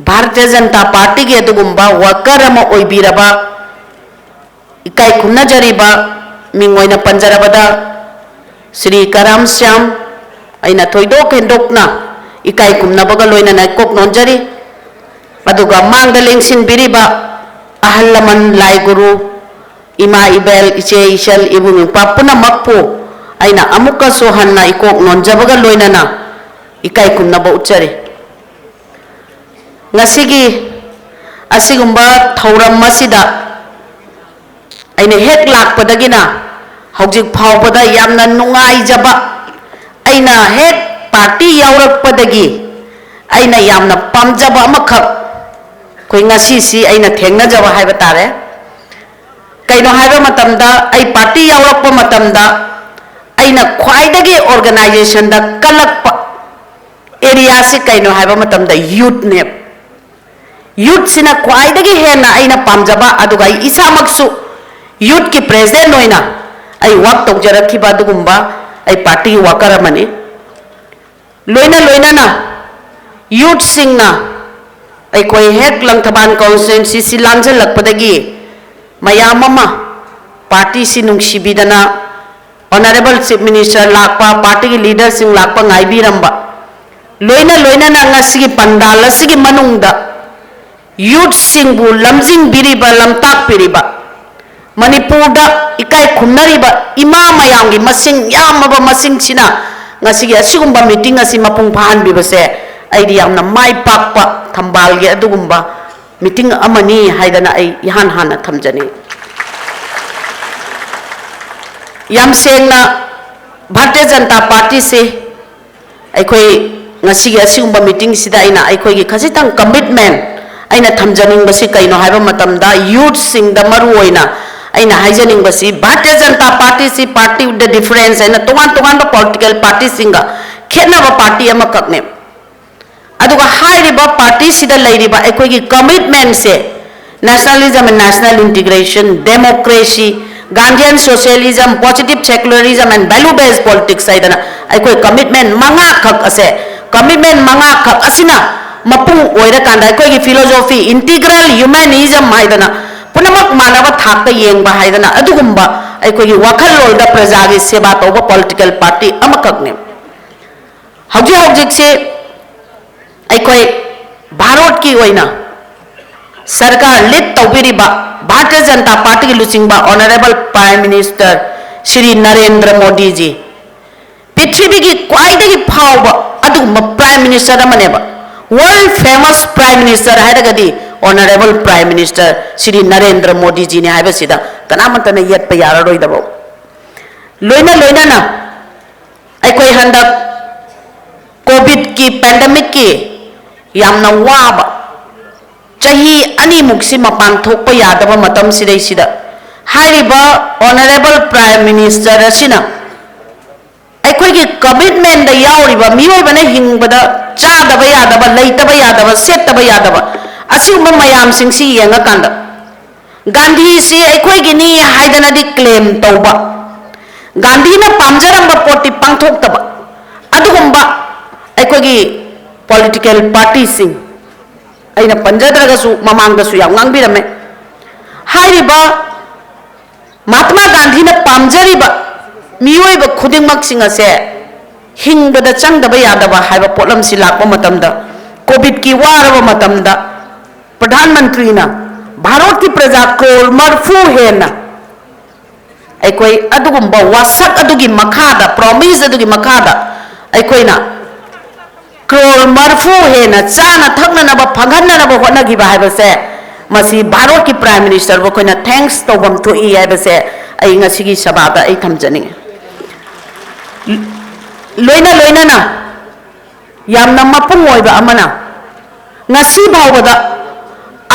ꯚꯥꯔꯇꯤꯌ ꯖꯅꯇꯥ ꯄꯥꯔꯇꯤꯒꯤ ꯑꯗꯨꯒꯨꯝꯕ ꯋꯥꯀꯔ ꯑꯃ ꯑꯣꯏꯕꯤꯔꯕ, ꯏꯀꯥꯏ ꯈꯨꯝꯅꯖꯔꯤꯕ ꯃꯤꯡ ꯑꯣꯏꯅ ꯄꯟꯖꯔꯕꯗ ꯁ꯭ꯔꯤ ꯀꯔꯥꯝ ꯁ꯭ꯌꯥꯝ, ꯑꯩꯅ ꯊꯣꯏꯗꯣꯛ ꯍꯦꯟꯗꯣꯛꯅ ꯏꯀꯥꯏ ꯈꯨꯝꯅꯕꯒ ꯂꯣꯏꯅꯅ ꯀꯣꯛ ꯅꯣꯟꯖꯔꯤ꯫ ꯑꯗꯨꯒ ꯃꯥꯡꯗ ꯂꯦꯡꯁꯤꯟꯕꯤꯔꯤꯕ ꯑꯍꯜ ꯂꯃꯟ, ꯂꯥꯏ ꯒꯨꯔꯨ, ꯏꯃꯥ ꯏꯕꯦꯜ, ꯏꯆꯦ ꯏꯆꯜ, ꯏꯕꯨꯡ ꯏꯄ꯭ꯋꯥ ꯄꯨꯝꯅꯃꯛꯄꯨ ꯑꯩꯅ ꯑꯃꯨꯛꯀꯁꯨ ꯍꯟꯅ ꯏꯀꯣꯛ ꯅꯣꯟꯖꯕꯒ ꯂꯣꯏꯅꯅ ꯏꯀꯥꯏ ꯈꯨꯝꯅꯕ ꯎꯠꯆꯔꯤ꯫ ꯉꯁꯤꯒꯤ ꯑꯁꯤꯒꯨꯝꯕ ꯊꯧꯔꯝ ꯑꯁꯤꯗ ꯑꯩꯅ ꯍꯦꯛ ꯂꯥꯛꯄꯗꯒꯤꯅ ꯍꯧꯖꯤꯛ ꯐꯥꯎꯕꯗ ꯌꯥꯝꯅ ꯅꯨꯡꯉꯥꯏꯖꯕ, ꯑꯩꯅ ꯍꯦꯛ ꯄꯥꯔꯇꯤ ꯌꯥꯎꯔꯛꯄꯗꯒꯤ ꯑꯩꯅ ꯌꯥꯝꯅ ꯄꯥꯝꯖꯕ ꯑꯃꯈꯛ ꯑꯩꯈꯣꯏ ꯉꯁꯤꯁꯤ ꯑꯩꯅ ꯊꯦꯡꯅꯖꯕ ꯍꯥꯏꯕ ꯇꯥꯔꯦ꯫ ꯀꯩꯅꯣ ꯍꯥꯏꯕ ꯃꯇꯝꯗ, ꯑꯩ ꯄꯥꯔꯇꯤ ꯌꯥꯎꯔꯛꯄ ꯃꯇꯝꯗ ꯑꯩꯅ ꯈ꯭ꯋꯥꯏꯗꯒꯤ ꯑꯣꯔꯒꯅꯥꯏꯖꯦꯁꯟꯗ ꯀꯜꯂꯛꯄ ꯑꯦꯔꯤꯌꯥꯁꯤ ꯀꯩꯅꯣ ꯍꯥꯏꯕ ꯃꯇꯝꯗ ꯌꯨꯠꯅꯦꯕ꯫ ꯌꯨꯠꯁꯤꯅ ꯈ꯭ꯋꯥꯏꯗꯒꯤ ꯍꯦꯟꯅ ꯑꯩꯅ ꯄꯥꯝꯖꯕ, ꯑꯗꯨꯒ ꯑꯩ ꯏꯁꯥꯃꯛꯁꯨ ꯌꯨꯠꯀꯤ ꯄ꯭ꯔꯦꯁꯤꯗꯦꯟ ꯑꯣꯏꯅ ꯑꯩ ꯋꯥꯛ ꯇꯧꯖꯔꯛꯈꯤꯕ ꯑꯗꯨꯒꯨꯝꯕ ꯑꯩ ꯄꯥꯔꯇꯤꯒꯤ ꯋꯥꯀꯔ ꯑꯃꯅꯤ꯫ ꯂꯣꯏꯅ ꯂꯣꯏꯅꯅ ꯌꯨꯠꯁꯤꯡꯅ ꯑꯩꯈꯣꯏ ꯍꯦꯛ ꯂꯪꯊꯕꯥꯜ ꯀꯣꯟꯁꯇꯤꯇ꯭ꯋꯦꯟꯁꯤꯁꯤ ꯂꯥꯟꯖꯜꯂꯛꯄꯗꯒꯤ ꯃꯌꯥꯝ ꯑꯃ ꯄꯥꯔꯇꯤꯁꯤ ꯅꯨꯡꯁꯤꯕꯤꯗꯅ ꯑꯣꯅꯔꯦꯕꯜ ꯆꯤꯐ ꯃꯤꯅꯤꯁꯇꯔ ꯂꯥꯛꯄ, ꯄꯥꯔꯇꯤꯒꯤ ꯂꯤꯗꯔꯁꯤꯡ ꯂꯥꯛꯄ ꯉꯥꯏꯕꯤꯔꯝꯕ, ꯂꯣꯏꯅ ꯂꯣꯏꯅꯅ ꯉꯁꯤꯒꯤ ꯄꯟꯗꯥꯜ ꯑꯁꯤꯒꯤ ꯃꯅꯨꯡꯗ ꯌꯨꯠꯁꯤꯡꯕꯨ ꯂꯝꯖꯤꯡꯕꯤꯔꯤꯕ, ꯂꯝꯇꯥꯛꯄꯤꯔꯤꯕ, ꯃꯅꯤꯄꯨꯔꯗ ꯏꯀꯥꯏ ꯈꯨꯝꯅꯔꯤꯕ ꯏꯃꯥ ꯃꯌꯥꯝꯒꯤ ꯃꯁꯤꯡ ꯌꯥꯝꯂꯕ ꯃꯁꯤꯡꯁꯤꯅ ꯉꯁꯤꯒꯤ ꯑꯁꯤꯒꯨꯝꯕ ꯃꯤꯇꯤꯡ ꯑꯁꯤ ꯃꯄꯨꯡ ꯐꯥꯍꯟꯕꯤꯕꯁꯦ ꯑꯩꯗꯤ ꯌꯥꯝꯅ ꯃꯥꯏ ꯄꯥꯛꯄ ꯊꯝꯕꯥꯜꯒꯤ ꯑꯗꯨꯒꯨꯝꯕ ꯃꯤꯇꯤꯡ ꯑꯃꯅꯤ ꯍꯥꯏꯗꯅ ꯑꯩ ꯏꯍꯥꯟ ꯍꯥꯟꯅ ꯊꯝꯖꯅꯤꯡꯏ꯫ ꯌꯥꯝ ꯁꯦꯡꯅ, ꯚꯥꯔꯇꯤꯌ ꯖꯅꯇꯥ ꯄꯥꯔꯇꯤꯁꯤ ꯑꯩꯈꯣꯏ ꯉꯁꯤꯒꯤ ꯑꯁꯤꯒꯨꯝꯕ ꯃꯤꯇꯤꯡꯁꯤꯗ ꯑꯩꯅ ꯑꯩꯈꯣꯏꯒꯤ ꯈꯖꯤꯛꯇꯪ ꯀꯃꯤꯠꯃꯦꯟ ꯑꯩꯅ ꯊꯝꯖꯅꯤꯡꯕꯁꯤ ꯀꯩꯅꯣ ꯍꯥꯏꯕ ꯃꯇꯝꯗ, ꯌꯨꯠꯁꯤꯡꯗ ꯃꯔꯨ ꯑꯣꯏꯅ ꯑꯩꯅ ꯍꯥꯏꯖꯅꯤꯡꯕꯁꯤ, Bharatiya Janata ꯄꯥꯔꯇꯤꯁꯤ party with the difference ꯍꯥꯏꯅ ꯇꯣꯉꯥꯟ ꯇꯣꯉꯥꯟꯕ ꯄꯣꯂꯤꯇꯤꯀꯦꯜ ꯄꯥꯔꯇꯤꯁꯤꯡꯒ ꯈꯦꯠꯅꯕ ꯄꯥꯔꯇꯤ ꯑꯃꯈꯛꯅꯦ꯫ ꯑꯗꯨꯒ ꯍꯥꯏꯔꯤꯕ ꯄꯥꯔꯇꯤꯁꯤꯗ ꯂꯩꯔꯤꯕ ꯑꯩꯈꯣꯏꯒꯤ ꯀꯃꯤꯠꯃꯦꯟꯁꯦ, nationalism and national integration, democracy, Gandhian socialism, positive secularism and value based politics ꯍꯥꯏꯗꯅ ꯑꯩꯈꯣꯏ ꯀꯃꯤꯠꯃꯦꯟ ꯃꯉꯥꯈꯛ ꯑꯁꯦ, ꯀꯃꯤꯠꯃꯦꯟ ꯃꯉꯥꯈꯛ ꯑꯁꯤꯅ ꯃꯄꯨꯡ ꯑꯣꯏꯔꯀꯥꯟꯗ ꯑꯩꯈꯣꯏꯒꯤ philosophy, integral humanism ꯍꯥꯏꯗꯅ ꯄꯨꯝꯅꯃꯛ ꯃꯥꯟꯅꯕ ꯊꯥꯛꯇ ꯌꯦꯡꯕ ꯍꯥꯏꯗꯅ ꯑꯗꯨꯒꯨꯝꯕ ꯑꯩꯈꯣꯏꯒꯤ ꯋꯥꯈꯜꯂꯣꯟꯗ ꯄ꯭ꯔꯖꯥꯒꯤ ꯁꯦꯕꯥ ꯇꯧꯕ ꯄꯣꯂꯤꯇꯤꯀꯦꯜ ꯄꯥꯔꯇꯤ ꯑꯃꯈꯛꯅꯤ꯫ ꯍꯧꯖꯤꯛ ꯍꯧꯖꯤꯛꯁꯤ ꯑꯩꯈꯣꯏ ꯚꯥꯔꯠꯀꯤ ꯑꯣꯏꯅ ꯁꯔꯀꯥꯔ ꯂꯤꯗ ꯇꯧꯕꯤꯔꯤꯕ ꯚꯥꯔꯇꯤꯌ ꯖꯅꯇꯥ ꯄꯥꯔꯇꯤꯒꯤ ꯂꯨꯆꯤꯡꯕ Honourable Prime Minister Shri Narendra ꯃꯣꯗꯤꯖꯤ ꯄ꯭ꯔꯤꯊꯤꯕꯤꯒꯤ ꯈ꯭ꯋꯥꯏꯗꯒꯤ ꯐꯥꯎꯕ ꯑꯗꯨꯒꯨꯝꯕ Prime Minister ꯑꯃꯅꯦꯕ꯫ World famous Prime Minister ꯍꯥꯏꯔꯒꯗꯤ Honourable Prime Minister Shri Narendra ꯃꯣꯗꯤꯖꯤꯅꯤ ꯍꯥꯏꯕꯁꯤꯗ ꯀꯅꯥꯃꯠꯇꯅ ꯌꯦꯠꯄ ꯌꯥꯔꯔꯣꯏꯗꯕ꯫ ꯂꯣꯏꯅ ꯂꯣꯏꯅꯅ ꯑꯩꯈꯣꯏ ꯍꯟꯗꯛ ꯀꯣꯚꯤꯗꯀꯤ ꯄꯦꯟꯗꯦꯃꯤꯛꯀꯤ ꯌꯥꯝꯅ ꯋꯥꯕ ꯆꯍꯤ ꯑꯅꯤꯃꯨꯛꯁꯤ ꯃꯄꯥꯟ ꯊꯣꯛꯄ ꯌꯥꯗꯕ ꯃꯇꯝꯁꯤꯗꯩꯁꯤꯗ ꯍꯥꯏꯔꯤꯕ Honourable Prime Minister ꯑꯁꯤꯅ ꯑꯩꯈꯣꯏꯒꯤ ꯀꯃꯤꯠꯃꯦꯟꯗ ꯌꯥꯎꯔꯤꯕ ꯃꯤꯑꯣꯏꯕꯅ ꯍꯤꯡꯕꯗ ꯆꯥꯗꯕ ꯌꯥꯗꯕ, ꯂꯩꯇꯕ ꯌꯥꯗꯕ, ꯁꯦꯠꯇꯕ ꯌꯥꯗꯕ ꯑꯁꯤꯒꯨꯝꯕ ꯃꯌꯥꯝꯁꯤꯡꯁꯤ ꯌꯦꯡꯉꯀꯥꯟꯗ ꯒꯥꯟꯙꯤꯁꯤ ꯑꯩꯈꯣꯏꯒꯤꯅꯤ ꯍꯥꯏꯗꯅꯗꯤ ꯀ꯭ꯂꯦꯝ ꯇꯧꯕ, ꯒꯥꯟꯙꯤꯅ ꯄꯥꯝꯖꯔꯝꯕ ꯄꯣꯠꯇꯤ ꯄꯥꯡꯊꯣꯛꯇꯕ, ꯑꯗꯨꯒꯨꯝꯕ ꯑꯩꯈꯣꯏꯒꯤ ꯄꯣꯂꯤꯇꯤꯀꯦꯜ ꯄꯥꯔꯇꯤꯁꯤꯡ, ꯑꯩꯅ ꯄꯟꯖꯗ꯭ꯔꯒꯁꯨ ꯃꯃꯥꯡꯗꯁꯨ ꯌꯥꯝ ꯉꯥꯡꯕꯤꯔꯝꯃꯦ꯫ ꯍꯥꯏꯔꯤꯕ ꯃꯍꯥꯇꯃꯥ ꯒꯥꯟꯙꯤꯅ ꯄꯥꯝꯖꯔꯤꯕ ꯃꯤꯑꯣꯏꯕ ꯈꯨꯗꯤꯡꯃꯛꯁꯤꯡ ꯑꯁꯦ ꯍꯤꯡꯕꯗ ꯆꯪꯗꯕ ꯌꯥꯗꯕ ꯍꯥꯏꯕ ꯄꯣꯠꯂꯝꯁꯤ ꯂꯥꯛꯄ ꯃꯇꯝꯗ, ꯀꯣꯚꯤꯗꯀꯤ ꯋꯥꯔꯕ ꯃꯇꯝꯗ, ꯄ꯭ꯔꯙꯥꯟ ꯃꯟꯇ꯭ꯔꯤꯅ ꯚꯥꯔꯠꯀꯤ ꯄ꯭ꯔꯖꯥ ꯀ꯭ꯔꯣꯔ ꯃꯔꯤꯐꯨ ꯍꯦꯟꯅ ꯑꯩꯈꯣꯏ ꯑꯗꯨꯒꯨꯝꯕ ꯋꯥꯁꯛ ꯑꯗꯨꯒꯤ ꯃꯈꯥꯗ, ꯄ꯭ꯔꯣꯃꯤꯁ ꯑꯗꯨꯒꯤ ꯃꯈꯥꯗ ꯑꯩꯈꯣꯏꯅ ꯀ꯭ꯔꯣꯔ ꯃꯔꯤꯐꯨ ꯍꯦꯟꯅ ꯆꯥꯅ ꯊꯛꯅꯅꯕ ꯐꯪꯍꯟꯅꯅꯕ ꯍꯣꯠꯅꯈꯤꯕ ꯍꯥꯏꯕꯁꯦ, ꯃꯁꯤ ꯚꯥꯔꯠꯀꯤ Prime Ministerꯕꯨ ꯑꯩꯈꯣꯏꯅ thanks ꯇꯧꯐꯝ ꯊꯣꯛꯏ ꯍꯥꯏꯕꯁꯦ ꯑꯩ ꯉꯁꯤꯒꯤ ꯁꯚꯥꯗ ꯑꯩ ꯊꯝꯖꯅꯤꯡꯉꯤ꯫ ꯂꯣꯏꯅ ꯂꯣꯏꯅꯅ ꯌꯥꯝꯅ ꯃꯄꯨꯡ ꯑꯣꯏꯕ ꯑꯃꯅ, ꯉꯁꯤ ꯐꯥꯎꯕꯗ,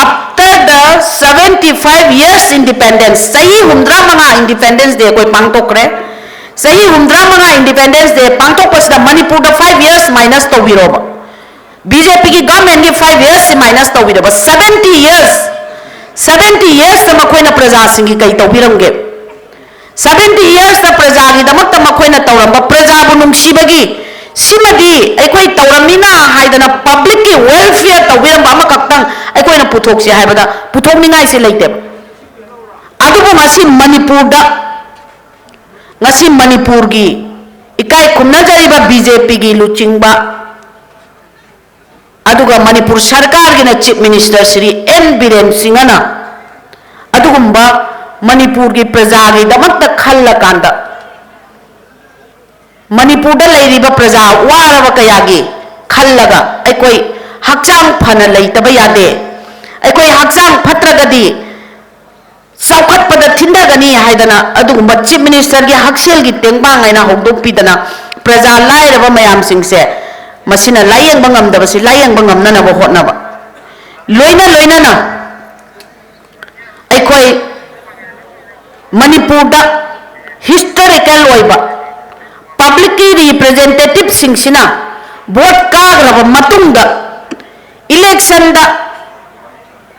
after the seventy five years independence, ꯆꯍꯤ ꯍꯨꯝꯗ꯭ꯔꯥ ꯃꯉꯥ Independence Day ꯑꯩꯈꯣꯏ ꯄꯥꯡꯊꯣꯛꯈ꯭ꯔꯦ꯫ ꯆꯍꯤ ꯍꯨꯝꯗ꯭ꯔꯥ ꯃꯉꯥ Independence Day ꯄꯥꯡꯊꯣꯛꯄꯁꯤꯗ ꯃꯅꯤꯄꯨꯔꯗ five years minus ꯇꯧꯕꯤꯔꯣꯕ꯫ BJPꯒꯤ governmentꯀꯤ five yearsꯁꯤ minus ꯇꯧꯕꯤꯔꯕ, seventy years, seventy yearsꯇ ꯃꯈꯣꯏꯅ ꯄ꯭ꯔꯖꯥꯁꯤꯡꯒꯤ ꯀꯩ ꯇꯧꯕꯤꯔꯝꯒꯦ? Seventy yearsꯇ ꯄ꯭ꯔꯖꯥꯒꯤꯗꯃꯛꯇ ꯃꯈꯣꯏꯅ ꯇꯧꯔꯝꯕ, ꯄ꯭ꯔꯖꯥꯕꯨ ꯅꯨꯡꯁꯤꯕꯒꯤ, ꯁꯤꯃꯗꯤ ꯑꯩꯈꯣꯏ ꯇꯧꯔꯝꯃꯤꯅ ꯍꯥꯏꯗꯅ publicꯀꯤ welfare ꯇꯧꯕꯤꯔꯝꯕ ꯑꯃꯈꯛꯇꯪ ꯑꯩꯈꯣꯏꯅ ꯄꯨꯊꯣꯛꯁꯤ ꯍꯥꯏꯕꯗ ꯄꯨꯊꯣꯛꯅꯤꯡꯉꯥꯏꯁꯦ ꯂꯩꯇꯦꯕ꯫ ꯑꯗꯨꯕꯨ ꯉꯁꯤ ꯃꯅꯤꯄꯨꯔꯗ, ꯉꯁꯤ ꯃꯅꯤꯄꯨꯔꯒꯤ ꯏꯀꯥꯏ ꯈꯨꯝꯅꯖꯔꯤꯕ BJPꯒꯤ ꯂꯨꯆꯤꯡꯕ, ꯑꯗꯨꯒ ꯃꯅꯤꯄꯨꯔ ꯁꯔꯀꯥꯔꯒꯤꯅ Chief Minister Shri N Biren ꯁꯤꯡꯍꯅ ꯑꯗꯨꯒꯨꯝꯕ ꯃꯅꯤꯄꯨꯔꯒꯤ ꯄ꯭ꯔꯖꯥꯒꯤꯗꯃꯛꯇ ꯈꯜꯂꯀꯥꯟꯗ, ꯃꯅꯤꯄꯨꯔꯗ ꯂꯩꯔꯤꯕ ꯄ꯭ꯔꯖꯥ ꯋꯥꯔꯕ ꯀꯌꯥꯒꯤ ꯈꯜꯂꯒ ꯑꯩꯈꯣꯏ ꯍꯛꯆꯥꯡ ꯐꯅ ꯂꯩꯇꯕ ꯌꯥꯗꯦ, ꯑꯩꯈꯣꯏ ꯍꯛꯆꯥꯡ ꯐꯠꯇ꯭ꯔꯒꯗꯤ ꯆꯥꯎꯈꯠꯄꯗ ꯊꯤꯟꯊꯒꯅꯤ ꯍꯥꯏꯗꯅ ꯑꯗꯨꯒꯨꯝꯕ Chief Ministerꯒꯤ ꯍꯛꯁꯦꯜꯒꯤ ꯇꯦꯡꯕꯥꯡ ꯍꯥꯏꯅ ꯍꯧꯗꯣꯛꯄꯤꯗꯅ ꯄ꯭ꯔꯖꯥ ꯂꯥꯏꯔꯕ ꯃꯌꯥꯝꯁꯤꯡꯁꯦ ꯃꯁꯤꯅ ꯂꯥꯏꯌꯦꯡꯕ ꯉꯝꯗꯕꯁꯤ ꯂꯥꯏꯌꯦꯡꯕ ꯉꯝꯅꯅꯕ ꯍꯣꯠꯅꯕ, ꯂꯣꯏꯅ ꯂꯣꯏꯅꯅ ꯑꯩꯈꯣꯏ ꯃꯅꯤꯄꯨꯔꯗ historical ꯑꯣꯏꯕ publicꯀꯤ representativeꯁꯤꯡꯁꯤꯅ vote ꯀꯥꯈ꯭ꯔꯕ ꯃꯇꯨꯡꯗ electionꯗ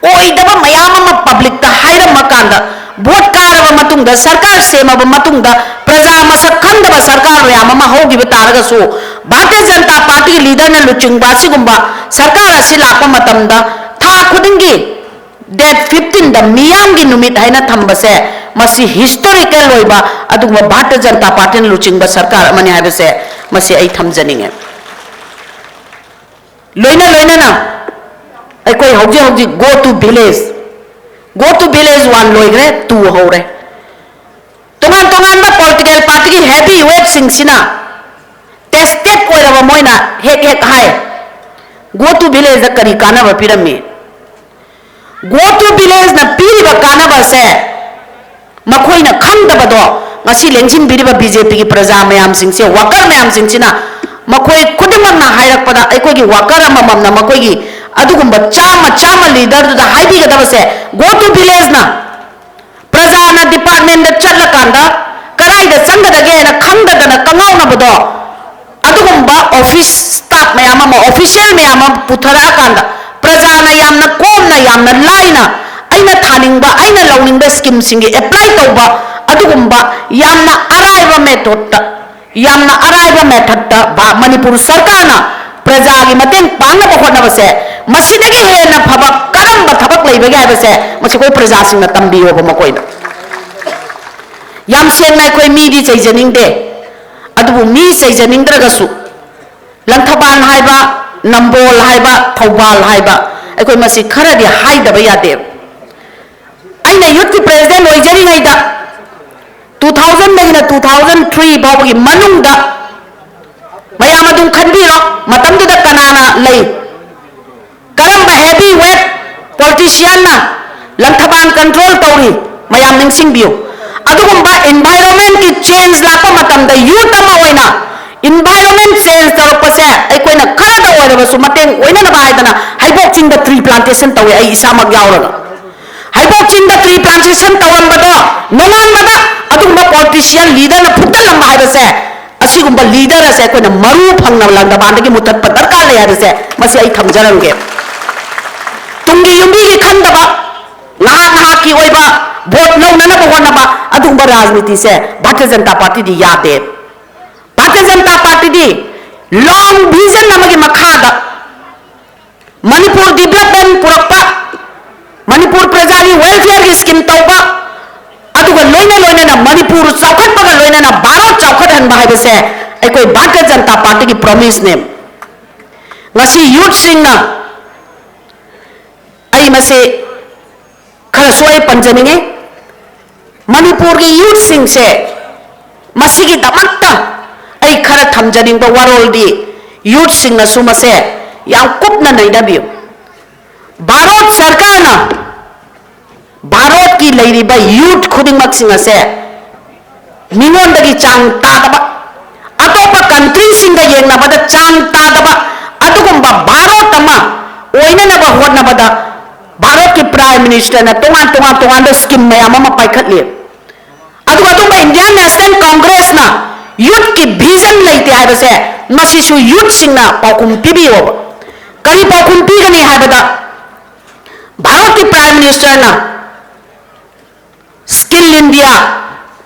ꯑꯣꯏꯗꯕ ꯃꯌꯥꯝ ꯑꯃ publicꯇ ꯍꯥꯏꯔꯝꯃꯀꯥꯟꯗ, vote ꯀꯥꯔꯕ ꯃꯇꯨꯡꯗ, ꯁꯔꯀꯥꯔ ꯁꯦꯝꯃꯕ ꯃꯇꯨꯡꯗ, ꯄ꯭ꯔꯖꯥ ꯃꯁꯛ ꯈꯪꯗꯕ ꯁꯔꯀꯥꯔ ꯃꯌꯥꯝ ꯑꯃ ꯍꯧꯈꯤꯕ ꯇꯥꯔꯒꯁꯨ, ꯚꯥꯔꯇꯤꯌ ꯖꯅꯇꯥ ꯄꯥꯔꯇꯤꯒꯤ leaderꯅ ꯂꯨꯆꯤꯡꯕ ꯑꯁꯤꯒꯨꯝꯕ ꯁꯔꯀꯥꯔ ꯑꯁꯤ ꯂꯥꯛꯄ ꯃꯇꯝꯗ ꯊꯥ ꯈꯨꯗꯤꯡꯒꯤ date fifteenꯗ ꯃꯤꯌꯥꯝꯒꯤ ꯅꯨꯃꯤꯠ ꯍꯥꯏꯅ ꯊꯝꯕꯁꯦ, ꯃꯁꯤ historical ꯑꯣꯏꯕ ꯑꯗꯨꯒꯨꯝꯕ ꯚꯥꯔꯇꯤꯌ ꯖꯅꯇꯥ ꯄꯥꯔꯇꯤꯅ ꯂꯨꯆꯤꯡꯕ ꯁꯔꯀꯥꯔ ꯑꯃꯅꯤ ꯍꯥꯏꯕꯁꯦ, ꯃꯁꯤ ꯑꯩ ꯊꯝꯖꯅꯤꯡꯉꯦ꯫ ꯂꯣꯏꯅ ꯂꯣꯏꯅꯅ ꯑꯩꯈꯣꯏ ꯍꯧꯖꯤꯛ ꯍꯧꯖꯤꯛ go to village, go to village one ꯂꯣꯏꯈ꯭ꯔꯦ, two ꯍꯧꯔꯦ꯫ ꯇꯣꯉꯥꯟ ꯇꯣꯉꯥꯟꯕ political partyꯒꯤ heavy weightꯁꯤꯡꯁꯤꯅ ꯑꯦꯁꯇꯦꯠ ꯑꯣꯏꯔꯕ ꯃꯣꯏꯅ ꯍꯦꯛ ꯍꯦꯛ ꯍꯥꯏ꯫ Go to village ꯗ ꯀꯔꯤ ꯀꯥꯟꯅꯕ ꯄꯤꯔꯝꯃꯤ? Go to village ꯅ ꯄꯤꯔꯤꯕ ꯀꯥꯟꯅꯕꯁꯦ ꯃꯈꯣꯏꯅ ꯈꯪꯗꯕꯗꯣ ꯉꯁꯤ ꯂꯦꯡꯁꯤꯟꯕꯤꯔꯤꯕ ꯕꯤ ꯖꯦ ꯄꯤꯒꯤ ꯄ꯭ꯔꯖꯥ ꯃꯌꯥꯝꯁꯤꯡꯁꯦ, ꯋꯥꯀꯔ ꯃꯌꯥꯝꯁꯤꯡꯁꯤꯅ, ꯃꯈꯣꯏ ꯈꯨꯗꯤꯡꯃꯛꯅ ꯍꯥꯏꯔꯛꯄꯗ, ꯑꯩꯈꯣꯏꯒꯤ ꯋꯥꯀꯔ ꯑꯃꯃꯝꯅ ꯃꯈꯣꯏꯒꯤ ꯑꯗꯨꯒꯨꯝꯕ ꯆꯥꯝꯃ ꯆꯥꯝꯃ ꯂꯤꯗꯔꯗꯨꯗ ꯍꯥꯏꯕꯤꯒꯗꯕꯁꯦ, go to village ꯅ ꯄ꯭ꯔꯖꯥꯅ ꯗꯤꯄꯥꯔꯠꯃꯦꯟꯗ ꯆꯠꯂꯀꯥꯟꯗ ꯀꯗꯥꯏꯗ ꯆꯪꯒꯗꯒꯦ ꯍꯥꯏꯅ ꯈꯪꯗꯗꯅ ꯀꯉꯥꯎꯅꯕꯗꯣ, ꯑꯗꯨꯒꯨꯝꯕ ꯑꯣꯐꯤꯁ ꯁ꯭ꯇꯥꯐ ꯃꯌꯥꯝ ꯑꯃ, ꯑꯣꯐꯤꯁꯤꯌꯦꯜ ꯃꯌꯥꯝ ꯑꯃ ꯄꯨꯊꯔꯛꯑꯀꯥꯟꯗ ꯄ꯭ꯔꯖꯥꯅ ꯌꯥꯝꯅ ꯀꯣꯝꯅ, ꯌꯥꯝꯅ ꯂꯥꯏꯅ ꯑꯩꯅ ꯊꯥꯅꯤꯡꯕ, ꯑꯩꯅ ꯂꯧꯅꯤꯡꯕ ꯁ꯭ꯀꯤꯝꯁꯤꯡꯒꯤ ꯑꯦꯄ꯭ꯂꯥꯏ ꯇꯧꯕ, ꯑꯗꯨꯒꯨꯝꯕ ꯌꯥꯝꯅ ꯑꯔꯥꯏꯕ ꯃꯦꯊꯣꯠꯇ, ꯌꯥꯝꯅ ꯑꯔꯥꯏꯕ ꯃꯦꯊꯠꯇ ꯚꯥ-, ꯃꯅꯤꯄꯨꯔ ꯁꯔꯀꯥꯔꯅ ꯄ꯭ꯔꯖꯥꯒꯤ ꯃꯇꯦꯡ ꯄꯥꯡꯅꯕ ꯍꯣꯠꯅꯕꯁꯦ, ꯃꯁꯤꯗꯒꯤ ꯍꯦꯟꯅ ꯐꯕ ꯀꯔꯝꯕ ꯊꯕꯛ ꯂꯩꯕꯒꯦ ꯍꯥꯏꯕꯁꯦ, ꯃꯁꯤ ꯑꯩꯈꯣꯏ ꯄ꯭ꯔꯖꯥꯁꯤꯡꯅ ꯇꯝꯕꯤꯌꯣꯕ ꯃꯈꯣꯏꯗ꯫ ꯌꯥꯝ ꯁꯦꯡꯅ ꯑꯩꯈꯣꯏ ꯃꯤꯗꯤ ꯆꯩꯖꯅꯤꯡꯗꯦ, ꯑꯗꯨꯕꯨ ꯃꯤ ꯆꯩꯖꯅꯤꯡꯗ꯭ꯔꯒꯁꯨ, ꯂꯪꯊꯕꯥꯜ ꯍꯥꯏꯕ, ꯅꯝꯕꯣꯜ ꯍꯥꯏꯕ, ꯊꯧꯕꯥꯜ ꯍꯥꯏꯕ, ꯑꯩꯈꯣꯏ ꯃꯁꯤ ꯈꯔꯗꯤ ꯍꯥꯏꯗꯕ ꯌꯥꯗꯦ꯫ ꯑꯩꯅ ꯌꯨꯠꯀꯤ ꯄ꯭ꯔꯦꯁꯤꯗꯦꯟ ꯑꯣꯏꯖꯔꯤꯉꯩꯗ, two thousand ꯗꯒꯤꯅ two thousand three ꯐꯥꯎꯕꯒꯤ ꯃꯅꯨꯡꯗ, ꯃꯌꯥꯝ ꯑꯗꯨꯝ ꯈꯟꯕꯤꯔꯣ, ꯃꯇꯝꯗꯨꯗ ꯀꯅꯥꯅ ꯂꯩ, ꯀꯔꯝꯕ ꯍꯦꯚꯤ ꯋꯦꯠ ꯄꯣꯂꯤꯇꯤꯁꯤꯌꯥꯟꯅ ꯂꯪꯊꯕꯥꯜ ꯀꯟꯇ꯭ꯔꯣꯜ ꯇꯧꯔꯤ, ꯃꯌꯥꯝ ꯅꯤꯡꯁꯤꯡꯕꯤꯌꯨ꯫ ꯑꯗꯨꯒꯨꯝꯕ ꯏꯟꯚꯥꯏꯔꯣꯟꯃꯦꯟꯒꯤ ꯆꯦꯟꯖ ꯂꯥꯛꯄ ꯃꯇꯝꯗ ꯌꯨꯠ ꯑꯃ ꯑꯣꯏꯅ ꯏꯟꯚꯥꯏꯔꯣꯟꯃꯦꯟ ꯆꯦꯟꯖ ꯇꯧꯔꯛꯄꯁꯦ ꯑꯩꯈꯣꯏꯅ ꯈꯔꯗ ꯑꯣꯏꯔꯕꯁꯨ ꯃꯇꯦꯡ ꯑꯣꯏꯅꯅꯕ ꯍꯥꯏꯗꯅ ꯍꯩꯕꯣꯛ ꯆꯤꯡꯗ ꯇ꯭ꯔꯤ ꯄ꯭ꯂꯥꯟꯇꯦꯁꯟ ꯇꯧꯋꯦ, ꯑꯩ ꯏꯁꯥꯃꯛ ꯌꯥꯎꯔꯒ꯫ ꯍꯩꯕꯣꯛ ꯆꯤꯡꯗ ꯇ꯭ꯔꯤ ꯄ꯭ꯂꯥꯟꯇꯦꯁꯟ ꯇꯧꯔꯝꯕꯗꯣ ꯅꯣꯡꯉꯥꯟꯕꯗ ꯑꯗꯨꯒꯨꯝꯕ ꯄꯣꯂꯤꯇꯤꯁꯤꯌꯥꯟ ꯂꯤꯗꯔꯅ ꯐꯨꯛꯇꯠꯂꯝꯕ ꯍꯥꯏꯕꯁꯦ, ꯑꯁꯤꯒꯨꯝꯕ ꯂꯤꯗꯔ ꯑꯁꯦ ꯑꯩꯈꯣꯏꯅ ꯃꯔꯨ ꯐꯪꯅ ꯂꯪꯗꯕꯥꯟꯗꯒꯤ ꯃꯨꯊꯠꯄ ꯗꯔꯀꯥꯔ ꯂꯩ ꯍꯥꯏꯕꯁꯦ ꯃꯁꯤ ꯑꯩ ꯊꯝꯖꯔꯝꯒꯦ꯫ ꯇꯨꯡꯒꯤ ꯌꯨꯝꯕꯤꯒꯤ ꯈꯟꯗꯕ, ꯉꯥꯏꯍꯥꯛ ꯉꯥꯏꯍꯥꯛꯀꯤ ꯑꯣꯏꯕ ꯚꯣꯠ ꯂꯧꯅꯅꯕ ꯍꯣꯠꯅꯕ, ꯑꯗꯨꯒꯨꯝꯕ ꯔꯥꯖꯅꯤꯇꯤꯁꯦ ꯚꯥꯔꯇꯤꯌ ꯖꯅꯇꯥ ꯄꯥꯔꯇꯤꯗꯤ ꯌꯥꯗꯦ꯫ ꯚꯥꯔꯇꯤꯌ ꯖꯅꯇꯥ ꯄꯥꯔꯇꯤꯗꯤ ꯂꯣꯡ ꯚꯤꯖꯟ ꯑꯃꯒꯤ ꯃꯈꯥꯗ ꯃꯅꯤꯄꯨꯔ ꯗꯤꯕ꯭ꯂꯞꯃꯦꯟ ꯄꯨꯔꯛꯄ, ꯃꯅꯤꯄꯨꯔ ꯄ꯭ꯔꯖꯥꯒꯤ ꯋꯦꯜꯐꯤꯌꯔꯒꯤ ꯁ꯭ꯀꯤꯝ ꯇꯧꯕ, ꯑꯗꯨꯒ ꯂꯣꯏꯅ ꯂꯣꯏꯅꯅ ꯃꯅꯤꯄꯨꯔ ꯆꯥꯎꯈꯠꯄꯒ ꯂꯣꯏꯅꯅ ꯚꯥꯔꯠ ꯆꯥꯎꯈꯠꯍꯟꯕ ꯍꯥꯏꯕꯁꯦ ꯑꯩꯈꯣꯏ ꯚꯥꯔꯇꯤꯌ ꯖꯅꯇꯥ ꯄꯥꯔꯇꯤꯒꯤ ꯄ꯭ꯔꯣꯃꯤꯁꯅꯦ꯫ ꯉꯁꯤ ꯌꯨꯠꯁꯤꯡꯅ, ꯑꯩ ꯃꯁꯤ ꯈꯔꯁꯨ ꯑꯩ ꯄꯟꯖꯅꯤꯡꯉꯤ, ꯃꯅꯤꯄꯨꯔꯒꯤ ꯌꯨꯠꯁꯤꯡꯁꯦ ꯃꯁꯤꯒꯤꯗꯃꯛꯇ ꯑꯩ ꯈꯔ ꯊꯝ ꯊꯝꯖꯅꯤꯡꯕ ꯋꯥꯔꯣꯜꯗꯤ, ꯌꯨꯠꯁꯤꯡꯅꯁꯨ ꯃꯁꯦ ꯌꯥꯝ ꯀꯨꯞꯅ ꯅꯩꯅꯕꯤꯌꯨ꯫ ꯚꯥꯔꯠ ꯁꯔꯀꯥꯔꯅ ꯚꯥꯔꯠꯀꯤ ꯂꯩꯔꯤꯕ ꯌꯨꯠ ꯈꯨꯗꯤꯡꯃꯛꯁꯤꯡ ꯑꯁꯦ ꯃꯤꯉꯣꯟꯗꯒꯤ ꯆꯥꯡ ꯇꯥꯗꯕ, ꯑꯇꯣꯞꯄ ꯀꯟꯇ꯭ꯔꯤꯁꯤꯡꯒ ꯌꯦꯡꯅꯕꯗ ꯆꯥꯡ ꯇꯥꯗꯕ, ꯑꯗꯨꯒꯨꯝꯕ ꯚꯥꯔꯠ ꯑꯃ ꯑꯣꯏꯅꯅꯕ ꯍꯣꯠꯅꯕꯗ ꯚꯥꯔꯠꯀꯤ ꯄ꯭ꯔꯥꯏꯝ ꯃꯤꯅꯤꯁꯇꯔꯅ ꯇꯣꯉꯥꯟ ꯇꯣꯉꯥꯟ ꯇꯣꯉꯥꯟꯕ ꯁ꯭ꯀꯤꯝ ꯃꯌꯥꯝ ꯑꯃ ꯄꯥꯏꯈꯠꯂꯤ꯫ ꯑꯗꯨꯒ ꯑꯗꯨꯝꯕ ꯏꯟꯗꯤꯌꯥꯟ ꯅꯦꯁꯅꯦꯜ ꯀꯣꯡꯒ꯭ꯔꯦꯁꯅ ꯌꯨꯠꯀꯤ ꯚꯤꯖꯟ ꯂꯩꯇꯦ ꯍꯥꯏꯕꯁꯦ, ꯃꯁꯤꯁꯨ ꯌꯨꯠꯁꯤꯡꯅ ꯄꯥꯎꯈꯨꯝ ꯄꯤꯕꯤꯌꯣꯕ꯫ ꯀꯔꯤ ꯄꯥꯎꯈꯨꯝ ꯄꯤꯒꯅꯤ ꯍꯥꯏꯕꯗ, ꯚꯥꯔꯠꯀꯤ ꯄ꯭ꯔꯥꯏꯝ ꯃꯤꯅꯤꯁꯇꯔꯅ skill India,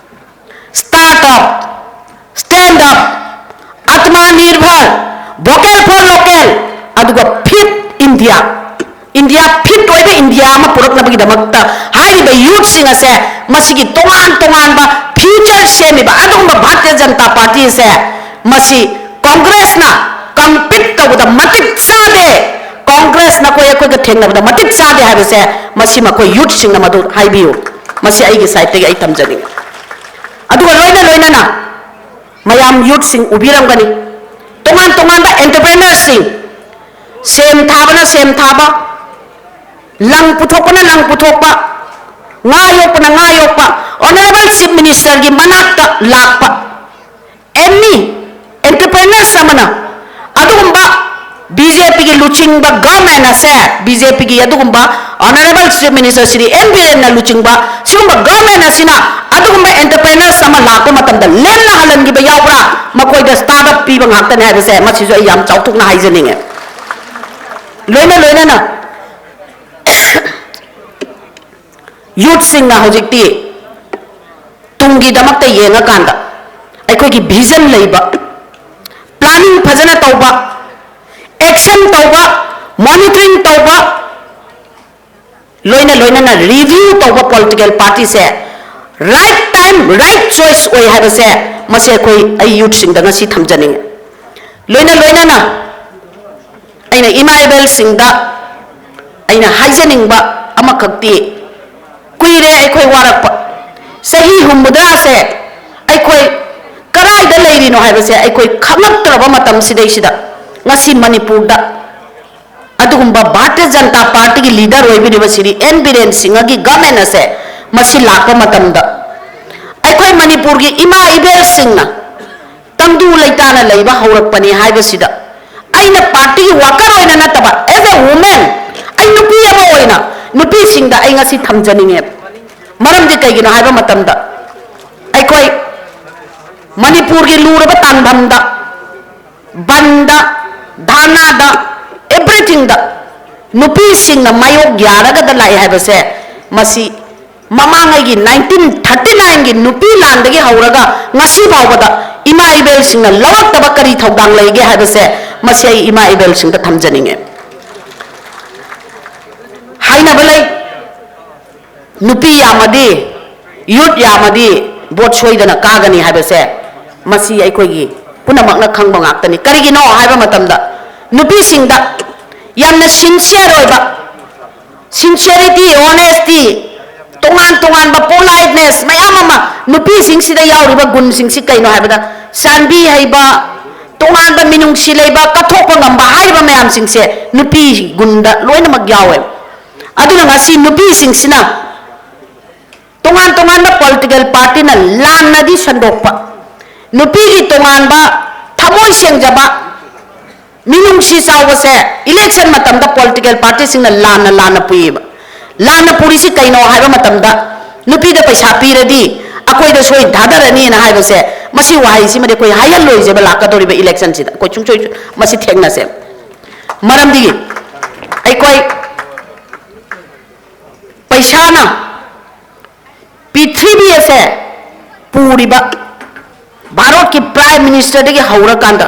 start up, stand up, Atma Nirbhar, vocal for local, ꯑꯗꯨꯒ ꯐꯤꯠ ꯏꯟꯗꯤꯌꯥ, ꯏꯟꯗꯤꯌꯥ ꯐꯤꯠ ꯑꯣꯏꯕ ꯏꯟꯗꯤꯌꯥ ꯑꯃ ꯄꯨꯔꯛꯅꯕꯒꯤꯗꯃꯛꯇ ꯍꯥꯏꯔꯤꯕ ꯌꯨꯠꯁꯤꯡ ꯑꯁꯦ ꯃꯁꯤꯒꯤ ꯇꯣꯉꯥꯟ ꯇꯣꯉꯥꯟꯕ ꯐ꯭ꯌꯨꯆꯔ ꯁꯦꯝꯃꯤꯕ ꯑꯗꯨꯒꯨꯝꯕ ꯚꯥꯔꯇꯤꯌ ꯖꯅꯇꯥ ꯄꯥꯔꯇꯤ ꯑꯁꯦ ꯃꯁꯤ ꯀꯣꯡꯒ꯭ꯔꯦꯁꯅ ꯀꯝꯄꯤꯠ ꯇꯧꯕꯗ ꯃꯇꯤꯛ ꯆꯥꯗꯦ, ꯀꯣꯡꯒ꯭ꯔꯦꯁ ꯅꯈꯣꯏ ꯑꯩꯈꯣꯏꯒ ꯊꯦꯡꯅꯕꯗ ꯃꯇꯤꯛ ꯆꯥꯗꯦ ꯍꯥꯏꯕꯁꯦ ꯃꯁꯤ ꯃꯈꯣꯏ ꯌꯨꯠꯁꯤꯡꯅ ꯃꯗꯨ ꯍꯥꯏꯕꯤꯌꯨ꯫ ꯃꯁꯤ ꯑꯩꯒꯤ ꯁꯥꯏꯠꯇꯒꯤ ꯑꯩ ꯊꯝꯖꯅꯤꯡꯉꯤ꯫ ꯑꯗꯨꯒ ꯂꯣꯏꯅ ꯂꯣꯏꯅꯅ ꯃꯌꯥꯝ ꯌꯨꯠꯁꯤꯡ ꯎꯕꯤꯔꯝꯒꯅꯤ, ꯇꯣꯉꯥꯟ ꯇꯣꯉꯥꯟꯕ ꯑꯦꯟꯇꯔꯄ꯭ꯔꯦꯅꯔꯁꯤꯡ, ꯁꯦꯝ ꯊꯥꯕꯅ ꯁꯦꯝ ꯊꯥꯕ, ꯂꯪ ꯄꯨꯊꯣꯛꯄꯅ ꯂꯪ ꯄꯨꯊꯣꯛꯄ, ꯉꯥ ꯌꯣꯛꯄꯅ ꯉꯥ ꯌꯣꯛꯄ, ꯑꯣꯅꯔꯦꯕꯜ ꯆꯤꯐ ꯃꯤꯅꯤꯁꯇꯔꯒꯤ ꯃꯅꯥꯛꯇ ꯂꯥꯛꯄ, ꯑꯦꯅꯤ ꯑꯦꯟꯇꯔꯄ꯭ꯔꯦꯅꯔꯁ ꯑꯃꯅ ꯑꯗꯨꯒꯨꯝꯕ ꯕꯤ ꯖꯦ ꯄꯤꯒꯤ ꯂꯨꯆꯤꯡꯕ ꯒꯚꯔꯟꯃꯦꯟ ꯑꯁꯦ, ꯕꯤ ꯖꯦ ꯄꯤꯒꯤ ꯑꯗꯨꯒꯨꯝꯕ honourable chief minister Shri N ꯕꯤꯔꯦꯟꯅ ꯂꯨꯆꯤꯡꯕ ꯁꯤꯒꯨꯝꯕ ꯒꯚꯔꯟꯃꯦꯟ ꯑꯁꯤꯅ ꯑꯗꯨꯒꯨꯝꯕ ꯑꯦꯟꯇꯔꯄ꯭ꯔꯦꯅꯔꯁ ꯑꯃ ꯂꯥꯛꯄ ꯃꯇꯝꯗ ꯂꯦꯝꯅ ꯍꯜꯍꯟꯈꯤꯕ ꯌꯥꯎꯕ꯭ꯔꯥ? ꯃꯈꯣꯏꯗ ꯁ꯭ꯇꯥꯔꯠ ꯑꯞ ꯄꯤꯕ ꯉꯥꯛꯇꯅꯦ ꯍꯥꯏꯕꯁꯦ ꯃꯁꯤꯁꯨ ꯑꯩ ꯌꯥꯝ ꯆꯥꯎꯊꯣꯛꯅ ꯍꯥꯏꯖꯅꯤꯡꯉꯦ꯫ ꯂꯣꯏꯅ ꯂꯣꯏꯅꯅ ꯌꯨꯠꯁꯤꯡꯅ ꯍꯧꯖꯤꯛꯇꯤ ꯇꯨꯡꯒꯤꯗꯃꯛꯇ ꯌꯦꯡꯉꯀꯥꯟꯗ ꯑꯩꯈꯣꯏꯒꯤ ꯚꯤꯖꯟ ꯂꯩꯕ, ꯄ꯭ꯂꯥꯅꯤꯡ ꯐꯖꯅ ꯇꯧꯕ, ꯑꯦꯛꯁꯟ ꯇꯧꯕ, ꯃꯣꯅꯤꯇꯔꯤꯡ ꯇꯧꯕ, ꯂꯣꯏꯅ ꯂꯣꯏꯅꯅ ꯔꯤꯚ꯭ꯌꯨ ꯇꯧꯕ ꯄꯣꯂꯤꯇꯤꯀꯦꯜ ꯄꯥꯔꯇꯤꯁꯦ ꯔꯥꯏꯠ ꯇꯥꯏꯝ ꯔꯥꯏꯠ ꯆꯣꯏꯁ ꯑꯣꯏ ꯍꯥꯏꯕꯁꯦ ꯃꯁꯤ ꯑꯩꯈꯣꯏ, ꯑꯩ ꯌꯨꯠꯁꯤꯡꯗ ꯉꯁꯤ ꯊꯝꯖꯅꯤꯡꯉꯤ꯫ ꯂꯣꯏꯅ ꯂꯣꯏꯅꯅ ꯑꯩꯅ ꯏꯃꯥ ꯏꯕꯦꯜꯁꯤꯡꯗ ꯑꯩꯅ ꯍꯥꯏꯖꯅꯤꯡꯕ ꯑꯃꯈꯛꯇꯤ, ꯀꯨꯏꯔꯦ ꯑꯩꯈꯣꯏ ꯋꯥꯔꯛꯄ, ꯆꯍꯤ ꯍꯨꯝꯐꯨꯇꯔꯥꯁꯦ ꯑꯩꯈꯣꯏ ꯀ ꯀꯗꯥꯏꯗ ꯂꯩꯔꯤꯅꯣ ꯍꯥꯏꯕꯁꯦ ꯑꯩꯈꯣꯏ ꯈꯪꯂꯛꯇ꯭ꯔꯕ ꯃꯇꯝꯁꯤꯗꯩꯁꯤꯗ, ꯉꯁꯤ ꯃꯅꯤꯄꯨꯔꯗ ꯑꯗꯨꯒꯨꯝꯕ ꯚꯥꯔꯇꯤꯌ ꯖꯅꯇꯥ ꯄꯥꯔꯇꯤꯒꯤ ꯂꯤꯗꯔ ꯑꯣꯏꯕꯤꯔꯤꯕ ꯁ꯭ꯔꯤ ꯑꯦꯟ ꯕꯤꯔꯦꯟ ꯁꯤꯡꯍꯒꯤ ꯒꯃꯦꯟ ꯑꯁꯦ ꯃꯁꯤ ꯂꯥꯛꯄ ꯃꯇꯝꯗ, ꯑꯩꯈꯣꯏ ꯃꯅꯤꯄꯨꯔꯒꯤ ꯏꯃꯥ ꯏꯕꯦꯜꯁꯤꯡꯅ ꯇꯪꯗꯨ ꯂꯩꯇꯥꯅ ꯂꯩꯕ ꯍꯧꯔꯛꯄꯅꯤ ꯍꯥꯏꯕꯁꯤꯗ, ꯑꯩꯅ ꯄꯥꯔꯇꯤꯒꯤ ꯋꯥꯀꯔ ꯑꯣꯏꯅ ꯅꯠꯇꯕ, as a woman, ꯑꯩ ꯅꯨꯄꯤ ꯑꯃ ꯑꯣꯏꯅ ꯅꯨꯄꯤꯁꯤꯡꯗ ꯑꯩ ꯉꯁꯤ ꯊꯝꯖꯅꯤꯡꯉꯦ꯫ ꯃꯔꯝꯗꯤ ꯀꯩꯒꯤꯅꯣ ꯍꯥꯏꯕ ꯃꯇꯝꯗ, ꯑꯩꯈꯣꯏ ꯃꯅꯤꯄꯨꯔꯒꯤ ꯂꯨꯔꯕ ꯇꯥꯡꯐꯝꯗ, ꯕꯟꯗ, ꯙꯔꯅꯥꯗ, ꯑꯦꯚ꯭ꯔꯤꯊꯤꯡꯗ ꯅꯨꯄꯤꯁꯤꯡꯅ ꯃꯥꯌꯣꯛ ꯌꯥꯔꯒꯗ ꯂꯥꯛꯑꯦ ꯍꯥꯏꯕꯁꯦ, ꯃꯁꯤ ꯃꯃꯥꯡꯉꯩꯒꯤ ꯅꯥꯏꯟꯇꯤꯟ ꯊꯥꯔꯇꯤ ꯅꯥꯏꯟꯒꯤ ꯅꯨꯄꯤ ꯂꯥꯟꯗꯒꯤ ꯍꯧꯔꯒ ꯉꯁꯤ ꯐꯥꯎꯕꯗ ꯏꯃꯥ ꯏꯕꯦꯜꯁꯤꯡꯅ ꯂꯧꯔꯛꯇꯕ ꯀꯔꯤ ꯊꯧꯗꯥꯡ ꯂꯩꯒꯦ ꯍꯥꯏꯕꯁꯦ, ꯃꯁꯤ ꯑꯩ ꯏꯃꯥ ꯏꯕꯦꯜꯁꯤꯡꯗ ꯊꯝꯖꯅꯤꯡꯉꯦ꯫ ꯍꯥꯏꯅꯕ ꯂꯩ, ꯅꯨꯄꯤ ꯌꯥꯝꯃꯗꯤ, ꯌꯨꯠ ꯌꯥꯝꯃꯗꯤ ꯚꯣꯠ ꯁꯣꯏꯗꯅ ꯀꯥꯒꯅꯤ ꯍꯥꯏꯕꯁꯦ, ꯃꯁꯤ ꯑꯩꯈꯣꯏꯒꯤ ꯄꯨꯝꯅꯃꯛꯅ ꯈꯪꯕ ꯉꯥꯛꯇꯅꯤ꯫ ꯀꯔꯤꯒꯤꯅꯣ ꯍꯥꯏꯕ ꯃꯇꯝꯗ, ꯅꯨꯄꯤꯁꯤꯡꯗ ꯌꯥꯝꯅ ꯁꯤꯟꯁꯤꯌꯔ ꯑꯣꯏꯕ, ꯁꯤꯟꯁꯤꯌꯔꯤꯇꯤ, ꯑꯣꯅꯦꯁꯇꯤ, ꯇꯣꯉꯥꯟ ꯇꯣꯉꯥꯟꯕ ꯄꯣꯂꯥꯏꯠꯅꯦꯁ ꯃꯌꯥꯝ ꯑꯃ, ꯅꯨꯄꯤꯁꯤꯡꯁꯤꯗ ꯌꯥꯎꯔꯤꯕ ꯒꯨꯟꯁꯤꯡꯁꯤ ꯀꯩꯅꯣ ꯍꯥꯏꯕꯗ, ꯆꯥꯟꯕꯤ ꯍꯩꯕ, ꯇꯣꯉꯥꯟꯕ ꯃꯤꯅꯨꯡꯁꯤ ꯂꯩꯕ, ꯀꯠꯊꯣꯛꯄ ꯉꯝꯕ ꯍꯥꯏꯔꯤꯕ ꯃꯌꯥꯝꯁꯤꯡꯁꯦ ꯅꯨꯄꯤ ꯒꯨꯟꯗ ꯂꯣꯏꯅꯃꯛ ꯌꯥꯎꯋꯦ꯫ ꯑꯗꯨꯅ ꯉꯁꯤ ꯅꯨꯄꯤꯁꯤꯡꯁꯤꯅ ꯇꯣꯉꯥꯟ ꯇꯣꯉꯥꯟꯕ ꯄꯣꯂꯤꯇꯤꯀꯦꯜ ꯄꯥꯔꯇꯤꯅ ꯂꯥꯟꯅꯗꯤ ꯁꯟꯗꯣꯛꯄ, ꯅꯨꯄꯤꯒꯤ ꯇꯣꯉꯥꯟꯕ ꯊꯃꯣꯏ ꯁꯦꯡꯖꯕ, ꯃꯤꯅꯨꯡꯁꯤ ꯆꯥꯎꯕꯁꯦ ꯏꯂꯦꯛꯁꯟ ꯃꯇꯝꯗ ꯄꯣꯂꯤꯇꯤꯀꯦꯜ ꯄꯥꯔꯇꯤꯁꯤꯡꯅ ꯂꯥꯟꯅ ꯂꯥꯟꯅ ꯄꯨꯏꯌꯦꯕ꯫ ꯂꯥꯟꯅ ꯄꯨꯔꯤꯁꯤ ꯀꯩꯅꯣ ꯍꯥꯏꯕ ꯃꯇꯝꯗ, ꯅꯨꯄꯤꯗ ꯄꯩꯁꯥ ꯄꯤꯔꯗꯤ ꯑꯩꯈꯣꯏꯗ ꯁꯣꯏ ꯊꯥꯗꯔꯅꯤꯅ ꯍꯥꯏꯕꯁꯦ, ꯃꯁꯤ ꯋꯥꯍꯩꯁꯤꯃꯗꯤ ꯑꯩꯈꯣꯏ ꯍꯥꯏꯍꯜꯂꯣꯏꯁꯦꯕ, ꯂꯥꯛꯀꯗꯧꯔꯤꯕ ꯏꯂꯦꯛꯁꯟꯁꯤꯗ ꯑꯩꯈꯣꯏ ꯁꯨꯡꯁꯣꯏ ꯃꯁꯤ ꯊꯦꯡꯅꯁꯦ꯫ ꯃꯔꯝꯗꯤ ꯑꯩꯈꯣꯏ ꯄꯩꯁꯥꯅ ꯄ꯭ꯔꯤꯊꯤꯕꯤ ꯑꯁꯦ ꯄꯨꯔꯤꯕ ꯚꯥꯔꯠꯀꯤ ꯄ꯭ꯔꯥꯏꯝ ꯃꯤꯅꯤꯁꯇꯔꯗꯒꯤ ꯍꯧꯔꯀꯥꯟꯗ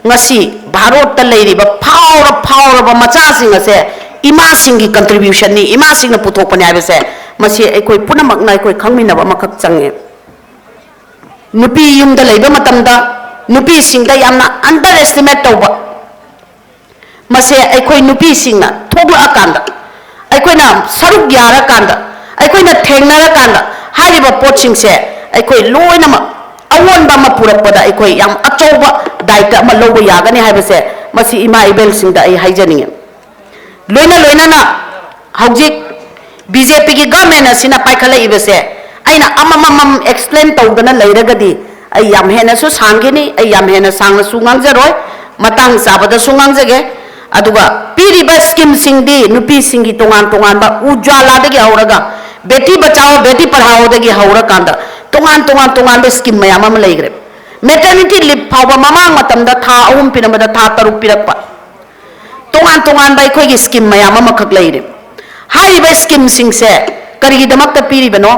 ꯉꯁꯤ ꯚꯥꯔꯠꯇ ꯂꯩꯔꯤꯕ ꯐꯥꯎꯔ ꯐꯥꯎꯔꯕ ꯃꯆꯥꯁꯤꯡ ꯑꯁꯦ ꯏꯃꯥꯁꯤꯡꯒꯤ ꯀꯟꯇ꯭ꯔꯤꯕ꯭ꯌꯨꯁꯟꯅꯤ, ꯏꯃꯥꯁꯤꯡꯅ ꯄꯨꯊꯣꯛꯄꯅꯤ ꯍꯥꯏꯕꯁꯦ, ꯃꯁꯤ ꯑꯩꯈꯣꯏ ꯄꯨꯝꯅꯃꯛꯅ ꯑꯩꯈꯣꯏ ꯈꯪꯃꯤꯟꯅꯕ ꯑꯃꯈꯛ ꯆꯪꯉꯦ꯫ ꯅꯨꯄꯤ ꯌꯨꯝꯗ ꯂꯩꯕ ꯃꯇꯝꯗ ꯅꯨꯄꯤꯁꯤꯡꯗ ꯌꯥꯝꯅ ꯑꯟꯗꯔ ꯑꯦꯁꯇꯤꯃꯦꯠ ꯇꯧꯕ, ꯃꯁꯦ ꯑꯩꯈꯣꯏ ꯅꯨꯄꯤꯁꯤꯡꯅ ꯊꯣꯛꯂꯛꯑꯀꯥꯟꯗ, ꯑꯩꯈꯣꯏꯅ ꯁꯔꯨꯛ ꯌꯥꯔꯀꯥꯟꯗ, ꯑꯩꯈꯣꯏꯅ ꯊꯦꯡꯅꯔꯀꯥꯟꯗ, ꯍꯥꯏꯔꯤꯕ ꯄꯣꯠꯁꯤꯡꯁꯦ ꯑꯩꯈꯣꯏ ꯂꯣꯏꯅꯃꯛ ꯑꯑꯣꯟꯕ ꯑꯃ ꯄꯨꯔꯛꯄꯗ ꯑꯩꯈꯣꯏ ꯌꯥꯝ ꯑꯆꯧꯕ ꯗꯥꯏꯇ ꯑꯃ ꯂꯧꯕ ꯌꯥꯒꯅꯤ ꯍꯥꯏꯕꯁꯦ ꯃꯁꯤ ꯏꯃꯥ ꯏꯕꯦꯜꯁꯤꯡꯗ ꯑꯩ ꯍꯥꯏꯖꯅꯤꯡꯉꯤ꯫ ꯂꯣꯏꯅ ꯂꯣꯏꯅꯅ ꯍꯧꯖꯤꯛ ꯕꯤ ꯖꯦ ꯄꯤꯒꯤ ꯒꯚꯔꯟꯃꯦꯟ ꯑꯁꯤꯅ ꯄꯥꯏꯈꯠꯂꯛꯏꯕꯁꯦ ꯑꯩꯅ ꯑꯃꯃꯝ ꯑꯦꯛꯁꯄ꯭ꯂꯦꯟ ꯇꯧꯗꯅ ꯂꯩꯔꯒꯗꯤ ꯑꯩ ꯌꯥꯝ ꯍꯦꯟꯅꯁꯨ ꯁꯥꯡꯈꯤꯅꯤ, ꯑꯩ ꯌꯥꯝ ꯍꯦꯟꯅ ꯁꯥꯡꯅꯁꯨ ꯉꯥꯡꯖꯔꯣꯏ, ꯃꯇꯥꯡ ꯆꯥꯕꯗꯁꯨ ꯉꯥꯡꯖꯒꯦ꯫ ꯑꯗꯨꯒ ꯄꯤꯔꯤꯕ ꯁ꯭ꯀꯤꯝꯁꯤꯡꯗꯤ ꯅꯨꯄꯤꯁꯤꯡꯒꯤ ꯇꯣꯉꯥꯟ ꯇꯣꯉꯥꯟꯕ ꯎꯖꯥꯂꯥꯗꯒꯤ ꯍꯧꯔꯒ ꯕꯦꯇꯤ ꯕꯆꯥꯑꯣ ꯕꯦꯇꯤ ꯄꯔꯍꯥꯑꯣꯗꯒꯤ ꯍꯧꯔꯀꯥꯟꯗ ꯇꯣꯉꯥꯟ ꯇꯣꯉꯥꯟ ꯇꯣꯉꯥꯟꯕ ꯁ꯭ꯀꯤꯝ ꯃꯌꯥꯝ ꯑꯃ ꯂꯩꯈ꯭ꯔꯦ꯫ ꯃꯦꯇꯔꯅꯤꯇꯤ ꯂꯤꯞ ꯐꯥꯎꯕ ꯃꯃꯥꯡ ꯃꯇꯝꯗ ꯊꯥ ꯑꯍꯨꯝ ꯄꯤꯔꯝꯕꯗ ꯊꯥ ꯇꯔꯨꯛ ꯄꯤꯔꯛꯄ, ꯇꯣꯉꯥꯟ ꯇꯣꯉꯥꯟꯕ ꯑꯩꯈꯣꯏꯒꯤ ꯁ꯭ꯀꯤꯝ ꯃꯌꯥꯝ ꯑꯃꯈꯛ ꯂꯩꯔꯦ꯫ ꯍꯥꯏꯔꯤꯕ ꯁ꯭ꯀꯤꯝꯁꯤꯡꯁꯦ ꯀꯔꯤꯒꯤꯗꯃꯛꯇ ꯄꯤꯔꯤꯕꯅꯣ?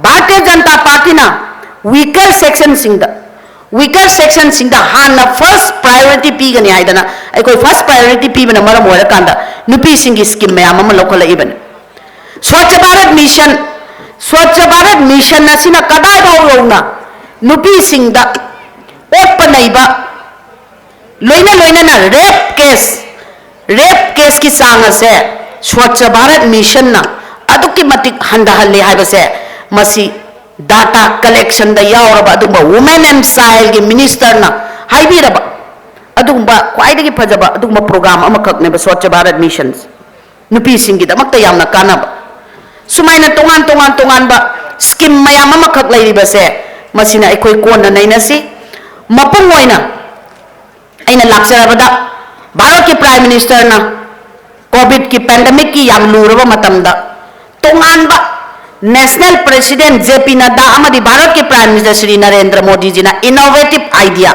ꯚꯥꯔꯇꯤꯌ ꯖꯅꯇꯥ ꯄꯥꯔꯇꯤꯅ ꯋꯤꯀꯔ ꯁꯦꯛꯁꯟꯁꯤꯡꯗ, ꯋꯤꯀꯔ ꯁꯦꯛꯁꯟꯁꯤꯡꯗ ꯍꯥꯟꯅ ꯐꯥꯔꯁ ꯄ꯭ꯔꯥꯏꯌꯣꯔꯤꯇꯤ ꯄꯤꯒꯅꯤ ꯍꯥꯏꯗꯅ ꯑꯩꯈꯣꯏ ꯐꯥꯔꯁ ꯄ꯭ꯔꯥꯏꯌꯣꯔꯤꯇꯤ ꯄꯤꯕꯅ ꯃꯔꯝ ꯑꯣꯏꯔꯀꯥꯟꯗ ꯅꯨꯄꯤꯁꯤꯡꯒꯤ ꯁ꯭ꯀꯤꯝ ꯃꯌꯥꯝ ꯑꯃ ꯂꯧꯈꯠꯂꯛꯏꯕꯅꯤ꯫ ꯁ꯭ꯋꯥꯆ ꯚꯥꯔꯠ ꯃꯤꯁꯟ, ꯁ꯭ꯋꯥꯆ ꯚꯥꯔꯠ ꯃꯤꯁꯟ ꯑꯁꯤꯅ ꯀꯗꯥꯏꯐꯥꯎ ꯌꯧꯅ ꯅꯨꯄꯤꯁꯤꯡꯗ ꯑꯣꯠꯄ ꯅꯩꯕ, ꯂꯣꯏꯅ ꯂꯣꯏꯅꯅ ꯔꯦꯞ ꯀꯦꯁ, ꯔꯦꯞ ꯀꯦꯁꯀꯤ ꯆꯥꯡ ꯑꯁꯦ ꯁ꯭ꯋꯥꯆ ꯚꯥꯔꯠ ꯃꯤꯁꯟꯅ ꯑꯗꯨꯛꯀꯤ ꯃꯇꯤꯛ ꯍꯟꯊꯍꯜꯂꯦ ꯍꯥꯏꯕꯁꯦ ꯃꯁꯤ ꯗꯥꯇꯥ ꯀꯂꯦꯛꯁꯟꯗ ꯌꯥꯎꯔꯕ ꯑꯗꯨꯒꯨꯝꯕ ꯋꯨꯃꯦꯟ ꯑꯦꯟ ꯆꯥꯏꯜꯒꯤ ꯃꯤꯅꯤꯁꯇꯔꯅ ꯍꯥꯏꯕꯤꯔꯕ ꯑꯗꯨꯒꯨꯝꯕ ꯈ꯭ꯋꯥꯏꯗꯒꯤ ꯐꯖꯕ ꯑꯗꯨꯒꯨꯝꯕ ꯄ꯭ꯔꯣꯒ꯭ꯔꯥꯝ ꯑꯃꯈꯛꯅꯦꯕ ꯁ꯭ꯋꯥꯆ ꯚꯥꯔꯠ ꯃꯤꯁꯟ꯫ ꯅꯨꯄꯤꯁꯤꯡꯒꯤꯗꯃꯛꯇ ꯌꯥꯝꯅ ꯀꯥꯟꯅꯕ ꯁꯨꯃꯥꯏꯅ ꯇꯣꯉꯥꯟ ꯇꯣꯉꯥꯟ ꯇꯣꯉꯥꯟꯕ ꯁ꯭ꯀꯤꯝ ꯃꯌꯥꯝ ꯑꯃꯈꯛ ꯂꯩꯔꯤꯕꯁꯦ ꯃꯁꯤꯅ ꯑꯩꯈꯣꯏ ꯀꯣꯟꯅ ꯅꯩꯅꯁꯤ꯫ ꯃꯄꯨꯡ ꯑꯣꯏꯅ ꯑꯩꯅ ꯂꯥꯛꯆꯔꯕꯗ ꯚꯥꯔꯠꯀꯤ ꯄ꯭ꯔꯥꯏꯝ ꯃꯤꯅꯤꯁꯇꯔꯅ ꯀꯣꯚꯤꯗꯀꯤ ꯄꯦꯟꯗꯦꯃꯤꯛꯀꯤ ꯌꯥꯝ ꯂꯨꯔꯕ ꯃꯇꯝꯗ ꯇꯣꯉꯥꯟꯕ national president J P Nadda ꯑꯃꯗꯤ ꯚꯥꯔꯠꯀꯤ ꯄ꯭ꯔꯥꯏꯝ ꯃꯤꯅꯤꯁꯇꯔ ꯁ꯭ꯔꯤ ꯅꯔꯦꯟꯗ꯭ꯔ ꯃꯣꯗꯤꯖꯤꯅ ꯏꯅꯣꯚꯦꯇꯤꯚ ꯑꯥꯏꯗꯤꯌꯥ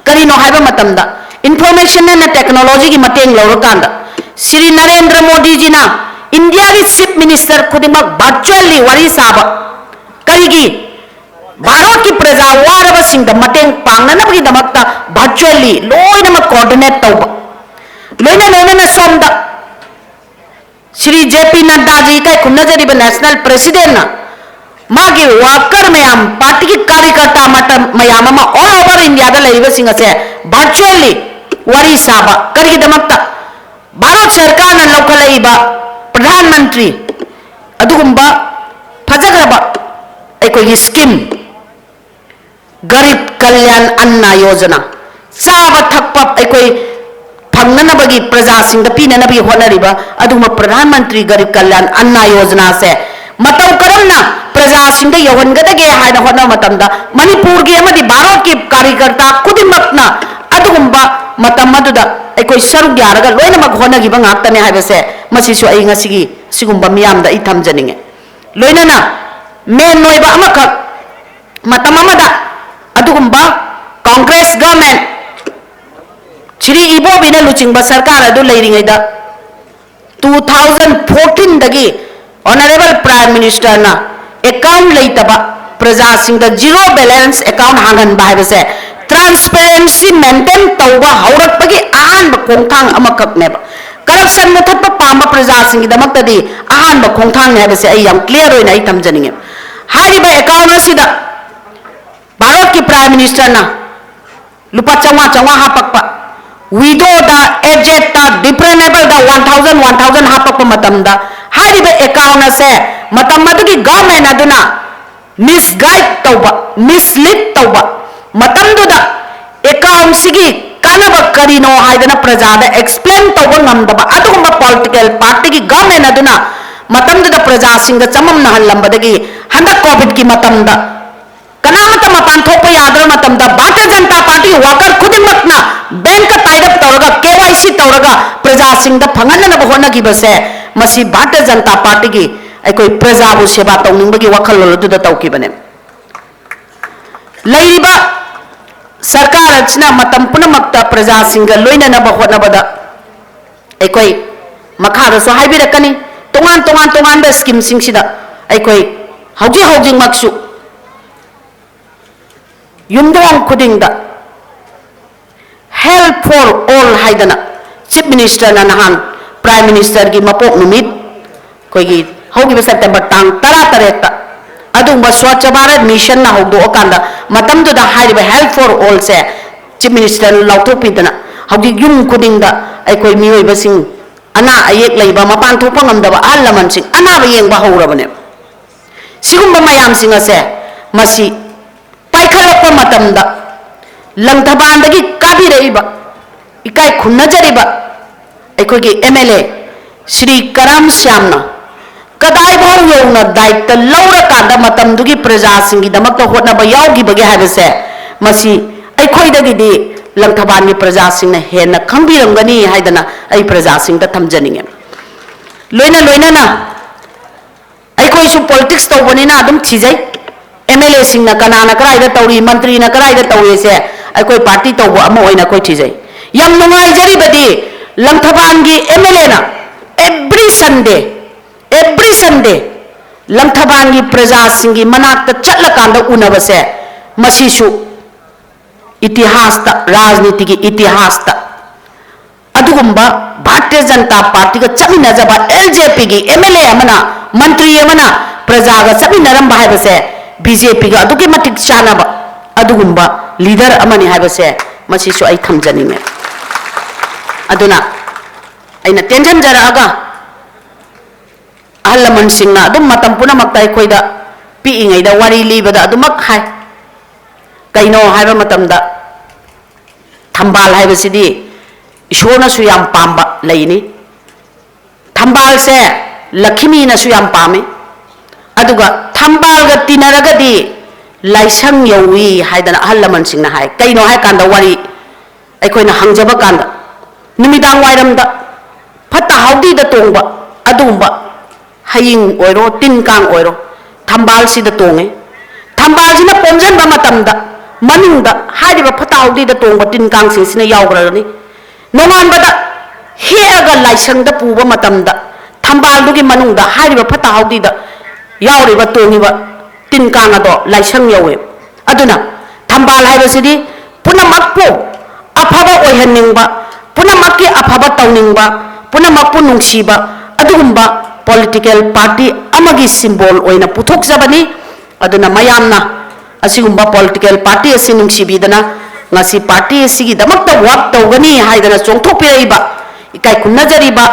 ꯀꯔꯤꯅꯣ ꯍꯥꯏꯕ ꯃꯇꯝꯗ ꯏꯟꯐꯣꯔꯃꯦꯁꯟ ꯑꯦꯟ ꯇꯦꯛꯅꯣꯂꯣꯖꯤꯒꯤ ꯃꯇꯦꯡ ꯂꯧꯔꯀꯥꯟꯗ ꯁ꯭ꯔꯤ ꯅꯔꯦꯟꯗ꯭ꯔ ꯃꯣꯗꯤꯖꯤꯅ ꯏꯟꯗꯤꯌꯥꯒꯤ ꯆꯤꯐ ꯃꯤꯅꯤꯁꯇꯔ ꯈꯨꯗꯤꯡꯃꯛ ꯚꯔꯆꯨꯑꯦꯜꯂꯤ ꯋꯥꯔꯤ ꯁꯥꯕ, ꯀꯔꯤꯒꯤ ꯚꯥꯔꯠꯀꯤ ꯄ꯭ꯔꯖꯥ ꯋꯥꯔꯕꯁꯤꯡꯗ ꯃꯇꯦꯡ ꯄꯥꯡꯅꯅꯕꯒꯤꯗꯃꯛꯇ ꯚꯔꯆꯨꯑꯦꯜꯂꯤ ꯂꯣꯏꯅꯃꯛ ꯀꯣꯑꯣꯔꯗꯤꯅꯦꯠ ꯇꯧꯕ, ꯂꯣꯏꯅ ꯂꯣꯏꯅꯅ ꯁꯣꯝꯗ ꯁ꯭ꯔꯤ ꯖꯦ ꯄꯤ ꯅꯗ꯭ꯗꯥꯖꯤ ꯏꯀꯥꯏ ꯈꯨꯝꯅꯖꯔꯤꯕ ꯅꯦꯁꯅꯦꯜ ꯄ꯭ꯔꯦꯁꯤꯗꯦꯟꯠꯅ ꯃꯥꯒꯤ ꯋꯥꯔꯀꯔ ꯃꯌꯥꯝ, ꯄꯥꯔꯇꯤꯒꯤ ꯀꯥꯔꯤꯀꯔꯇꯥ ꯃꯇꯝ ꯃꯌꯥꯝ ꯑꯃ ꯑꯣꯜ ꯑꯣꯚꯔ ꯏꯟꯗꯤꯌꯥꯗ ꯂꯩꯔꯤꯕꯁꯤꯡ ꯑꯁꯦ ꯚꯔꯆꯨꯑꯦꯜꯂꯤ ꯋꯥꯔꯤ ꯁꯥꯕ ꯀꯔꯤꯒꯤꯗꯃꯛꯇ? ꯚꯥꯔꯠ ꯁꯔꯀꯥꯔꯅ ꯂꯧꯈꯠꯂꯛꯏꯕ ꯄ꯭ꯔꯙꯥꯟ ꯃꯟꯇ꯭ꯔꯤ ꯑꯗꯨꯒꯨꯝꯕ ꯐꯖꯈ꯭ꯔꯕ ꯑꯩꯈꯣꯏꯒꯤ ꯁ꯭ꯀꯤꯝ ꯒꯔꯤꯕ ꯀꯜꯌꯥꯟ ꯑꯟꯅ ꯌꯣꯖꯅꯥ, ꯆꯥꯕ ꯊꯛꯄ ꯑꯩꯈꯣꯏ ꯐꯪꯅꯅꯕꯒꯤ, ꯄ꯭ꯔꯖꯥꯁꯤꯡꯗ ꯄꯤꯅꯅꯕꯒꯤ ꯍꯣꯠꯅꯔꯤꯕ ꯑꯗꯨꯒꯨꯝꯕ ꯄ꯭ꯔꯙꯥꯟ ꯃꯟꯇ꯭ꯔꯤ ꯒꯔꯤꯕ ꯀꯜꯌꯥꯟ ꯑꯟꯅ ꯌꯣꯖꯅꯥꯁꯦ ꯃꯇꯧ ꯀꯔꯝꯅ ꯄ꯭ꯔꯖꯥꯁꯤꯡꯗ ꯌꯧꯍꯟꯒꯗꯒꯦ ꯍꯥꯏꯅ ꯍꯣꯠꯅꯕ ꯃꯇꯝꯗ, ꯃꯅꯤꯄꯨꯔꯒꯤ ꯑꯃꯗꯤ ꯚꯥꯔꯠꯀꯤ ꯀꯥꯔꯤꯀꯔꯇꯥ ꯈꯨꯗꯤꯡꯃꯛꯅ ꯑꯗꯨꯒꯨꯝꯕ ꯃꯇꯝ ꯑꯗꯨꯗ ꯑꯩꯈꯣꯏ ꯁꯔꯨꯛ ꯌꯥꯔꯒ ꯂꯣꯏꯅꯃꯛ ꯍꯣꯠꯅꯈꯤꯕ ꯉꯥꯛꯇꯅꯦ ꯍꯥꯏꯕꯁꯦ, ꯃꯁꯤꯁꯨ ꯑꯩ ꯉꯁꯤꯒꯤ ꯁꯤꯒꯨꯝꯕ ꯃꯤꯌꯥꯝꯗ ꯑꯩ ꯊꯝꯖꯅꯤꯡꯉꯦ꯫ ꯂꯣꯏꯅꯅ ꯃꯦꯟ ꯑꯣꯏꯕ ꯑꯃꯈꯛ, ꯃꯇꯝ ꯑꯃꯗ ꯑꯗꯨꯒꯨꯝꯕ ꯀꯣꯡꯒ꯭ꯔꯦꯁ ꯒꯚꯔꯟꯃꯦꯟꯠ, ꯁ꯭ꯔꯤ ꯏꯕꯣꯕꯤꯅ ꯂꯨꯆꯤꯡꯕ ꯁꯔꯀꯥꯔ ꯑꯗꯨ ꯂꯩꯔꯤꯉꯩꯗ, ꯇꯨ ꯊꯥꯎꯖꯟ ꯐꯣꯔꯇꯤꯟꯗꯒꯤ ꯑꯣꯅꯔꯦꯕꯜ ꯄ꯭ꯔꯥꯏꯝ ꯃꯤꯅꯤꯁꯇꯔꯅ ꯑꯦꯀꯥꯎꯟꯠ ꯂꯩꯇꯕ ꯄ꯭ꯔꯖꯥꯁꯤꯡꯗ ꯖꯤꯔꯣ ꯕꯦꯂꯦꯟꯁ ꯑꯦꯀꯥꯎꯟꯠ ꯍꯥꯡꯍꯟꯕ ꯍꯥꯏꯕꯁꯦ ꯇ꯭ꯔꯥꯟꯁꯄꯦꯔꯦꯟꯁꯤ ꯃꯦꯟꯇꯦꯟ ꯇꯧꯕ ꯍꯧꯔꯛꯄꯒꯤ ꯑꯍꯥꯟꯕ ꯈꯣꯡꯊꯥꯡ ꯑꯃꯈꯛꯅꯦꯕ꯫ ꯀꯔꯞꯁꯟ ꯃꯨꯊꯠꯄ ꯄꯥꯝꯕ ꯄ꯭ꯔꯖꯥꯁꯤꯡꯒꯤꯗꯃꯛꯇꯗꯤ ꯑꯍꯥꯟꯕ ꯈꯣꯡꯊꯥꯡꯅꯦ ꯍꯥꯏꯕꯁꯦ ꯑꯩ ꯌꯥꯝ ꯀ꯭ꯂꯤꯌꯥꯔ ꯑꯣꯏꯅ ꯑꯩ ꯊꯝꯖꯅꯤꯡꯉꯦ꯫ ꯍꯥꯏꯔꯤꯕ ꯑꯦꯀꯥꯎꯟꯠ ꯑꯁꯤꯗ ꯚꯥꯔꯠꯀꯤ ꯄ꯭ꯔꯥꯏꯝ ꯃꯤꯅꯤꯁꯇꯔꯅ ꯂꯨꯄꯥ ꯆꯥꯝꯃꯉꯥ ꯆꯥꯝꯃꯉꯥ ꯍꯥꯞꯄꯛꯄ, ꯋꯤꯗꯣꯗ, ꯑꯦꯖꯦꯗꯇ, ꯗꯤꯄ꯭ꯔꯦꯅꯦꯕꯜꯗ ꯋꯥꯟ ꯊꯥꯎꯖꯟ ꯋꯥꯟ ꯊꯥꯎꯖꯟ ꯍꯥꯞꯄꯛꯄ ꯃꯇꯝꯗ, ꯍꯥꯏꯔꯤꯕ ꯑꯦꯀꯥꯎꯟꯠ ꯑꯁꯦ ꯃꯇꯝ ꯑꯗꯨꯒꯤ ꯒꯚꯔꯟꯃꯦꯟꯠ ꯑꯗꯨꯅ ꯃꯤꯁꯒꯥꯏꯗ ꯇꯧꯕ, ꯃꯤꯁꯂꯤꯗ ꯇꯧꯕ, ꯃꯇꯝꯗꯨꯗ ꯑꯦꯀꯥꯎꯟꯠꯁꯤꯒꯤ ꯀꯥꯟꯅꯕ ꯀꯔꯤꯅꯣ ꯍꯥꯏꯗꯅ ꯄ꯭ꯔꯖꯥꯗ ꯑꯦꯛꯁꯄ꯭ꯂꯦꯟ ꯇꯧꯕ ꯉꯝꯗꯕ ꯑꯗꯨꯒꯨꯝꯕ ꯄꯣꯂꯤꯇꯤꯀꯦꯜ ꯄꯥꯔꯇꯤꯒꯤ ꯒꯚꯔꯟꯃꯦꯟꯠ ꯑꯗꯨꯅ ꯃꯇꯝꯗꯨꯗ ꯄ꯭ꯔꯖꯥꯁꯤꯡꯗ ꯆꯃꯝꯅꯍꯜꯂꯝꯕꯗꯒꯤ ꯍꯟꯗꯛ ꯀꯣꯚꯤꯗꯀꯤ ꯃꯇꯝꯗ ꯀꯅꯥꯃꯠꯇ ꯃꯄꯥꯟ ꯊꯣꯛꯄ ꯌꯥꯗ꯭ꯔꯕ ꯃꯇꯝꯗ ꯚꯥꯔꯇꯤꯌ ꯖꯅꯇꯥ ꯄꯥꯔꯇꯤꯒꯤ ꯋꯥꯀꯔ ꯈꯨꯗꯤꯡꯃꯛꯅ ꯕꯦꯡꯛꯀ ꯇꯥꯏ ꯑꯞ ꯇꯧꯔꯒ, ꯀꯦ ꯋꯥꯏ ꯁꯤ ꯇꯧꯔꯒ ꯄ꯭ꯔꯖꯥꯁꯤꯡꯗ ꯐꯪꯍꯟꯅꯅꯕ ꯍꯣꯠꯅꯈꯤꯕꯁꯦ, ꯃꯁꯤ ꯚꯥꯔꯇꯤꯌ ꯖꯅꯇꯥ ꯄꯥꯔꯇꯤꯒꯤ ꯑꯩꯈꯣꯏ ꯄ꯭ꯔꯖꯥꯕꯨ ꯁꯦꯕꯥ ꯇꯧꯅꯤꯡꯕꯒꯤ ꯋꯥꯈꯜꯂꯣꯟ ꯑꯗꯨꯗ ꯇꯧꯈꯤꯕꯅꯦ꯫ ꯂꯩꯔꯤꯕ ꯁꯔꯀꯥꯔ ꯑꯁꯤꯅ ꯃꯇꯝ ꯄꯨꯝꯅꯃꯛꯇ ꯄ꯭ꯔꯖꯥꯁꯤꯡꯒ ꯂꯣꯏꯅꯅꯕ ꯍꯣꯠꯅꯕꯗ ꯑꯩꯈꯣꯏ ꯃꯈꯥꯗꯁꯨ ꯍꯥꯏꯕꯤꯔꯛꯀꯅꯤ, ꯇꯣꯉꯥꯟ ꯇꯣꯉꯥꯟ ꯇꯣꯉꯥꯟꯕ ꯁ꯭ꯀꯤꯝꯁꯤꯡꯁꯤꯗ ꯑꯩꯈꯣꯏ ꯍꯧꯖꯤꯛ ꯍꯧꯖꯤꯛꯃꯛꯁꯨ ꯌꯨꯝꯊꯣꯡ ꯈꯨꯗꯤꯡꯗ Health for All ꯍꯥꯏꯗꯅ ꯆꯤꯐ ꯃꯤꯅꯤꯁꯇꯔꯅ ꯅꯍꯥꯟ ꯄ꯭ꯔꯥꯏꯝ ꯃꯤꯅꯤꯁꯇꯔꯒꯤ ꯃꯄꯣꯛ ꯅꯨꯃꯤꯠ, ꯑꯩꯈꯣꯏꯒꯤ ꯍꯧꯈꯤꯕ ꯁꯦꯞꯇꯦꯝꯕꯔ ꯇꯥꯡ ꯇꯔꯥꯇꯔꯦꯠꯇ ꯑꯗꯨꯒꯨꯝꯕ ꯁ꯭ꯋꯥꯆ ꯚꯥꯔꯠ ꯃꯤꯁꯟꯅ ꯍꯧꯗꯣꯛꯑꯀꯥꯟꯗ, ꯃꯇꯝꯗꯨꯗ ꯍꯥꯏꯔꯤꯕ Health for All ꯁꯦ ꯆꯤꯐ ꯃꯤꯅꯤꯁꯇꯔꯅ ꯂꯥꯎꯊꯣꯛꯄꯤꯗꯅ ꯍꯧꯖꯤꯛ ꯌꯨꯝ ꯈꯨꯗꯤꯡꯗ ꯑꯩꯈꯣꯏ ꯃꯤꯑꯣꯏꯕꯁꯤꯡ, ꯑꯅꯥ ꯑꯌꯦꯛ ꯂꯩꯕ, ꯃꯄꯥꯟ ꯊꯣꯛꯄ ꯉꯝꯗꯕ ꯑꯍꯜ ꯂꯃꯟꯁꯤꯡ ꯑꯅꯥꯕ ꯌꯦꯡꯕ ꯍꯧꯔꯕꯅꯦꯕ꯫ ꯁꯤꯒꯨꯝꯕ ꯃꯌꯥꯝꯁꯤꯡ ꯑꯁꯦ ꯃꯁꯤ ꯄꯥꯏꯈꯠꯂꯛꯄ ꯃꯇꯝꯗ ꯂꯪꯊꯕꯥꯜꯗꯒꯤ ꯀꯥꯕꯤꯔꯛꯏꯕ, ꯏꯀꯥꯏ ꯈꯨꯝꯅꯖꯔꯤꯕ ꯑꯩꯈꯣꯏꯒꯤ ꯑꯦꯝ ꯑꯦꯜ ꯑꯦ ꯁ꯭ꯔꯤ ꯀꯔꯥꯝ ꯁ꯭ꯌꯥꯝꯅ ꯀꯗꯥꯏꯐꯥꯎ ꯌꯧꯅ ꯗꯥꯌꯤꯠꯇ ꯂꯧꯔꯀꯥꯟꯗ ꯃꯇꯝꯗꯨꯒꯤ ꯄ꯭ꯔꯖꯥꯁꯤꯡꯒꯤꯗꯃꯛꯇ ꯍꯣꯠꯅꯕ ꯌꯥꯎꯈꯤꯕꯒꯦ ꯍꯥꯏꯕꯁꯦ, ꯃꯁꯤ ꯑꯩꯈꯣꯏꯗꯒꯤꯗꯤ ꯂꯪꯊꯕꯥꯜꯒꯤ ꯄ꯭ꯔꯖꯥꯁꯤꯡꯅ ꯍꯦꯟꯅ ꯈꯪꯕꯤꯔꯝꯒꯅꯤ ꯍꯥꯏꯗꯅ ꯑꯩ ꯄ꯭ꯔꯖꯥꯁꯤꯡꯗ ꯊꯝꯖꯅꯤꯡꯉꯦ꯫ ꯂꯣꯏꯅ ꯂꯣꯏꯅꯅ ꯑꯩꯈꯣꯏꯁꯨ ꯄꯣꯂꯤꯇꯤꯛꯁ ꯇꯧꯕꯅꯤꯅ ꯑꯗꯨꯝ ꯊꯤꯖꯩ, ꯑꯦꯝ ꯑꯦꯜ ꯑꯦꯁꯤꯡꯅ ꯀꯅꯥꯅ ꯀꯗꯥꯏꯗ ꯇꯧꯔꯤ, ꯃꯟꯇ꯭ꯔꯤꯅ ꯀꯗꯥꯏꯗ ꯇꯧꯔꯤꯁꯦ ꯑꯩꯈꯣꯏ ꯄꯥꯔꯇꯤ ꯇꯧꯕ ꯑꯃ ꯑꯣꯏꯅ ꯑꯩꯈꯣꯏ ꯊꯤꯖꯩ꯫ ꯌꯥꯝ ꯅꯨꯡꯉꯥꯏꯖꯔꯤꯕꯗꯤ, ꯂꯪꯊꯕꯥꯜꯒꯤ ꯑꯦꯝ ꯑꯦꯜ ꯑꯦꯅ every Sunday, every Sunday ꯂꯪꯊꯕꯥꯜꯒꯤ ꯄ꯭ꯔꯖꯥꯁꯤꯡꯒꯤ ꯃꯅꯥꯛꯇ ꯆꯠꯂꯀꯥꯟꯗ ꯎꯅꯕꯁꯦ, ꯃꯁꯤꯁꯨ ꯏꯇꯤꯍꯥꯁꯇ, ꯔꯥꯖꯅꯤꯇꯤꯒꯤ ꯏꯇꯤꯍꯥꯁꯇ ꯑꯗꯨꯒꯨꯝꯕ ꯚꯥꯔꯇꯤꯌ ꯖꯅꯇꯥ ꯄꯥꯔꯇꯤꯒ ꯆꯠꯃꯤꯟꯅꯖꯕ ꯑꯦꯜ ꯖꯦ ꯄꯤꯒꯤ ꯑꯦꯝ ꯑꯦꯜ ꯑꯦ ꯑꯃꯅ, ꯃꯟꯇ꯭ꯔꯤ ꯑꯃꯅ ꯄ꯭ꯔꯖꯥꯒ ꯆꯠꯃꯤꯟꯅꯔꯝꯕ ꯍꯥꯏꯕꯁꯦ ꯕꯤ ꯖꯦ ꯄꯤꯒ ꯑꯗꯨꯛꯀꯤ ꯃꯇꯤꯛ ꯆꯥꯟꯅꯕ ꯑꯗꯨꯒꯨꯝꯕ ꯂꯤꯗꯔ ꯑꯃꯅꯤ ꯍꯥꯏꯕꯁꯦ ꯃꯁꯤꯁꯨ ꯑꯩ ꯊꯝꯖꯅꯤꯡꯉꯦ꯫ ꯑꯗꯨꯅ ꯑꯩꯅ ꯇꯦꯟꯁꯤꯟꯖꯔꯛꯑꯒ, ꯑꯍꯜ ꯂꯃꯟꯁꯤꯡꯅ ꯑꯗꯨꯝ ꯃꯇꯝ ꯄꯨꯝꯅꯃꯛꯇ ꯑꯩꯈꯣꯏꯗ ꯄꯤꯛꯏꯉꯩꯗ ꯋꯥꯔꯤ ꯂꯤꯕꯗ ꯑꯗꯨꯃꯛ ꯍꯥꯏ, ꯀꯩꯅꯣ ꯍꯥꯏꯕ ꯃꯇꯝꯗ ꯊꯝꯕꯥꯜ ꯍꯥꯏꯕꯁꯤꯗꯤ ꯏꯁꯣꯔꯅꯁꯨ ꯌꯥꯝ ꯄꯥꯝꯕ ꯂꯩꯅꯤ꯫ ꯊꯝꯕꯥꯜꯁꯦ ꯂꯛꯈꯤꯃꯤꯅꯁꯨ ꯌꯥꯝ ꯄꯥꯝꯃꯤ꯫ ꯑꯗꯨꯒ ꯊꯝꯕꯥꯜꯒ ꯇꯤꯟꯅꯔꯒꯗꯤ ꯂꯥꯏꯁꯪ ꯌꯧꯏ ꯍꯥꯏꯗꯅ ꯑꯍꯜ ꯂꯃꯟꯁꯤꯡꯅ ꯍꯥꯏ꯫ ꯀꯩꯅꯣ ꯍꯥꯏꯀꯥꯟꯗ ꯋꯥꯔꯤ ꯑꯩꯈꯣꯏꯅ ꯍꯪꯖꯕ ꯀꯥꯟꯗ, ꯅꯨꯃꯤꯗꯥꯡ ꯋꯥꯏꯔꯝꯗ ꯐꯠꯇ ꯍꯥꯎꯗꯤꯗ ꯇꯣꯡꯕ ꯑꯗꯨꯒꯨꯝꯕ ꯍꯌꯤꯡ ꯑꯣꯏꯔꯣ, ꯇꯤꯟ ꯀꯥꯡ ꯑꯣꯏꯔꯣ, ꯊꯝꯕꯥꯜꯁꯤꯗ ꯇꯣꯡꯉꯦ꯫ ꯊꯝꯕꯥꯜꯁꯤꯅ ꯄꯣꯝꯁꯤꯟꯕ ꯃꯇꯝꯗ ꯃꯅꯨꯡꯗ ꯍꯥꯏꯔꯤꯕ ꯐꯠꯇ ꯍꯥꯎꯗꯤꯗ ꯇꯣꯡꯕ ꯇꯤꯟ ꯀꯥꯡꯁꯤꯡꯁꯤꯅ ꯌꯥꯎꯈ꯭ꯔꯒꯅꯤ꯫ ꯅꯣꯡꯉꯥꯟꯕꯗ ꯍꯦꯛꯑꯒ ꯂꯥꯏꯁꯪꯗ ꯄꯨꯕ ꯃꯇꯝꯗ ꯊꯝꯕꯥꯜꯗꯨꯒꯤ ꯃꯅꯨꯡꯗ ꯍꯥꯏꯔꯤꯕ ꯐꯠꯇ ꯍꯥꯎꯗꯤꯗ ꯌꯥꯎꯔꯤꯕ, ꯇꯣꯡꯉꯤꯕ ꯇꯤꯟ ꯀꯥꯡ ꯑꯗꯣ ꯂꯥꯏꯁꯪ ꯌꯧꯋꯦ꯫ ꯑꯗꯨꯅ ꯊꯝꯕꯥꯜ ꯍꯥꯏꯕꯁꯤꯗꯤ ꯄꯨꯝꯅꯃꯛꯄꯨ ꯑꯐꯕ ꯑꯣꯏꯍꯟꯅꯤꯡꯕ, ꯄꯨꯝꯅꯃꯛꯀꯤ ꯑꯐꯕ ꯇꯧꯅꯤꯡꯕ, ꯄꯨꯝꯅꯃꯛꯄꯨ ꯅꯨꯡꯁꯤꯕ, ꯑꯗꯨꯒꯨꯝꯕ ꯄꯣꯂꯤꯇꯤꯀꯦꯜ ꯄꯥꯔꯇꯤ ꯑꯃꯒꯤ ꯁꯤꯝꯕꯣꯜ ꯑꯣꯏꯅ ꯄꯨꯊꯣꯛꯆꯕꯅꯤ꯫ ꯑꯗꯨꯅ ꯃꯌꯥꯝꯅ ꯑꯁꯤꯒꯨꯝꯕ ꯄꯣꯂꯤꯇꯤꯀꯦꯜ ꯄꯥꯔꯇꯤ ꯑꯁꯤ ꯅꯨꯡꯁꯤꯕꯤꯗꯅ ꯉꯁꯤ ꯄꯥꯔꯇꯤ ꯑꯁꯤꯒꯤꯗꯃꯛꯇ ꯋꯥꯛ ꯇꯧꯒꯅꯤ ꯍꯥꯏꯗꯅ ꯆꯣꯡꯊꯣꯛꯄꯤꯔꯛꯏꯕ, ꯏꯀꯥꯏ ꯈꯨꯝꯅꯖꯔꯤꯕ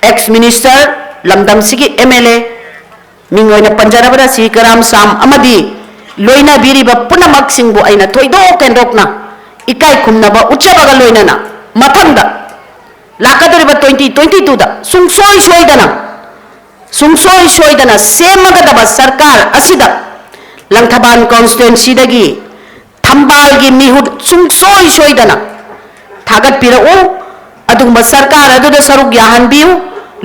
ꯑꯦꯛꯁ ꯃꯤꯅꯤꯁꯇꯔ, ꯂꯝꯗꯝꯁꯤꯒꯤ ꯑꯦꯝ ꯑꯦꯜ ꯑꯦ, ꯃꯤꯡ ꯑꯣꯏꯅ ꯄꯟꯖꯔꯕꯗ ꯁꯤ ꯀꯔꯥꯝ ꯁꯥꯝ ꯑꯃꯗꯤ ꯂꯣꯏꯅꯕꯤꯔꯤꯕ ꯄꯨꯝꯅꯃꯛꯁꯤꯡꯕꯨ ꯑꯩꯅ ꯊꯣꯏꯗꯣꯛ ꯍꯦꯟꯗꯣꯛꯅ ꯏꯀꯥꯏ ꯈꯨꯝꯅꯕ ꯎꯠꯆꯕꯒ ꯂꯣꯏꯅꯅ, ꯃꯊꯪꯗ ꯂꯥꯛꯀꯗꯧꯔꯤꯕ twenty twenty-twoꯗ ꯁꯨꯡꯁꯣꯏ ꯁꯣꯏꯗꯅ, ꯁꯨꯡꯁꯣꯏ ꯁꯣꯏꯗꯅ ꯁꯦꯝꯃꯒꯗꯕ ꯁꯔꯀꯥꯔ ꯑꯁꯤꯗ ꯂꯪꯊꯕꯥꯜ constituencyꯗꯒꯤ ꯊꯝꯕꯥꯜꯒꯤ ꯃꯤꯍꯨꯠ ꯁꯨꯡꯁꯣꯏ ꯁꯣꯏꯗꯅ ꯊꯥꯒꯠꯄꯤꯔꯛꯎ꯫ ꯑꯗꯨꯒꯨꯝꯕ ꯁꯔꯀꯥꯔ ꯑꯗꯨꯗ ꯁꯔꯨꯛ ꯌꯥꯍꯟꯕꯤꯌꯨ꯫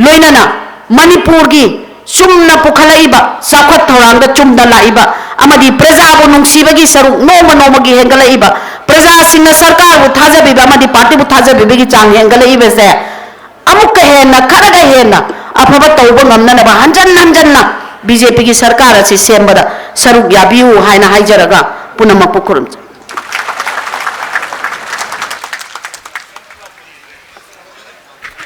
ꯂꯣꯏꯅꯅ ꯃꯅꯤꯄꯨꯔꯒꯤ ꯆꯨꯝꯅ ꯄꯨꯈꯠꯂꯛꯏꯕ ꯆꯥꯎꯈꯠ ꯊꯧꯔꯥꯡꯗ ꯆꯨꯝꯅ ꯂꯥꯛꯏꯕ ꯑꯃꯗꯤ ꯄ꯭ꯔꯖꯥꯕꯨ ꯅꯨꯡꯁꯤꯕꯒꯤ ꯁꯔꯨꯛ ꯅꯣꯡꯃ ꯅꯣꯡꯃꯒꯤ ꯍꯦꯟꯒꯠꯂꯛꯏꯕ, ꯄ꯭ꯔꯖꯥꯁꯤꯡꯅ ꯁꯔꯀꯥꯔꯕꯨ ꯊꯥꯖꯕꯤꯕ ꯑꯃꯗꯤ ꯄꯥꯔꯇꯤꯕꯨ ꯊꯥꯖꯕꯤꯕꯒꯤ ꯆꯥꯡ ꯍꯦꯟꯒꯠꯂꯛꯏꯕꯁꯦ ꯑꯃꯨꯛꯀ ꯍꯦꯟꯅ, ꯈꯔꯒ ꯍꯦꯟꯅ ꯑꯐꯕ ꯇꯧꯕ ꯉꯝꯅꯅꯕ ꯍꯟꯖꯟ ꯍꯟꯖꯟꯅ BJPꯒꯤ ꯁꯔꯀꯥꯔ ꯑꯁꯤ ꯁꯦꯝꯕꯗ ꯁꯔꯨꯛ ꯌꯥꯕꯤꯌꯨ ꯍꯥꯏꯅ ꯍꯥꯏꯖꯔꯒ ꯄꯨꯝꯅꯃꯛꯄꯨ ꯈꯨꯔꯨꯝꯖꯩ꯫